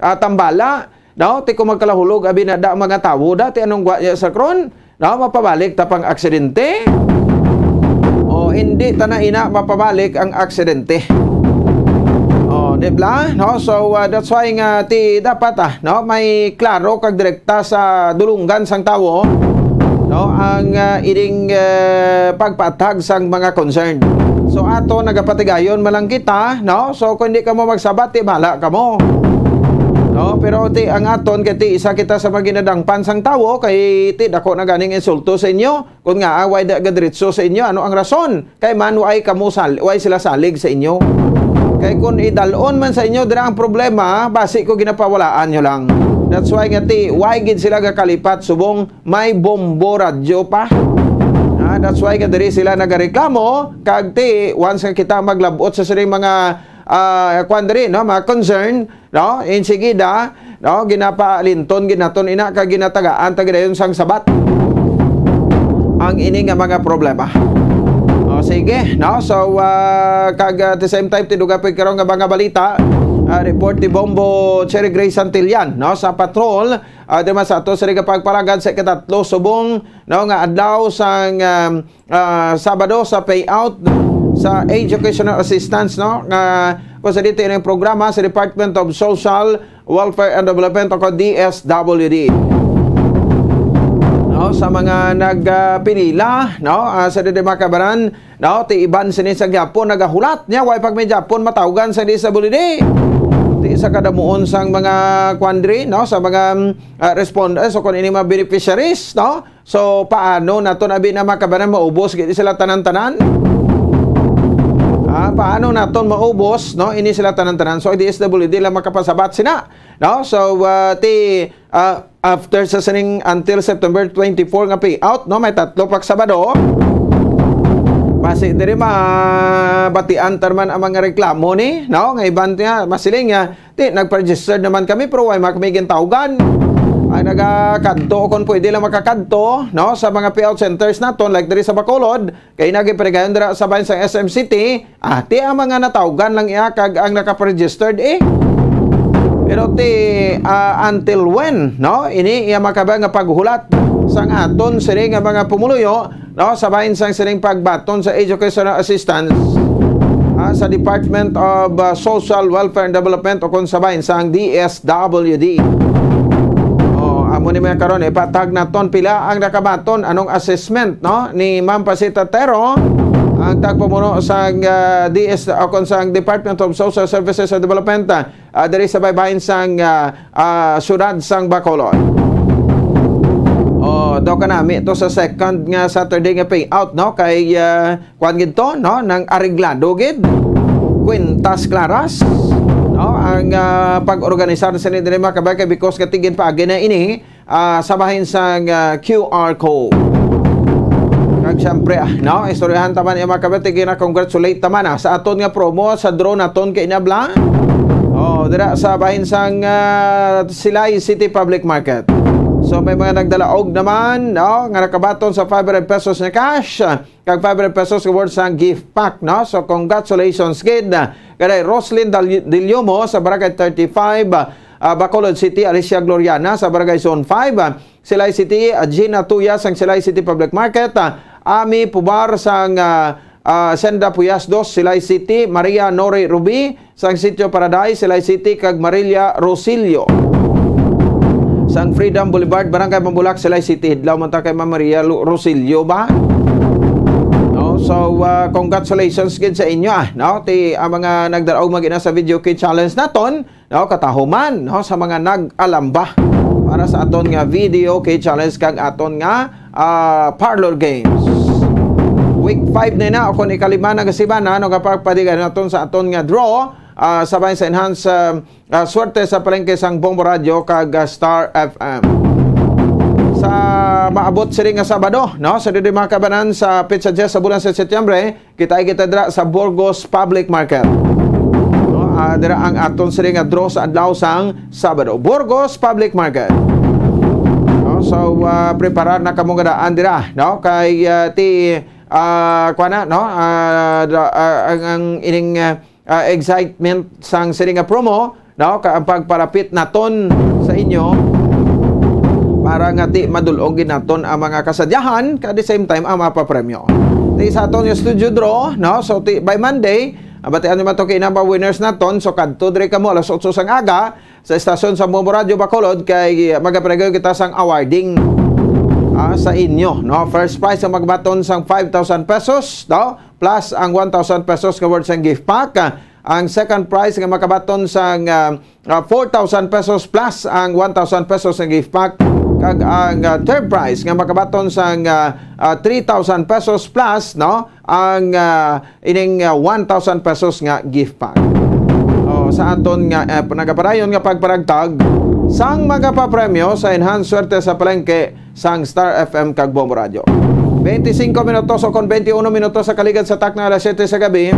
ah, tambala, no? Ti kung magkalahulog, abi na da mga tawo da, ti anong gwa niya sa kron? No? Mapabalik ta pang aksidente? O hindi ta na ina mapabalik ang aksidente? O, di ba? No? So, uh, that's why nga ti dapat, ah, no? May klaro kag direkta sa dulunggan sang tawo, no? Ang, uh, ining, uh, pagpatag sang mga concern. So, ato nagapatigayon man lang kita, no? So, kung di kamo magsabat, ti bala kamo. No? Pero ti ang aton, kay ti isa kita sa mga ginadangpan sang tawo, kay ti dako na ganing insulto sa inyo. Kung nga, ah, way da gadiretso sa inyo, ano ang rason? Kay man, way kamo sal-, way sila salig sa inyo. Kay kung idalon man sa inyo, dira ang problema, basi ko ginapawalaan nyo lang. That's why nga ti, way gid sila gakalipat subong may bombo radyo pa. Ah, that's why nga diri sila nagareklamo, kag ti, once nga kita maglabot sa sining mga, ah, kwan diri, no, mga concern, no, insigida, no, ginapaalinton gid naton ina kag ginatagaan ta gidayon sang sabat ang ini nga mga problema. O, sige, no? So, ah, kag, ah, at the same time, tiduga pa karon nga mga balita, ah, report ni Bombo Cherry Gray Santillan, no, sa patrol, ah, di man sa ato sa pagpalagad sa ikatatlo subong, no, nga adlaw sang, um, ah, Sabado sa payout sa educational assistance, no, nga kung sa dito yung programa sa Department of Social Welfare and Development o D S W D. No, sa mga nagpinila, no, ah, sa dito makabaran, no, ti iban sini sa gyapon nagahulat niya, way pag may gyapon matawgan sa D S W D. Ti sa kadamuon sang mga kwan diri, no, sa mga, mm, ah, respondents o kung ini mga beneficiaries, no, so, paano naton abi na makabanan maubos gid sila tanan-tanan? Ah, paano naton maubos, no? Ini sila tanan-tanan. So, D S W D lang makapasabat sina, no? So, ah, ti, ah, after sa sining until September twenty-four nga payout, no? May tatlo pa ka Sabado. Basi diri mabatian ta man ang mga reklamo ni, no? Nga iban nga masiling nga, "Ti, nagpa-register naman kami, pero wala man kami gintawgan." Ang nagakadto, o kung pwede lang makakadto, no, sa mga payout centers naton, like diri sa Bacolod, kay nagiparigayon dira sa bahin sang S M City, ah, ti ang mga natawgan lang iya kag ang nakapregistered, eh. Pero ti, ah, until when, no? Ini iya makaba nga paghulat sang aton sini nga mga pumuluyo, no, sa bahin sang sining pagbaton sa educational assistance, ah, sa Department of, ah, Social Welfare and Development o kung sa bahin sang D S W D. Oh, amo ni mga karon, ipatag naton pila ang nakabaton, anong assessment, no, ni Ma'am Pasita Tero, ang tagpamuno sang, ah, D S o kung sang Department of Social Services and Development, ah, diri sa baybayin sang, ah, ah, siyudad sang Bacolod. Oh, daw kanami to sa second nga Saturday nga payout, no? Kay, ah, kuwan gid to, no? Nang areglado gid. Kwintas klaras, no? Ang, ah, pag-organisar sa diri, mga kabay, kay because katigin pa agi na ini, ah, sa bahin sang, ah, Q R code. Kag siyempre, ah, no, istoryahan ta man, eh, mga kabay, tigin na congratulate ta man, ah, sa aton nga promo sa draw naton kay inabla. Oh, dira sa bahin sang, ah, Silay City Public Market. So may mga nagdalaog naman, no, nga nakabaton sa five hundred pesos nga cash, ah, kag five hundred pesos worth sang gift pack, no? So congratulations gid, ah, kay Roslyn Dal-, Diliomo sa Barangay thirty-five, ah, Bacolod City, Alicia Gloriana sa Barangay Zone five, ah, Silay City, ah, Gina Tuya sang Silay City Public Market, ah, Ami Pubar sang, ah, ah, Senda Puyas dos, Silay City, Maria Nori Rubi sang Sitio Paradise, Silay City, kag Marilia Rosillo sang Freedom Boulevard, Barangay Mambulak, Silay City. Hidlaw man ta kay Ma'am Maria Lu-, Rosillo ba? No? So, ah, congratulations gid sa inyo, ah, no? Ti, ang mga nagdaraog magina sa video key challenge naton, no, katahuman, no, sa mga nag-alamba para sa aton nga video key challenge kag aton nga, ah, parlor games. Week five na na, o kung ikalima na nga semana, no, kapagpadigan naton sa aton nga draw, ah, sa bahin sa enhance, ah, ah, swerte sa palengke sang Bombo Radio kag, ah, Star F M. Sa maabot sini nga Sabado, no, sa diri, mga kabanan, sa petsa diyes sa bulan sa Setyembre, kita kita dira sa Burgos Public Market. No, ah, dira ang aton sini nga draw sa adlaw sang Sabado. Burgos Public Market. No, so, ah, preparar na kamo nga daan dira, no? Kay, ah, ti, ah, kuwan na, no? Ah, da-, ah, ang, ang ining, ah, ah, excitement sang sini nga promo, no? Ka-, ang pagparapit naton sa inyo para nga ti madul-ong gid naton ang mga kasadyahan, ka at the same time ang mapapremyo. Ti sa aton nga studio draw, no? So, ti, by Monday, ang batian nyo man to kay number winners naton. So, kadto diri kamo alas otso sang aga sa estasyon sa Bombo Radio Bacolod kay magapregayo kita sang awarding, ah, sa inyo, no? First prize ang magbaton sang five thousand pesos, no? Plus ang one thousand pesos nga worth sang gift pack. Ang second prize nga makabaton sang, ah, ah, four thousand pesos plus ang one thousand pesos nga gift pack. Kag ang, ah, third prize nga makabaton sang, ah, ah, three thousand pesos plus, no? Ang, ah, ining, ah, one thousand pesos nga gift pack. Oh, sa aton nga, eh, nagapadayon nga pagparagtag sang magapapremyo sa Enhance Swerte sa Palengke sang Star F M kag Bombo Radio. Twenty-cinco minutos o kon twenty-uno minutos sa kaligad sa takna alas siyete sa gabi.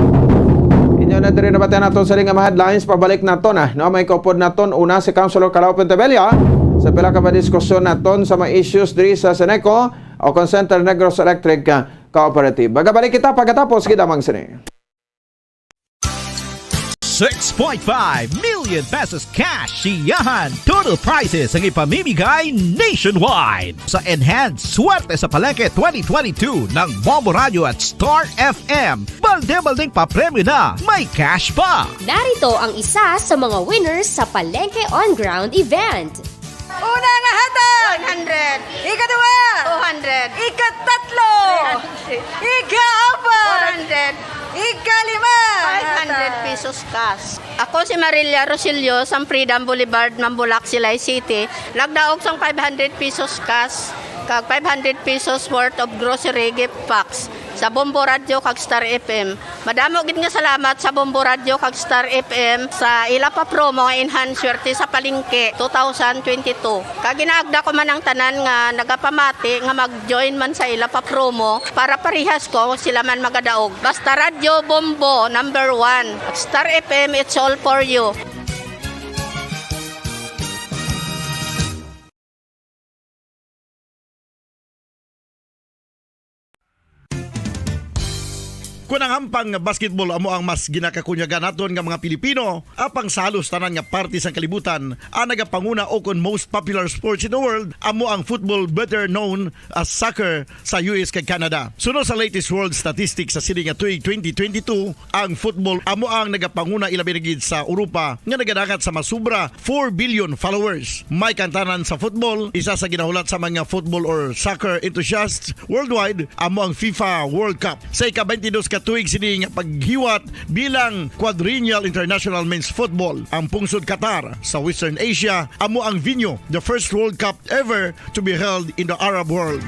Inyo na diri nabatian naton sa nga mga headlines. Pabalik naton, ah, no? May kaupod naton una si Councilor Calao Pentebella sa pila ka mga diskusyon naton sa mga issues diri sa Seneco o kon Center Negros Electric, ah, Cooperative. Magabalik kita pagkatapos gid lamang sini. Six point five million pesos cash siyahan total prizes ang ipamimigay nationwide sa Enhanced Swerte sa Palengke twenty twenty-two ng Bombo Radio at Star F M. Balde-baldeng papremyo na, may cash pa! Narito ang isa sa mga winners sa Palengke On Ground event. Una nga hatag! One hundred. Ikaduha! Two hundred. Ikatatlo! Three hundred. Ikaapat! Four hundred. Ikalima! Five hundred pesos cash. Ako si Marilia Rosillo, sang Freedom Boulevard, Mambulak, Silay City. Nagdaog sang five hundred pesos cash, kag five hundred pesos worth of grocery gift packs. sa Bombo Radyo kag Star F M. Madamo gid nga salamat sa Bombo Radyo kag Star F M sa ila pa promo nga Enhance Swerte sa Palengke two thousand twenty-two. Kag ginaagda ko man ang tanan nga nagapamati nga mag-join man sa ila pa promo para parehas ko sila man magadaog. Basta Radyo Bombo, number one. Star F M, it's all for you. Kon ang hampang nga basketball amo ang mas ginakakunyagan naton nga mga Pilipino, apang sa halos tanan nga parte sang kalibutan, ang nagapanguna ukon most popular sports in the world amo ang football, better known as soccer, sa U S kag Canada. Suno sa latest world statistics sa sini nga tuig twenty twenty-two, ang football amo ang nagapanguna ilabi na gid sa Europa nga nagadangat sa masobra four billion followers. May kantanan sa football, isa sa ginahulat sa mga football or soccer enthusiasts worldwide amo ang FIFA World Cup. Sa ika-twenty-dos ka tuig sini nga paghiwat bilang Quadrennial International Men's Football, ang pungsod Qatar sa Western Asia amo ang venue. The first World Cup ever to be held in the Arab world.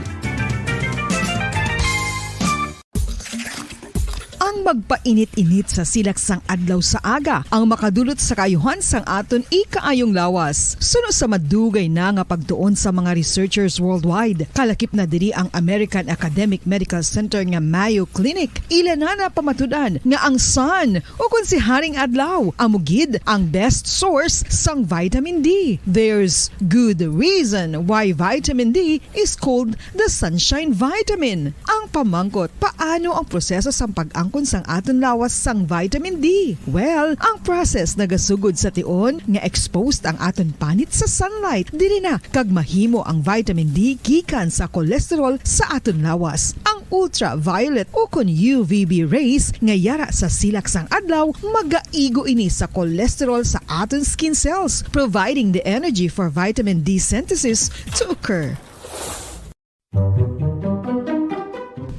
Ang magpainit-init sa silaksang adlaw sa aga ang makadulot sa kaayuhan sang aton ikaayong lawas. Suno sa madugay na nga pagtuon sa mga researchers worldwide, kalakip na diri ang American Academic Medical Center nga Mayo Clinic. Ila na napamatud-an nga ang sun, ukon si Haring Adlaw, amo gid ang best source sang vitamin D. There's good reason why vitamin D is called the sunshine vitamin. Ang pamangkot, paano ang proseso sang pag-angkon sang aton lawas sang vitamin D? Well, ang process nagasugod sa tion nga exposed ang aton panit sa sunlight. Diri na kag mahimo ang vitamin D gikan sa cholesterol sa aton lawas. Ang ultraviolet ukon U V B rays nga yara sa silak sang adlaw magaigo ini sa cholesterol sa aton skin cells, providing the energy for vitamin D synthesis to occur.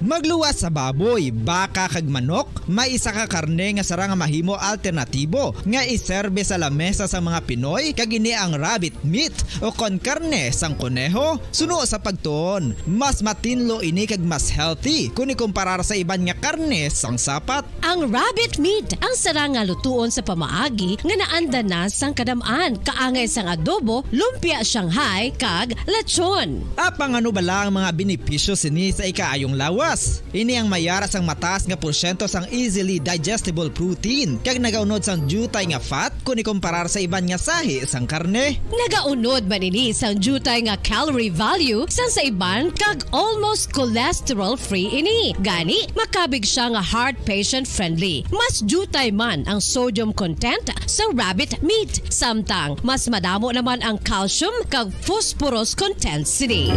Magluwas sa baboy, baka kag manok, may isa ka karne nga sarang nga mahimo alternatibo nga iserbe sa lamesa sang mga Pinoy, kag ini ang rabbit meat o kon karne sang koneho. Suno sa pagtuon, mas matinlo ini kag mas healthy kon ikomparar sa iban nga karne sang sapat. Ang rabbit meat ang sarang nga lutuon sa pamaagi nga naanda na sang kadam-an, kaangay sang adobo, lumpia Shanghai, kag lechon. Apang ano bala ang mga benepisyo sini sa ikaayong lawas? Ini ang mayara sang mataas nga porsyento sang easily digestible protein kag nagaunod sang diutay nga fat kon ikomparar sa iban nga sahi sang karne. Nagaunod man ini sang diutay nga calorie value sang sa iban kag almost cholesterol-free ini. Gani, makabig sia nga heart patient-friendly. Mas diutay man ang sodium content sa rabbit meat, samtang mas madamo naman ang calcium kag phosphorus content sini.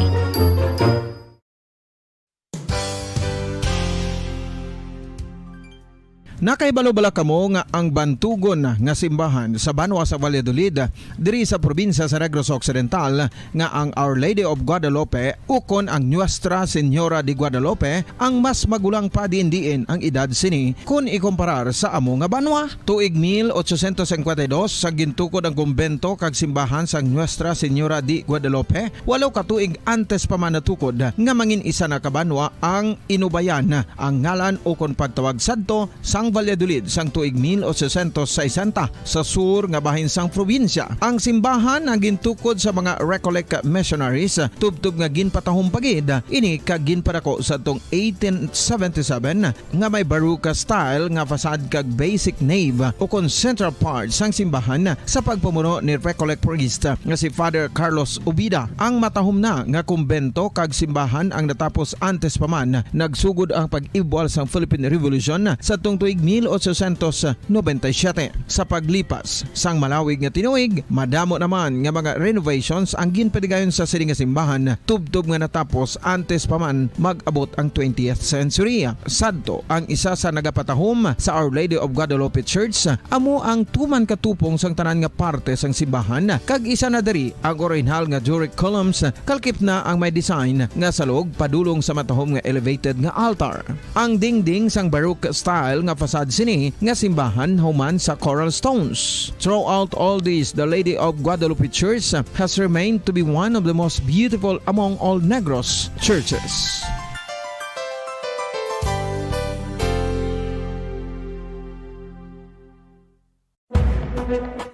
Nakahibalo bala kamo nga ang bantugon nga simbahan sa banwa sa Valladolid, diri sa probinsya sa Negros Occidental, nga ang Our Lady of Guadalupe ukon ang Nuestra Señora de Guadalupe ang mas magulang pa diin-diin ang edad sini kon ikomparar sa amo nga banwa? Tuig mil ochocientos cincuenta y dos, sa gintukod ang kumbento kag simbahan sang Nuestra Señora de Guadalupe, walo ka tuig antes pa man natukod nga mangin isa na ka banwa ang Inubayan, ang ngalan ukon pagtawag sadto sang Valladolid sang tuig mil ochocientos sesenta sa sur nga bahin sang probinsya. Ang simbahan ang gintukod sa mga Recollect missionaries, tubtob nga ginpatahom pa gid ini kag ginpadako sadtong eighteen seventy-seven, nga may Baroque style nga facade kag basic nave ukon central part sang simbahan sa pagpamuno ni Recollect priest nga si Father Carlos Ubida. Ang matahom na nga kumbento kag simbahan ang natapos antes pa man nagsugod ang pag-ibwal sang Philippine Revolution sadtong tuig mil ochocientos noventa y siete. Sa paglipas sang malawig nga tinuig, madamo naman nga mga renovations ang ginpadigayon sa sini nga simbahan, tubtob nga natapos antes pa man mag-abot ang twentieth century. Sadto, ang isa sa nagapatahom sa Our Lady of Guadalupe Church amo ang tuman ka tupong sang tanan nga parte sang simbahan, kag isa na diri ang orihinal nga Doric columns, kalakip na ang may design nga salog padulong sa matahom nga elevated nga altar. Ang dingding sang Baroque style nga facade sini nga simbahan human sa coral stones. Throughout all this, the Lady of Guadalupe Church has remained to be one of the most beautiful among all Negros churches.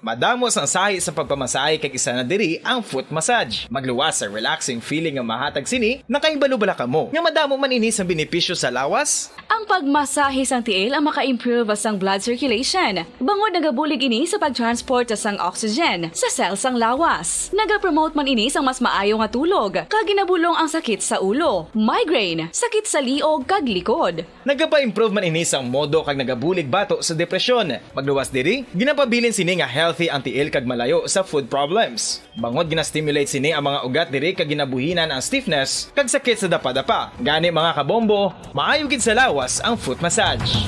Madamo sang sahi sa pagpamasahe, kag isa na diri ang foot massage. Magluwas sa relaxing feeling nga mahatag sini. Nakahibalo bala kamo nga madamo man ini sang benepisyo sa lawas? Ang pagmasahe sang tiil ang maka-improve sang blood circulation, bangod nagabulig ini sa pag-transport sang oxygen sa cell sang lawas. Nagapromote man ini sang mas maayo nga tulog, kag ginabulong ang sakit sa ulo, migraine, sakit sa liog, kag likod. Nagapa-improve man ini sang modo kag nagabulig bato sa depresyon. Magluwas diri, ginapabilin sini nga healthy ang tiil kag malayo sa foot problems. Bangod gina-stimulate sini ang mga ugat diri kag ginabuhinan ang stiffness kag sakit sa dapadapa. Gani, mga kabombo, maayo gid sa lawas ang foot massage.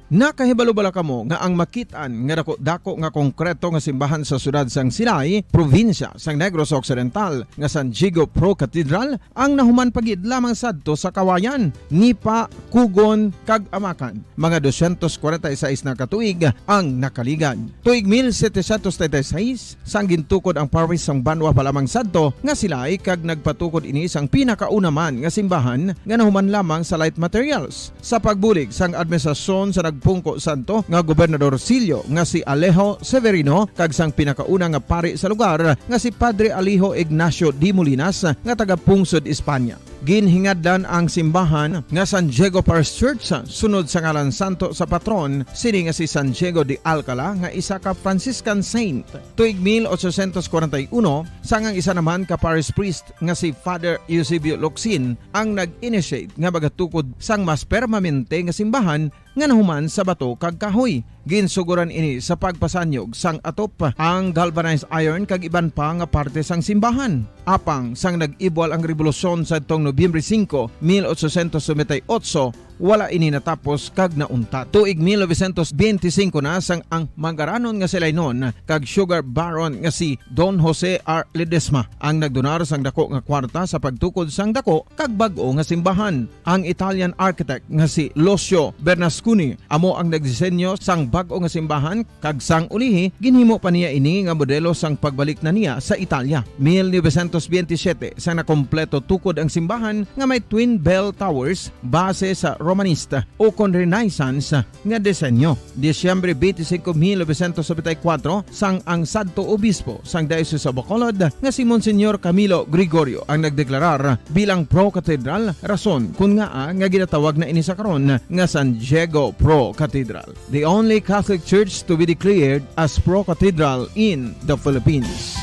Nakahibalo bala kamo nga ang makit-an nga dako-dako nga konkreto nga simbahan sa siyudad sang Silay, probinsya sang Negros Occidental, nga San Diego Pro Cathedral, ang nahuman pa gid lamang sadto sa Kawayan, Nipa, Cogon, kag Amacan? Mga dosyentos kwarenta y seis na ka tuig ang nakaligad. Tuig mil setecientos treinta y seis, sang gintukod ang parish sang banwa pa lamang sadto nga Silay, kag nagpatukod ini sang pinakauna man nga simbahan nga nahuman lamang sa light materials. Sa pagbulig sang administrasyon sa nagpungko sadto nga gobernadorcillo nga si Alejo Severino kag sang pinakauna nga pari sa lugar nga si Padre Alejo Ignacio de Molinas nga taga-pungsod España. Ginhingadlan ang simbahan nga San Diego Parish Church sunod sa ngalan santo sa patron sini nga si San Diego de Alcala, nga isa ka Franciscan saint. Tuig mil ochocientos kwarenta y uno, sang ang isa naman ka parish priest nga si Father Eusebio Locsin ang nag-initiate nga magatukod sang mas permanente nga simbahan nga nahuman sa bato kag kahoy. Ginsugoran ini sa pagpasanyog sang atop, ang galvanized iron kag iban pa nga parte sang simbahan. Apang sang nag-ibwal ang rebolusyon sadtong Nobyembre singko, mil ochocientos noventa y ocho, wala ini natapos kag nauntat. Tuig mil novecientos benti singko na sang ang manggaranon nga si Lainon kag sugar baron nga si Don Jose R. Ledesma ang nagdonar sang dako nga kwarta sa pagtukod sang dako kag bag-o nga simbahan. Ang Italian architect nga si Lucio Bernasconi amo ang nagdisenyo sang bag-o nga simbahan, kag sang ulihi, ginhimo pa niya ini nga modelo sang pagbalik na niya sa Italia. Mil novecientos benti siyete, sang nakompleto tukod ang simbahan nga may twin bell towers base sa Romanista ukon Renaissance nga disenyo. Disyembre twenty-five, mil novecientos noventa y cuatro, sang ang sadto obispo sang Diocese of Bacolod nga si Monsignor Camilo Gregorio ang nagdeklarar bilang pro-cathedral, rason kon ngaa nga ginatawag na ini sa karon nga San Diego Pro Cathedral, the only Catholic church to be declared as pro-cathedral in the Philippines.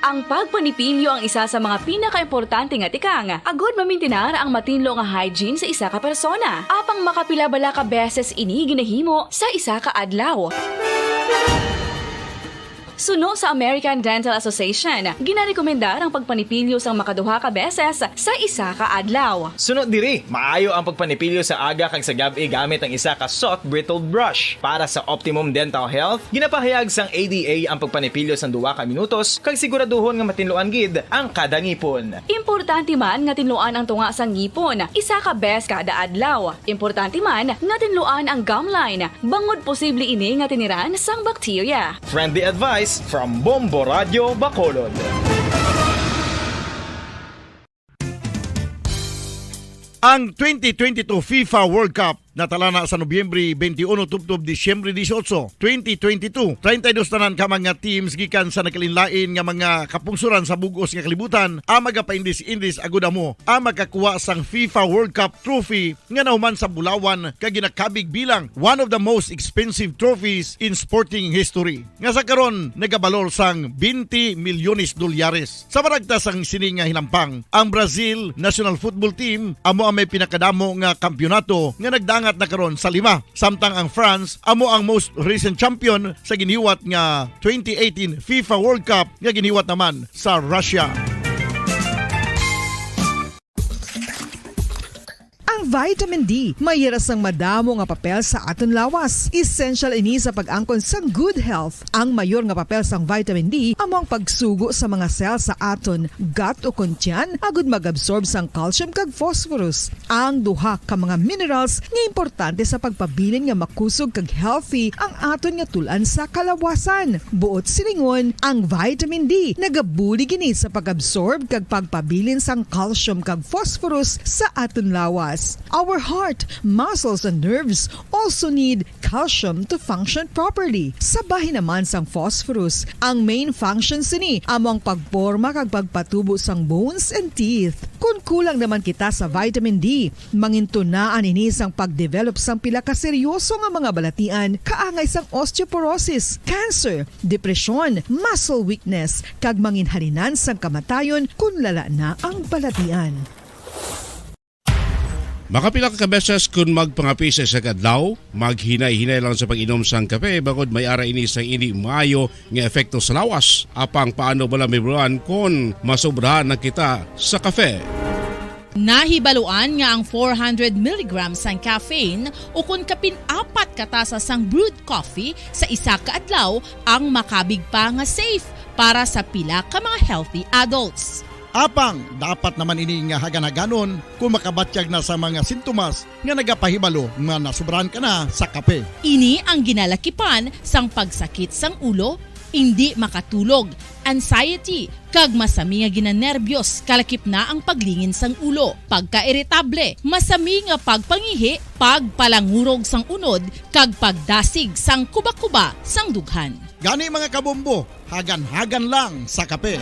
Ang pagpanipilyo ang isa sa mga pinakaimportante nga tikang agod mamintinar ang matinlo nga hygiene sa isa ka persona. Apang makapila bala ka beses ini ginahimo sa isa ka adlaw? Suno sa American Dental Association, ginarekomendar ang pagpanipilyo sang makaduha ka beses sa isa ka adlaw. Suno diri, maayo ang pagpanipilyo sa aga kag sa gab-i gamit ang isa ka soft bristled brush. Para sa optimum dental health, ginapahayag sang A D A ang pagpanipilyo sang duha ka minutos kag siguraduhon nga matinluan gid ang kada ngipon. Importante man nga tinluan ang tunga sang ngipon isa ka bes kada adlaw. Importante man nga tinluan ang gum line, bangod posible ini nga tiniran sang bakterya. Friendly advice from Bombo Radyo Bacolod. Ang twenty twenty-two FIFA World Cup natalana sa Nobyembre twenty-one tubtob Disyembre dieciocho, twenty twenty-two. Treinta y dos tanan ka mga teams gikan sa nagkalainlain nga mga kapungsoran sa bug-os nga kalibutan ang magapaindis-indis agud amo ang makakuha sang FIFA World Cup trophy nga nahuman sa bulawan kag ginakabig bilang one of the most expensive trophies in sporting history, nga sa karon nagabalor sang twenty milyones dolyares. Sa maragtas sang sini nga hinampang, ang Brazil national football team amo ang may pinakadamo nga kampiyonato nga nagdangat na karon sa lima, samtang ang France amo ang most recent champion sa giniwat nga twenty eighteen FIFA World Cup nga giniwat naman sa Russia. Ang Vitamin D may yara sang madamo nga papel sa aton lawas. Essential ini sa pag-angkon sang good health. Ang mayor nga papel sang vitamin D amo ang pagsugo sa mga cell sa aton gut o kon tiyan agud mag-absorb sang calcium kag phosphorus, ang duha ka mga minerals nga importante sa pagpabilin nga makusog kag healthy ang aton nga tul-an sa kalawasan. Buot silingon, ang vitamin D nagabulig ini sa pag-absorb kag pagpabilin sang calcium kag phosphorus sa aton lawas. Our heart, muscles, and nerves also need calcium to function properly. Sa bahin naman sang phosphorus, ang main function sini amo ang pagporma kag pagpatubo sang bones and teeth. Kon kulang naman kita sa vitamin D, mangintunaan ini sang pagdevelop sang pila ka seryoso nga mga balatian kaangay sang osteoporosis, cancer, depresyon, muscle weakness, kag manginhalinan sang kamatayon kon lala na ang balatian. Makapila ka beses kon magpangape sa isa ka adlaw, maghinay-hinay lang sa pag-inom sang kape, bangod may ara ini sang indi maayo nga epekto sa lawas. Apang paano bala mahibaluan kon masobrahan na kita sa kape? Nahibaluan nga ang four hundred milligrams sang caffeine, ukon kapin apat ka tasa sang brewed coffee sa isa ka adlaw, ang makabig pa nga safe para sa pila ka mga healthy adults. Apang dapat naman ini nga hagan-haganon kon makabatyag na sa mga sintomas nga nagapahibalo nga nasobrahan ka na sa kape. Ini ang ginalakipan sang pagsakit sang ulo, indi makatulog, anxiety, kag masami nga ginanerbiyos, kalakip na ang paglingin sang ulo, pagkairitable, masami nga pagpangihi, pagpalangurog sang unod, kag pagdasig sang kubakuba sang dughan. Gani, mga kabombo, hagan-hagan lang sa kape.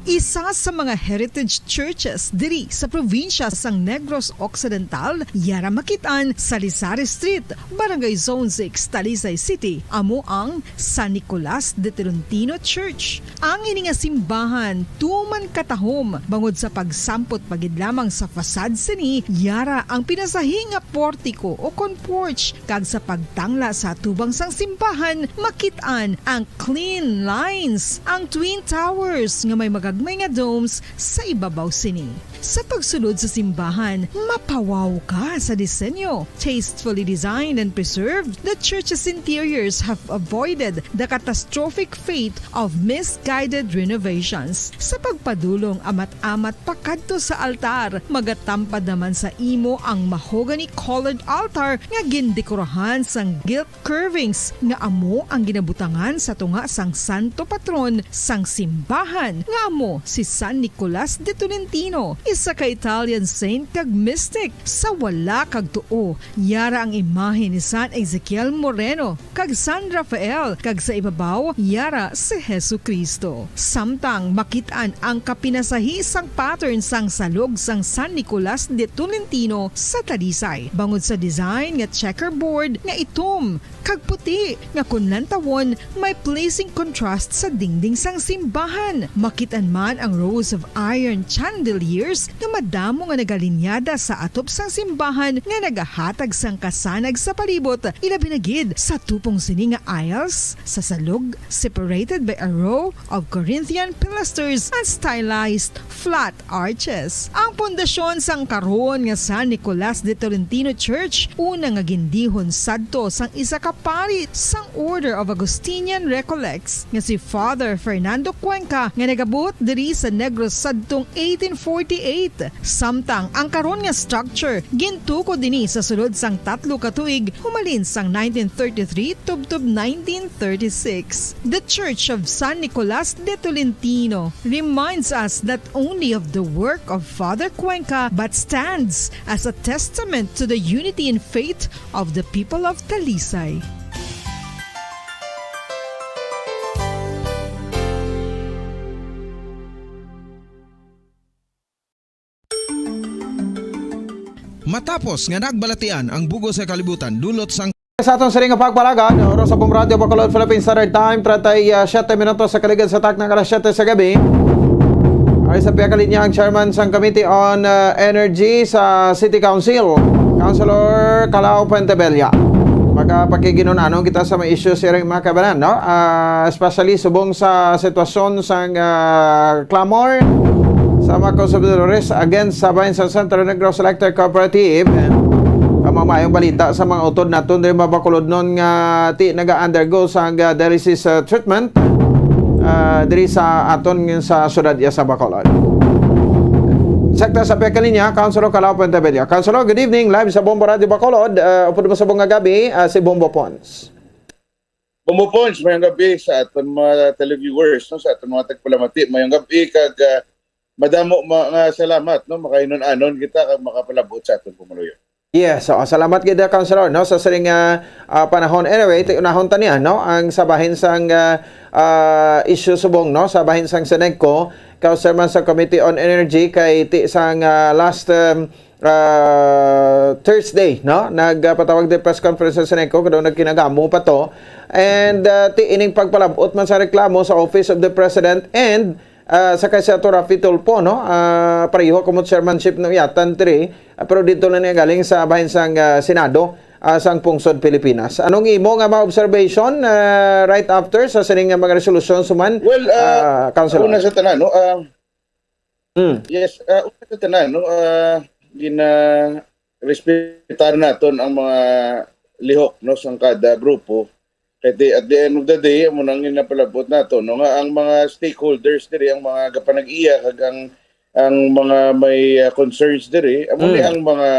Isa sa mga heritage churches diri sa probinsya sang Negros Occidental, yara makit-an sa Lisari Street, Barangay Zone six, Talisay City, amo ang San Nicolas de Tolentino Church. Ang ini nga simbahan tuman katahom bangod sa pagsampot pa gid lamang sa fasad sini, yara ang pinasahi nga portiko o kon porch, kag sa pagtangla sa atubang sang simbahan, makit-an ang clean lines, ang twin towers nga may magagmay nga domes sa ibabaw sini. Sa pagsulod sa simbahan, mapawaw ka sa disenyo. Tastefully designed and preserved, the church's interiors have avoided the catastrophic fate of misguided renovations. Sa pagpadulong amat-amat pakadto sa altar, magatampad naman sa imo ang mahogany-colored altar nga gindekorahan sang gilt curvings nga amo ang ginabutangan sa tunga sang santo patron sang simbahan, nga amo si San Nicolas de Tolentino, isa ka Italian saint kag mystic. Sa wala kag tuo, yara ang imahe ni San Ezekiel Moreno kag San Rafael, kag sa ibabaw, yara si Jesu-Cristo. Samtang makit-an ang kapinasahi sang pattern sang salog sang San Nicolas de Tolentino sa Talisay, bangod sa design nga checkerboard nga itom kag puti nga kon lantawon may pleasing contrast sa dingding sang simbahan. Makit-an man ang rows of iron chandeliers nga madamo nga nagalinyada sa atop sang simbahan nga nagahatag sang kasanag sa palibot, ilabi na gid sa tupong sini nga aisles sa salog, separated by a row of Corinthian pilasters and stylized flat arches. Ang pundasyon sang karon nga San Nicolas de Tolentino Church, una nga gindihon sadto sang isa ka pari sang Order of Augustinian Recollects nga si Father Fernando Cuenca, nga nagabuot diri sa Negros sadtong eighteen forty-eight. Samtang ang karon nga structure gintukod ini sa sulod sang tatlo ka tuig humalin sang nineteen thirty-three tubtob nineteen thirty-six. The Church of San Nicolas de Tolentino reminds us not only of the work of Father Cuenca but stands as a testament to the unity in faith of the people of Talisay. Matapos nga nagbalatian ang bug-os nga kalibutan dulot sang Sa aton sini nga pagpalagad, oras sa Boom Radio Bacolod, Philippine Standard Time, treinta y siete minutos sa kaligid sa takna nga alas siyete sa gabi. Ay, sa pihak linya ang chairman sang Committee on, uh, Energy sa City Council, Councilor Calao Fuentebella. Makapakiginun-anon kita sa mga issues siring, mga kabanan, no? Ah, especially subong sa sitwasyon sang, ah, clamor sa mga konsumidores against sa bahin sa Centro Negros Electric Cooperative. Ang mga maayong balita sa mga utod naton diri mabakulod nun nga ti naga-undergo sang, ah, dialysis, ah, treatment, ah, diri sa aton sa syudad iya sa Bacolod. Sakta sa pihak linya, Councilor Calao Fuentebella. Councilor, good evening. Live sa Bombo Radio Bacolod. Ah, upod mo sa buong gabi, ah, si Bombo Pons. Bombo Pons, mayong gabi sa aton mga televiewers, no, sa aton mga tagpalamati. Mayong gabi kag, ah, madamo ma-, nga salamat, no, makainun-anon kita kag makapalabot sa aton pumuluyo. Yes, so, salamat gid, uh, Councilor, no, sa siring nga, uh, panahon. Anyway, ti-, unahon ta niya, no, ang sa bahin sang, uh, uh, issue subong, no, sa bahin sang Senegco, Councilor man sa Committee on Energy, kay ti sang, uh, last, um, uh, Thursday, no, nagpatawag di press conference sa Senegco, kadaw nagkinagamo pa to. And, uh, ti ining pagpalabot man sa reklamo sa Office of the President and ah, sa kay Senator Raffy Tulfo, no? Ah, pareho kamo chairmanship no yatan diri, ah, pero dito lang niya galing sa bahin sang, ah, Senado, ah, sang pungsod Pilipinas. Anong imo nga mga observation, ah, right after sa sining nga mga resolusyon suman, Well, ah, ah, Councilor? Una sa tanan, no? Ah, Mm. Yes, ah, una sa tanan, no? Ah, gina-, respetar naton ang mga lihok, no, sang kada grupo. Kay di, at the end of the day, amo nang ginapalabot nato, no, nga ang mga stakeholders diri, ang mga gapanag-iya kag ang, ang mga may, ah, concerns diri, amo ni Mm. ang mga,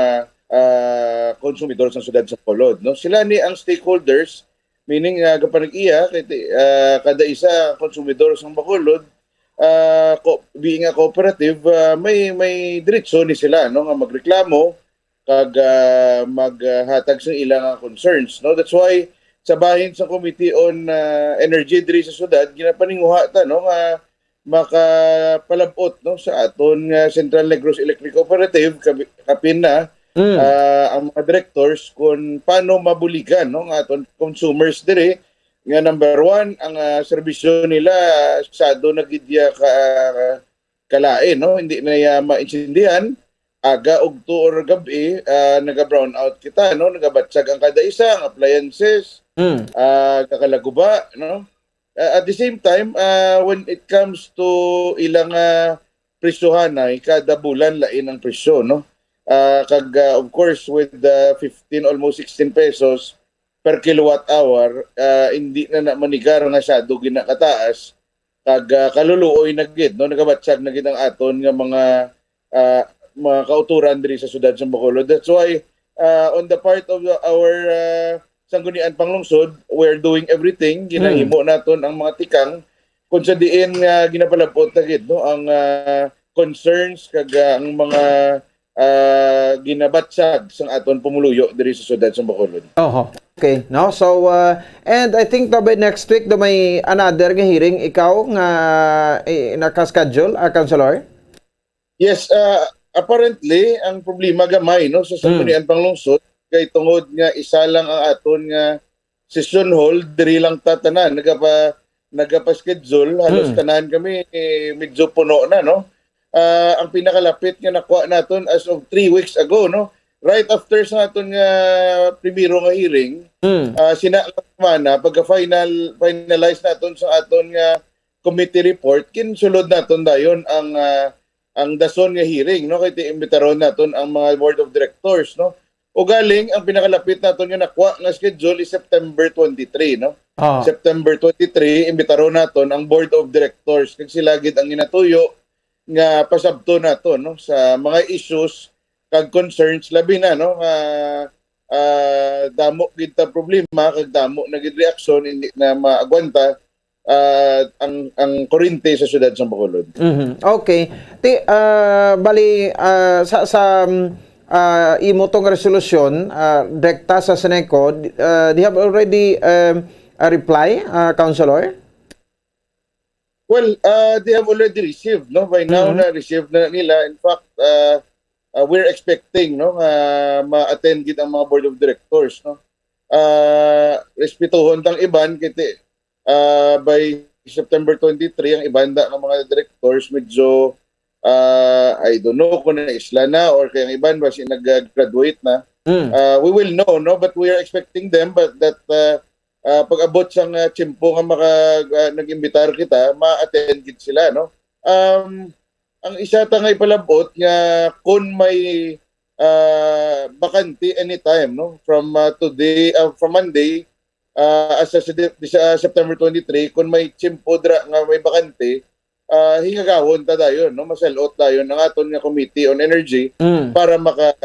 ah, konsumidor sa siyudad sa Bacolod, no? Sila ni ang stakeholders, meaning, ah, gapanag-iya kay ti-, ah, kada isa konsumidor sa Bacolod, ah, ko-, being a cooperative, ah, may, may diretso ni sila, no, nga magreklamo, kag, ah, maghatag sa ila nga concerns, no? That's why sa bahin sa Committee on, ah, Energy diri sa syudad, ginapaninguha ta, no, nga makapalab-ot, no, sa aton nga Central Negros Electric Cooperative, kabi-, kapin na, Mm. ah, ang mga directors kung paano mabuligan, no, nga aton consumers diri, nga number one, ang, ah, serbisyo nila, ah, sado na gid ya ka, kalain, no? Hindi na ya maintindihan. Aga, ugto, or gab-i, ah, naga-brown out kita, no? Nagabatsag ang kada isa, ang appliances, Mm. ah, kakalaguba, no? Ah, at the same time, ah, when it comes to ilang, ah, presyohanay, kada bulan lain ang presyo, no? Ah, kag, ah, of course, with the fifteen, almost sixteen pesos per kilowatt hour, ah, hindi na na manigar nga masyado ginakataas, kag, ah, kaluluoy na gid, no? Nagabatyag na gid ang aton nga mga, ah, mga kauturan diri sa siyudad sa Bacolod. That's why, ah, on the part of the, our, ah, Sanggunian Panglungsod, we're doing everything. Ginahimo naton ang mga tikang kung sa diin nga ginapalabot na gid, no, ang, ah, concerns kag, ah, ang mga, ah, ginabatyag sang aton pumuluyo diri sa siyudad sa Bacolod. Oho. Okay, no? So, uh, and I think daw by next week daw may another nga hearing ikaw nga, eh, naka-schedule, ah, Councilor? Yes, uh, apparently, ang problema gamay, no, sa Mm. Sanggunian Panglungsod, kay tungod nga isa lang ang aton nga session hall, diri lang ta tanan nagapa-, nagapa-schedule. Halos Mm. tanan kami, eh, medyo puno na, no? Ah, ang pinakalapit nga nakuha naton as of three weeks ago, no? Right after sa aton nga primero nga hearing, Mm. ah, sina nga semana, pagka-final, finalize naton sa aton nga committee report, ginsulod naton dayon ang, ah, ang dason nga hearing, no? Kay ti-, imbitaron naton ang mga board of directors, no? Ugaling, ang pinakalapit naton nga nakuha nga schedule is September twenty-three, no? Ah. September twenty-three, imbitaron naton ang board of directors. Kag sila gid ang ginatuyo nga pasabton naton, no, sa mga issues kag concerns, labi na, no, nga, ah, damo gid ta problema kag damo na gid reaksyon, hindi na maagwanta, ah, ang, ang kurente sa siyudad sa Bacolod. Mhm. Okay. Ti, ah, bali, ah, sa, sa, mm, ah, imo tong resolusyon, ah, direkta sa Seneco, di-, ah, they have already, um, a reply, ah, Councilor? Well, ah, they have already received, no? By now, Mhm. na-receive na nila. In fact, ah, ah, we're expecting, no, nga ma-attend gid ang mga board of directors, no? Ah, respetuhon tang iban, kay ti-, ah, by September twenty-three, ang iban da nga mga directors medyo, Ah, I don't know kung naisla na or kay ang iban basi nag-graduate na. Mm. Ah, we will know, no? But we are expecting them, but that, ah, ah, pag-abot sang, ah, tiyempo nga maka-, ah, nag-imbitar kita, ma-attend gid sila, no? Um, ang isa ta nga ipalabot nga kun may, ah, bakante anytime, no? From, ah, today, ah, from Monday, ah, as sa Sep-, sa September twenty-three, kun may tiyempo dira nga may bakante, ah, hingagawon ta dayon, no? Masal-ot dayon ang aton nga Committee on Energy Mm. para maka-,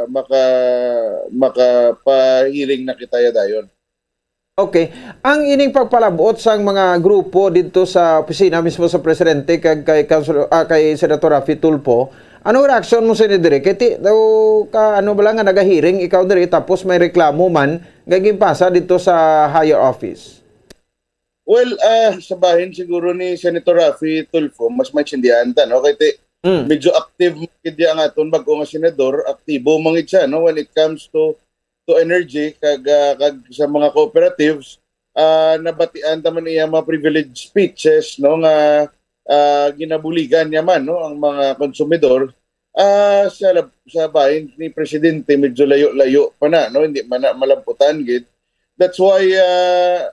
maka-, makapahiring na kita ya dayon. Okay. Ang ining pagpalabot sang mga grupo didto sa opisina mismo sa presidente kag kay Council, ah, kay Senator Raffy Tulfo, ano reaksyon mo sini diri? Kay ti-, daw ka, ano ba lang nga nagahearing ikaw diri tapos may reklamo man nga ginpasa didto sa higher office? Well, ah, sa bahin siguro ni Senator Raffy Tulfo, mas maintindihan ta, no? Kay ti-, Mm. medyo active man gid ang aton bag-o nga senador, aktibo man gid siya, no? When it comes to to energy kag, ah, kag sa mga cooperatives, ah, nabatian ta man iya mga privilege speeches, no, nga, ah, ginabuligan niya man, no, ang mga konsumidor. Ah, sa lab-, sa bahin ni Presidente, medyo layo-layo pa na, no, hindi man na malabutan gid. That's why, ah,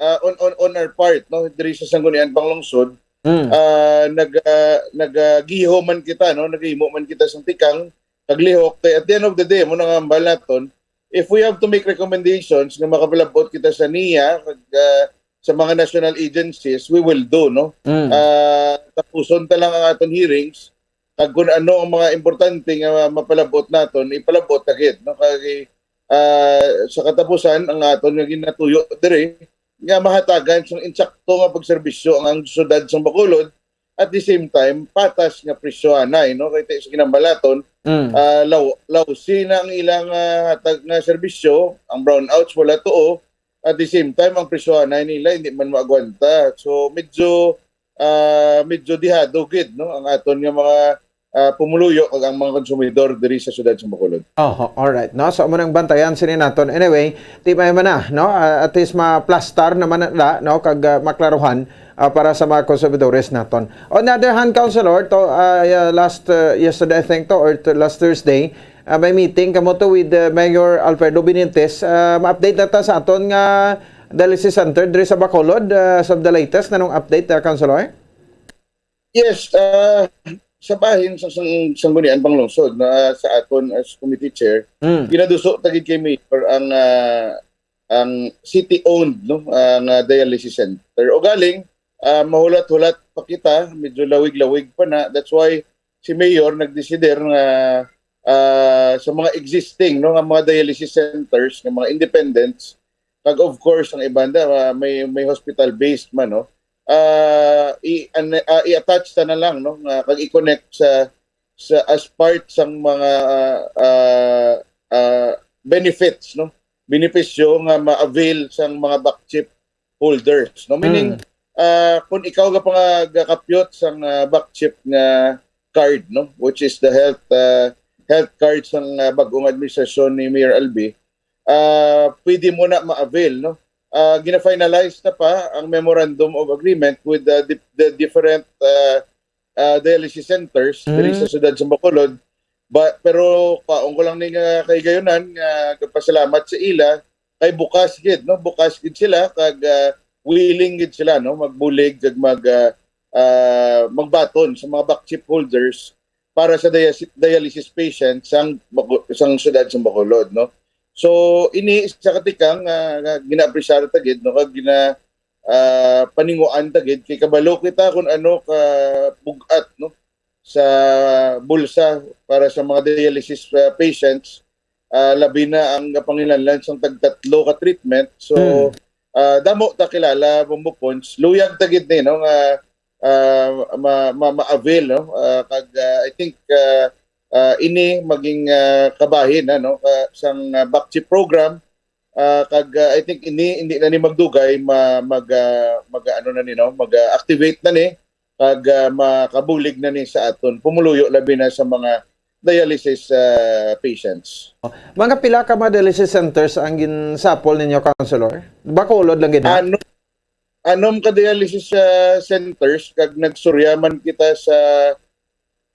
ah, on, on, on our part, no, diri sa Sangguniang Panglungsod, Mm. ah, nag-, ah, nagagiho man kita, no, naghimo man kita sang tikang kag lihok. Kay at the end of the day, mo nang hambal naton, if we have to make recommendations nga makapalabot kita sa niya kag, ah, sa mga national agencies, we will do, no? Mm. Ah, tapuson ta lang ang aton hearings, kag kung ano ang mga importante nga mapalabot naton, ipalabot ta gid, no? Kag, ah, sa katapusan, ang aton nga ginatuyo diri, nga mahatagan sang insakto nga pagserbisyo ang, ang syudad sang Bacolod, at the same time, patas nga presyo anay, no? Kay ti-, sa ginambalaton, Mm. ah, law-, lawsi na ang ilang, ah, hatag nga serbisyo, ang brownouts wala tuo, at the same time, ang presyo anay nila hindi man maagwanta. So, medyo, ah, medyo dihado gid, no, ang aton nga mga, ah, pumuluyo kag ang mga konsumidor diri sa siyudad sa Bacolod. Oho, alright, no? So, amo nang bantayan sini naton. Anyway, ti may man na, no? Ah, at least maplastar naman na, no? Kag, ah, maklaruhan, ah, para sa mga konsumidores naton. On the other hand, Councilor, to, ah, yeah, last, uh, yesterday, I think to, or to, last Thursday, ah, may meeting kamo to with, uh, Mayor Alfredo Benitez. Ah, ma-update na ta sa aton nga dialysis center diri sa Bacolod, ah, as of the latest. Nanong update, ah, Councilor? Yes, ah, sa bahin sa sang-, Sangguniang Panglungsod na sa aton as committee chair, Mm. ginaduso ta gid kay Mayor ang, ah, ang city-owned, no, ang, ah, dialysis center. O galing, ah, mahulat-hulat pa kita, medyo lawig-lawig pa na. That's why si Mayor nagdesider nga, ah, sa mga existing, no, nga mga dialysis centers, nga mga independents, kag of course, ang iban da, ah, may, may hospital-based man, no? Ah, i-, an-, ah, i-attach ta na lang, no, nga kag i-connect sa, sa, as part sang mga, ah, ah, ah, benefits, no? Benepisyo nga ma-avail sang mga BACCHIP holders, no? Meaning, Mm. ah, kung ikaw ga pangagakapyot sang, ah, BACCHIP nga card, no, which is the health, ah, health card sang, ah, bag-ong administrasyon ni Mayor Albi, ah, pwede mo na ma-avail, no? Ah, gina-finalize na pa ang memorandum of agreement with the di-, the different, ah, ah, dialysis centers diri Mm. sa siyudad sa Bacolod. Ba-, pero kwaon ko lang ni nga kaigayonan nga gapasalamat sa ila kay bukas gid, no? Bukas gid sila kag, ah, willing gid sila, no? Magbulig kag mag, ah, ah, magbaton sa mga BACCHIP holders para sa dias-, dialysis patients sang Baco-, sang siyudad sa Bacolod, no? So, ini isa ka tikang, ah, nga gina-appreciate ta gid, no? Kag gina-, ah, paninguan ta gid kay kabalo kita kung ano ka bug-at, no, sa bulsa para sa mga dialysis, ah, patients, ah, labi na ang panginahanglan sang tagtatlo ka treatment. So, Hmm. ah, damo ta kilala, Bombo Pons, luyag ta gid ni, no, nga, ah, ma-, ma-, ma-avail, no? Ah, kag, ah, I think, ah, ah, ini maging, ah, kabahin na, no, ka-, sang, ah, BACCHIP program, ah, kag, ah, I think ini, hindi na ni magdugay, ma-, mag, ah, mag, ano na ni, no? Mag, ah, activate na ni, kag, ah, makabulig na ni sa aton pumuluyo, labi na sa mga dialysis, ah, patients. Mga pila ka mga dialysis centers ang ginsapol ninyo, Councilor? Bacolod lang gid, ha? Ano, anom ka dialysis, ah, centers, kag nagsurya man kita sa,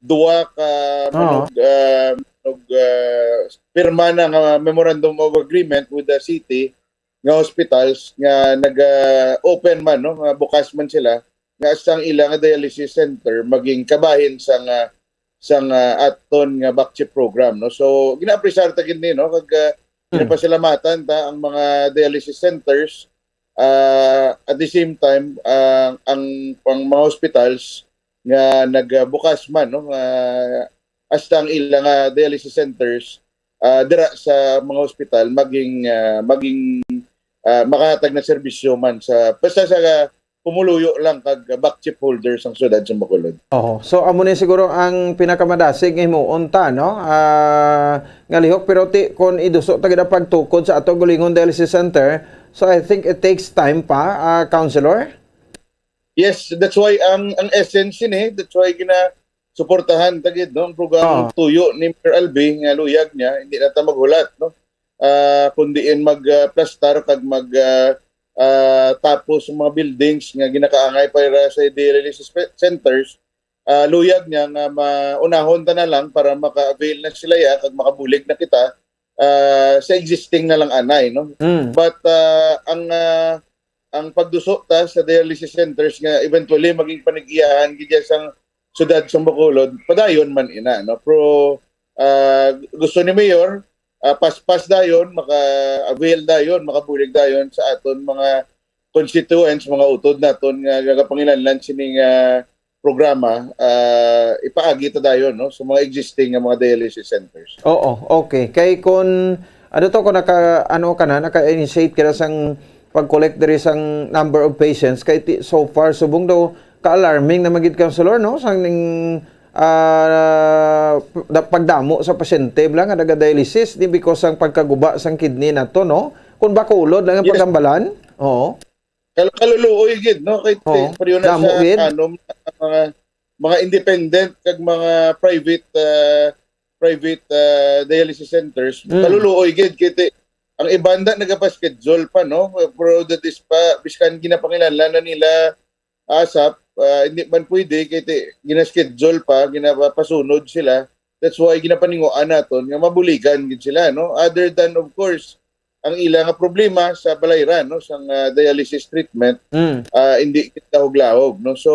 duwa ka Oo. manog, ah, manog, ah, pirma na nga memorandum of agreement with the city nga hospitals nga nag-open man, no, nga bukas man sila, nga sang ila nga dialysis center maging kabahin sang, ah, sang, ah, aton nga BACCHIP program, no. So, gina-appreciate ta gid ni, no, kag, ah, Hmm. ginapasalamatan ta ang mga dialysis centers, ah, at the same time, ah, ang, ang mga hospitals nga nagbukas man, no, nga hasta ang ila nga dialysis centers, ah, dira sa mga hospital maging, ah, maging, ah, makahatag na serbisyo man sa, basta sa pumuluyo lang kag BACCHIP holders ang siyudad sa Bacolod. Oho. So, amo ni siguro ang pinakamadasig nga himuon ta, no? Ah, nga lihok, pero ti, kung iduso ta gid ang pagtukod sa ato gulingon dialysis center, so I think it takes time pa, ah, Councilor? Yes, that's why ang, ang essence ini, that's why ginasuportahan ta gid, no, ang programa Ah. tuyo ni Mayor Albi nga luyag niya, hindi na ta maghulat, no? Ah, kundi in mag, ah, plastar kag mag, ah, ah, tapos ang mga buildings nga ginakaangay para sa dialysis pe-, centers, ah, luyag niya nga maunahon ta na lang para maka-avail na sila ya kag makabulig na kita, ah, sa existing na lang anay, no? Mm. But, ah, ang, ah, ang pagduso ta sa dialysis centers nga eventually maging panag-iyahan gid ya sang siyudad sang Bacolod, padayon man ina, no? Pero, ah, gusto ni Mayor, ah, paspas dayon, maka-avail dayon, makabulig dayon sa aton mga constituents, mga utod naton nga nagapanginahanglan sining, ah, programa, ah, ipaagi ta dayon, no, sa mga existing nga mga dialysis centers. Oo, okay. Kay kun, ano to, kung naka, ano ka na, naka-initiate ka na sang pag-collect diri sang number of patients, kay ti-, so far, subong daw, ka-alarming na man gid, Councilor, no? Sang ning, ah, da-, pagdamo sa pasyente, bala, nga naga-dialysis, di because sang pagkaguba sang kidney nato, no? Kung Bacolod lang ang Yes. paghambalan, oo. Kal-, kaluluoy gid, no? Kay Oo, ti-, pareho na damo sa gid. Ano, mga, mga independent kag mga private, ah, private, ah, dialysis centers. Mm. Kaluluoy gid, kay ti-, ang iban da nagapaschedule pa, no? Pero that is pa, biskan ginapanginahanglan na nila ASAP, ah, hindi man pwede, kay ti-, ginaschedule pa, ginapasunod sila. That's why ginapaninguan naton nga mabuligan gid sila, no? Other than, of course, ang ila nga problema sa balayran, no, sang, ah, dialysis treatment, Mm. ah, hindi gid lahog-lahog, no? So,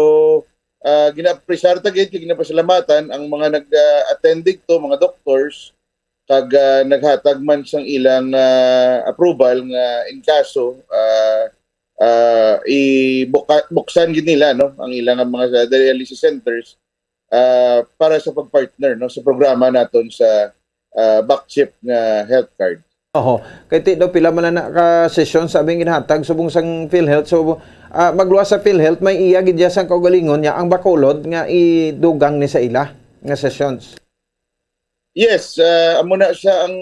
ah, gina-appreciate ta gid kag ginapasalamatan ang mga nag, ah, attend didto, mga doctors, kag, ah, naghatag man sang ilang, ah, approval nga in kaso, ah, ah, ibuka-, buksan gid nila, no, ang ilang mga dialysis centers, ah, para sa pag-partner, no, sa programa naton sa, ah, BACCHIP nga health card. Oho. Kay ti daw pila man na ka session sa aming ginhatag subong sang PhilHealth. So, ah, magluwas sa PhilHealth, may iya gid ya sang kaugalingon niya ang Bacolod nga idugang ni sa ila nga sessions. Yes, ah, amo na siya ang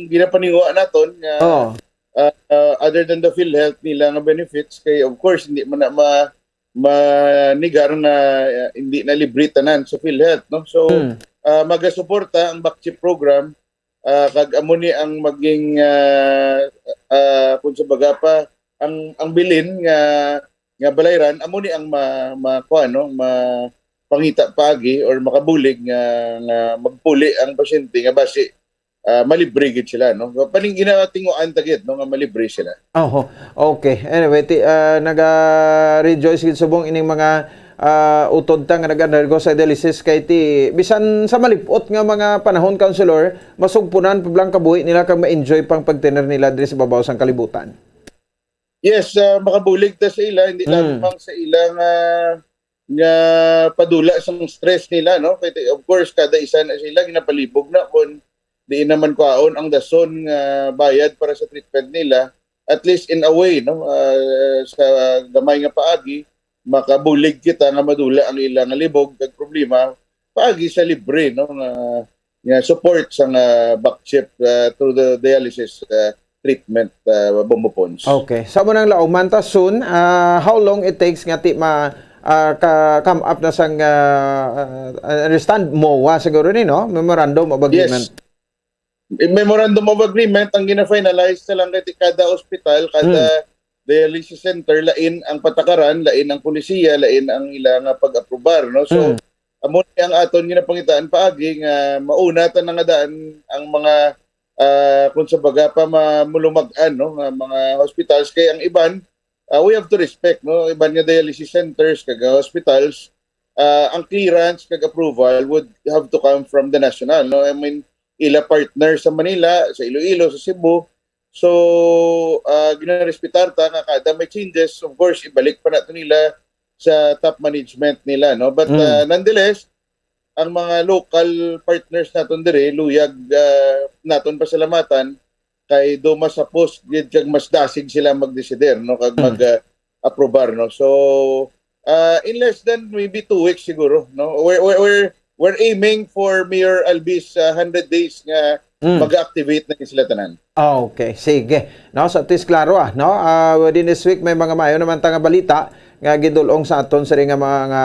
ginapaninguha naton nga, Oo. ah, ah, other than the PhilHealth nila nga benefits, kay of course, hindi man na ma-, manigar nga, ah, hindi na libre tanan sa PhilHealth, no? So, Hmm. ah, magasuporta ang BACCHIP program, ah, kag amo ni ang maging, ah, ah, kung sa baga pa, ang, ang bilin nga, nga balayran, amo ni ang ma-, ma-, kuwan, no? Ma-, pangita paagi or makabulig nga, nga magpuli ang pasyente nga basi, ah, malibre gid sila, no? Paning ginatinguan ta gid, no, nga malibre sila. Oho. Okay. Anyway, ti, ah, naga-rejoice gid subong ining mga, ah, utod ta nga nag-undergo sa dialysis kay ti bisan sa malip-ot nga mga panahon, Councilor, masugpunan pa bala ang kabuhi nila kag ma-enjoy pang pagtener nila diri sa babaw sang kalibutan. Yes, ah, makabulig ta sa ila, hindi Mm. lamang sa ila nga, nga padula sang stress nila, no? Kay, of course, kada isa na sila ginapalibog na kung di naman kwaon ang dason nga bayad para sa treatment nila. At least in a way, no? Ah, sa gamay nga paagi, makabulig kita nga madula ang ila nga libog kag problema paagi sa libre, no? Nga, nga support sa nga BACCHIP, ah, through the dialysis, ah, treatment, ah, Bombo Pons. Okay. Sa mo nang lauman ta soon, ah, how long it takes nga ti ma, ah, ka, come up na sang, ah, ah, understand, MOA siguro ni, no? Memorandum of Agreement. Yes. Memorandum of Agreement ang gina-finalize na lang kay kada ospital, kada Hmm. dialysis center, lain ang patakaran, lain ang polisiya, lain ang ila nga pag-aprobar, no? So, Hmm. Amo ni ang aton ginapangitaan paagi nga mauna ta na nga daan ang mga, ah, kung sa baga pa ma-, malumag-an, no, nga mga hospitals, kay ang iban, ah, we have to respect, no, iban nga dialysis centers kag, ah, hospitals, ah, ang clearance kag approval would have to come from the national, no. I mean, ila partner sa Manila, sa Iloilo, sa Cebu. So, ah, ginarespetar ta nga kada may changes, of course, ibalik pa nato nila sa top management nila, no? But, Mm. ah, nonetheless, ang mga local partners naton diri, luyag, ah, naton pasalamatan kay do mas hapos gid kag mas dasig sila magdesider, no? Kag Mm. mag, ah, aprobar, no? So, ah, in less than maybe two weeks siguro, no? We're, we're, we're, we're aiming for Mayor Albi's, ah, hundred days nga Mm. mag-activate na sila tanan. Ah, okay, sige. No, so at least klaro, ah, no? Ah, within this week, may mga maayo naman ta nga balita nga gidul-ong sa aton sini nga mga,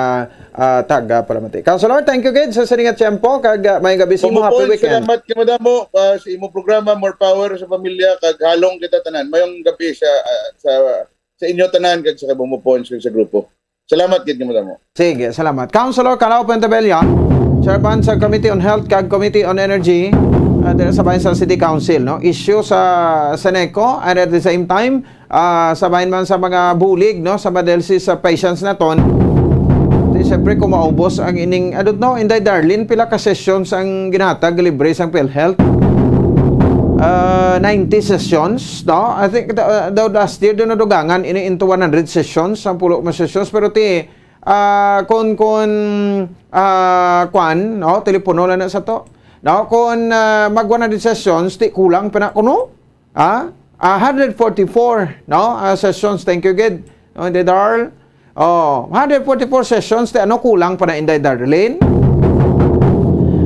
ah, taga-palamati. Councilor, thank you gid sa sini nga tiyempo, kag, ah, maayong gabi sa imo. Happy Bumupon, weekend. Salamat kamo damo, ah, sa imo programa, More Power sa Pamilya, kag halong kita tanan. Mayong gabi sa, ah, sa, sa inyo tanan, kag sa Kabumupon, sa, sa grupo. Salamat gid kamo damo. Sige, salamat. Councilor Calao Puentebella, Chairman sa Committee on Health kag Committee on Energy, ah, dira sa bahin sa City Council, no? Issue sa Seneco, and at the same time, ah, sa bahin man sa mga bulig, no, sa mga dialysis sa patients naton. Di, siyempre, kung maubos ang ining, ano, no, Inday Darlene, pila ka sessions ang ginatag libre sang PhilHealth? Ah, ninety sessions, no? I think the, uh, the last year, doon nadugangan ini into one hundred sessions, sampulo ka sessions, pero ti, ah, kun, kun, ah, kwan, no? Telepono lang na sa to. No? Kun, ah, mag one hundred sessions, ti kulang pa na kuno? Ah? Ah, hundred forty-four, no? Ah, sessions, thank you, gid. No, Inday Darl? Oh, hundred forty-four sessions, ti ano, kulang pa na, Inday Darlene?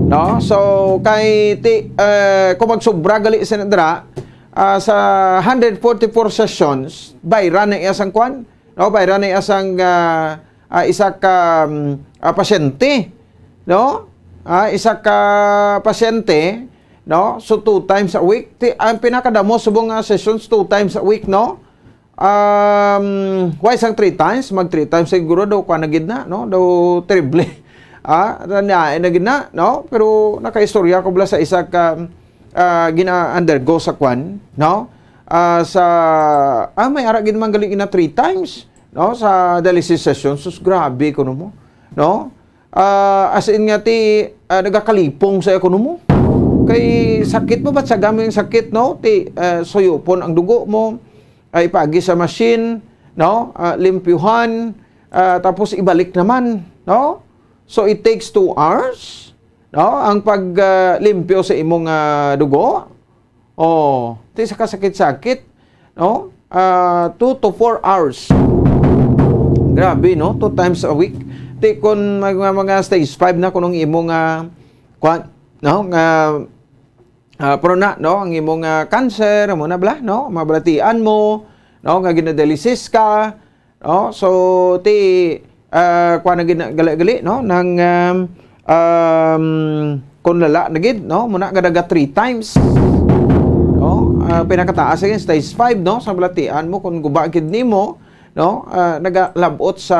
No? So, kay ti, eh, kung magsubra gali sa nadra, ah, sa hundred forty-four sessions, bayran na iya sang kwan, no? Bayran na iya sang, ah, ah, isa ka, um, ah, pasyente, no? Ah, isa ka pasyente, no? So, two times a week. Ti-, ang pinakadamo subong nga sessions, two times a week, no? Um, why sang three times? Mag three times siguro daw, kuwan na gid na, no? Daw triple. Ah, na, na, na gid na, no? Pero nakaistorya ko bala sa isa ka, ah, gina-undergo sa kwan, no? Ah, sa, ah, may ara gid man gali na three times, no? Sa dialysis session. Sus, grabe ko, no mo, no? Ah, as in nga ti, ah, nagakalipong sa ekonomo. Kay sakit mo, ba't sa gamay ang sakit, no? Ti, ah, suyupon ang dugo mo, ay ipaagi sa machine, no? Ah, limpyuhan, ah, tapos ibalik naman, no? So, it takes two hours, no? Ang pag, ah, limpyo sa imong, ah, dugo. Oh, ti sa kasakit-sakit, no? Ah, two to four hours. Grabe, no? Two times a week. Ti kon mga, mga stage five na kunong imo nga, kwan, no? Nga, ah, pero na, no? Ang imo nga cancer, amo na bala, no? Mabalatian mo, no? Nga ginadialysis ka, no? So, ti, ah, kuwan na gid na, gali-gali, no? Nang, um, um, kung lala na gid, no? Muna nga naga three times, no? Ah, pinakataas sa stage five, no? Sa balatian mo, kung guba ang kidney mo, no? Ah, nagalabot sa,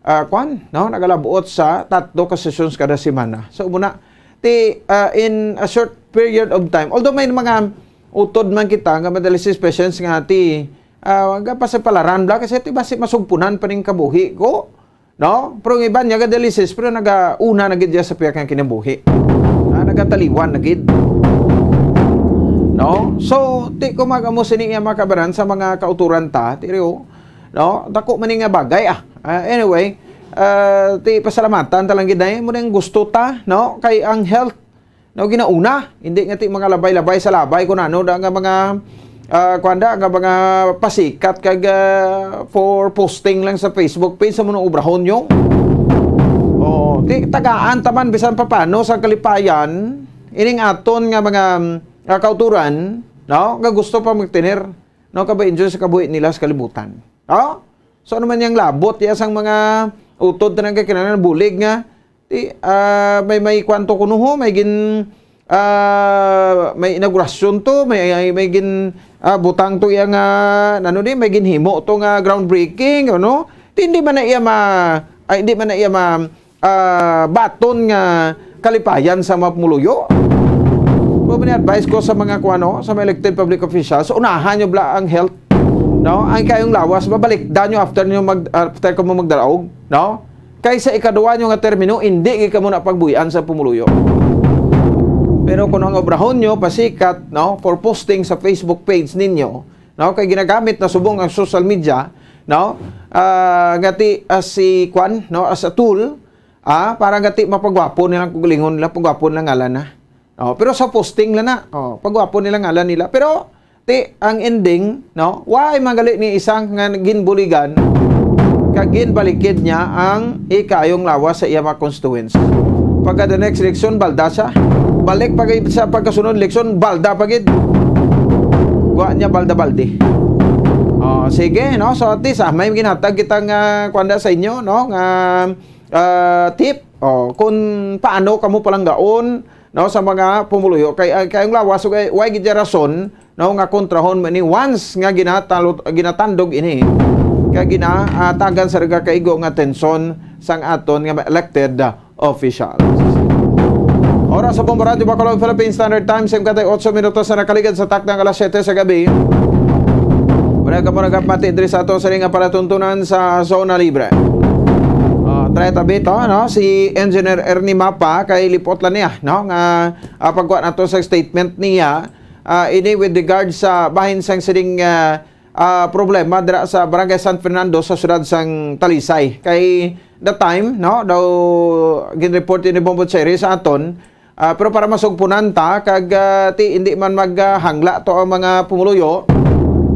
ah, kwan, no? Nagalabot sa tatlo ka sessions kada semana. So, muna, ti, ah, in a short period of time, although may mga utod man kita nga mga dialysis patients nga ti, ah, gapasapalaran bala kasi ti basi masugpunan pa ning kabuhi ko, no? Pero ang iban niya ga-dialysis, pero nagauna na gid siya sa pihak nga kinabuhi. Ah, nagataliwan na gid. No? So, ti ko mag-amo sini iya makabaran sa mga kauturan ta, ti rio, no? Dako man ni nga bagay, ah. Ah, anyway, ah, ti pasalamatan ta lang gid na, mo nang gusto ta, no? Kay ang health, no, ginauna, hindi nga ti mga labay-labay sa labay kung ano da nga mga, ah, kuwan da, nga mga pasikat kag, ah, for posting lang sa Facebook page sa mga obrahon nyo. Oh, ti tagaan taman bisan papano sa kalipayan, ining aton nga mga, ah, kauturan, no, nga gusto pa magtener, no, kaba enjoy sa kabuhi nila sa kalibutan. No? So, ano man yang labot, ya sang mga utod na nagkakinahanglan, bulig nga, ti, ah, may, may kwanto kuno ho, may gin, ah, may inaugurasyon to, may, may, may gin, ah, butang to iya nga, ano ni, may ginhimo to nga groundbreaking, ano? Ti, hindi man na iya ma, ay, hindi man na iya ma, ah, baton nga kalipayan sa mga pumuluyo. Pero mini-advise ko sa mga kuwano, sa mga elected public officials, unahan nyo bala ang health, no? Ang kayong lawas, mabalikdan nyo after nyo mag, after kamo magdaraog, no? Kay sa ikaduwa nyo nga termino, hindi gid kamo na pagbuy-an sa pumuluyo. Pero kung ang obrahon nyo, pasikat, no, for posting sa Facebook page ninyo, no, kay ginagamit na subong ang social media, no, ah, nga ti, as si kwan, no, as a tool, ah, para nga ti mapagwapo nilang kugalingon nila, pagwapo nilang ngalan na. Oh, pero sa posting lang na, oh, pagwapo nilang ngalan nila. Pero ti ang ending, no, why man gali ni isa nga ginbuligan kag ginbalikid niya ang ikayong lawas sa iya mga constituents? Pagka the next election, balda siya. Balik pag sa pagkasunod election, balda pa gid. Wa niya balda-baldi. Oh, sige, no? So at least, ah, may ginhatag kita nga kwanda sa inyo, no? Nga, ah, tip, oh, kung paano kamo palanggaon, no, sa mga pumuluyo. Kay, ah, kay ang lawas, way, way gid rason, no, nga kontrahon mo ni once nga ginatalo-, ginatandog ini, kay ginatagan sa rega kaigo nga atensyon sang aton nga mga elected officials. Oras sa Bombo Radyo Bacolod, Philippine Standard Time, singkwenta y ocho minutos na nakaligad sa takna nga alas siyete sa gabi. Wala ka mo nagapati diri sa ato sa nga palatuntunan sa Zona Libre. Ah, try tabi to, no? Si Engineer Ernie Mapa, kay lipot lang niya, no? Nga, ah, pagkuha nato sa statement niya, ah, ini with regard sa bahin sang sining, ah, ah, problema dira sa Barangay San Fernando sa siyudad sang Talisay. Kay the time, no, daw ginreport ni Bombo Cherry sa aton, ah, pero para masugpunan ta, kag, ah, ti, hindi man maghangla to ang mga pumuluyo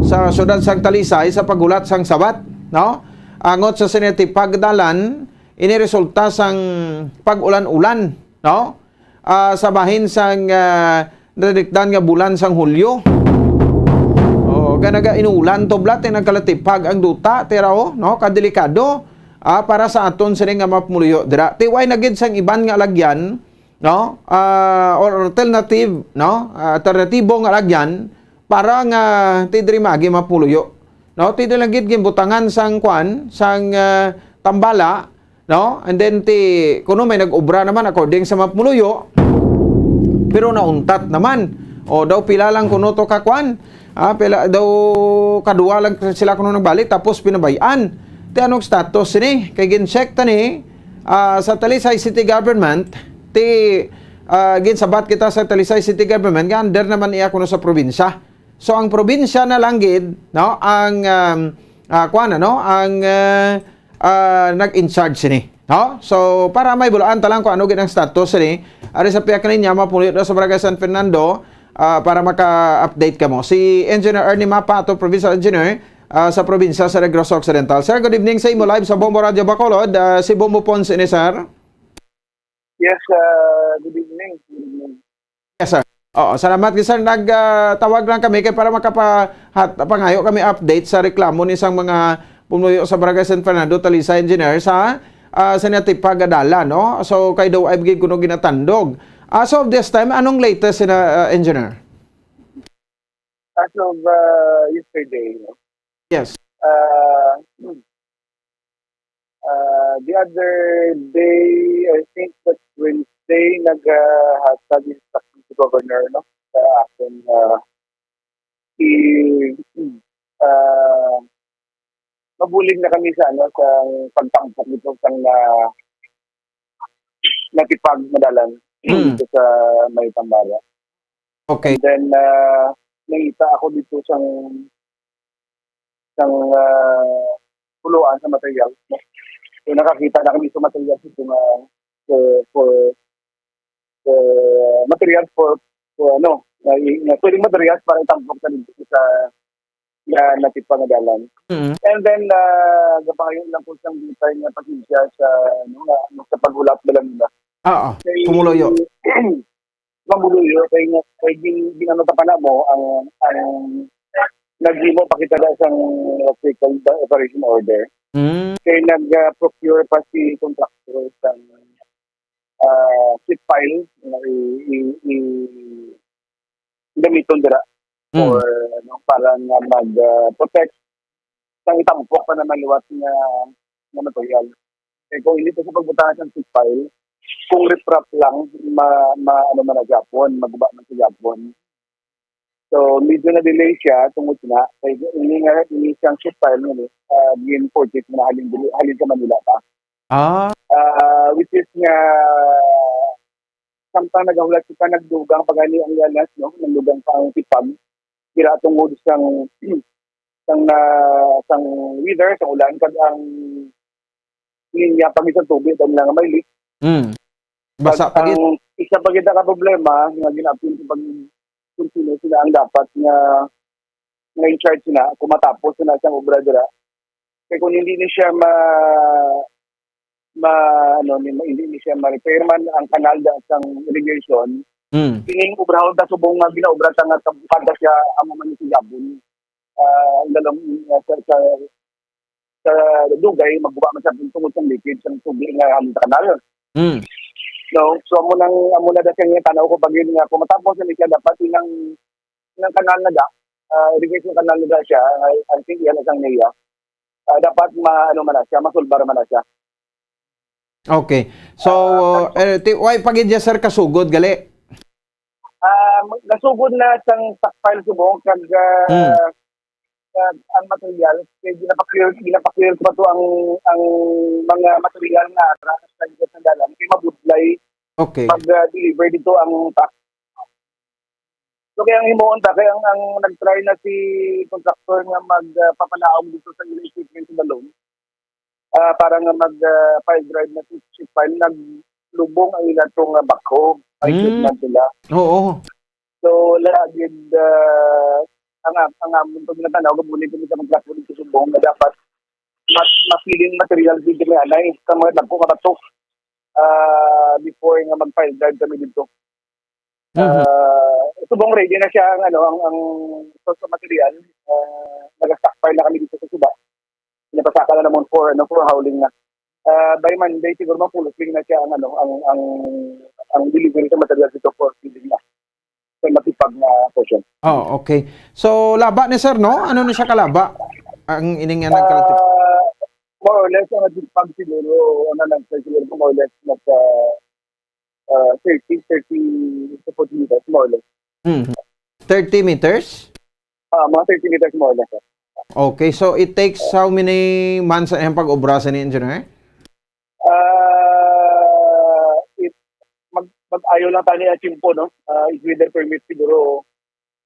sa siyudad sang Talisay sa paghulat sang sabat, no? Angot sa sinitipag dalan, ini resulta sang pag-ulan-ulan, no? Ah, sa bahin sang, ah, nadikdan nga bulan sang Hulyo. Oh, ganaga inulan to blat, eh, nagkalatipag ang duta, tira, oh, no? Kadelikado, ah, para sa aton sini nga mga pumuluyo dira. Ti way na gid sang iban nga alagyan, no? Ah, or alternative, no? Ah, alternatibo nga alagyan para nga ti diri maagi mga pumuluyo. No? Ti diri lang gid ginbutangan sang kwan, sang, ah, tambala, no? And then ti kuno may nag-obra naman according sa mga pumuluyo, pero nauntat naman. O daw pila lang kuno to ka kwan, ah, pila daw kadua lang sila kuno nagbalik tapos pinabay-an. Ti anong status sini? Kay gin-check ta ni, ah, sa Talisay City Government, ti, ah, ginsabat kita sa Talisay City Government nga under naman iya kuno sa probinsya. So ang probinsya na lang gid, no, ang, um, ah, kuwan, ano, ang, ah, ah, nag-in-charge sini, no? So para may bulaan ta lang kung ano gid ang status sini, ari sa pihak niya mga pumuluyo sa Barangay San Fernando, ah, para maka-update kamo. Si Engineer Ernie Mapa, ato provincial engineer, ah, sa probinsya sa Negros Occidental. Sir, good evening sa imo, live sa Bombo Radyo Bacolod. Ah, si Bombo Pons ini, sir. Yes, ah, good evening. Good evening. Yes, sir. Oo, salamat gid, sir. Nag, ah, tawag lang kami kay para makapa-, hat-, pangayo kami update sa reklamo ni sang mga pumuyo sa Barangay San Fernando, Talisay, Engineer, sa, ah, sa natipag nga dalan, no? So, kay daw ay gid kuno ginatandog. As of this time, anong latest sina, ah, Engineer? As of, ah, yesterday, no? Yes. Ah, ah, the other day, I think that's Wednesday, naghatag instruction si Governor, no, sa akin, ah, i-, ah, mabulig na kami sa, ano, sa pagtampok nito sang na-, natipag nga dalan Mm. dito sa may Tambala. Okay. And then, ah, nangita ako dito sang, sang, ah, puluan sa material, no? So, nakakita na kami sa material dito nga for, for, for material for, for ano, na, na pwedeng material para itampok sa dito sa, na natipag nga dalan. Mm. And then, ah, gapangayo lang ko sang detail nga pasensya sa, ano, nga, sa paghulat na lang nila. Oo, Kay pumuluyo. Pumuluyo, kay nga, kay gin-, ginano ta pa na mo, ang, ang naghimo pa kita na sang what we call the operation order. Mm. Kay nag, ah, procure pa si contractor sa, ah, sheet pile na i-, i-, i-, gamiton dira Mm. for, ano, para nga mag, ah, protect sang itampok pa naman liwat nga, nga material. Kay kung hindi pa sa pagbutang sa seat pile, kung riprap lang, ma, ma, ano man na gyapon, maguba man sa gyapon. So, medyo na-delay siya tungod na kay ini nga, ini siyang seat pile nga, ah, gin-purchase na halin, dili, halin sa Manila pa. Ah. Ah, which is nga, samtang nagahulat kita, nagdugang pa gani ang lanas, no? Nagdugang pa ang tipag. Dira tungod sang, sang na, sang weather, sang ulan, kag ang linya pa gid sa tubig, ang mga may leak. Mm. Basa Kag pa gid. Ang isa pa gid ka problema nga ginaapil sa pag-, continue sila ang dapat nga, nga in charge na kung matapos na siyang obra dira. Kay kung hindi ni siya ma-, ma-, ano, ni, hindi ni siya ma-repair man ang kanal da sang irrigation, Mm. kining obrahon ta subong nga ginaobra ta nga tabukada siya ang mga manisigyabon. Ah, ang dalang, ah, sa, sa, sa dugay, maguba man sa tungod sa leakage ang tubig nga hamon sa kanal. Mm. No? So, amo nang, amo na da siya nga tanaw ko pag yun nga, kung matapos na siya, dapat inang, inang kanal na da, ah, irrigation canal na da siya, I, I think yan isang niya. Ah, dapat ma-, ano man na siya, masulbar man na siya. Okay. So, Ah, eh, ti-, why pa gid siya, sir, kasugod, gali? Ah, nasugod na sang stockpile subong kag, ah, Hmm. kag ang material, kay ginapa-clear, ginapa-clear pa to ang, ang mga material nga ara sa dalan. Kay mabudlay Okay. pag, ah, deliver dito ang truck. So, kaya ang himuon ta, kaya ang, ang nag-try na si contractor nga mag, ah, papanaog dito sa ila equipment sa balon, ah, para nga mag, ah, pile drive na si, si pile, naglubong ang ila tong, ah, backhoe. May Hmm. equipment sila. Oo. So, wala gid, ah, ang, ang amon pag natanaw, kung muli kami sa mga dito subong na dapat mas, mas feeling material dito may anay, sa mga dagko nga bato, ah, before nga mag-pile drive kami dito. Mhm. Ah, subong ready na siya ang, ano, ang, ang source of material, ah, nag-stockpile na kami dito sa suba. Pinapasaka na naman for, ano, for hauling na. Ah, by Monday, siguro mapulos din na siya ang, ano, ang, ang, ang delivery sa material dito for feeding na. Sa matipag na portion. Oh, okay. So, laba ni sir, no? Ano ni siya kalaba? Ang ining nga nagkalatip? Ah, more or less, ang natipag siguro, ano lang, sir, siguro more or less, nasa, ah, thirty, thirty to forty meters, more or less. Mhm. Thirty meters? Ah, mga thirty meters, more or less, sir. Okay, so it takes how many months ang pag-obra sa ni engineer? Ah, it, mag-, mag-ayo lang tani ang tiyempo, no? Ah, if weather permit, siguro,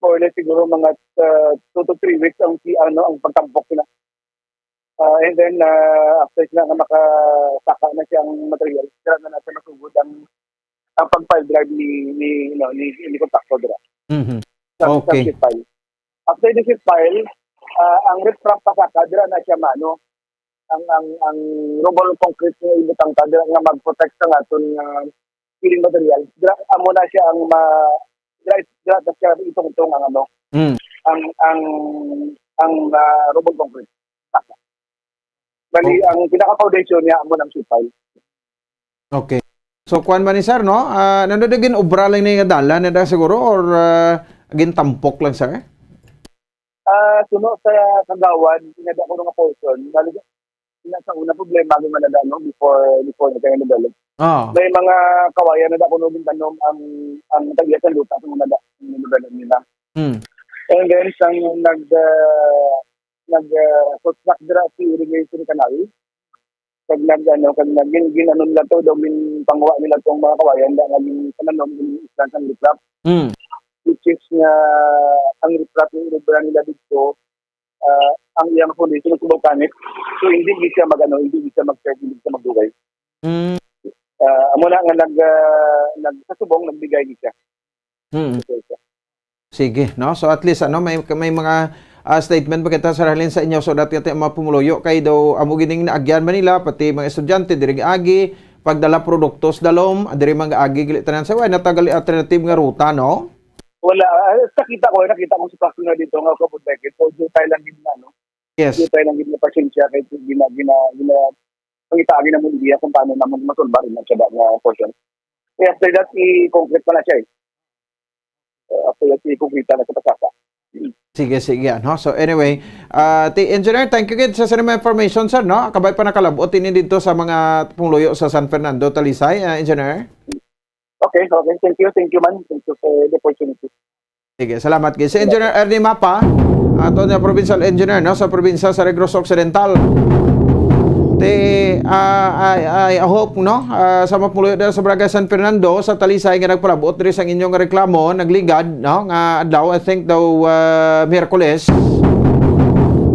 more or less, siguro mga, ah, two to three weeks ang si, ano, ang pagtampok na. Ah, and then, ah, after sila nga makasaka na siyang material, sila na natin masugod ang, ang pag-pile drive ni, ni, you know, ni, ni contractor dira. Mhm. Sa, sa Okay. seat pile. After the seat pile, ah, ang riprap pasaka, dira na siya mano. Ang, ang, ang rubble concrete nga ibutang ta, dira nga mag-protect sa aton nga building material. Dira, amo na siya ang ma-, dira, dira na siya itungtong ang ano, Mm. ang, ang, ang, ah, rubble concrete. Bali, Oh. ang pinaka-foundation niya, amo ng seat pile. Okay. So, kuwan ba ni sir, no? Ah, nano da gin-obra lang ni nga dalan na da siguro or, ah, gintampok lang, sir? Ah, suno sa kagawad, inada ko nga portion. Bali, na sa una problema, ang manada, no, before, before na tayo na-develop. Ah. May mga kawayan na da kuno gintanom ang, ang tag-iya sa lupa sa una da, ang develop nila. Hmm. And then, sang nag, ah, nag, ah, construct dira si irrigation canal, kag nag, ano, kag nag, gin-, gin-, ano nila to, daw ginpangwa nila tong mga kawayan, da nga gin-, pananom, gin-, isla sang riprap. Mm. Which is nga, ang riprap yung inobra nila dito, ah, ang iyang foundation is volcanic. So, hindi gid siya mag, ano, hindi gid siya mag-, hindi siya magdugay. Mm. Ah, amo na nga nag, ah, nag, sa subong, nagbigay gid siya. Mm. Sige, no? So, at least, ano, may, may mga, ah, statement ba kita, Sir, halin sa inyo, so that kita mga pumuluyo kay daw amo gining naagyan man nila, pati mga estudyante, diri agi, pagdala produktos dalom, diri man agi, gili tanan sa, way natagal alternative nga ruta, no? Wala, ah, nakita ko, nakita ko sa truck na dito nga, kabuntayan, so, jutay lang gid na, no? Yes. Jutay lang gid na pasensya, kay gina-, gina-, gina-, pangitaagi na mo niya kung paano naman masulbar na siya nga portion. Kaya after that, i-concrete pa na siya, eh. Uh, after that, i-concrete na sa pasaka. Sige, sige, ano? So, anyway, ah, ti Engineer, thank you gid sa, sa mga information, sir, no? Kabay pa nakalabot ini dito sa mga pungluyo sa San Fernando, Talisay, ah, Engineer. Okay, okay. Thank you, thank you, man. Thank you for the opportunity. Sige, salamat gid. Si Engineer Ernie Mapa, ato na provincial engineer, no, sa probinsya sa Negros Occidental. Ti, ah, I, I hope, no, ah, sa mga pumuluyo dira sa Barangay San Fernando, sa Talisay, nga nagpalabot diri sang inyong reklamo, nagligad, no, nga adlaw, I think daw, ah, Miyerkules,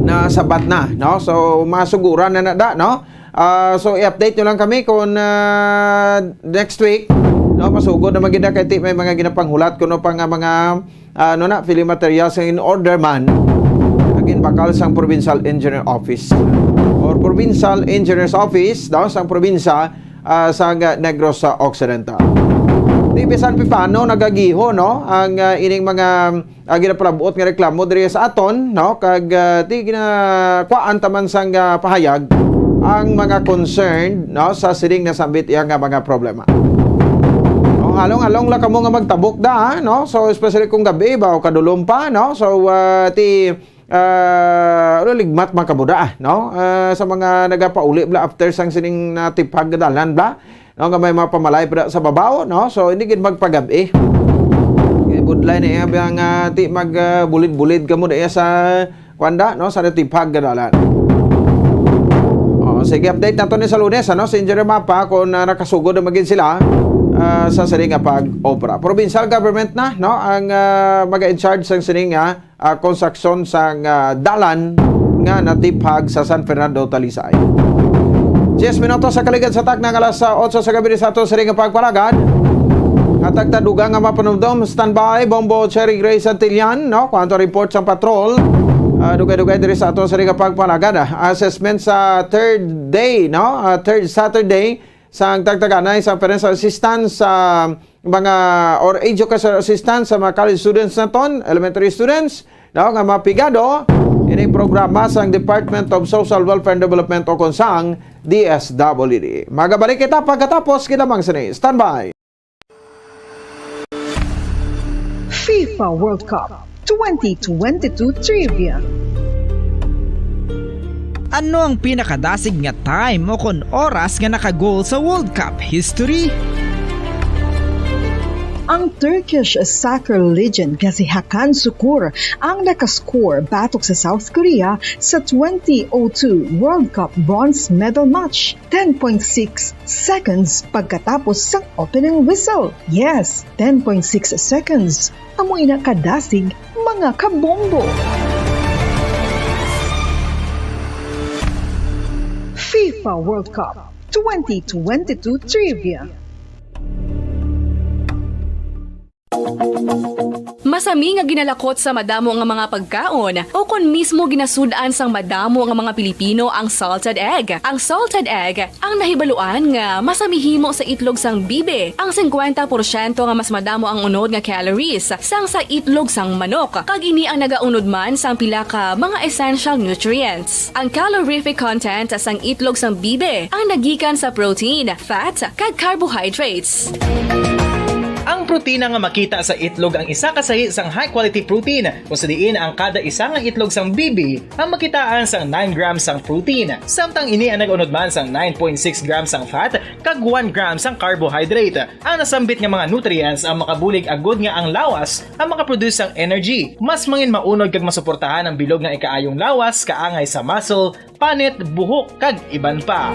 na sabat na, no? So, masuguran na na da, no? Ah, so, i-update nyo lang kami kung, ah, next week, no? Pasugod naman gid na kay ti may mga ginapanghulat kuno pa nga mga, ah, ano na, filling materials in order man, naging bakal sang Provincial Engineer Office or Provincial Engineer's Office, no, sang probinsya, ah, sang Negros Occidental. Di bisan pa paano nagagiho, no, ang, ah, ining mga, ah, ginapalabot nga reklamo diri sa aton, no, kag, ah, di ginakuhaan taman sang, ah, pahayag ang mga concerned, no, sa sining nasambit iya nga mga problema. No, halong-halong lang kamo nga magtabok da, no? So, especially kung gabi ba o kadulom pa, no? So, ah, ti, ah, ano, ligmat man kamo da, no? Ah, sa mga nagapauli bla after sang sining natiphag nga dalan bla, no? Nga may mga pamalay pa da sa babaw, no? So, hindi gid magpagabi. Kay budlay na iya nga ti mag, ah, bulid-bulid kamo da iya sa kuan da, no, sa natiphag nga dalan. Oh, sige, update nato ni sa Lunes, ano, si Engineer Mapa kung, ah, nakasugod na magin sila, ah, sa sining nga pag-obra. Provincial government na, no, ang, ah, maga-in charge sang sining nga, ah, konstruksyon sang, ah, dalan nga natiphag sa San Fernando, Talisay. Diyes minutos sa kaligad sa takna nga alas, ah, otso sa gabi sa ato sining nga pagpalagad. Hatag ta dugang nga mapanumdom, standby, Bombo Cherry Gray Santillan, no? Kuwanto report sang patrol. Ah, dugay-dugay diri sa ato sa nga pagpalagad, ah. Assessment sa third day, no? Ah, third Saturday sang tagtaganay sa financial assistance sa mga, or educational assistance sa mga college students naton, elementary students, no? Nga mapigado ining programa sang Department of Social Welfare and Development o kung sang D S W D. Magabalik kita pagkatapos, kinamang sini. Standby. FIFA World Cup twenty twenty-two Trivia. Ano ang pinakadasig nga time o kon oras nga naka-goal sa World Cup history? Ang Turkish soccer legend nga si Hakan Sukur ang nakascore batok sa South Korea sa twenty oh two World Cup bronze medal match, ten point six seconds pagkatapos sang opening whistle. Yes, ten point six seconds. Amo ina kadasig, mga kabombo. FIFA World Cup twenty twenty-two Trivia. Masami nga ginalakot sa madamo nga mga pagkaon, o kon mismo ginasud-an sang madamo nga mga Pilipino ang salted egg. Ang salted egg ang nahibaluan nga masami himo sa itlog sang bibi. Ang singkwenta porsyento nga mas madamo ang unod nga calories sang sa itlog sang manok, kag ini ang nagaunod man sang pila ka mga essential nutrients. Ang calorific content sang itlog sang bibi ang nagikan sa protein, fat, kag carbohydrates. Ang protina nga makita sa itlog ang isa ka sahi sang high-quality protein, kung sa diin ang kada isa nga itlog sang bibi ang makitaan sang nine grams sang protein, samtang ini ang nag-unod man sang nine point six grams sang fat kag one gram sang carbohydrate. Ang nasambit nga mga nutrients ang makabulig agud nga ang lawas ang makaproduce sang energy. Mas mangin maunod kag masuportahan ang bilog nga ikaayong lawas, kaangay sa muscle, panit, buhok, kag iban pa.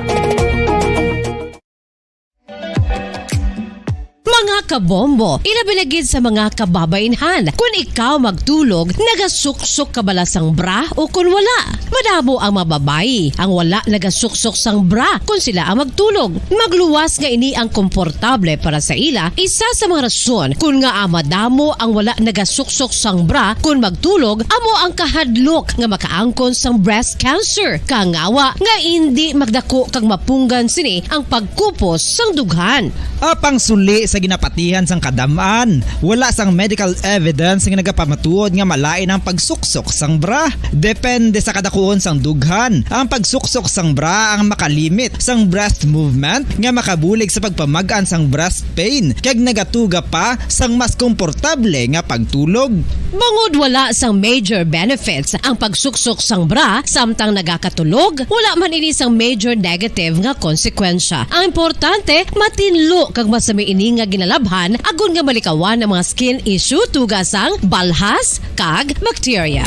Mga kabombo, ilabi na gid sa mga kababainhan. Kun ikaw magtulog, nagasuksok ka bala sang bra o kun wala? Madamo ang mga babayi ang wala nagasuksok sang bra kun sila ang magtulog. Magluwas nga ini ang komportable para sa ila. Isa sa mga rason kun ngaa madamo ang wala nagasuksok sang bra kun magtulog amo ang kahadlok nga makaangkon sang breast cancer. Kangawa nga indi magdako kag mapunggan sini ang pagkupos sang dughan. Apang suli sa ginapat Tihan sang kadam-an, wala sang medical evidence nga nagapamatuod nga malain ang pagsuksok sang bra. Depende sa kadakuon sang dughan, ang pagsuksok sang bra ang makalimit sang breast movement nga makabulig sa pagpamag-an sang breast pain kag nagatuga pa sang mas komportable nga pagtulog. Bangod wala sang major benefits ang pagsuksok sang bra samtang nagakatulog, wala man ini sang major negative nga konsekwensya. Ang importante, matinlo kag masami ini nga ginalabhan agod nga malikawan ang mga skin issue, tuga sang balhas kag bacteria.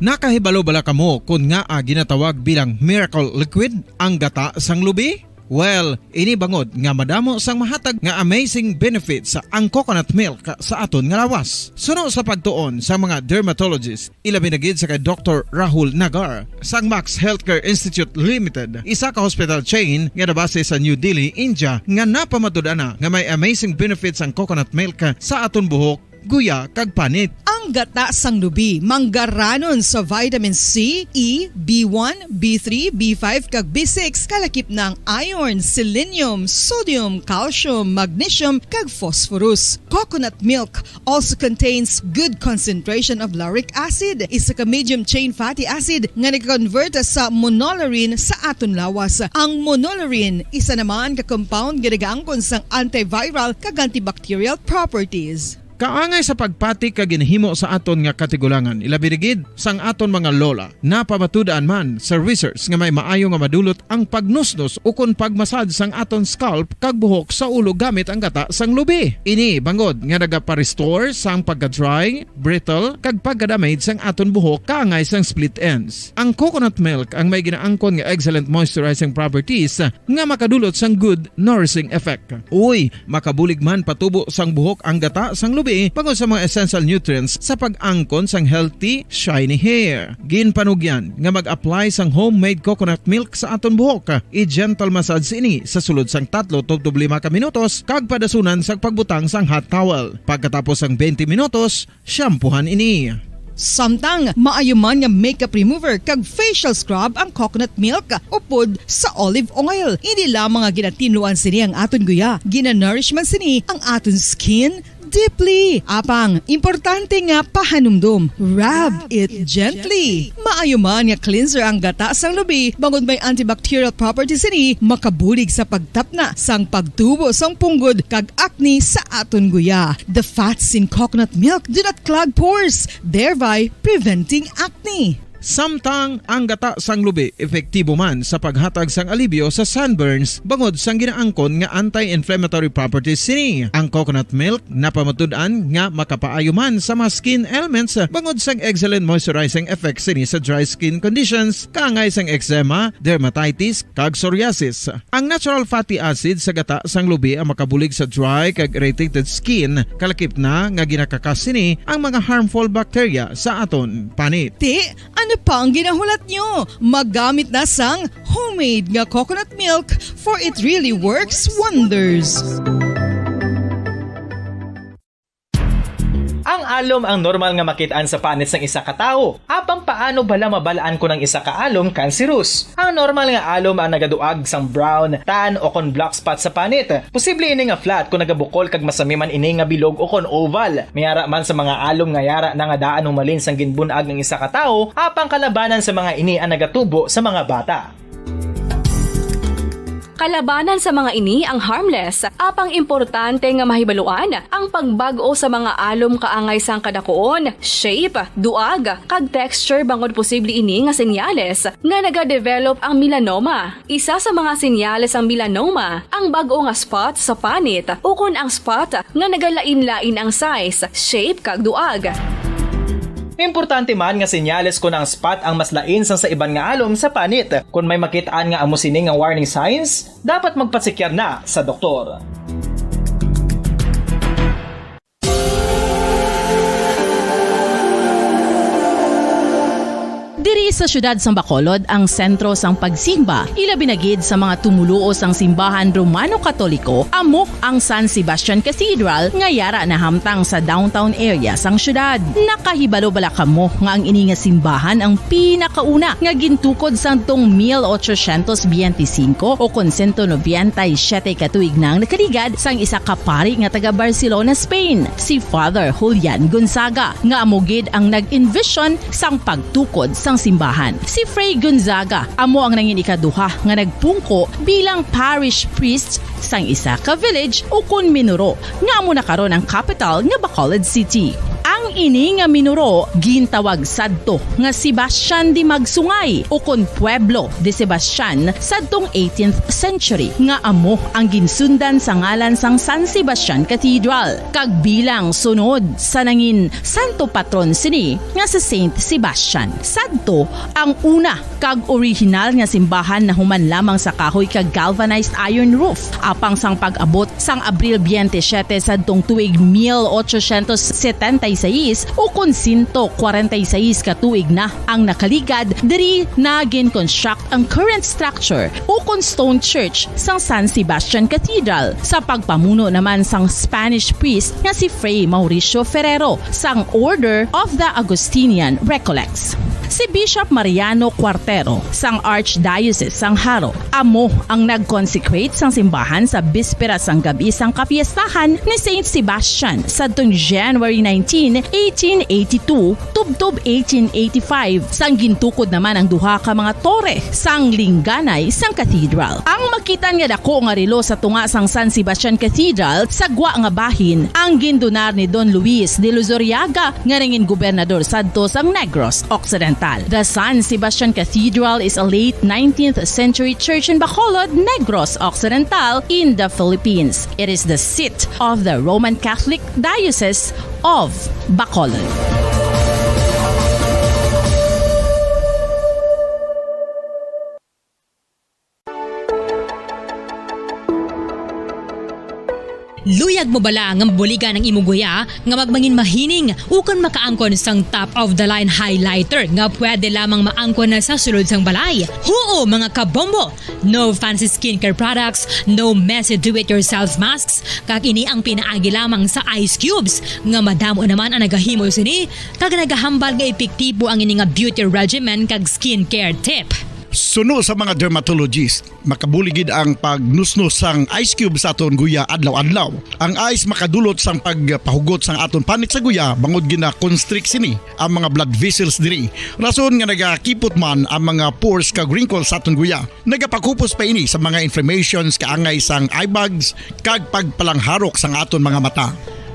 Nakahibalo bala kamo kon ngaa ginatawag bilang miracle liquid ang gata sang lubi? Well, ini bangod nga madamo sang mahatag nga amazing benefits ang coconut milk sa aton nga lawas. Suno sa pagtuon sa mga dermatologist, ilabi na gid sa kay Doktor Rahul Nagar sang Max Healthcare Institute Limited, isa ka hospital chain nga nabase sa New Delhi, India, nga napamatud-an na nga may amazing benefits ang coconut milk sa aton buhok, guya, kag panit. Ang gata sang lubi manggaranon sa vitamin C, E, B one, B three, B five, kag B six, kalakip na ang iron, selenium, sodium, calcium, magnesium, kag phosphorus. Coconut milk also contains good concentration of lauric acid, isa ka medium chain fatty acid nga nag-convert sa monolaurin sa aton lawas. Ang monolaurin, isa naman ka compound nga nagaangkon sang antiviral kag antibacterial properties. Kaangay sa pagpati kag ginhimo sa aton nga katigulangan, ilabi na gid sang aton mga lola. Napamatud-an man sa research nga may maayo nga madulot ang pagnusnos ukon pagmasad sang aton scalp kag buhok sa ulo gamit ang gata sang lubi. Ini bangod nga nagapa-restore sang pagka-dry, brittle, kag pagka-damage sang aton buhok kaangay sang split ends. Ang coconut milk ang may ginaangkon nga excellent moisturizing properties nga makadulot sang good nourishing effect. Uy, makabulig man patubo sang buhok ang gata sang lubi bangod sa mga essential nutrients sa pag-angkon sang healthy, shiny hair. Ginpanugyan nga mag-apply sang homemade coconut milk sa aton buhok. I-gentle massage ini sa sulod sang tatlo tubtob lima ka minutos kag padasunan sang pagbutang sang hot towel. Pagkatapos sang twenty minutos, shampoohan ini. Samtang maayo man nga makeup remover kag facial scrub ang coconut milk upod sa olive oil. Hindi lamang nga ginatinluan sini ang aton guya, ginanourish man sini ang aton skin deeply. Apang, importante nga pahanumdom, rub it gently. Maayo man nga cleanser ang gata sang lubi, bangod may antibacterial properties sini, makabulig sa pagtapna sang pagtubo sang punggod kag acne sa aton guya. The fats in coconut milk do not clog pores, thereby preventing acne. Samtang ang gata sang lubi epektibo man sa paghatag sang alibyo sa sunburns bangod sang ginaangkon nga anti-inflammatory properties sini. Ang coconut milk napamatud-an nga makapaayo man sa mga skin ailments bangod sang excellent moisturizing effect sini sa dry skin conditions, kaangay sang eczema, dermatitis, kag psoriasis. Ang natural fatty acid sa gata sang lubi ang makabulig sa dry kag irritated skin, kalakip na nga ginakakas sini ang mga harmful bacteria sa aton panit. Ti, ano pa ang ginahulat nyo? Magamit na sang homemade nga coconut milk, for it really works wonders. Ang alom ang normal nga makit-an sa panit sang isa ka tawo. Apang paano bala mabal-an kon ang isa ka alom kanserus? Ang normal nga alom ang nagaduag sang brown, tan, o kon black spot sa panit. Posible ini nga flat kon nagabukol kag masami man ini nga bilog o kon oval. May ara man sa mga alom nga yara na nga daan humalin sang ginbun-ag ang isa ka tawo, apang kalabanan sa mga ini ang nagatubo sa mga bata. Kalabanan sa mga ini ang harmless, apang importante nga mahibaluan ang pagbag-o sa mga alom kaangay sang kadakuon, shape, duag, kag texture bangod posible ini nga senyales nga nagadevelop ang melanoma. Isa sa mga senyales sang melanoma ang bag-o nga spot sa panit ukon ang spot nga nagalain-lain ang size, shape, kag duag. Importante man nga senyales kon ang spot ang mas lain sang sa iban nga alom sa panit. Kon may makit-an nga amo sini nga warning signs, dapat magpatsikyar na sa doktor. Diri Sa siyudad sang Bacolod ang sentro sang pagsimba, ilabi na gid sa mga tumoluo sang simbahan Romano-Katoliko, amo ang San Sebastian Cathedral nga yara nahamtang sa downtown area sang siyudad. Nakahibalo bala kamo nga ang ini nga simbahan ang pinakauna nga gintukod sadtong mil ochocientos biyente singko o kon sento nobenta y siyete ka tuig na ang nakaligad sang isa ka pari nga taga Barcelona, Spain, si Father Julian Gonzaga, nga amo gid ang nag-envision sang pagtukod sang simbahan. Si Fray Gonzaga amo ang nangin ikaduha nga nagpungko bilang parish priest sang isa ka village ukon Minuro, nga amo na karon ang capital nga Bacolod City. Ang ini nga Minuro gintawag sadto nga Sebastian de Magsungay ukon Pueblo de Sebastian sadtong eighteenth century, nga amo ang ginsundan sa ngalan sang San Sebastian Cathedral, kag bilang sunod sa nangin santo patron sini nga si Saint Sebastian. Sadto ang una kag orihinal nga simbahan nahuman lamang sa kahoy kag galvanized iron roof. Apang sang pag-abot sang Abril biyente siyete sadtong tuig mil ochocientos setenta y seis, ukon sento kwarenta y seis ka tuig na ang nakaligad, diri na gin-construct ang current structure ukon stone church sang San Sebastian Cathedral sa pagpamuno naman sang Spanish priest nga si Fray Mauricio Ferrero sang Order of the Augustinian Recollects. Si Bishop Mariano Cuartero sang Archdiocese sang Jaro amo ang nag-consecrate sang simbahan sa bispera sang gab-i sang kapiestahan ni Saint Sebastian sadtong January nineteen, eighteen eighty-two, tubtob eighteen eighty-five, sang gintukod naman ang duha ka mga tore sang lingganay sang cathedral. Ang makitan nga dako nga relo sa tunga sang San Sebastian Cathedral sa gwa nga bahin ang gindonar ni Don Luis de Luzuriaga, nga nangin gobernador sadto sang Negros Occidental. The San Sebastian Cathedral is a late nineteenth century church in Bacolod, Negros Occidental, in the Philippines. It is the seat of the Roman Catholic Diocese of Bacolod. Luyag mo bala nga mabuligan ang imo guya nga magmangin mahining ukon makaangkon sang top of the line highlighter nga pwede lamang maangkon na sa sulod sang balay? Huo, mga kabombo! No fancy skincare products, no messy do-it-yourself masks, kag ini ang pinaagi lamang sa ice cubes nga madamo naman ang nagahimo sini kag nagahambal nga epektibo ang ini nga beauty regimen kag skincare tip. Suno sa mga dermatologist, makabulig gid ang pagnusnos sang ice cube sa aton guya adlaw-adlaw. Ang ice makadulot sang pagpahugot sang aton panit sa guya bangod gina-constrict sini ang mga blood vessels diri. Rason nga nagakipot man ang mga pores kag wrinkles sa aton guya. Nagapakupos pa ini sa mga inflammations kaangay sang eye bags kag pagpalangharok sang aton mga mata.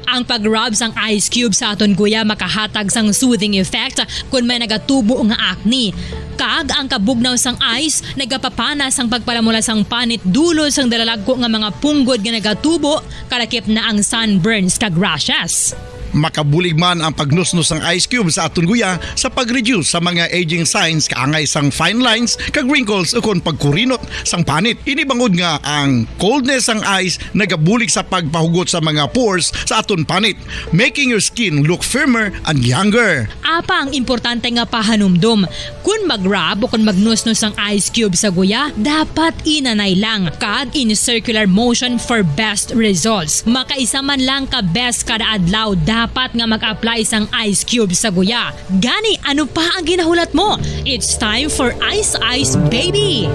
Ang pag-rub sang ice cube sa aton guya makahatag sang soothing effect kon may nagatubo nga acne. Kag ang kabugnaw sang ice nagapapana sang pagpalamula sang panit dulod sang dalalagko nga mga punggod nga nagatubo, kalakip na ang sunburns kag rashes. Makabulig man ang pagnusnos sang ice cube sa aton guya sa pag-reduce sa mga aging signs kaangay sang fine lines kag wrinkles ukon pagkurinot sang panit. Ini bangod nga ang coldness sang ice nagabulig sa pagpahugot sa mga pores sa aton panit, making your skin look firmer and younger. Apang importante nga pahanumdom, kon mag-rub o kon magnusnos ang ice cube sa guya, dapat inanay lang kag in circular motion for best results. Makaisa man lang ka beses kada adlaw dapat nga mag-apply sang ice cube sa guya. Gani, ano pa ang ginahulat mo? It's time for Ice Ice Baby!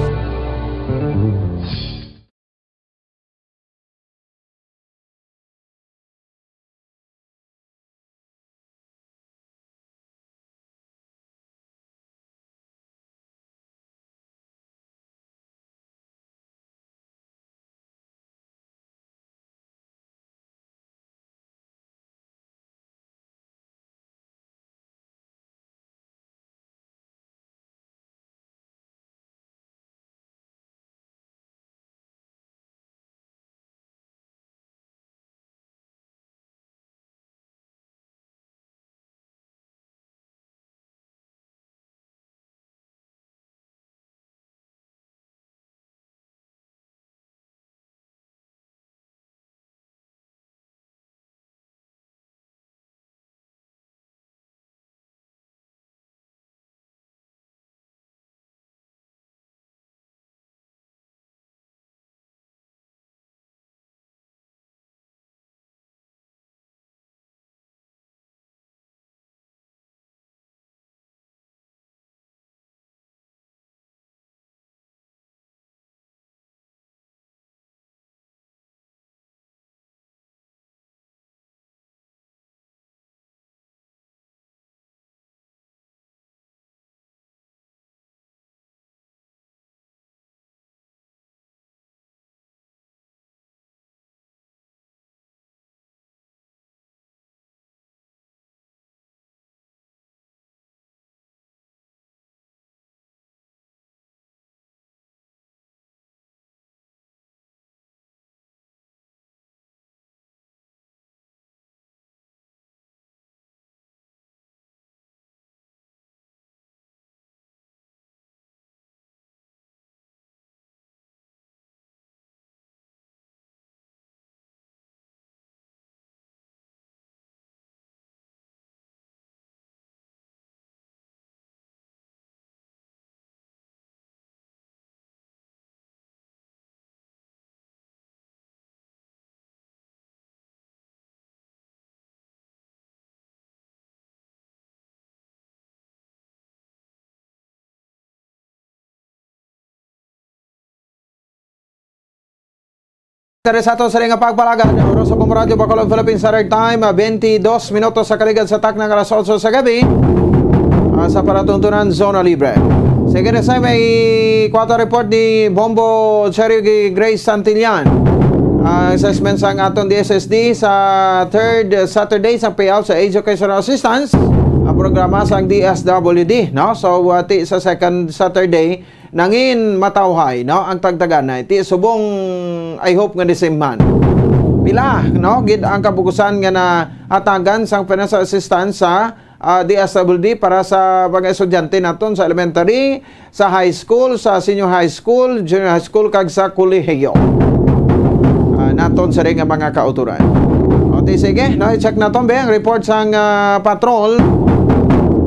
Diri sa ato sa nga pagpalagad, oras sa Bombo Radyo Bacolod, Philippine Standard Time, ah, twenty-dos minutos sa kaligad sa takna nga alas otso sa gabi, ah, sa palatuntunan, Zona Libre. Sige na sa may kuwatro report ni Bombo Cherry Grace Santillan. Ang assessment sang aton D S S D sa third Saturday sang payout sa Educational Assistance, ang programa sang D S W D, no? So, uh, ti sa second Saturday, nangin matawhay, no, ang tagtaganay. Ti subong, I hope nga the same man. Pila, no, gid ang kabugusan nga nahatagan sang financial assistance sa, ah, D S W D para sa mga estudyante naton sa elementary, sa high school, sa senior high school, junior high school, kag sa kolehiyo. Ah, naton sa ring nga mga kauturan. O, ti sige, no, i-check naton be ang report sang, ah, patrol.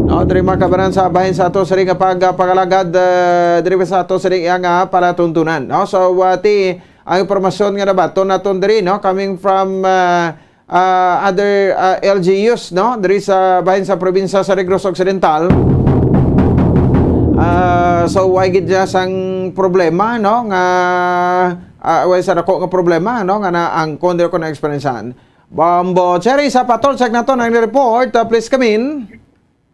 No, diri makabaran sa bahin sa ato sa ring nga pag, ah, pangalagad, ah, diri sa ato sa ring nga palatuntunan, no? So, ah, ti ang impormasyon nga nabaton naton diri, no, coming from, ah, ah, other, ah, L G Us, no, diri sa bahin sa probinsya sa Negros Occidental. Ah, so, way gid siya sang problema, no, nga, ah, way sa dako nga problema, no, nga naangkon diri ko na-experiencean. Bombo Cherry, sa patrol, check naton ang report. Ah, please come in.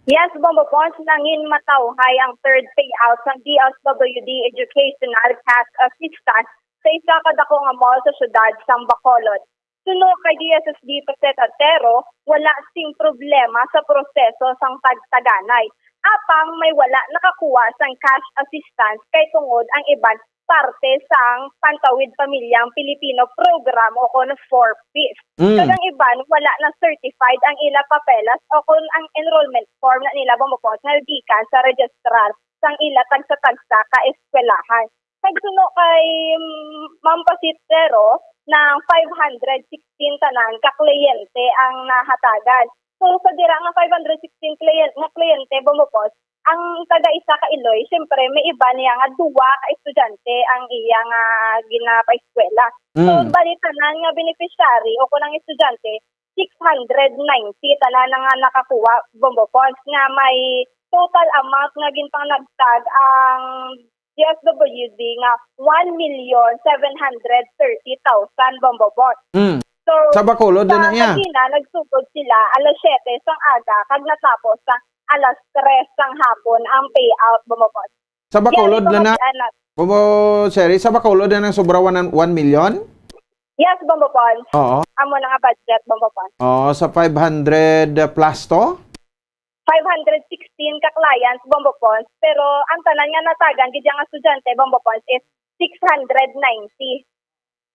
Yes, Bombo Pons, nangin matawhay ang third payout sang D S W D Educational Cash Assistance sa isa ka dako nga mall sa siyudad sang Bacolod. Suno kay D S S D Paceta Tero, wala sing problema sa proseso sang tagtaganay. Apang may wala nakakuha sang cash assistance kay tungod ang iban parte sang Pantawid Pamilyang Pilipino Program o kon four Ps. Mm. Kag ang iban wala na certified ang ila papeles o kon ang enrollment form na nila, Bombo Pons, nga gikan sa registrar sang ila tagsa-tagsa ka eskwelahan. Nagsuno kay, mm, Ma'am Pasitero, nang five hundred sixteen tanan ka kliyente ang nahatagan. So, sa dira nga five hundred sixteen kliyente, nga kliyente, Bombo Pons, ang taga isa ka iloy, siyempre, may iba niya nga duwa ka estudyante ang iya nga ginapaeskwela. So, mm, bali, tanan nga beneficiary o kung ang estudyante, six hundred ninety tanan na nga nakakuha, Bombo Pons, nga may total amount nga ginpangnagtag ang D S W D nga one million seven hundred thirty thousand, Bombo Pons. Mm. So, sa Bacolod sa na iya. Kagina, nagsugod sila alas siyete sang aga kag natapos sa alas tres sang hapon ang payout, Bombo Pons. Sa Bacolod na na. Yan, ipamatian na. Bombo Cherry, sa Bacolod na nang sobra one, one million? Yes, Bombo Pons. Oo. Amo na nga budget, Bombo Pons. Oo, sa five hundred plus to? Five hundred sixteen ka clients, Bombo Pons, pero ang tanan nga natagan gid nga estudyante, Bombo Pons, is six hundred ninety.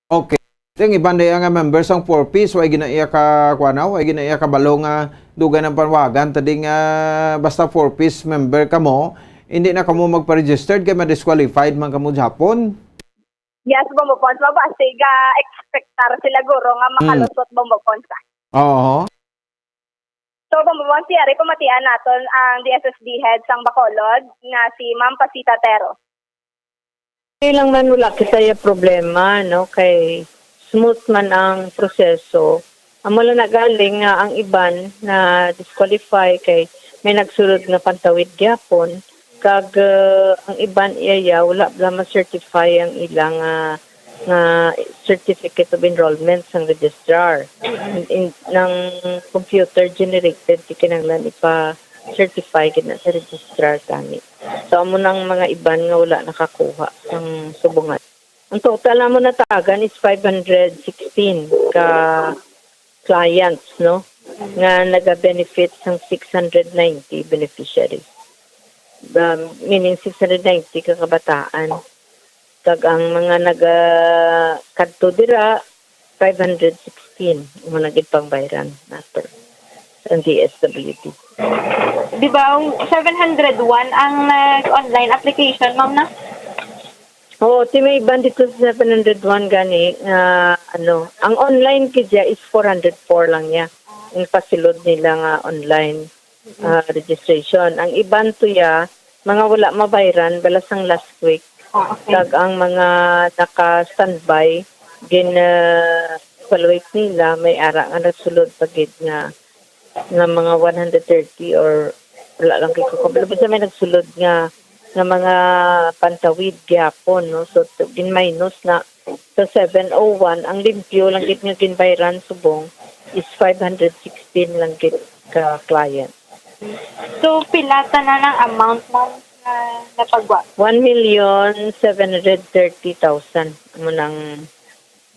Okay. Ang iban day nga members sang four Ps, way gina-iya ka, kuwan na, way gina-iya kabalo nga dugay ang panawagan, tadi nga basta four Ps member kamo, hindi na kamo magpa-registered kay ma-disqualified man kamo gihapon. Yes, Bombo Pons, mabasig, ah, expectar sila guro nga, hmm, makalusot, Bombo Pons, ah. Oo. So, Bombo Pons, yari pamatian naton ang D S S D head sang Bacolod nga si Ma'am Pasita Tero. Di lang man wala kita ya problema, no, kay smooth man ang proseso. Amo lang nagaling nga ang iban na disqualify kay may nagsulod nga pantawid gyapon, kag, uh, ang iban iya ya wala bala ma-certify ang ilang, uh, nga certificate of enrollment sang registrar. In, in, nang computer generated, di kinahanglan ipa-certify gid na sa registrar gani. So, amo nang mga iban nga wala nakakuha sang subungan. Ang total namo natagan is five hundred sixteen ka clients, no, nga naga-benefit sang six hundred ninety beneficiaries. Um, meaning six hundred ninety ka kabataan. Kag ang mga naga-, kadto dira, five hundred sixteen mo na gid pangbayran nato ang D S W D. Di ba, ang seven hundred one ang nag-online application, ma'am, na? Oo, ti may iban dito sa seven hundred one gani nga, ano, ang online kidya is four hundred four lang niya. Ang pasulod nila nga online, ah, registration. Ang iban to ya, mga wala mabayran, balasang last week. Ah, okay. Kag ang mga naka-standby, gin, ah, evaluate nila, may ara nga nagsulod pa gid nga, nga mga one hundred thirty or wala lang kay ko kabalo. Basta may nagsulod nga, nga mga pantawid gyapon, no? So, to, gin-minus na Sa seven oh one, ang limpyo lang gid nga ginbayran subong is five hundred sixteen lang gid ka client. So, pila tanan ang amount, ma'am, nga napagwa? One million seven hundred thirty thousand amo nang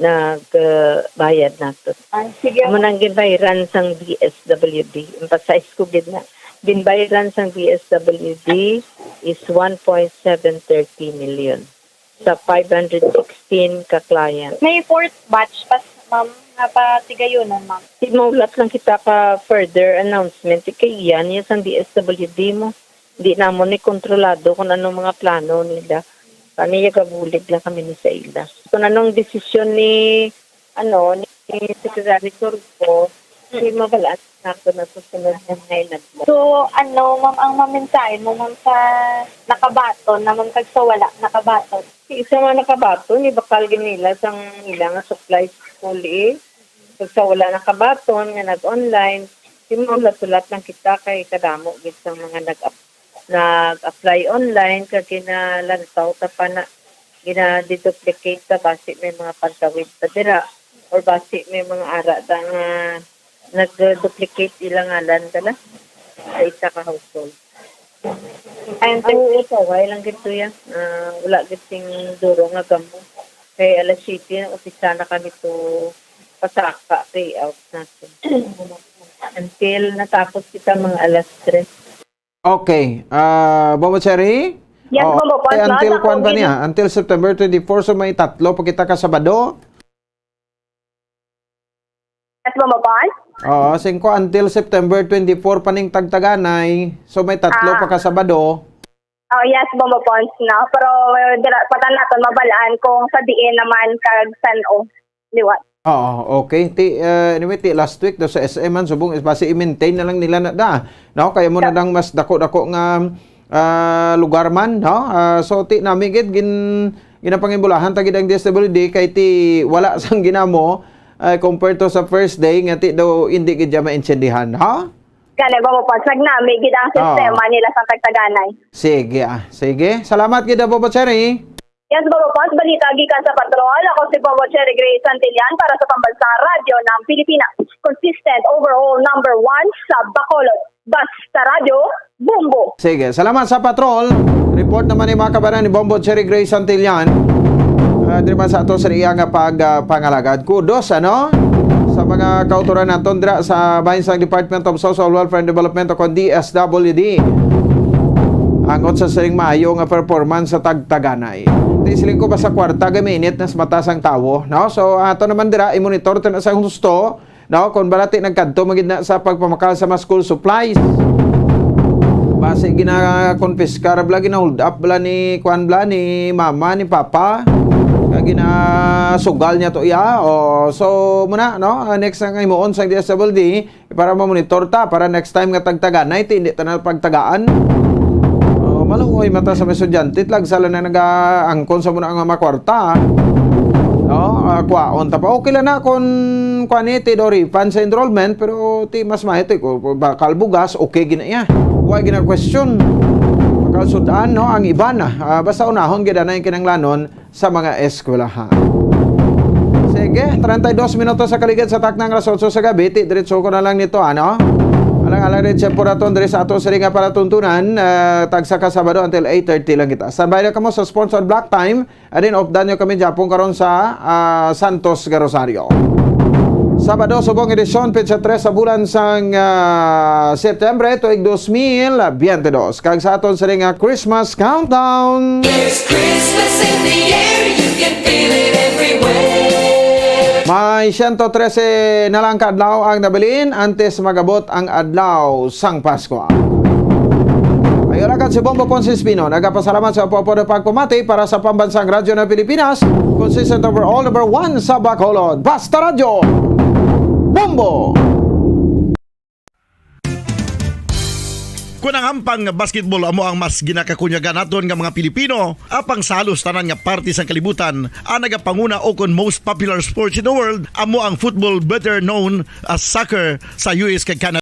nagbayad nato. Ah, sige. Amo nang ginbayran sang D S W D. Emphasize ko gid na. Ginbayran sang D S W D is one point seven thirty million sa five hundred sixteen ka client. May fourth batch pa, ma'am, nga patigayunan, ma'am. Di maulat lang kita ka further announcement. Kay iya niya sang D S W D mo. Di namon ni kontrolado kung anong mga plano nila. Kami, nagabulig lang kami ni sa ila. Kung anong desisyon ni, ano, ni Secretary Turco, si mabalaan nato na susunod na nga inadlaw. So, ano, ma'am, ang mamensahe mo, ma'am, sa nakabaton naman kag sa wala nakabaton? Si isa nga nakabaton, ni bakal gid nila sang ila nga supply sa school, eh. Kag sa wala nakabaton nga nag-online, di maulat-ulat lang kita kay kadamo gid sang mga nag-ap-, nag-apply online kag ginalantaw ta pa na, gina-deduplicate ta basi may mga pagtawid pa dira or basi may mga ara da nga nag-duplicate ila ngalan dala sa isa ka household. Ang uutaway lang gid to yan. Ah, wala gid sing duro nga gamo. Kay alas siyete na umpisa na kami to pasaka payout natin. Until natapos kita mga alas tres. Okay. Ah, Bobo Cherry? Yes, Oo. Bobo Pons, Eh, until no? Sa kwan pa COVID. Niya? Until September twenty-four, so may tatlo pa kita ka Sabado? Yes, Bobo Pons? Oo, singko until September twenty-four pa ning tagtaganay. So may tatlo Ah. pa ka Sabado. Oh, yes, Bobo Pons, no? Pero, eh, dira, patan naton mabalaan kung sa diin naman kag san-o liwat. Oo, okay. Ti, eh, anyway, ti last week do sa S M man, subong, is basi i-maintain na lang nila na da. No? Kaya mo na Sa- dang mas dako-dako nga, ah, lugar man, no? Ah, so, ti nami gid, gin-, ginapangimbulahan ta gid ang D S W D kay ti wala sang ginamo, ah, compared to sa first day, nga ti daw hindi gid siya maintindihan, ha? Gani, Bobo Pons, nagnami gid ang Oo. sistema nila sa tagtaganay. Sige, ah. Sige. Salamat gid, Bobo Cherry. Yes, Bobo Pons, balita gikan sa patrol. Ako si Bobo Cherry Grace Santillan para sa Pambansang Radyo ng Pilipinas. Consistent overall number one sa Bacolod. Basta Radyo, Bombo. Sige, salamat sa patrol. Report naman ni mga kabanan ni Bombo Cherry Grace Santillan. Ah, diri man sa ato sa iya nga pag, ah, pangalagad. Kudos, ano? Sa mga kautoran naton dira sa bahin sang Department of Social Welfare and Development o kon D S W D. Angot sa sining maayo nga performance sa tagtaganay. Di siling ko ba sa kwarta, gamiinit na sa mata sang tawo, no? So, ato naman dira, i-monitor ta na sa husto, no? Kung balati nagkadto man gid na sa pagpamakal sa mga school supplies. Basi ginakonpiskar bala, gina-hold up bala ni, kuan bala, ni mama, ni papa. Kag ginasugal niya to iya. O, so, muna, no? Ah, next ang himuon sa D S W D, para mamonitor ta, para next time nga tagtaganay, ti hindi ta na pagtagaan. Oh, maluoy mata sa mga estudyante, tlag sala na nagaangkon sa muna nga makwarta. No, ah, kwaon ta pa. Okay lang na kung kuan ni, ti do refund sa enrollment, pero ti mas mahit, eh, kung bakal bugas, okay gina iya. Wa gina question. Bakal sudan, no, ang iba na. Ah, basta unahon gid na yung kinanglanon sa mga eskwelahan. Sige, treinta y dos minutos sa kaligid sa taknang alas otso sa gabi, ti diretso ko na lang nito, ano? Alang-alang rin siya puraton diri sa ato sa ring nga palatuntunan, ah, tagsa ka Sabado until eight thirty lang kita. Standby na kamo sa sponsored block time, and then off danyo kami Japon karon sa, ah, Santos nga Rosario. Sabado, subong edisyon, petsa tres sa bulan sang, ah, Setyembre, tuig dos mil biyente dos. Kag sa aton sa ring nga Christmas Countdown. There's Christmas in the air, you can feel it everywhere. May siyento trese na lang ka adlaw ang nabilin antes magabot ang adlaw sang Pasko. Ay, ulagan si Bombo Ponce Espino. Nagapasalamat sa upo-upo na pagpamati para sa Pambansang Radyo ng Pilipinas. Consistent overall number one sa Bacolod. Basta Radyo. Bombo! Kung ang ampang nga basketball amo ang mas ginakakunyagan naton nga mga Pilipino, apang sa halos tanan nga parte sang kalibutan, ang nagapanguna o kon most popular sports in the world amo ang football, better known as soccer, sa U S kag Canada.